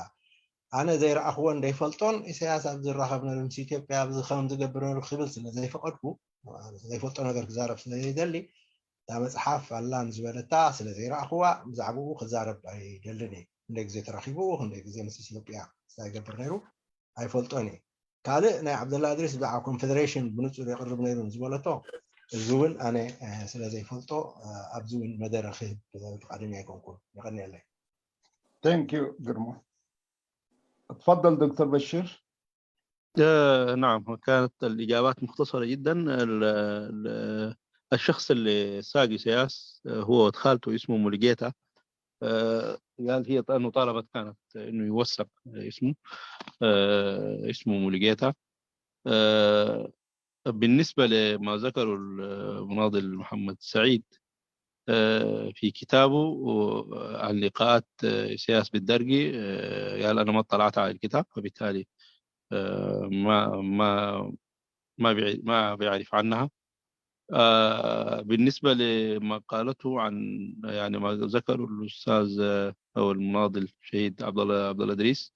ኣነ ዘይረኣኽዎን ዘይፈልጦን ኢሳያስ ኣብ ዝራኸብ ነሩ ምስ ኢትዮጵያ ኣብዚ ከም ዝገብር ነሩ ክብል ስለ ዘይፈቀድኩ ዘይፈልጦ ነገር ክዛረብ ስለ ዘይደሊ እታ መፅሓፍ ኣላን ዝበለታ ስለ ዘይረኣኽዋ ብዛዕባኡ ክዛረብ ኣይደልን እየ። ክንደይ ግዜ ተረኺቡ፣ ክንደይ ግዜ ምስ ኢትዮጵያ እንታይ ይገብር ነይሩ ኣይፈልጦን እየ። ካልእ ናይ ዓብደላ እድሪስ ብዛዕባ ኮንፌደሬሽን ብንፁር የቕርብ ነይሩ ዝበለቶ፣ እዚ እውን ኣነ ስለ ዘይፈልጦ ኣብዚ እውን መደረ ክህብ ፍቃደኛ ኣይኮንኩን። የቐንየለይ። Thank you ግርማ. تفضل دكتور بشير. آه، نعم، كانت الإجابات مختصرة جدا. ال- ال- الشخص اللي ساق إسياس، آه، هو ولد خالته اسمه موليجيتا. آه، قال هي أنه طلبت كانت إنه يوثق اسمه، آه، اسمه موليجيتا. آه، بالنسبة لما ذكره المناضل محمد سعيد، آه، في كتابه، آه، عن لقاءات، آه، إسياس بالدرقي، آه، قال أنا ما اطلعت على الكتاب، فبالتالي، آه، ما ما ما بيع- ما بيعرف عنها. آه، بالنسبة لما قالته عن، يعني، ما ذكره الأستاذ، آه، أو المناضل الشهيد عبد الله عبد الله إدريس،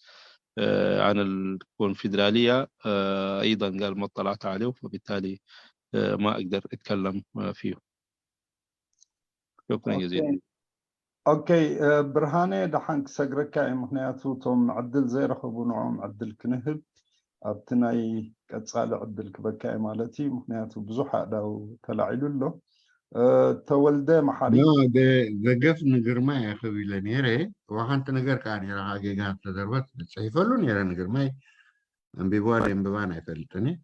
آه، عن الكونفدرالية، آه، أيضا قال ما اطلعت عليه، فبالتالي، آه، ما أقدر أتكلم، آه، فيه. شكرا جزيلا. ኦኬ፣ ብርሃነ፣ ደሓን ክሰግረካ እዩ። ምክንያቱ እቶም ዕድል ዘይረኸቡ ንዕኦም ዕድል ክንህብ ኣብቲ ናይ ቀፃሊ ዕድል ክበካ እዩ ማለት እዩ። ምክንያቱ ብዙሕ ኣእዳው ተላዒሉ ኣሎ። ተወልደ መሓሪ። ደገፍ ንግርማይ ኣኸብ ኢለ ነይረ። እዋ ሓንቲ ነገር ከዓ ነይራ፣ ከዓ ጌጋ ተዘርበት ጽሒፈሉ ነይረ። ንግርማይ ኣንቢብዋ ደንብባን ኣይፈልጥን እየ።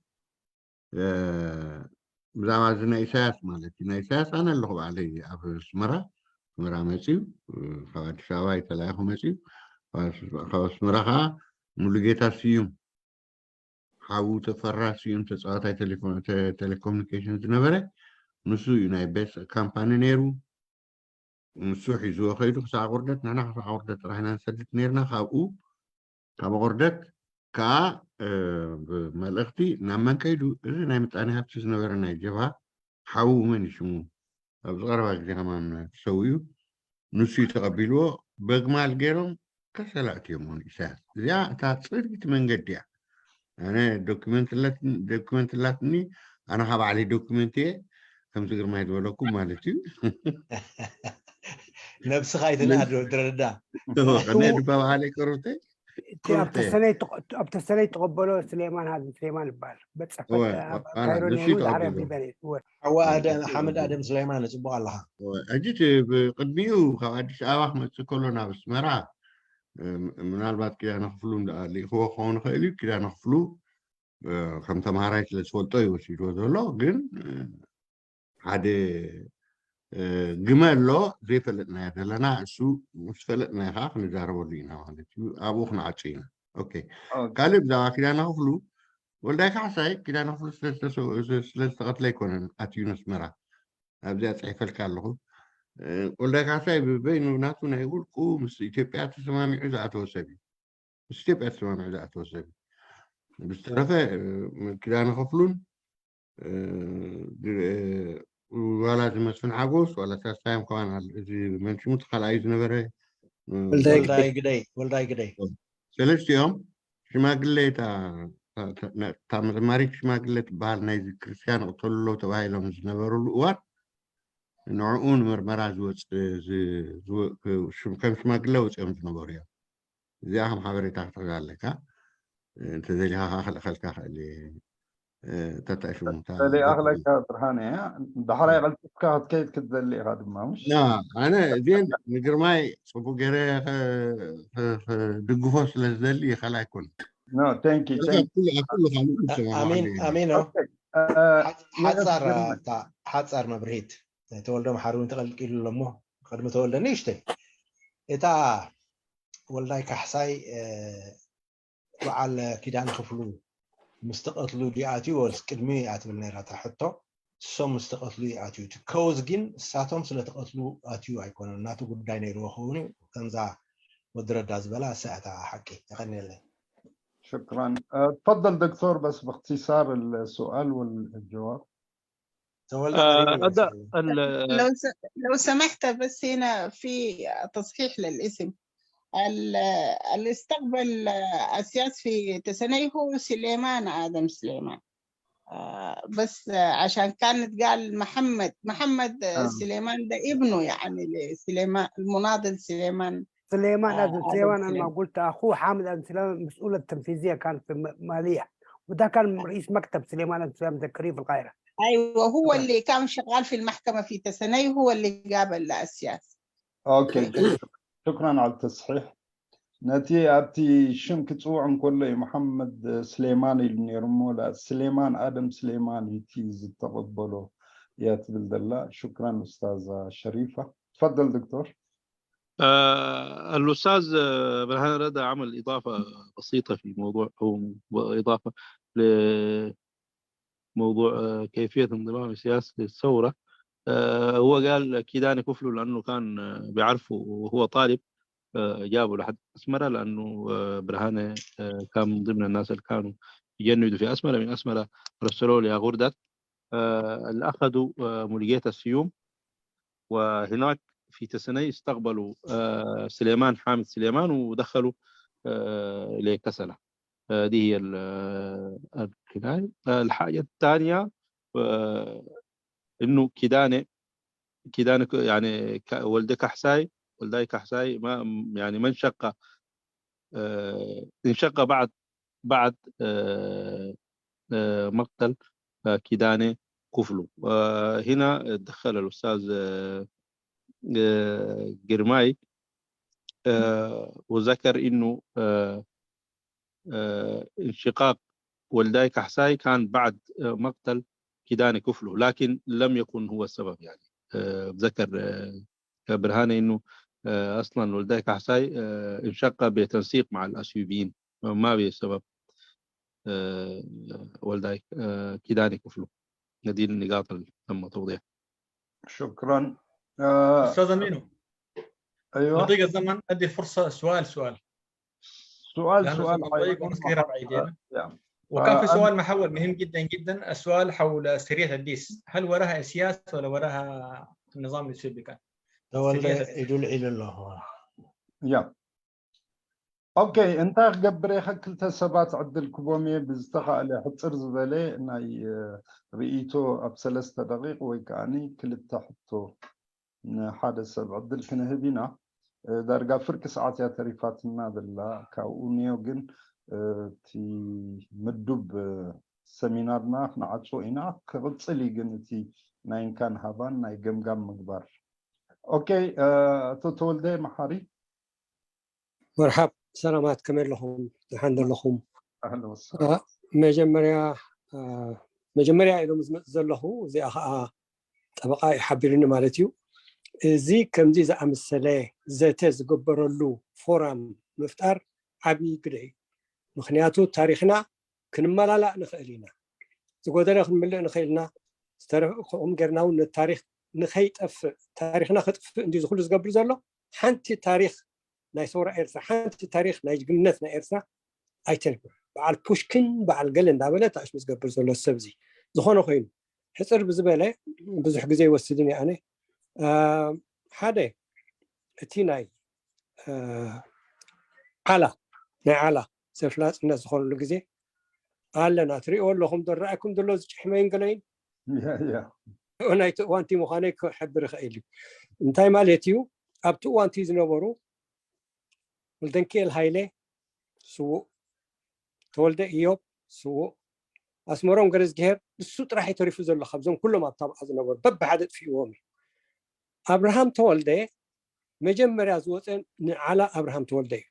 ብዛዕባ እዚ ናይ ኢሳያስ ማለት እዩ። ናይ ኢሳያስ ኣነ ኣለኹ ባዕለይ ኣብ ኣስመራ፣ ኣስመራ መፅዩ፣ ካብ ኣዲስ ኣበባ ይተላኢኹ መፅዩ። ካብ ኣስመራ ከዓ ሙሉጌታ ስዩም፣ ሓዉ ተፈራ ስዩም፣ ተፃዋታይ ቴሌኮሙኒኬሽን ዝነበረ፣ ንሱ እዩ ናይ ቤት ካምፓኒ ነይሩ። ንሱ ሒዝዎ ከይዱ ክሳዕ ቁርደት፣ ንሕና ክሳዕ ቁርደት ጥራሕ ኢና ንሰድድ ነይርና። ካብኡ ካብ ቁርደት ከዓ ብመልእኽቲ ናብ መን ከይዱ? እዚ ናይ ምጣኔ ሃብቲ ዝነበረ ናይ ጀብሃ ሓዉ መን እዩ ሽሙ? ኣብዚ ቀረባ ግዜ ከማን ተሰዊኡ። ንሱ እዩ ተቐቢልዎ። በግማል ገይሮም ከሰላ እትዮም ንኢሳያስ። እዚኣ እታ ፅርግቲ መንገዲ እያ። ኣነ ዶክመንት ላትኒ፣ ኣነ ካብ ባዕለይ ዶክመንት እየ፣ ከምቲ ግርማይ ዝበለኩም ማለት እዩ። ነብስኻ ኣይትንኣድ ወዲ ረዳ። ከመይ ድባ ባዕለይ ቀሩተይ እቲ ኣብ ተሰነይ ተቐ- እቲ ኣብ ተሰነይ ተቐበሎ ስሌማን ሃዝም ስሌማን ይበሃል። በፀፈት እወ፣ ኣብ ዋላ ካይሮ ንሱ ነይሩ ይተቐበሎ። ዛዕረ ኣንቢበ ነይሩ። እወ። ሓዋ ኣደም ሓመድ ኣደም ስሌማን ጽቡቕ ኣለኻ። ሕጂ እቲ ብቅድሚኡ ካብ ኣዲስ ኣበባ ክመፅእ ከሎ ናብ ኣስመራ እ፣ ምናልባት ኪዳነ ክፍሉ እንዳ ልኢኽዎ ክኸውን ይኽእል እዩ። ኪዳነ ክፍሉ እ፣ ከም ተምሃራይ ስለ ዝፈልጦ እዩ ወሲድዎ ዘሎ። ግን እ፣ ሓደ እ፣ ግመ ኣሎ ዘይፈለጥናዮ ዘለና፣ እሱ ምስ ፈለጥናዮ ከዓ ክንዛረበሉ ኢና ማለት እዩ። ኣብኡ ክንዓፁ ኢና። ኦኬ፣ ካልእ ብዛዕባ ኪዳነ ክፍሉ ወልዳይ ካሕሳይ፣ ኪዳነ ክፍሉ ስለ ዝተሰው- ስለ ዝተቐትለ ኣይኮነን ኣትዩ ነስመራ። ኣብዚኣ ፅሒፈልካ ኣለኹ። እ፣ ወልዳይ ካሕሳይ ብበይኑ ናቱ ናይ ውልቁ ምስ ኢትዮጵያ ተሰማሚዑ ዝኣተወ ሰብ እዩ። ምስ ኢትዮጵያ ተሰማሚዑ ዝኣተወ ሰብ እዩ። ብዝተረፈ እ፣ ኪዳነ ክፍሉን እ፣ ድ- እ፣ ዋላ እዚ መስፍን ሓጎስ ዋላ ሳስታዮም ከማን ኣሎ። እዚ መንሽሙ እቲ ካልኣዩ ዝነበረ እ፣ ወልዳይ ወልዳይ ግደይ ወልዳይ ግደይ ሰለስቲኦም ሽማግለ እታ እታ- እታ- እታ መዘማሪት ሽማግለ ትበሃል ናይዚ ክርስትያን ይቕተሉ ኣለዉ ተባሂሎም ዝነበሩሉ እዋን ንዕኡ ንምርመራ ዝወፅ ዝ- ዝወ- ክ- ሽም- ከም ሽማግለ ወፂኦም ዝነበሩ እዮም። እዚኣ ከም ሓበሬታ ክትሕዛ ኣለካ። እንተዘሊኻ ከዓ ክልእኸልካ ክእል እየ። ተታይ ሽሙ እታ ተሊኣኽለካ ብርሃነ እያ። ዳሕራይ ቀልጢፍካ ክትከይድ ክትደሊ ኢኻ ድማ ምሽ ና ኣነ እዚን ንግርማይ ፅቡቅ ገይረ ከ- ከ- ከ- ድግፎ ስለ ዝደሊ ይኸል ኣይኮን no thank you ኩሉ thank you ኩሉ ካልእ ይሰማማዕ ኣሚን እየ። ኣሚኖ ኦኬ፣ እ፣ ሓፃር ግርማይ። እታ ሓፃር መብርሂት ተወልደ መሓሪ እውን ተቐልቂሉ ኣሎ እሞ ቅድሚ ተወልደ ንእሽተይ እታ ወልዳይ ካሕሳይ እ፣ በዓል ኪዳን ክፍሉ ምስ ተቐትሉ ድዩ ኣትዩ ወልስ ቅድሚ እያ ትብል ነይራ እታ ሕቶ። እሶም ምስ ተቐትሉ እዩ ኣትዩ። እቲ ከውዝ ግን እሳቶም ስለ ተቐትሉ ኣትዩ ኣይኮነን። ናቱ ጉዳይ ነይርዎ ክኸውን እዩ። ከምዛ ወዲ ረዳ ዝበላ እሳ እታ ሓቂ። የቐንየለይ። شكرا. أه، تفضل دكتور، بس باختصار السؤال والجواب. ተወልደ آه، ቀሪቡ أبدأ ይመስለኛል። ال- لو س- لو سمحت، بس هنا في تصحيح للاسم. ال- اللي استقبل اسياس في تسنيه هو سليمان ادم سليمان. آه، بس آه، عشان كانت قال محمد محمد آه، آه. سليمان ده ابنه، يعني، لسليمان، المناضل سليمان. سليمان آه، آدم آدم سليمان، أنا سليمان. قلت أخوه حامد آدم سليمان مسؤول التنفيذية كان في م- مالية، وده كان رئيس مكتب سليمان آدم سليمان ذكري في القاهرة. ايوه، هو شكرًا. اللي كان شغال في المحكمه في تسني، هو اللي قابل السياسي. ኦኬ፣ ሹክራን ዓል ተስሒሕ። ነቲ ኣብቲ ሽም ክጽውዕ እንከሎ እዩ መሓመድ ስሌማን ኢሉ ነይሩ እሞ፣ ላ ስሌማን ኣደም ስሌማን እዩ እቲ ዝተቐበሎ እያ ትብል ዘላ። ሹክራን ኡስታዛ ሸሪፋ። ትፈደል ዶክተር። آه، الأستاذ آه، برهان رضا عمل إضافة بسيطة في موضوع، أو إضافة لموضوع آه، كيفية انضمام سياسي للثورة. آه، هو قال كيداني كفلو لأنه كان آه، بيعرفه وهو طالب، آه، جابه لحد أسمرة لأنه آه، برهانة آه، كان من ضمن الناس اللي كانوا يجندوا في أسمرة. من أسمرة رسلوه لأغردت، آه، اللي أخذوا آه، ملقية السيوم، وهناك في تسني استقبلوا آه، سليمان حامد سليمان ودخلوا آه، لكسلة. آه، دي هي ال- آه، الحكاية. آه، الحاجة الثانية آه، إنه كيدانة كيدانة ك- يعني ك- ولد كحساي، ولداي كحساي ما يعني ما انشق، آه، انشق بعد بعد آه، آه، مقتل آه، كيدانة كفلو. آه، هنا دخل الأستاذ آه، آه، جرماي آه، وذكر إنه آه، آه، انشقاق ولداي كحساي كان بعد آه، مقتل كيدانة كفلو، لكن لم يكن هو السبب. يعني آه، ذكر آه، برهانة إنه آه، أصلًا ولداي كحساي آه، انشق بتنسيق مع الأثيوبيين، ما بسبب آه، ولداي آه، كيدانة كفلو. هذه النقاط اللي تم توضيحها. ሹክራን። آه، استاذ امينو، ايوه. نعطيك الزمن، ادي الفرصه سؤال سؤال. سؤال لأنه سؤال زمن ضيق ومسكين ربع ايدينا. يعني. وكان في آه، سؤال محول مهم جدا جدا، السؤال حول سرية الديس، هل وراها سياسة ولا وراها النظام الإثيوبي كان؟ ተወልደ سرية الديس. ኢዱ ልዒሉ ኣለኹ። ያ ኦኬ፣ እንታይ ክገብር እየ? ክልተ ሰባት ዕድል ክቦም እየ። ብዝተኻእለ ሕፅር ዝበለ ናይ እ፣ ርእይቶ ኣብ ሰለስተ ደቂቕ ወይ ከዓኒ ክልተ ሕቶ ንሓደ ሰብ ዕድል ክንህብ ኢና። እ፣ ዳርጋ ፍርቂ ሰዓት እያ ተሪፋትና ዘላ። ካብኡ ንዮ ግን እ፣ እቲ ምዱብ እ፣ ሰሚናርና ክንዓጾ ኢና። ክቕጽል እዩ ግን እቲ ናይ እንካን ሃባን ናይ ገምጋም ምግባር። ኦኬ፣ እ፣ ኣቶ ተወልደ መሓሪ። መርሓብ ሰላማት፣ ከመይ ኣለኹም? ደሓን ዘለኹም? ኣህለ ወሰ አ፣ መጀመርያ አ፣ መጀመርያ ኢሎም ዝመፅ ዘለኹ፣ እዚኣ ከዓ ጠበቃ እዩ ሓቢሩኒ ማለት እዩ። እዚ ከምዚ ዝኣመሰለ ዘተ ዝገበረሉ ፎራም ምፍጣር ዓብዪ ግደ እዩ። ምክንያቱ ታሪክና ክንመላላእ ንኽእል ኢና፣ ዝጎደለ ክንምልእ ንኽእል ኢና። ዝተረፈ ከምኡ ጌርና እውን ነቲ ታሪክ ንኸይጠፍእ፣ ታሪክና ክጥፍእ እንዲ ዝኩሉ ዝገብር ዘሎ። ሓንቲ ታሪክ ናይ ሰውራ ኤርትራ፣ ሓንቲ ታሪክ ናይ ጅግንነት ናይ ኤርትራ ኣይተንብር። በዓል ፑሽክን በዓል ገለ እንዳበለ ታሽሙ ዝገብር ዘሎ ሰብ እዚ። ዝኾነ ኮይኑ ሕፅር ብዝበለ ብዙሕ ግዜ ይወስድን እየ ኣነ። አ፣ ሓደ እቲ ናይ አ፣ ዓላ ናይ ዓላ ሰልፊ ናፅነት ዝኾነሉ ግዜ ኣለና። ትሪእዎ ኣለኹም ዶ? ረኣይኩም ዘሎ ዝጭሕመይን ገለይን ያ ያ ናይቲ እዋንቲ ምዃነይ ክሕብር ይኽእል እዩ። እንታይ ማለት እዩ? ኣብቲ እዋንቲ ዝነበሩ ወልደንኪኤል ሃይለ ስዉእ፣ ተወልደ ኢዮብ ስዉእ፣ ኣስመሮም ገረዝግሄር ንሱ ጥራሕ እዩ ተሪፉ ዘሎ ካብዞም ኩሎም ኣብታ ኣብኣ ዝነበሩ በብሓደ ጥፊእዎም እዩ። ኣብርሃም ተወልደ መጀመርያ ዝወፀ ንዓላ ኣብርሃም ተወልደ እዩ።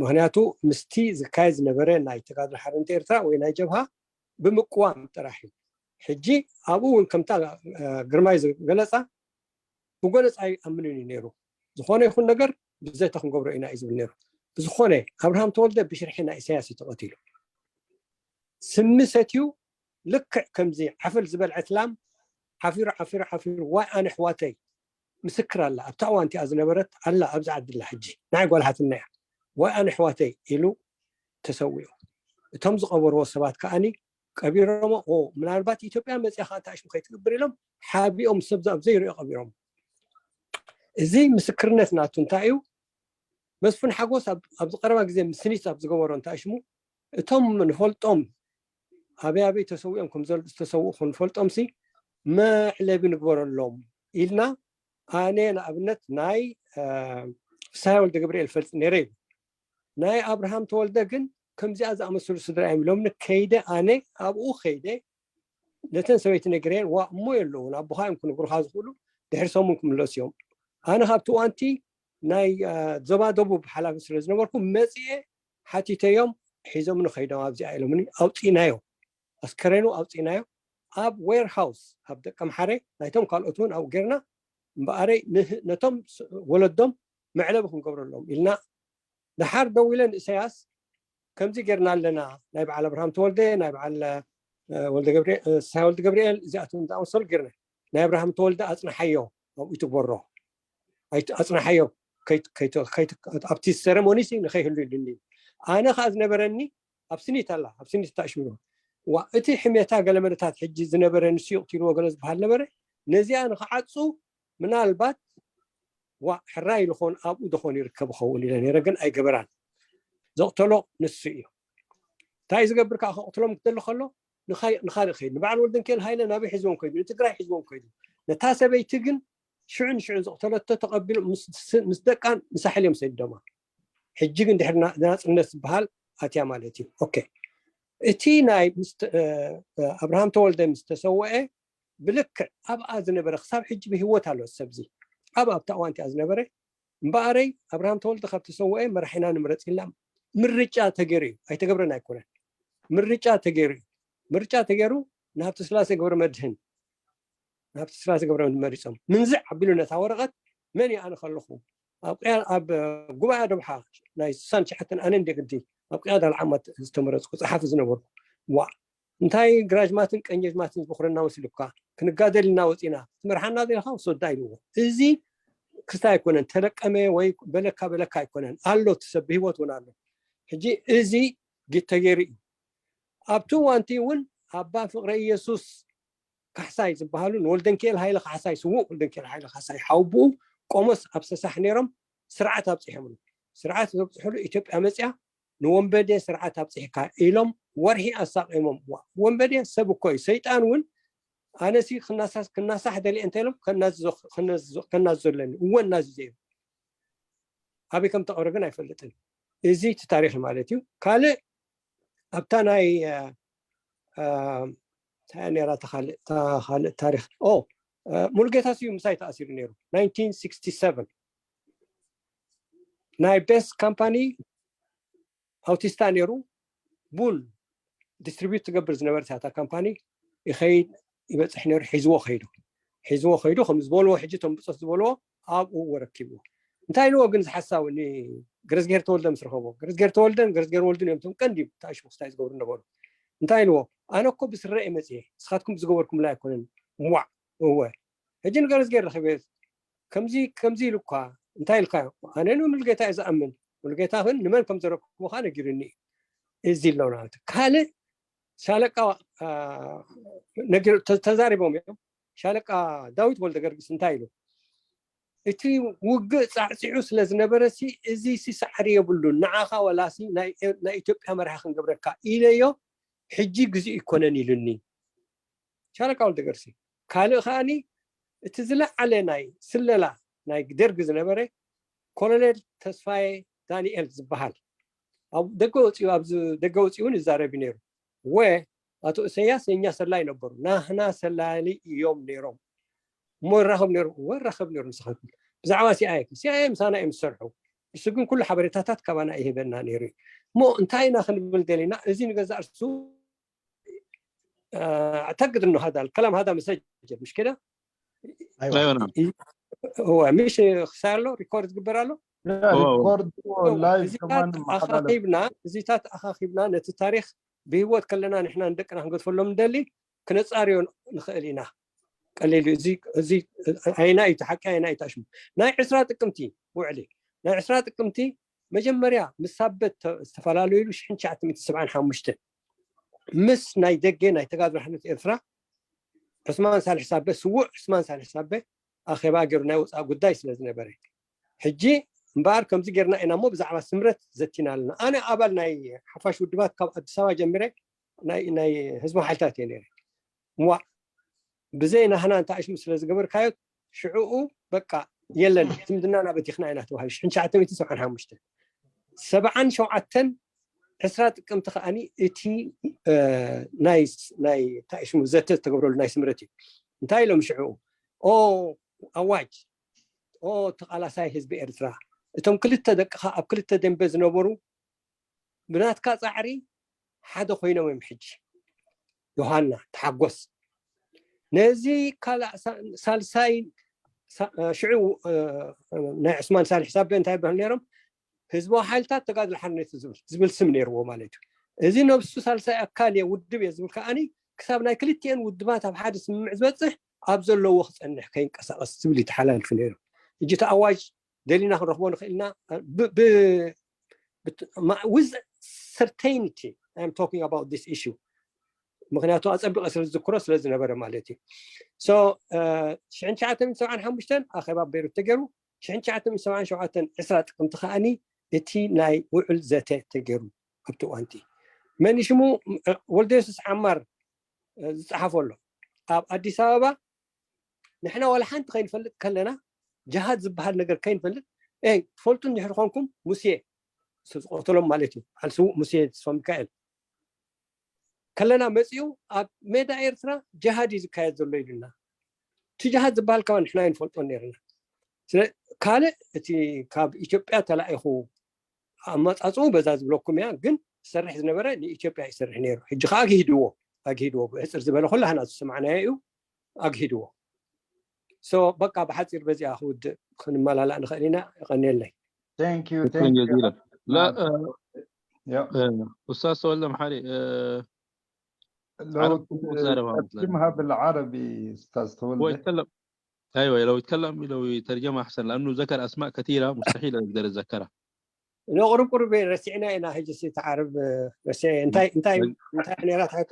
ምክንያቱ ምስቲ ዝካየድ ዝነበረ ናይ ተጋድሎ ሓርነት ኤርትራ ወይ ናይ ጀብሃ ብምቅዋም ጥራሕ እዩ። ሕጂ ኣብኡ እውን ከምታ እ፣ ግርማይ ዝገለፃ ብጎነፃ ኣይኣምንን እዩ ነይሩ። ዝኾነ ይኹን ነገር ብዘተ ክንገብሮ ኢና እዩ ዝብል ነይሩ። ብዝኾነ ኣብርሃም ተወልደ ብሽርሒ ናይ ኢሳያስ እዩ ተቐቲሉ። ስሚ ሰትዩ ልክዕ ከምዚ ዓፈል ዝበልዐት ላም ዓፊሩ ዓፊሩ ዓፊሩ ዋይ ኣነ ኣሕዋተይ ምስክር ኣላ ኣብታ እዋን እቲኣ ዝነበረት ኣላ ኣብዚ ዓዲ ኣላ ሕጂ ናይ ጓልሓትና እያ ዋይ ኣነ ኣሕዋተይ ኢሉ ተሰዊኡ። እቶም ዝቐበርዎ ሰባት ከዓኒ ቀቢሮሞ ኦ ምናልባት ኢትዮጵያ መፅያ ከዓ እንታይ ሽሙ ከይትግብር ኢሎም ሓቢኦም ሰብ ኣብ ዘይሪኦ ቀቢሮም። እዚ ምስክርነት ናቱ እንታይ እዩ? መስፍን ሓጎስ ኣብ- ኣብዚ ቀረባ ግዜ ምስኒት ኣብ ዝገበሮ እንታይ ሽሙ እቶም ንፈልጦም ኣበይ ኣበይ ተሰዊኦም ከም ዝተሰውኡ ክንፈልጦምሲ መዕለቢ ንግበረሎም ኢልና፣ ኣነ ንኣብነት ናይ ፍስሃ ወልደ ገብርኤል ፈልጥ ነረ ይብል። ናይ ኣብርሃም ተወልደ ግን ከምዚኣ ዝኣመሰሉ ስድራ እዮም ኢሎም ከይደ፣ ኣነ ኣብኡ ከይደ ነተን ሰበይቲ ነግረን፣ ዋ እሞ የለውን ኣቦኻ እዮም ክንግሩኻ ዝኽእሉ፣ ድሕሪ ሰሙን ክምለሱ እዮም። ኣነ ካብቲ ዋንቲ ናይ ዞባ ደቡብ ሓላፊ ስለ ዝነበርኩ መፅኤ ሓቲተዮም፣ ሒዞም ንኸይዶም ኣብዚኣ ኢሎምኒ፣ ኣውፂእናዮ፣ ኣስከሬኑ ኣውፂእናዮ ኣብ ዌርሃውስ ኣብ ደቀምሓረ፣ ናይቶም ካልኦት እውን ኣብኡ ጌርና እምበኣረይ ነቶም ወለዶም መዕለቢ ክንገብረሎም ኢልና ደሓር ደው ኢለ ንእሰያስ ከምዚ ጌርና ኣለና፣ ናይ በዓል ኣብርሃም ተወልደ፣ ናይ በዓል ወልደ ገብርኤል፣ ሳይ ወልደ ገብርኤል፣ እዚኣቶም ዝኣመሰሉ ጌርና፣ ናይ ኣብርሃም ተወልደ ኣፅናሓዮ ኣብኡ ትግበሮ፣ ኣፅናሓዮ ኣብቲ ሴረሞኒ ንኸይህሉ ኢሉኒ። ኣነ ከዓ ዝነበረኒ ኣብ ስኒት ኣላ፣ ኣብ ስኒት ተኣሽሩ ዋ እቲ ሕሜታ ገለመለታት ሕጂ ዝነበረ ንሱ ይቕትልዎ ገለ ዝበሃል ነበረ። ነዚኣ ንክዓፁ ምናልባት ዋ ሕራይ ዝኾን ኣብኡ ዝኾን ይርከብ ኸውን ኢለ ነረ፣ ግን ኣይገበራን። ዘቕተሎ ንሱ እዩ። እንታይ ዝገብር ከዓ ከቕትሎም ክደሊ ከሎ ንኻልእ ከይዱ፣ ንበዓል ወልደንኬል ሃይለ ናበይ ሒዝዎም ከይዱ? ንትግራይ ሒዝዎም ከይዱ። ነታ ሰበይቲ ግን ሽዑ ንሽዑ ዘቕተለቶ ተቐቢሉ ምስ ደቃን ንሳሕል እዮም ሰዲዶማ። ሕጂ ግን ድሕሪ ናፅነት ዝበሃል ኣትያ ማለት እዩ። ኦኬ፣ እቲ ናይ ኣብርሃም ተወልደ ምስ ተሰወአ ብልክዕ ኣብኣ ዝነበረ ክሳብ ሕጂ ብህይወት ኣሎ ሰብዚ ኣብ ኣብታ እዋን እቲኣ ዝነበረ እምበኣረይ ኣብርሃም ተወልደ ካብ ተሰወአ መራሒና ንምረፅ ኢልና ምርጫ ተገይሩ እዩ። ኣይተገብረን ኣይኮነን፣ ምርጫ ተገይሩ እዩ። ምርጫ ተገይሩ ንሃብተ ስላሴ ገብረ መድህን ንሃብተ ስላሴ ገብረ መድህን መሪፆም። ምንዝዕ ኣቢሉ ነታ ወረቐት መን እዩ ኣነ ከለኹ ኣብ ጉባኤ ደብሓ ናይ ስሳን ሸሓተን ኣነ እንደ ግዲ ኣብ ቅያዳ ልዓማት ዝተመረፅኩ ፀሓፊ ዝነበርኩ ዋ እንታይ ግራጅማትን ቀኘጅማትን ዝበኩረና መሲሉካ ክንጋደል እናወፂና ትመርሓና ዜኻ ወሶዳ ኢልዎ። እዚ ክስታይ ኣይኮነን፣ ተለቀመ ወይ በለካ በለካ ኣይኮነን፣ ኣሎ እቲ ሰብ ብህይወት እውን ኣሎ። ሕጂ እዚ ተገይሩ እዩ። ኣብቲ እዋንቲ እውን ኣባ ፍቅረ ኢየሱስ ካሕሳይ ዝበሃሉ ንወልደንኪኤል ሃይለ ካሕሳይ፣ ስዉእ ወልደንኪኤል ሃይለ ካሕሳይ ሓውብኡ ቆሞስ ኣብ ሰሳሕ ነይሮም ስርዓት ኣብፅሖምሉ። ስርዓት ዘብፅሕሉ ኢትዮጵያ መፅያ ንወንበዴ ስርዓት ኣብፅሕካ ኢሎም ወርሒ ኣሳቂሞም። ዋ ወንበዴ ሰብ እኮ እዩ። ሰይጣን እውን ኣነሲ ክናሳሕ ደልየ እንተ ኢሎም ከናዝዞ ኣለኒ እወ እናዝዘ እዮም። ኣበይ ከም ተቐብረ ግን ኣይፈልጥን። እዚ እቲ ታሪክ ማለት እዩ። ካልእ ኣብታ ናይ እንታይ ነራ ካልእ ታሪክ ሙሉጌታ ስዩ ምሳይ ተኣሲሩ ነይሩ። ናይንቲን ሲክስቲ ሰቨን ናይ ቤስት ካምፓኒ ኣውቲስታ ነይሩ። ቡን ዲስትሪቢዩት ትገብር ዝነበረት እያ እታ ካምፓኒ። ይኸይድ ይበፅሕ ነይሩ። ሒዝዎ ከይዱ ሒዝዎ ከይዱ ከም ዝበልዎ ሕጂ እቶም ብፆት ዝበልዎ ኣብኡ ወረኪብዎ። እንታይ ኢልዎ ግን ዝሓሳዊ ገረዝጌር ተወልደ ምስ ረኸቦ፣ ገረዝጌር ተወልደን ገረዝጌር ወልድን እዮም እቶም ቀንዲ ተኣሽሙ ክስታይ ዝገብሩ ነበሩ። እንታይ ኢልዎ? ኣነ እኮ ብስረ እየ መፅየ፣ ንስኻትኩም ብዝገበርኩምላ ኣይኮነን። ሟዕ እወ ሕጂ ንገረዝጌር ረኺበ ከምዚ ከምዚ ኢሉ እኳ እንታይ ኢልካዮ? ኣነ ንሙሉጌታ እየ ዝኣምን። ሙሉጌታ ግን ንመን ከም ዘረክቦ ከዓ ነጊሩኒ እዩ። እዚ ኣሎ ማለት እዩ። ካልእ ሻለቃ ተዛሪቦም እዮም። ሻለቃ ዳዊት ወልደ ገርግስ እንታይ ኢሉ? እቲ ውግእ ፃዕፂዑ ስለ ዝነበረ ሲ እዚ ሲ ሳዕሪ የብሉን፣ ንዓኻ ወላሲ ናይ ኢትዮጵያ መራሒ ክንገብረካ ኢለዮ፣ ሕጂ ግዜኡ ይኮነን ኢሉኒ። ሻለቃ ወልደገርሲ ካልእ ከዓኒ እቲ ዝለዓለ ናይ ስለላ ናይ ደርጊ ዝነበረ ኮሎኔል ተስፋዬ ዳንኤል ዝበሃል ኣብ ደገ ወፂኡ ኣብዚ ደገ ወፂኡ እውን ይዛረብ እዩ ነይሩ። ወ ኣቶ እሰያስ የኛ ሰላይ ነበሩ፣ ናህና ሰላሊ እዮም ነይሮም እሞ ይራኸብ ነይሩ። እወ ይራኸብ ነይሩ። ንስኻትኩም ብዛዕባ ሲኣይኤ ሲኣይኤ ምሳና እዮም ዝሰርሑ። እሱ ግን ኩሉ ሓበሬታታት ካባና ይህበና ነይሩ እዩ። እሞ እንታይ ኢና ክንብል ደሊና? እዚ ንገዛእ ርሱ أعتقد أنه هذا الكلام هذا مسجل مش كده؟ أيوة نعم. هو مش خسار له ريكورد قبر له لا ريكورد لايف እዚታት ኣኻኺብና እዚታት ኣኻኺብና ነቲ ታሪክ ብህይወት ከለና ንሕና ንደቅና ክንገድፈሎም ንደሊ ክነፃርዮ ንኽእል ኢና። ቀሊል እዩ። እዚ ኣይና እዩ ሓቂ ኣይና እዩ ታሽሙ። ናይ ዕስራ ጥቅምቲ ውዕሊ ናይ ዕስራ ጥቅምቲ መጀመርያ ምስ ሳበት ዝተፈላለዩሉ ሽሕን ትሽዓተ ሚእቲ ሰብዓን ሓሙሽተ ምስ ናይ ደገ ናይ ተጋድሎ ሓርነት ኤርትራ ዑስማን ሳልሕ ሳበ ስዉእ ዑስማን ሳልሕ ሳበ ኣኼባ ገይሩ ናይ ወፃኢ ጉዳይ ስለ ዝነበረ ሕጂ እምበኣር ከምዚ ጌርና ኢና እሞ ብዛዕባ ስምረት ዘቲና ኣለና። ኣነ ኣባል ናይ ሓፋሽ ውድባት ካብ ኣዲስ ኣበባ ጀሚረ ናይ ህዝባዊ ሓይልታት እየ ነይረ። እዋ ብዘይ ናህና እንተ ኣሽሙ ስለ ዝገበርካዮ ሽዕኡ በቃ የለን ዝምድናና በቲኽና ኢና ተባሂሉ። ሽሕን ትሽዓተ ሚእትን ሰብዓን ሓሙሽተን ሰብዓን ሸውዓተን ዕስራ ጥቅምቲ ከዓኒ እቲ ናይ ናይ እንታይ ሽሙ ዘተ ዝተገብረሉ ናይ ስምረት እዩ። እንታይ ኢሎም ሽዑ? ኦ ኣዋጅ፣ ኦ ተቓላሳይ ህዝቢ ኤርትራ፣ እቶም ክልተ ደቅኻ ኣብ ክልተ ደንበ ዝነበሩ ብናትካ ጻዕሪ ሓደ ኮይኖም እዮም ሕጂ። ዮሃና ተሓጎስ። ነዚ ካልእ ሳልሳይ ሽዑ ናይ ዑስማን ሳልሕ ሳበ እንታይ ይበሃል ነይሮም? ህዝባዊ ሓይልታት ተጋድሎ ሓርነት ዝብል ዝብል ስም ነይርዎ ማለት እዩ። እዚ ነብሱ ሳልሳይ ኣካል እየ ውድብ እየ ዝብል ከዓኒ ክሳብ ናይ ክልቲኤን ውድባት ኣብ ሓደ ስምምዕ ዝበፅሕ ኣብ ዘለዎ ክፀንሕ ከይንቀሳቐስ ዝብል ይተሓላልፉ ነይሩ። እጅ እቲ ኣዋጅ ደሊና ክንረኽቦ ንኽእልና with certainty I'm talking about this issue ምክንያቱ ኣፀቢቐ ስለ ዝዝክሮ ስለ ዝነበረ ማለት እዩ። ሽሕን ትሽዓተ ሚእትን ሰብዓን ሓሙሽተን ኣኼባ ቤሩት ተገይሩ ሽሕን ትሽዓተ ሚእትን ሰብዓን ሸውዓተን ዕስራ ጥቅምቲ ከዓኒ እቲ ናይ ውዕል ዘተ ተገይሩ ኣብቲ እዋንቲ መን ሽሙ ወልደየሱስ ዓማር ዝፀሓፎ ኣሎ ኣብ ኣዲስ ኣበባ ንሕና ዋላ ሓንቲ ከይንፈልጥ ከለና ጅሃድ ዝበሃል ነገር ከይንፈልጥ ትፈልጡ እንድሕር ኮንኩም ሙሴ ዝቆተሎም ማለት እዩ ዓልስው ሙሴ ተስፋ ሚካኤል ከለና መፂኡ ኣብ ሜዳ ኤርትራ ጅሃድ እዩ ዝካየድ ዘሎ ኢሉና እቲ ጅሃድ ዝበሃል ከማ ንሕና ይንፈልጦ ነርና ካልእ እቲ ካብ ኢትዮጵያ ተላኢኹ ኣመፃፅኡ በዛ ዝብለኩም እያ ግን ዝሰርሕ ዝነበረ ንኢትዮጵያ ይሰርሕ ነይሩ ሕጂ ከዓ ኣግሂድዎ ኣግሂድዎ ብሕፅር ዝበለ ኩላህና ዝሰማዕናዮ እዩ ኣግሂድዎ so በቃ ብሓፂር በዚኣ ክውድእ ክንመላላእ ንኽእል ኢና ይቐንየለይ ጀዚላ ኡስታዝ ተወልደ መሓሪ ترجمها بالعربي استاذ تولد هو يتكلم ايوه لو يتكلم لو يترجمها احسن لانه ذكر اسماء كثيره مستحيل اقدر اتذكرها ኖ ቁሩብ ቁሩብ ረሲዕና ኢና ሕጂ እቲ ዓረብ ረሲዐ እንታይ እንታይ እንታይ ነራ ትሓቶ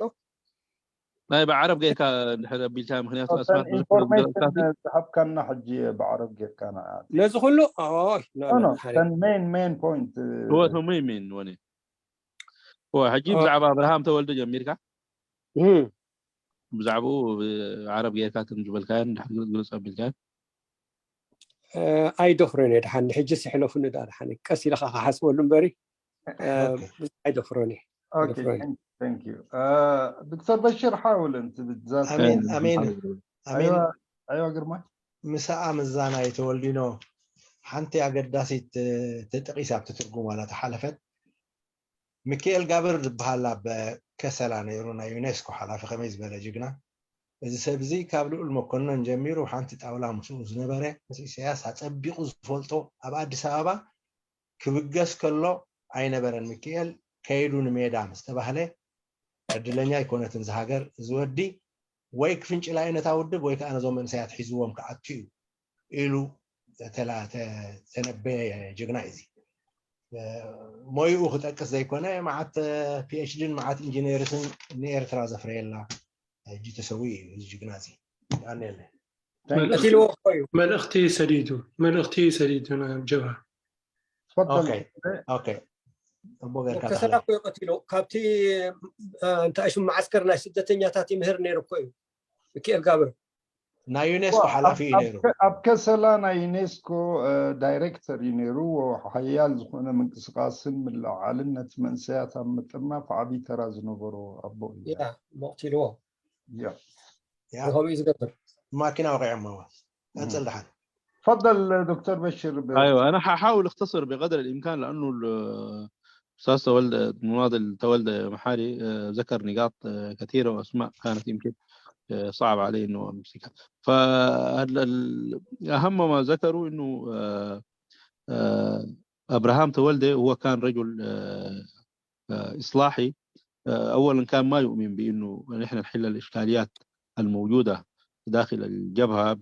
ናይ ብዓረብ ጌርካ ድሕር ኣቢልካ ምክንያቱ ኣስማት ዝሓብካና ሕጂ ብዓረብ ጌርካ ነዚ ኩሉ ሜን ሜን ፖይንት ወኔ ሕጂ ብዛዕባ ኣብርሃም ተወልደ ጀሚርካ ብዛዕባኡ ዓረብ ጌርካ ትም ዝበልካዮን ድሕር ግልፅ ኣቢልካዮን ኣይደፍሮን እየ ድሓን ንሕጂ ስሕለፉኒ ዳ ድሓን ቀስ ኢልካ ክሓስበሉ እምበሪ ኣይደፍሮን እየ ዶክተር በሽር ሓውል ኣሜን ኣሜን ኣሜን ኣይዋ ግርማ ምሳኣ ምዛና የተወልዲኖ ሓንቲ ኣገዳሲት ተጠቂስ ኣብቲ ትርጉም ዋላ ተሓለፈት ሚካኤል ጋብር ዝበሃል ኣብ ከሰላ ነይሩ ናይ ዩኔስኮ ሓላፊ ከመይ ዝበለ ጅግና እዚ ሰብ እዚ ካብ ልኡል መኮነን ጀሚሩ ሓንቲ ጣውላ ምስኡ ዝነበረ ምስ ኢሳያስ ኣጸቢቑ ዝፈልጦ ኣብ ኣዲስ ኣበባ ክብገስ ከሎ ኣይነበረን ሚካኤል ከይዱ ንሜዳ ምስ ተባህለ ዕድለኛ ኣይኮነትን ዝሃገር እዚ ወዲ ወይ ክፍንጭላ እዩ ነታ ውድብ ወይ ከዓ ነዞም መንእሰያት ሒዝዎም ክኣቱ እዩ ኢሉ ተነበየ ጅግና እዩ ሞይኡ ክጠቅስ ዘይኮነ መዓት ፒኤችዲን መዓት ኢንጂነርስን ንኤርትራ ዘፍረየላ ሕጂ ተሰዊ እዩ እዚ ጅግና እዚ ኣነለ መልእኽቲ ሰዲዱ መልእኽቲ ሰዲዱ ናብ ጀብሃ ተፈضل ከሰላ እኮ ይቀትሎ ካብቲ እንታይ ሽም መዓስከር ናይ ስደተኛታት ይምህር ነይሩ እኮ እዩ ሚካኤል ጋብር ናይ ዩኔስኮ ሓላፊ እዩ ነይሩ ኣብ ከሰላ ናይ ዩኔስኮ ዳይሬክተር እዩ ነይሩ ሓያል ዝኾነ ምንቅስቃስን ምልዓልን ነቲ መንሰያት ኣብ ምጥርናፍ ዓብዪ ተራ ዝነበሮ ኣቦ እዩ መቕትልዎ ከምኡ ዝገብር ማኪና ወቂዖሞ ቀፅል ድሓን تفضل دكتور بشر ب... ايوه انا حاحاول اختصر بقدر الامكان لانه الاستاذ تولد مناضل تولد محاري ذكر نقاط كثيره واسماء كانت يمكن صعب علي انه امسكها فاهم ما ذكروا انه ابراهام تولده هو كان رجل اصلاحي اولا كان ما يؤمن بانه نحن نحل الاشكاليات الموجوده داخل الجبهه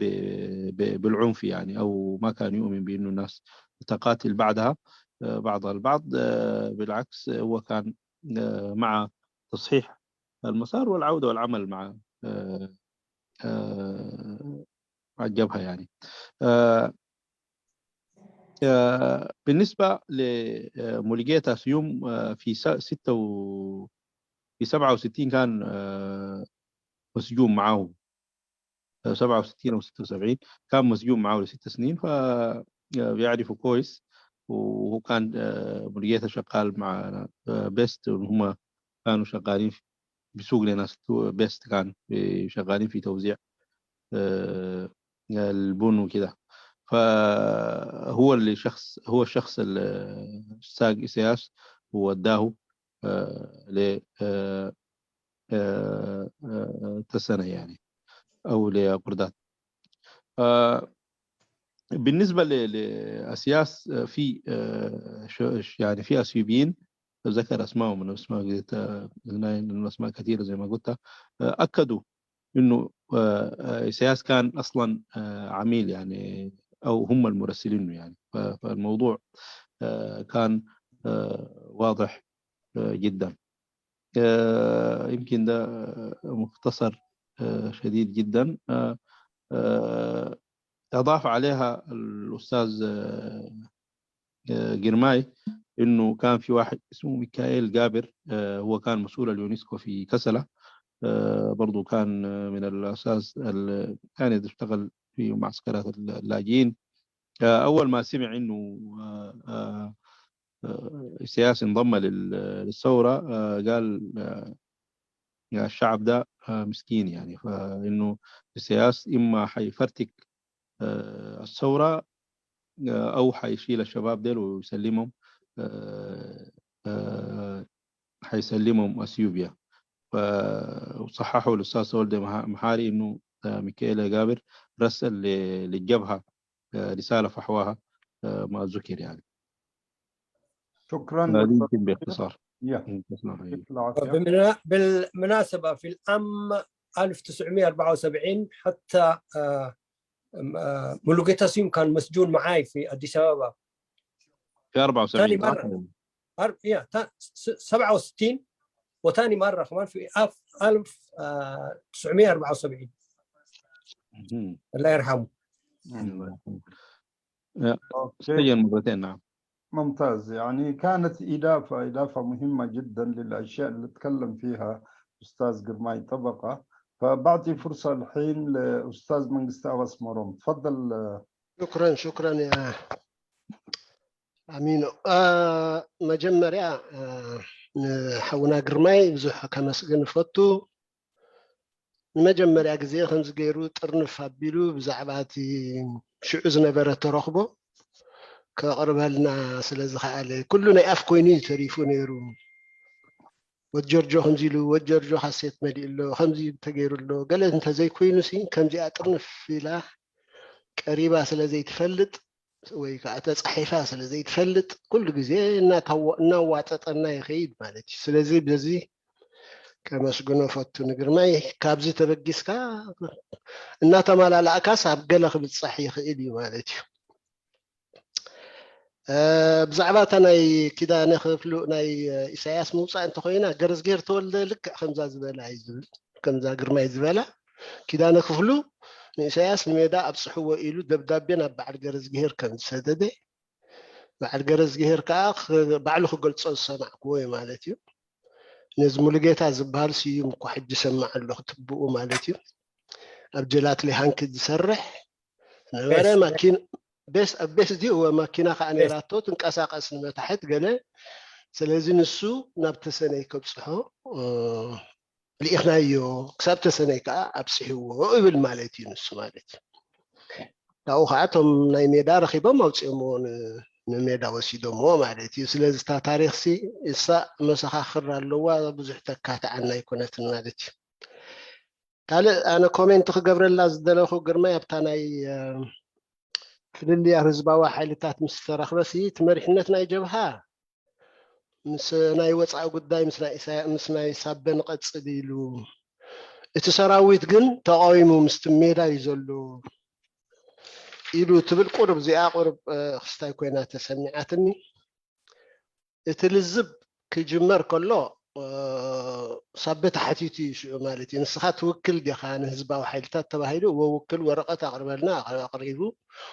بالعنف يعني او ما كان يؤمن بانه الناس تقاتل بعدها بعضها البعض بالعكس هو كان مع تصحيح المسار والعوده والعمل مع مع الجبهه يعني بالنسبه لموليجيتا سيوم في ستة و في سبعة وستين كان آه، مسجون معاه، سبعة وستين أو ستة وسبعين، كان مسجون معاه لست سنين، فبيعرفه كويس. وهو كان آه، ملقيته شغال مع آه، بيست، وهم كانوا شغالين في، بيسوق لناس تو- بيست، كان في- شغالين في توزيع آه، البن وكده. فهو اللي شخص، هو الشخص اللي ساق إسياس ووداه آه، ل آه، آه، آه، تسنة يعني، أو لقردات. آه، بالنسبة ل- لأسياس آه، في آه، ش- ش- يعني في أثيوبيين، أتذكر أسمائهم من أسماء قلت، آه، لأنه أسماء كثيرة زي ما قلت، آه، أكدوا إنه آه، آه، إسياس كان أصلا آه، عميل يعني، أو هم المرسلين يعني. ف- فالموضوع آه، كان آه، واضح آه، جدا. آه، يمكن ده آه، مختصر آه، شديد جدا. آه، آه، أضاف عليها الأستاذ آه، آه، جرماي إنه كان في واحد اسمه ميكائيل جابر، آه، هو كان مسؤول اليونسكو في كسلة. آه، برضو كان آه، من الأساس ال- كان يشتغل في معسكرات اللاجئين. آه، أول ما سمع إنه آه، آه، آه، إسياس انضم لل- للثورة، آه، قال آه، يا الشعب ده آه، مسكين يعني، فإنه إسياس إما حيفرتك آه، الثورة آه، أو حيشيل الشباب ديل ويسلمهم آه، آه، حيسلمهم أثيوبيا. ف- وصححوا الأستاذ سولدي مها- محاري إنه آه، ميكائيل جابر رسل ل- للجبهة آه، رسالة فحواها آه، ما ذكر يعني. شكرا هذه دكتور. يمكن باختصار. يا يمكن باختصار. يعطيك العافية. وبالمنا- بالمناسبة في العام ألف وتسعمية وأربعة وسبعين حتى آه، آه، مولوغيتا سيم كان مسجون معاي في أديس أبابا. في أربعة وسبعين ثاني مرة. أر... يا تا... س- سبعة وستين، وثاني مرة كمان في أف... ألف وتسعمية وأربعة وسبعين. مهم. الله يرحمه. الله يرحمه. آه، أوكي. سجن مرتين، نعم. ممتاز، يعني كانت إضافة إضافة مهمة جدا للأشياء اللي تكلم فيها أستاذ قرماي طبقة. فبعطي فرصة الحين لأستاذ منقست أواس مروم. تفضل. شكرا شكرا يا ኣሚኖ። መጀመርያ ሓውና ግርማይ ብዙሕ ከመስግን እፈቱ። ንመጀመርያ ግዜ ከምዚ ገይሩ ጥርንፍ ኣቢሉ ብዛዕባ እቲ ሽዑ ዝነበረ ተረኽቦ ከቕርበልና ስለ ዝኸኣለ፣ ኩሉ ናይ ኣፍ ኮይኑ እዩ ተሪፉ ነይሩ። ወድ ጆርጆ ከምዚ ኢሉ፣ ወድ ጆርጆ ካሴት መሊኡ ኣሎ፣ ከምዚ ተገይሩ ኣሎ፣ ገለ እንተዘይኮይኑ ሲ ከምዚኣ ጥርንፍ ኢላ ቀሪባ ስለ ዘይትፈልጥ ወይ ከዓ ተፃሒፋ ስለ ዘይትፈልጥ ኩሉ ግዜ እናዋጠጠና ይኸይድ ማለት እዩ። ስለዚ በዚ ከመስግኖ ፈቱ ንግርማይ። ካብዚ ተበጊስካ እናተመላለእካስ ኣብ ገለ ክብፃሕ ይኽእል እዩ ማለት እዩ። ብዛዕባ እታ ናይ ኪዳነ ክፍሉ ናይ ኢሳያስ ምውፃእ እንተኮይና፣ ገረዝጌር ተወልደ ልክዕ ከምዛ ዝበላ እዩ ዝብል፣ ከምዛ ግርማይ ዝበላ፣ ኪዳነ ክፍሉ ንኢሳያስ ንሜዳ ኣብፅሕዎ ኢሉ ደብዳቤ ናብ በዓል ገረዝግሄር ከም ዝሰደደ፣ በዓል ገረዝግሄር ከዓ ባዕሉ ክገልፆ ዝሰማዕክዎ እዩ ማለት እዩ። ነዚ ሙሉጌታ ዝበሃል ስዩም እኳ ሕጂ ሰማዕ ኣለኹ ትብኡ ማለት እዩ። ኣብ ጀላትሊ ሃንኪ ዝሰርሕ ነበረ። ማኪና ቤስ ድዩ? እወ፣ ማኪና ከዓ ነይራቶ ትንቀሳቀስ ንመታሕት ገለ። ስለዚ ንሱ ናብ ተሰነይ ከብፅሖ ልኢኽናዮ፣ ክሳብ ተሰነይ ከዓ ኣብፅሕዎ እብል ማለት እዩ ንሱ ማለት እዩ። ካብኡ ከዓ እቶም ናይ ሜዳ ረኪቦም ኣውፅኦምዎ፣ ንሜዳ ወሲዶምዎ ማለት እዩ። ስለዚ እታ ታሪክሲ እሳ መሰኻኽር ኣለዋ፣ ብዙሕ ተካትዓና ኣይኮነትን ማለት እዩ። ካልእ ኣነ ኮሜንት ክገብረላ ዝደለኹ ግርማይ፣ ኣብታ ናይ ፍልልይ ኣብ ህዝባዊ ሓይልታት ምስ ተረኽበሲ፣ እቲ መሪሕነት ናይ ጀብሃ ምስ ናይ ወፃኢ ጉዳይ ምስ ናይ ሳበ ንቐፅል ኢሉ፣ እቲ ሰራዊት ግን ተቃዊሙ ምስቲ ሜዳ እዩ ዘሎ ኢሉ ትብል ቁርብ፣ እዚኣ ቁርብ ክስታይ ኮይና ተሰሚዓትኒ። እቲ ልዝብ ክጅመር ከሎ ሳበ ተሓቲቱ እዩ ሽዑ ማለት እዩ። ንስኻ ትውክል ዲኻ ንህዝባዊ ሓይልታት ተባሂሉ፣ እወ ውክል፣ ወረቐት ኣቕርበልና፣ ኣቕሪቡ፣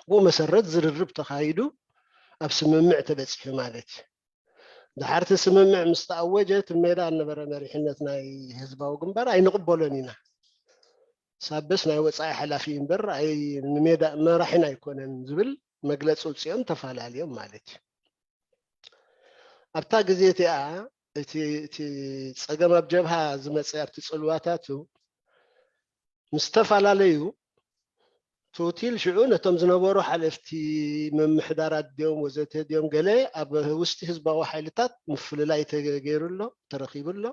ብኡ መሰረት ዝርርብ ተኻይዱ ኣብ ስምምዕ ተበፂሑ ማለት እዩ። ድሓርቲ ስምምዕ ምስ ተኣወጀ እቲ ሜዳ ነበረ መሪሕነት ናይ ህዝባዊ ግንባር ኣይንቕበሎን ኢና። ሳበስ ናይ ወፃኢ ሓላፊ እምበር ንሜዳ መራሒን ኣይኮነን ዝብል መግለፂ ውፅኦም ተፈላለዮም ማለት እዩ። ኣብታ ግዜ እቲኣ እቲ ጸገም ኣብ ጀብሃ ዝመፀ ኣብቲ ፅልዋታቱ ምስ ዝተፈላለዩ ቶቲል ሽዑ ነቶም ዝነበሩ ሓለፍቲ ምምሕዳራት ድዮም ወዘተ ድዮም ገለ ኣብ ውሽጢ ህዝባዊ ሓይልታት ምፍልላይ ተገይሩ ኣሎ፣ ተረኺቡ ኣሎ።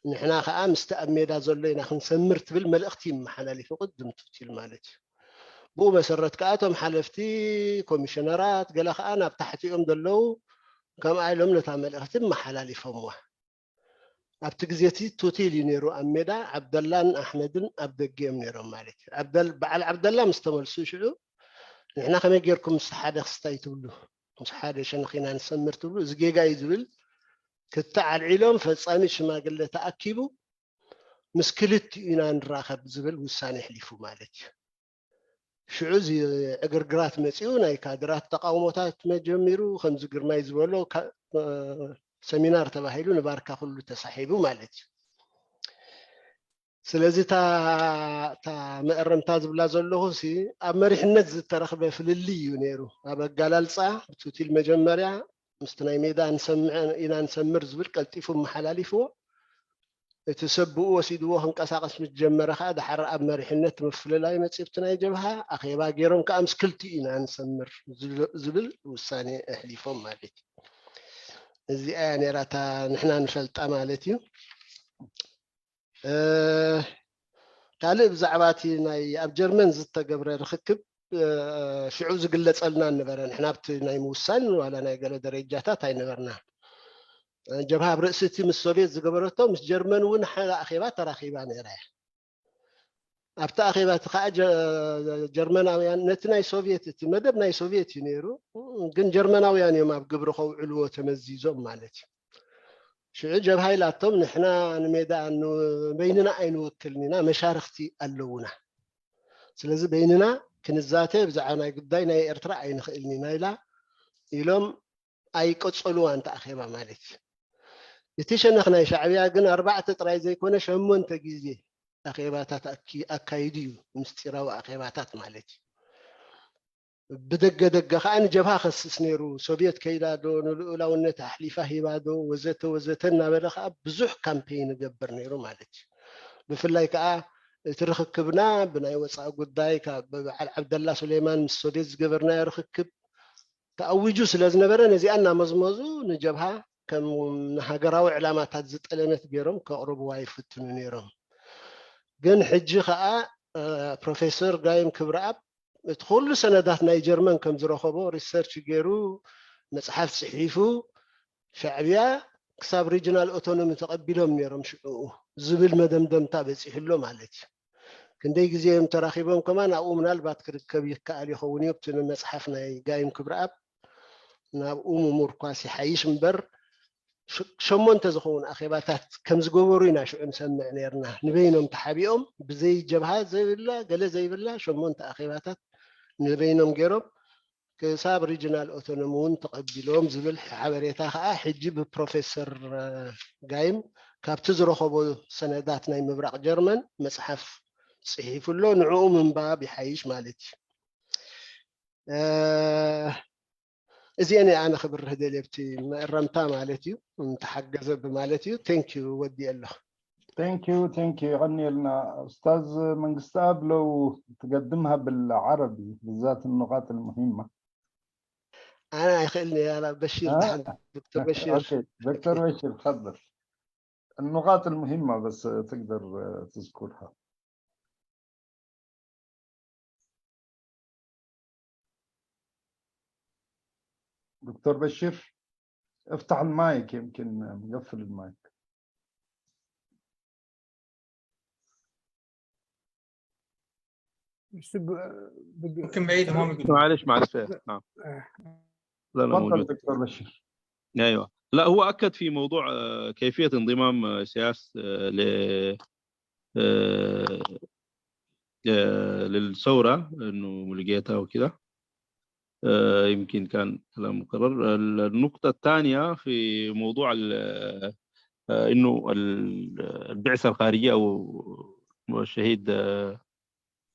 ንሕና ከዓ ምስቲ ኣብ ሜዳ ዘሎ ኢና ክንሰምር ትብል መልእኽቲ ይመሓላልፍ ቅድም ቶቲል ማለት እዩ። ብኡ መሰረት ከዓ እቶም ሓለፍቲ ኮሚሽነራት ገለ ከዓ ናብ ታሕቲኦም ዘለዉ ከምኣ ኢሎም ነታ መልእኽቲ መሓላሊፎምዋ። ኣብቲ ግዜ እቲ ቶቲል እዩ ነይሩ ኣብ ሜዳ፣ ዓብደላን ኣሕመድን ኣብ ደገ እዮም ነይሮም ማለት እዩ። በዓል ዓብደላ ምስ ተመልሱ ሽዑ ንሕና ከመይ ጌርኩም ምስ ሓደ ክስታይ ትብሉ፣ ምስ ሓደ ሸነኽ ኢና ንሰምር ትብሉ፣ እዚ ጌጋ እዩ ዝብል ክልተ ዓልዒሎም ፈጻሚ ሽማግለ ተኣኪቡ ምስ ክልቲኡ ኢና ንራኸብ ዝብል ውሳኔ ኣሕሊፉ ማለት እዩ። ሽዑ እዚ ዕግርግራት መፂኡ ናይ ካድራት ተቃውሞታት መጀሚሩ ከምዚ ግርማይ ዝበሎ ሰሚናር ተባሂሉ ንባርካ ኩሉ ተሳሒቡ ማለት እዩ። ስለዚ እታ መእረምታ ዝብላ ዘለኹ ሲ ኣብ መሪሕነት ዝተረኽበ ፍልልይ እዩ ነይሩ። ኣብ ኣጋላልፃ ብቱቲል መጀመርያ ምስቲ ናይ ሜዳ ኢና ንሰምር ዝብል ቀልጢፉ መሓላሊፍዎ። እቲ ሰብ ብኡ ወሲድዎ ክንቀሳቐስ ምስ ጀመረ ከዓ ድሓር ኣብ መሪሕነት ምፍልላይ መፂብቲ ናይ ጀብሃ ኣኼባ ገይሮም ከዓ ምስ ክልቲኡ ኢና ንሰምር ዝብል ውሳኔ ኣሕሊፎም ማለት እዩ። እዚኣ እያ ነይራ እታ ንሕና ንፈልጣ ማለት እዩ። ካልእ ብዛዕባ እቲ ናይ ኣብ ጀርመን ዝተገብረ ርክክብ ሽዑ ዝግለፀልና ነበረ። ንሕና ኣብቲ ናይ ምውሳን ዋላ ናይ ገለ ደረጃታት ኣይነበርና። ጀብሃ ኣብ ርእሲ እቲ ምስ ሶቪየት ዝገበረቶ ምስ ጀርመን እውን ሓደ ኣኼባ ተራኺባ ነይራ እያ። ኣብቲ ኣኼባ እቲ ከዓ ጀርመናውያን ነቲ ናይ ሶቪየት እቲ መደብ ናይ ሶቪየት እዩ ነይሩ፣ ግን ጀርመናውያን እዮም ኣብ ግብሪ ከውዕልዎ ተመዚዞም ማለት እዩ። ሽዑ ጀብሃ ኢላቶም ንሕና ንሜዳ ንበይንና ኣይንውክልን ኢና፣ መሻርክቲ ኣለውና። ስለዚ በይንና ክንዛተ ብዛዕባ ናይ ጉዳይ ናይ ኤርትራ ኣይንኽእልን ኢና ኢላ ኢሎም ኣይቀጸሉዋን ተኣኼባ ማለት እዩ። እቲ ሸነኽ ናይ ሻዕብያ ግን ኣርባዕተ ጥራይ ዘይኮነ ሸሞንተ ግዜ ኣኼባታት ኣካይዱ እዩ፣ ምስጢራዊ ኣኼባታት ማለት እዩ። ብደገ ደገ ከዓ ንጀብሃ ከስስ ነይሩ። ሶቪየት ከይዳ ዶ ንልኡላውነት ኣሕሊፋ ሂባ ዶ ወዘተ ወዘተ እናበለ ከዓ ብዙሕ ካምፔይን ይገብር ነይሩ ማለት እዩ። ብፍላይ ከዓ እቲ ርክክብና ብናይ ወፃኢ ጉዳይ በዓል ዓብደላ ሱሌማን ምስ ሶቪየት ዝገበርናዮ ርክክብ ተኣዊጁ ስለ ዝነበረ ነዚኣ እናመዝመዙ ንጀብሃ ከም ንሃገራዊ ዕላማታት ዝጠለመት ገይሮም ከቕርብዋ ይፍትኑ ነይሮም። ግን ሕጂ ከዓ ፕሮፌሰር ጋይም ክብረኣብ እቲ ኩሉ ሰነዳት ናይ ጀርመን ከም ዝረኸቦ ሪሰርች ገይሩ መፅሓፍ ፅሒፉ ሻዕብያ ክሳብ ሪጅናል ኦቶኖሚ ተቐቢሎም ነይሮም ሽዕኡ ዝብል መደምደምታ በፂሑ ኣሎ ማለት እዩ። ክንደይ ግዜ እዮም ተራኺቦም ከማን ኣብኡ ምናልባት ክርከብ ይከኣል ይኸውን እዩ። ኣብቲ መፅሓፍ ናይ ጋይም ክብረኣብ ናብኡ ምሙርኳስ ይሓይሽ እምበር ሸሞንተ ዝኸውን ኣኼባታት ከም ዝገበሩ ኢና ሽዑ ንሰምዕ ነርና። ንበይኖም ተሓቢኦም ብዘይ ጀብሃ ዘይብላ ገለ ዘይብላ ሸሞንተ ኣኼባታት ንበይኖም ገይሮም ክሳብ ሪጅናል ኦቶኖሚ እውን ተቐቢሎም ዝብል ሓበሬታ ከዓ ሕጂ ብፕሮፌሰር ጋይም ካብቲ ዝረኸቦ ሰነዳት ናይ ምብራቕ ጀርመን መፅሓፍ ፅሒፉ ኣሎ። ንዕኡ ምንባብ ይሓይሽ ማለት እዩ። እዚአን ኣነ ክብርህ ደልየ ኣብቲ መእረምታ ማለት እዩ እንተሓገዘ ብማለት እዩ። ቴንኪዩ ወዲ ኣለኹ። ቴንኪዩ ቴንኪዩ የቐንየልና ኡስታዝ መንግስቲ ኣብ ለው ትገድምሃ ብልዓረቢ ብዛት ንቃጥ ልሙሂማ ኣነ ኣይኽእልን እየ ያላ በሺር ድሓን ዶክተር በሺር ዶክተር በሺር ከብር النقاط المهمة بس تقدر تذكرها دكتور بشير افتح المايك يمكن مقفل المايك ممكن بعيد ما معلش معلش نعم لا لا موجود دكتور بشير ايوه لا هو اكد في موضوع كيفيه انضمام سياس ل للثوره انه ملقيتها وكذا آه، يمكن كان كلام مكرر. النقطة الثانية في موضوع ال- آه، إنه ال- البعثة الخارجية أو الشهيد آه،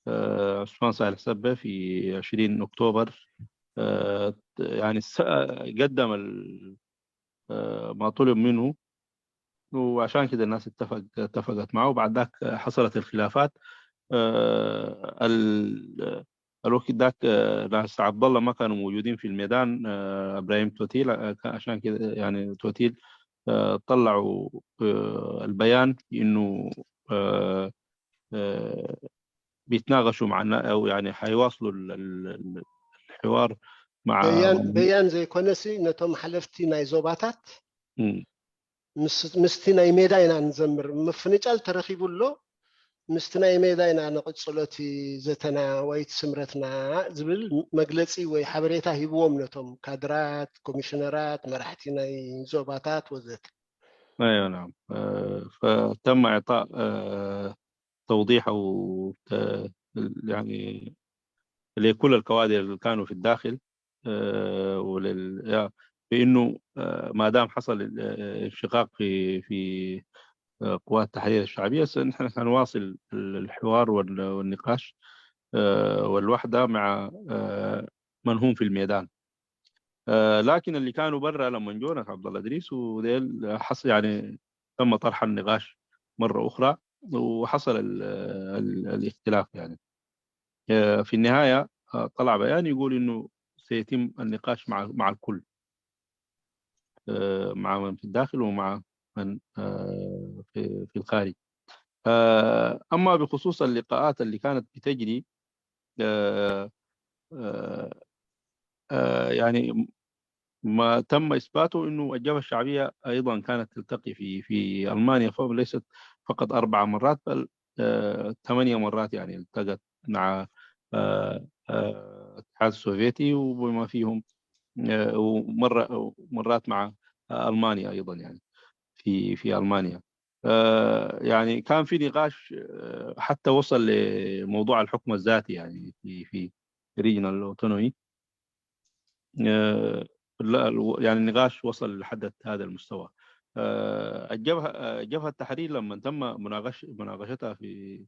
آه، عثمان صالح سبة في عشرين أكتوبر آه، يعني س- قدم ال- آه، ما طلب منه، وعشان كده الناس اتفق اتفقت معه. وبعد ذاك حصلت الخلافات. آه، ال- الوقت ذاك آه، ناس عبد الله ما كانوا موجودين في الميدان. آه، ابراهيم توتيل آه، كان عشان كده يعني توتيل آه، طلعوا آه، البيان انه آه، آه، بيتناقشوا مع النا- او يعني حيواصلوا ال- ال- ال- الحوار مع በያን በያን ዘይኮነሲ ነቶም ሓለፍቲ ናይ ዞባታት ም- ምስ- ምስቲ ናይ ሜዳ ኢና ንዘምር። ምፍንጫል ተረኺቡ ኣሎ። ምስቲ ናይ ሜዳ ኢና ንቕጽሎ እቲ ዘተና ወይ እቲ ስምረትና ዝብል መግለጺ ወይ ሓበሬታ ሂብዎም ነቶም ካድራት፣ ኮሚሽነራት፣ መራሕቲ ናይ ዞባታት ወዘተ። ايوه نعم آه، فتم اعطاء آه، توضيح او ت- يعني لكل الكوادر اللي كانوا في الداخل آه، ولل يا- بانه آه، ما دام حصل آه، انشقاق في في آه، قوات التحرير الشعبيه، نحن سنواصل الحوار وال- والنقاش آه، والوحده مع آه، من هم في الميدان. آه، لكن اللي كانوا برا لما جونا عبد الله ادريس وديل حص يعني تم طرح النقاش مره اخرى وحصل ال ال الاختلاف يعني. آه، في النهايه آه، طلع بيان يقول انه سيتم النقاش مع مع الكل آه، مع من في الداخل ومع من آه، في في الخارج. آه، اما بخصوص اللقاءات اللي كانت بتجري آه، آه، آه، يعني ما تم اثباته انه الجبهه الشعبيه ايضا كانت تلتقي في في المانيا، فليست فقط اربع مرات بل آه، ثمانيه مرات يعني التقت مع آه، آه، الاتحاد السوفيتي وبما فيهم آه، ومره مرات مع المانيا ايضا يعني في في المانيا. آه، يعني كان في نقاش آه، حتى وصل لموضوع الحكم الذاتي يعني في في regional autonomy. آه، لا، الو- يعني النقاش وصل لحد هذا المستوى. آه، الجبهة آه، جبهة التحرير لما تم مناقش مناقشتها في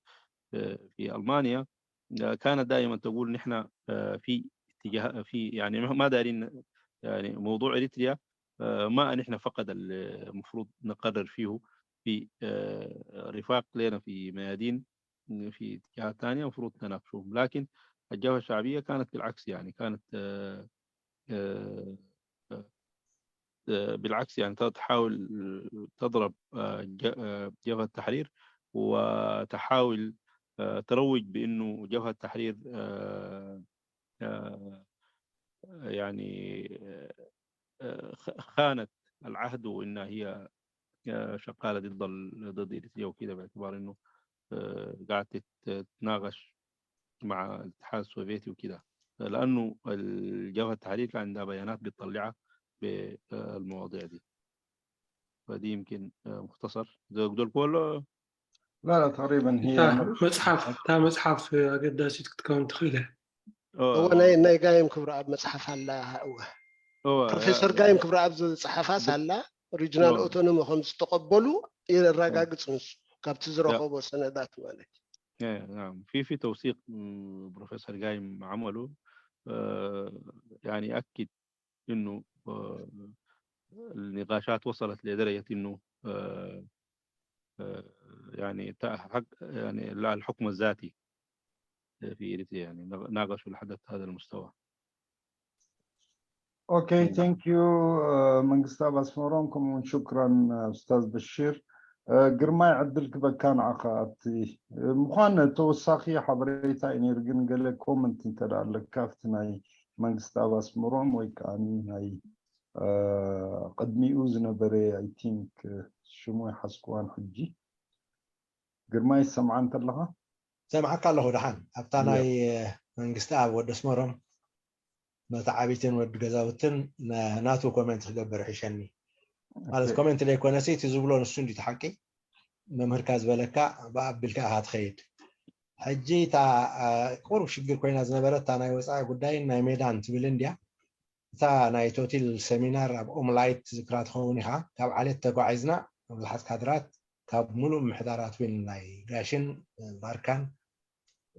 آه، في ألمانيا آه، كانت دائما تقول نحن آه، في اتجاه في يعني ما ما دارين يعني موضوع اريتريا آه، ما نحن فقط المفروض نقرر فيه، في آه، رفاق لنا في ميادين في اتجاهات ثانيه المفروض نناقشهم، لكن الجبهه الشعبيه كانت بالعكس يعني كانت آه، آه، آه، بالعكس يعني تحاول تضرب آه، ج- آه، جبهه التحرير وتحاول آه، تروج بانه جبهه التحرير آه، آه، يعني آه، آه، خ- خانت العهد وانها هي آه، شغاله ضد ال- ضد اريتريا وكده، باعتبار انه آه، قاعد تت- تتناقش مع الاتحاد السوفيتي وكده، لانه الجبهه التحرير كان عندها بيانات بتطلعها بالمواضيع دي. فدي يمكن آه، مختصر زي دول كله. لا لا تقريبا هي እታ نفس- መፅሓፍ እታ መፅሓፍ ኣገዳሲት ክትከውን ትኽእል እያ። آه، እወ ናይ ናይ ጋይም ክብረኣብ መፅሓፍ ኣላ። እወ آه، ፕሮፌሰር آه، ጋይም ክብረኣብ ዝፀሓፋስ ኣላ። ሪጅናል آه، ኦቶኖሚ ከም ዝተቐበሉ የረጋግፅ ንሱ ካብቲ ዝረኸቦ ሰነዳት ማለት እዩ። إيه، نعم. في في توثيق م- بروفيسور جايم عمله آه، يعني أكد إنه آه، النقاشات وصلت لدرجة إنه آه، آه، يعني تا- حق يعني لا الحكم الذاتي في إريتريا يعني ناقشوا لحد هذا المستوى. Okay, thank you መንግስታብ ኣስመሮም፣ ከምኡውን ሽክራን ኡስታዝ በሺር። ግርማይ ዕድል ክበካ ንዓኻ ኣብቲ ምዃን ተወሳኺ ሓበሬታ እዩ ነይሩ፣ ግን ገለ ኮመንት እንተ ደኣ ኣለካ ኣብቲ ናይ መንግስታብ ኣስመሮም ወይ ከዓ ናይ ቅድሚኡ ዝነበረ I think ሽሙ ይሓዝክዋን ሕጂ ግርማይ ይሰምዓ እንተለኻ ሰምዓካ ኣለኹ ደሓን ኣብታ ናይ መንግስቲ ኣብ ወዲ ኣስመሮም መተዓቢትን ወዲ ገዛውትን ናቱ ኮሜንት ክገብር ይሕሸኒ ማለት ኮሜንት ዘይኮነሲ እቲ ዝብሎ ንሱ እንዲ ተሓቂ መምህርካ ዝበለካ ብኣቢልካ ኢኻ ትኸይድ ሕጂ እታ ቁሩብ ሽግር ኮይና ዝነበረት እታ ናይ ወፃኢ ጉዳይን ናይ ሜዳን ትብል እንድያ። እታ ናይ ቶቲል ሰሚናር ኣብ ኦምላይት ትዝክራ ትኸውን ኢኻ። ካብ ዓሌት ተጓዒዝና፣ ብዙሓት ካድራት ካብ ሙሉእ ምሕዳራት ዊን ናይ ጋሽን ባርካን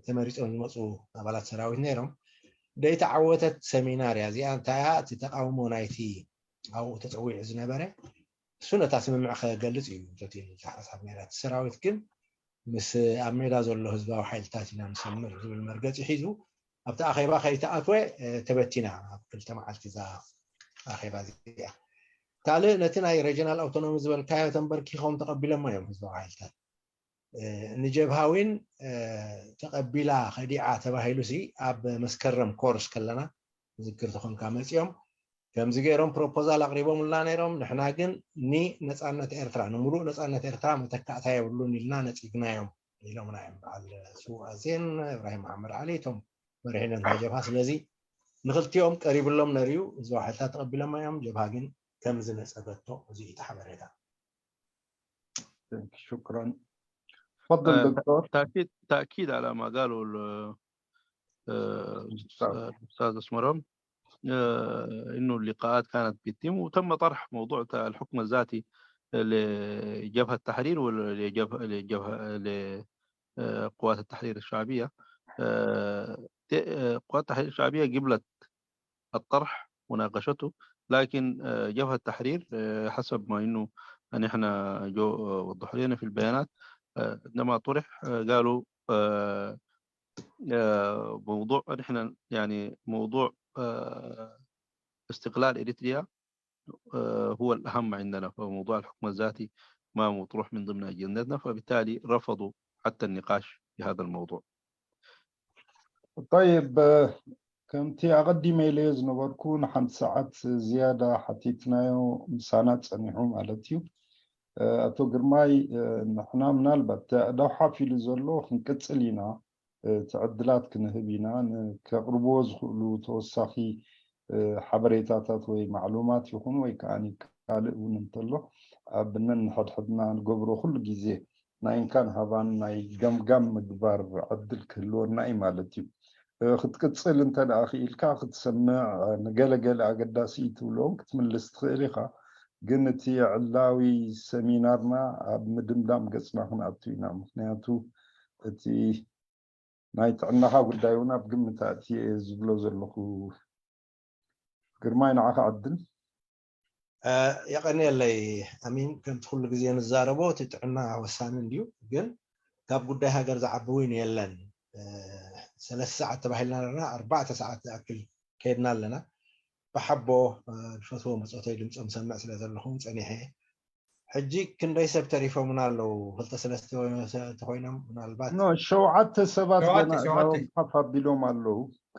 ተመሪፆም ዝመፁ ኣባላት ሰራዊት ነይሮም። ደይተዓወተት ሰሚናር እያ እዚኣ። እንታይ እያ እቲ ተቃውሞ ናይቲ ኣብኡ ተፀዊዑ ዝነበረ? እሱ ነታ ስምምዕ ከገልፅ እዩ ቶቲል ሓሳብ ነይራ። እቲ ሰራዊት ግን ምስ ኣብ ሜዳ ዘሎ ህዝባዊ ሓይልታት ኢና ንሰምር ዝብል መርገፂ ሒዙ ኣብቲ ኣኼባ ከይተኣትወ ተበቲና ኣብ ክልተ መዓልቲ እዛ ኣኼባ እዚኣ። ካልእ ነቲ ናይ ሬጂናል ኣውቶኖሚ ዝበልካዮ ተንበርኪኾም ተቐቢሎሞ እዮም ህዝባዊ ሓይልታት። ንጀብሃዊን ተቐቢላ ከዲዓ ተባሂሉ ሲ ኣብ መስከረም ኮርስ ከለና ዝክር ተኾንካ መፂኦም ከምዚ ገይሮም ፕሮፖዛል ኣቕሪቦምልና ነይሮም። ንሕና ግን ንነፃነት ኤርትራ፣ ንምሉእ ነፃነት ኤርትራ መተካእታ የብሉን ኢልና ነፂግናዮም ኢሎምና እዮም በዓል ስዉእ ኣዜን እብራሂም መሓመድ ዓሊ እቶም መሪሕነት ናይ ጀብሃ። ስለዚ ንክልቲኦም ቀሪብሎም ነርዩ፣ ህዝባዊ ሓይልታት ተቐቢሎማ እዮም። ጀብሃ ግን ከም ዝነፀገቶ እዚ እዩ እቲ ሓበሬታ። شكرا. تفضل دكتور. تأكيد تأكيد على ما قاله ال- آه، الأستاذ أسمرهم، آه، إنه اللقاءات كانت بتتم وتم طرح موضوع الحكم الذاتي لجبهة التحرير ولجبهة لجبهة لقوات التحرير الشعبية. آه، ت- آه، قوات التحرير الشعبية قبلت الطرح وناقشته، لكن آه، جبهة التحرير آه، حسب ما إنه نحن جو آه، وضحوا لنا في البيانات، آه، عندما طرح آه، قالوا آه، آه، موضوع نحن يعني موضوع آه، استقلال إريتريا آه، هو الأهم عندنا، فموضوع الحكم الذاتي ما مطروح من ضمن أجندتنا، فبالتالي رفضوا حتى النقاش في هذا الموضوع. طيب ከምቲ ኣቐዲመ ኢለዮ ዝነበርኩ ንሓንቲ ሰዓት ዝያዳ ሓቲትናዮ ምሳና ጸኒሑ ማለት እዩ። ኣቶ ግርማይ ንሕና ምናልባት ዳውሓፍ ኢሉ ዘሎ ክንቅጽል ኢና፣ እቲ ዕድላት ክንህብ ኢና። ከቕርብዎ ዝኽእሉ ተወሳኺ ሓበሬታታት ወይ ማዕሉማት ይኹን ወይ ከዓ ካልእ እውን እንተሎ ኣብ ነንሕድሕድና ንገብሮ ኩሉ ግዜ ናይ እንካን ሃባን ናይ ገምጋም ምግባር ዕድል ክህልወና እዩ ማለት እዩ። ክትቅፅል እንተ ደኣ ክኢልካ ክትሰምዕ ንገለገለ ኣገዳሲ እዩ ትብልዎም ክትምልስ ትኽእል ኢኻ። ግን እቲ ዕላዊ ሰሚናርና ኣብ ምድምዳም ገፅና ክንኣቱ ኢና። ምክንያቱ እቲ ናይ ጥዕናኻ ጉዳይ እውን ኣብ ግምት ኣእትየ እየ ዝብሎ ዘለኹ። ግርማይ ንዓኻ ዕድል። የቐንየለይ ኣሚን። ከምቲ ኩሉ ግዜ ንዛረቦ እቲ ጥዕና ወሳኒ እንድዩ፣ ግን ካብ ጉዳይ ሃገር ዝዓቢ እውን የለን። ሰለስተ ሰዓት ተባሂልና ኣለና፣ ኣርባዕተ ሰዓት ዝኣክል ከይድና ኣለና። ብሓቦ ዝፈትዎ መፀተይ ድምፆም ሰምዕ ስለ ዘለኹም ፀኒሐ። ሕጂ ክንደይ ሰብ ተሪፎምና ኣለዉ? ክልተ ሰለስተ ተኮይኖም ምናልባት ሸውዓተ ሰባት ገና ሓፍ ኣቢሎም ኣለዉ።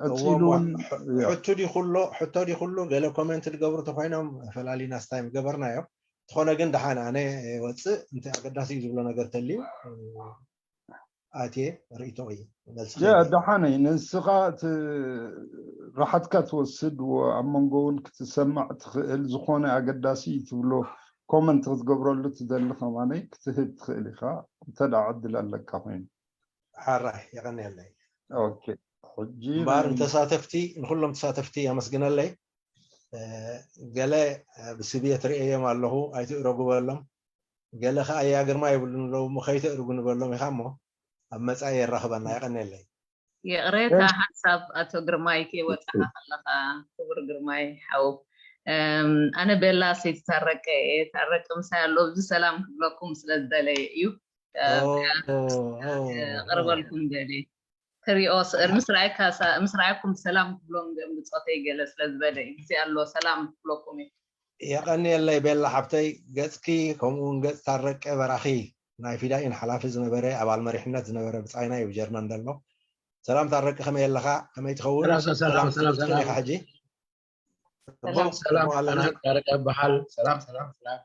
ቀፂሉ ሕቶ ድኩሎ ሕቶ ድኩሎ ገለ ኮመንት ዝገብሩ ተኮይኖም ፈላሊና ስታይ ምገበርናዮ። ተኾነ ግን ደሓን ኣነ ወፅእ እንተ ኣገዳሲ እዩ ዝብሎ ነገር ተልዩ ኣትየ ርእይቶ እዩ። ደሓነይ ንስኻ እቲ ራሓትካ ትወስድ ኣብ መንጎ እውን ክትሰማዕ ትኽእል ዝኾነ ኣገዳሲ ትብሎ ኮመንት ክትገብረሉ ትደሊ ከማነይ ክትህብ ትኽእል ኢኻ እንተ ዕድል ኣለካ ኮይኑ። ሓራይ የቐንየለይ። ሕጂ እምበኣር ንተሳተፍቲ ንኩሎም ተሳተፍቲ የመስግነለይ። ገለ ብስብየት ርእየዮም ኣለኹ ኣይትእረጉ በሎም። ገለ ከዓ ያ ግርማ ይብሉ ኣለዉ እሞ ከይትእርጉ ንበሎም ኢኻ እሞ ኣብ መፃኢ የራኽበና። የቐንየለይ። ይቕሬታ ሓንሳብ ኣቶ ግርማይ ከይወፃኻ ከለኻ ክቡር ግርማይ ሓው። ኣነ ቤላ ሰይቲ ታረቀ እየ። ታረቀ ምሳይ ኣሎ። እዚ ሰላም ክብለኩም ስለ ዝደለየ እዩ። ቅርበልኩም ደልየ ክሪኦ ስእል ምስ ረኣይኩም ሰላም ክብሎም ገምብፆተይ ገለ ስለ ዝበለ እዩ። ግዜ ኣሎ ሰላም ክብለኩም እዩ። የቐንየለይ ቤላ ሓብተይ፣ ገፅኪ ከምኡ እውን ገፅ ታረቀ በራኺ ናይ ፊዳኢን ሓላፊ ዝነበረ ኣባል መሪሕነት ዝነበረ ብፃይና እዩ ጀርመን ዘሎ። ሰላም ታረቀ ከመይ ኣለኻ? ከመይ ትኸውን? ሰላም ሰላም ሰላም ሰላም ሰላም ሰላም ኢኻ ሕጂ? ሰላም ጽቡቕ ሰላም ጽቡቕ ኣለና። ኣነ ታረቀ በሃል ሰላም ሰላም ሰላም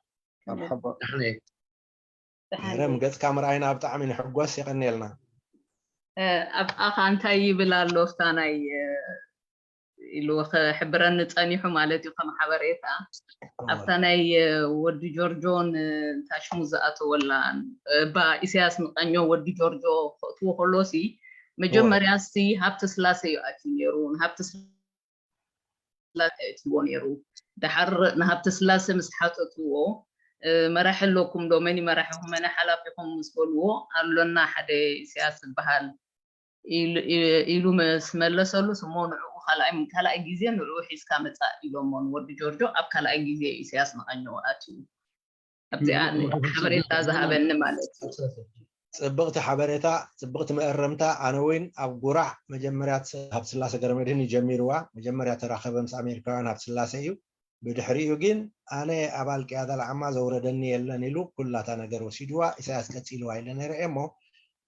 ደሓን ኣሕነ ደሓን መረም ገፅካ ምርኣይና ብጣዕሚ ንሕጎስ። የቐንየልና። ኣብ ኣኻ እንታይ ይብል ኣሎ ኣብታ ናይ ኢሉ ክሕብረኒ ጸኒሑ ማለት እዩ ከም ሓበሬታ ኣብታ ናይ ወዲ ጆርጆን ታሽሙ ዝኣተወላ እባ ኢሳያስ ንቀኞ ወዲ ጆርጆ ክእትዎ ከሎሲ መጀመርያ እስቲ ሃብተ ስላሴ እዩ ኣትዩ ነይሩ። ንሃብተ ስላሴ ኣእትይዎ ነይሩ። ደሓር ንሃብተ ስላሴ ምስ ሓተትዎ፣ "እ፣ መራሒ ኣለኩም ዶ? መን እዩ መራሒኹም? መን እዩ ሓላፊኹም?" ምስ በልዎ፣ "ኣሎና ሓደ ኢሳያስ ዝበሃል" ኢሉ፣ ኢ-፣ ኢሉ ምስ መለሰሉ፣ ስሞ ንዕኡ ካልኣይ፣ ካልኣይ ግዜ ንዕኡ ሒዝካ መጻእ ኢሎሞ ንወዲ ጆርጆ። ኣብ ካልኣይ ግዜ ኢሳያስ ንቐኘው ኣትዩ። ኣብዚኣ ሓበሬታ ዝሃበኒ ማለት እዩ። ጽብቕቲ ሓበሬታ፣ ጽብቕቲ መእረምታ። ኣነ እውን ኣብ ጉራዕ መጀመርያ ሃብተ ስላሴ ገረመድህን እዩ ጀሚርዋ። መጀመርያ ተራኸበ ምስ ኣሜሪካውያን ሃብተ ስላሴ እዩ። ብድሕሪኡ ግን ኣነ ኣባል ቅያዳ ለዓማ ዘውረደኒ የለን ኢሉ ኩላታ ነገር ወሲድዋ። ኢሳያስ ቀጺልዋ ኢለ ነይረ እየ እሞ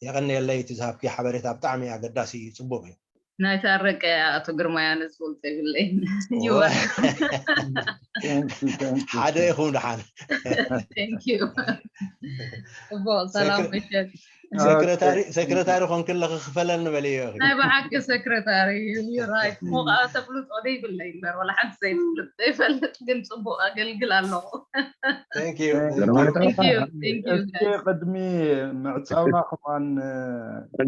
የቐንየለይ። እቲ ዝሃብኪ ሓበሬታ ብጣዕሚ ኣገዳሲ እዩ፣ ጽቡቕ እዩ። ናይ ታረቀ ኣቶ ግርማይ ኣነ ዝፈልጦ የብለይን። You are welcome። Thank you, thank you. ሓደ ኢኹም ደሓን። Thank you። ጽቡቕ፣ ሰላም ምሸት። ሰክረታሪ፣ ሰክረታሪ ኮንክለኺ ክፈለኒ በልዮ። ናይ ብሓቂ ሰክረታሪ፣ you right። እሞ ከዓ ተፍልጦ ዘይብለይ እምበር፣ ዋላ ሓንቲ ዘይፍልጥ፣ ዘይፈልጥ ግን ጽቡቕ ኣገልግል ኣለኹ። Thank you። ግርማይ Thank you, thank you, እስኪ guys። ቅድሚ ምዕጻውና ከማን፣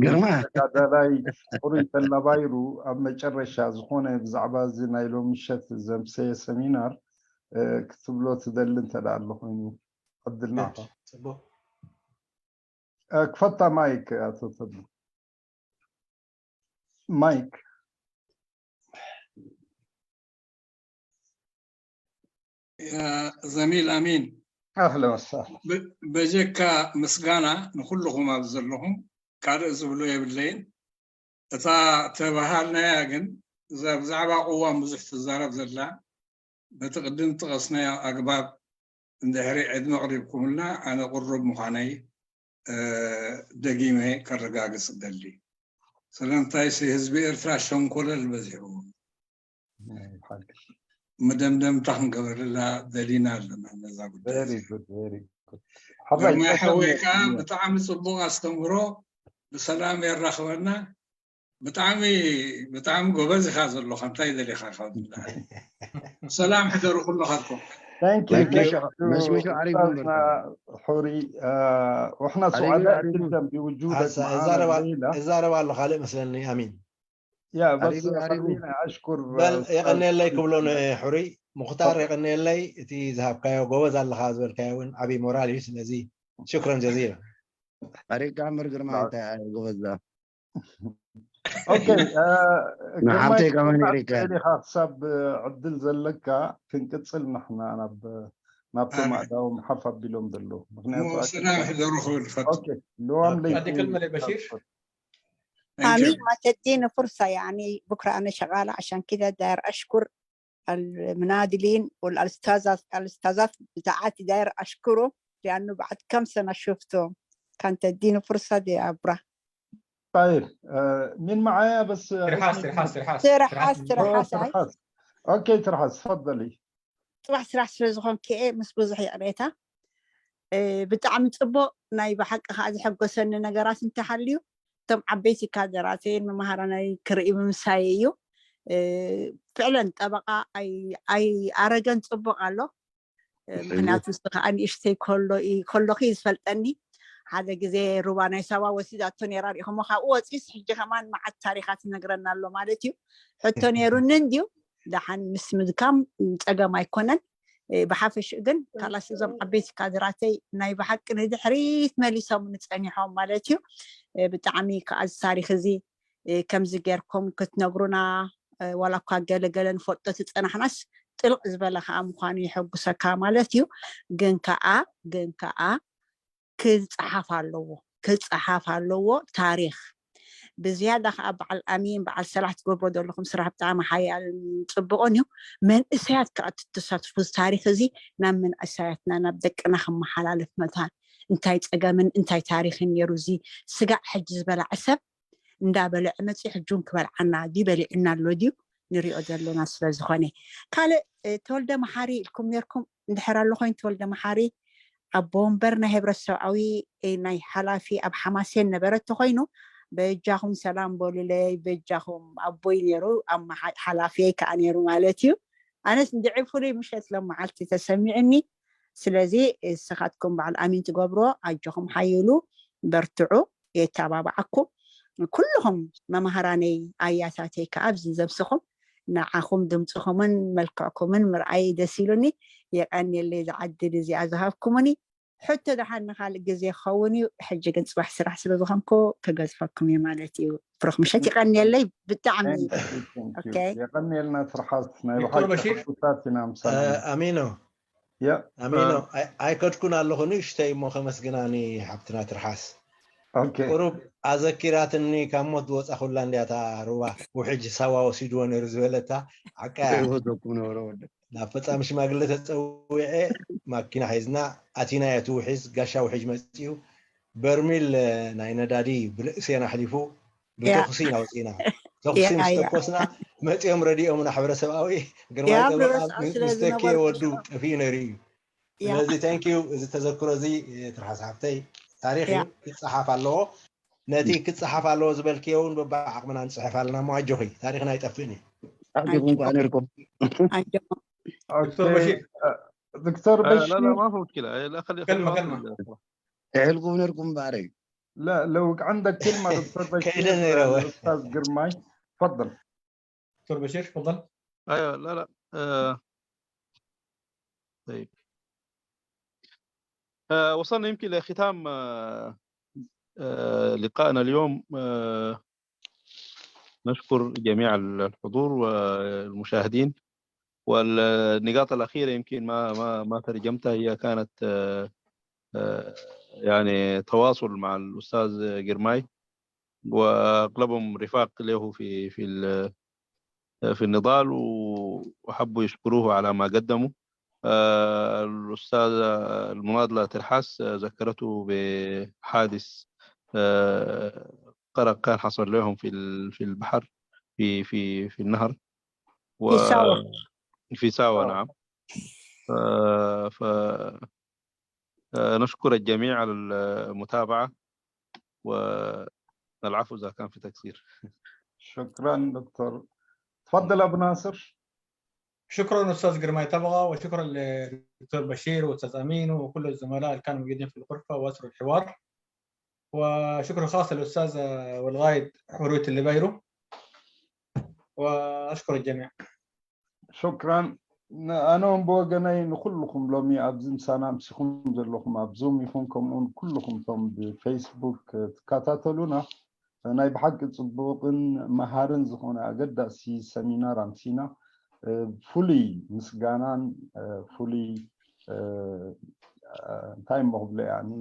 ግርማ። ተጋዳላይ ጽሩይ ተላባይሩ ኣብ መጨረሻ ዝኾነ ብዛዕባ እዚ ናይ ሎሚ ምሸት ዘምሰየ ሰሚናር፣ እ፣ ክትብሎ ትደሊ እንተ ደኣ ኣሎ ኮይኑ ዕድልና። ጽቡቕ። እ፣ ክፈታ ማይክ ኣቶ ተድላ። ማይክ። ያ ዘሚል ኣሚን። ኣህለን ወሰህለን። ብ-፣ በጀካ ምስጋና ንኩልኹም ኣብዚ ዘለኹም፣ ካልእ ዝብሎ የብለይን። እታ ተባሃልናያ ግን፣ እዛ ብዛዕባ ቅዋም ብዙሕ ትዛረብ ዘላ፣ በቲ ቅድም ዝጠቐስናዮ ኣግባብ እንድሕሪ ዕድመ ኣቕሪብኩምልና፣ ኣነ ቅሩብ ምዃነይ፣ እ፣ ደጊመ ከረጋግጽ እደሊ። ስለምንታይሲ ህዝቢ ኤርትራ ሸንኮለል በዚሕዎ። ናይ ብሓቂ። መደምደምታ ክንገበረላ ደሊና ኣለና ነዛ ጉዳይ Very እዚኣ። Good, very good። ሓራይ ግርማይ ሓወይ ተሰምዕ ከዓ እዩ። ብጣዕሚ ጽቡቕ ኣስተምህሮ፣ ብሰላም የራኽበና። ብጣዕሚ፣ ብጣዕሚ ጎበዝ ኢኻ ዘለኻ፣ እንታይ ደሊኻ ኢኻ ዝብሃል? ሰላም ሕደሩ ኩልኻትኩም። Thank you, Thank you. Thank you. መሽመሹ ዓሪጉ ኡስታዝና እምበርካ። ሑሪ፣ አ፣ ወሕና ዓሪጉ፣ ስዓዳእ ዓሪጉ። ጅደን ብውጁደክ ሓሳ-፣ መዓና እዛረባ፣ ሌላ። እዛረባ ኣሎ ካልእ መስለኒ፣ ኣሚን። ያ፣ በስ ዓሪጉ፣ ዓሪጉ። ኸሊና ኣሽኩር፣ በል፣ ኡስታዝ የቐንየለይ ሑሪ። ክብሎ ንሑሪ። ሙኽታር፣ ኦኬ። የቐንየለይ። እቲ ዝሃብካዮ፣ ጎበዝ ኣለኻ ዝበልካዮ እውን ዓብዪ ሞራል እዩ። ስለዚ ሽክረን ጀዚላ። ኣሪካ ምር ግርማ ናዓ። እንታይ ጎበዝ ዛ። ኦኬ፣ እ፣ ግርማይ ንሓብተይ ከማን ክሳብ ኤሪካ። ኤሪካ ክሳብ ዕድል ዘለካ ክንቅጽል ንሕና ናብ፣ ናብቶም ኣሜን። ኣእዳዎም ሓፍ ኣቢሎም ዘለዉ። ምኽንያቱ እሞ ኣኪ-፣ ሰላም ሕደሩ ክብል ፈቱ። ኦኬ፣ ልዋም ለይቲ ኣዲክል መለይ በሺር። Thank you. آمين. ما تديني فرصة، يعني، بكرة أنا شغالة، عشان كده داير أشكر المناضلين والأستاذات، الأستاذات بتاعتي داير أشكرهم، لأنه بعد كم سنة شفتهم. كان تديني فرصة دي أبرا. طيب، آه، مين معايا بس؟ ترحاس، اسمك؟ ترحاس، ترحاس، ترحاس، ترحاس. ترحاس، أوه، هاي. ترحاس. أوكي، ترحاس، تفضلي. ጽባሕ ስራሕ ስለ ዝኾንኪ እየ፣ ምስ ብዙሕ ይቕሬታ። እ፣ ብጣዕሚ ጽቡቕ። ናይ ብሓቂ ከኣ ዘሐጎሰኒ ነገራት እንተሃልዩ፣ እቶም ዓበይቲ ካድራተይን መማህራነይ ክርኢ ምምሳይ እዩ። እ፣ ፍዕለን ጠበቓ ኣይ-፣ ኣይኣረገን፣ ጽቡቕ ኣሎ። እ፣ ምኽንያቱ ንሱ ከኣ ንእሽተይ ከሎ እዩ፣ ከሎኺ እዩ ዝፈልጠኒ። ሓደ ግዜ ሩባ ናይ ሳዋ ወሲዳቶ ነይራ፣ ሪኢኹሞ። ካብኡ ወጺኡስ ሕጂ ከማን መዓት ታሪኻት ይነግረና ኣሎ ማለት እዩ። ሕቶ ነይሩኒ እንድዩ፣ ደሓን ምስ ምድካም ጸገም ኣይኮነን። እ፣ ብሓፈሽኡ ግን ካላስ እዞም ዓበይቲ ካድራተይ ናይ ብሓቂ ንድሕሪት መሊሶምኒ ጸኒሖም ማለት እዩ። እ፣ ብጣዕሚ ከኣ እዚ ታሪኽ እዚ፣ እ፣ ከምዚ ጌርኩም ክትነግሩና፣ እ፣ ዋላ እኳ ገለ ገለ ንፈልጦ ተጸናሕናስ ጥልቕ ዝበለ ከኣ ምዃኑ የሐጉሰካ ማለት እዩ። ግን ከኣ፣ ግን ከኣ ክጸሓፍ ኣለዎ፣ ክጸሓፍ ኣለዎ ታሪኽ። ብዝያዳ ከኣ በዓል ኣሚን፣ በዓል ሰላሕ ትገብሮ ዘለኹም ስራሕ ብጣዕሚ ሓያልን ጽቡቕን እዩ። መንእሰያት ከኣ ትተሳትፉ፣ እዚ ታሪኽ እዚ ናብ መንእሰያትና፣ ናብ ደቅና ክመሓላለፍ መታን እንታይ ጸገምን እንታይ ታሪኽን ነይሩ እዚ ስጋዕ ሕጂ ዝበላዐ ሰብ እንዳበልዐ መጺኡ ሕጂ እውን ክበልዓና ድዩ በሊዑና ኣሎ ድዩ ንሪኦ ዘለና ስለ ዝኾነ። ካልእ፣ እ፣ ተወልደ መሓሪ ኢልኩም ነይርኩም፣ እንድሕር ኣሎ ኮይኑ ተወልደ መሓሪ ኣቦ ወንበር ናይ ህብረት ሰብኣዊ፣ እ፣ ናይ ሓላፊ ኣብ ሓማሴን ነበረ እንተኾይኑ፣ በጃኹም ሰላም በሉለይ፣ በጃኹም ኣቦይ ነይሩ፣ ኣብ መሓ-፣ ሓላፊየይ ከኣ ነይሩ ማለት እዩ። ኣነስ እንድዒ ፍሉይ ምሸት ሎም መዓልቲ ተሰሚዑኒ። ስለዚ ንስኻትኩም በዓል ኣሚን ትገብሮ፣ ኣጆኹም ሓይሉ፣ በርትዑ፣ የተባብዓኩም። ኩልኹም መማህራነይ ኣያታተይ ከዓ ኣብዚ ዘምስኹም ንዓኹም ድምፅኹምን መልክዕኩምን ምርኣይ ደስ ኢሉኒ። የቐንየለይ ዝዓድል እዚኣ ዝሃብኩምኒ። ሕቶ ደሓን ንካልእ ግዜ ክኸውን እዩ። ሕጂ ግን ፅባሕ ስራሕ ስለ ዝኾንኩ ክገዝፈኩም እዩ ማለት እዩ። ብሩኽ ምሸት። ይቐንየለይ ብጣዕሚ። የቐንየልና ትርሓስ። ናይ ብሓቂ ሕጉሳት ኢና ምሳና። ኣሚኖ ኣሚኖ ኣይከድኩን ኣለኹ፣ ንእሽተይ እሞ ከመስግና ንሓብትና ትርሓስ። ቁሩብ ኣዘኪራትኒ፣ ካብ ሞት ዝወፃኹላ እንድያ እታ ሩባ፣ ውሕጅ ሳዋ ወሲድዎ ነይሩ ዝበለታ ሓቃ። ናብ ፈፃሚ ሽማግለ ተፀዊዐ፣ ማኪና ሒዝና ኣቲናዮ። እቲ ውሒዝ፣ ጋሻ ውሒጅ መፂኡ፣ በርሚል ናይ ነዳዲ ብርእሴና ኣሕሊፉ፣ ብተኹሲ ኢና ወፂና። ተኹሲ ምስ ተኮስና፣ መፂኦም ረዲኦምና ሕብረተሰባዊ ግርማይ ጠበቓ ምስ ተኪኤ ወዱ ጠፊኡ ነይሩ እዩ። ስለዚ thank you፣ እዚ ተዘክሮ እዚ ትርሓስ ሓብተይ፣ ታሪኽ እዩ፣ ክፀሓፍ ኣለዎ። ነቲ ክፀሓፍ ኣለዎ ዝበልክዮ እውን በብዓቕምና ንፅሕፍ ኣለና እሞ ኣጆኺ፣ ታሪኽና ኣይጠፍእን እዩ። ኣጆኹም ኳ ነርኩም። ዶክተር በሺር። لا لا ما في مشكلة. لا خلي كلمة كلمة. يحلقوا نركم باري. لا، لو عندك كلمة دكتور بشير، كاينة نيرة. أستاذ قرماي، تفضل. دكتور بشير، تفضل. ايوه، لا لا. آه. طيب. آه، وصلنا يمكن لختام آه، آه، لقائنا اليوم. آه، نشكر جميع الحضور والمشاهدين. والنقاط الأخيرة يمكن ما ما ما ترجمتها، هي كانت آه، آه، يعني تواصل مع الأستاذ قرماي، وأغلبهم رفاق له في في في النضال، وحبوا يشكروه على ما قدموا. الأستاذة المناضلة ترحاس ذكرته بحادث غرق كان حصل لهم في في البحر، في في في النهر، و في ساوة. في ساوة، نعم. ف نشكر الجميع على المتابعة، والعفو إذا كان في تقصير. شكرا دكتور. تفضل أبو ناصر. شكرا أستاذ قرماي طبغة، وشكرا للدكتور بشير وأستاذ أمين وكل الزملاء اللي كانوا موجودين في الغرفة وأسروا الحوار. وشكر خاص للأستاذ والغايد حرية اللي بيرو، وأشكر الجميع. شكرا. ኣነ እውን ብወገነይ ንኩልኹም ሎሚ ኣብዚ ምሳና ኣምሲኹም ዘለኹም ኣብ ዙም ይኹን ከምኡውን ኩልኹም እቶም ብፌስቡክ ትከታተሉና ናይ ብሓቂ ፅቡቕን መሃርን ዝኾነ ኣገዳሲ ሰሚናር ኣምሲና። ፍሉይ ምስጋናን ፍሉይ እንታይ እሞ ክብሎ ያኒ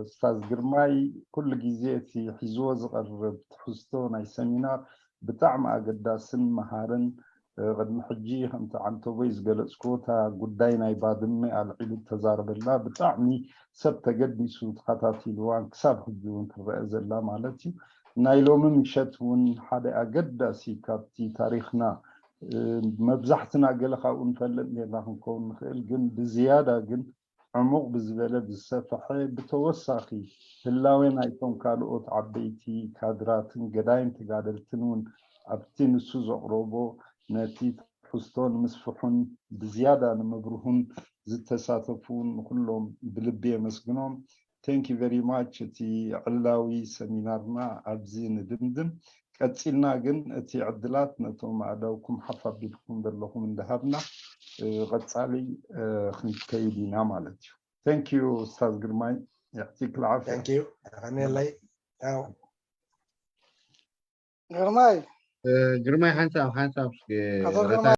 ኡስታዝ ግርማይ ኩሉ ግዜ እቲ ሒዝዎ ዝቐርብ ትሕዝቶ ናይ ሰሚናር ብጣዕሚ ኣገዳስን መሃርን ቅድሚ ሕጂ ከምቲ ዓንተቦይ ዝገለፅክዎ እታ ጉዳይ ናይ ባድመ ኣልዒሉ ተዛረበልና ብጣዕሚ ሰብ ተገዲሱ ተኸታቲልዋን ክሳብ ሕጂ እውን ትረአ ዘላ ማለት እዩ። ናይ ሎሚ ምሸት እውን ሓደ ኣገዳሲ ካብቲ ታሪኽና መብዛሕትና ገለ ካብኡ ንፈልጥ ኔርና ክንከውን ንኽእል ግን ብዝያዳ ግን ዕሙቕ ብዝበለ ብዝሰፍሐ ብተወሳኺ ህላዌ ናይቶም ካልኦት ዓበይቲ ካድራትን ገዳይም ተጋደልትን እውን ኣብቲ ንሱ ዘቕረቦ ነቲ ትሕዝቶ ንምስፍሑን ብዝያዳ ንምብርሁን ዝተሳተፉ ንኹሎም ብልቢ የመስግኖም። Thank you very much። እቲ ዕላዊ ሰሚናርና ኣብዚ ንድምድም። ቀፂልና ግን እቲ ዕድላት ነቶም ኣእዳውኩም ሓፍ ኣቢልኩም ዘለኹም እንዳሃብና ቀፃሊ ክንከይድ ኢና ማለት እዩ። Thank you ኡስታዝ ግርማይ። يعطيك العافية. Thank you. የቐንየለይ። ያው ግርማይ ግርማይ ሓንሳብ ሓንሳብ ኣቶ ግርማይ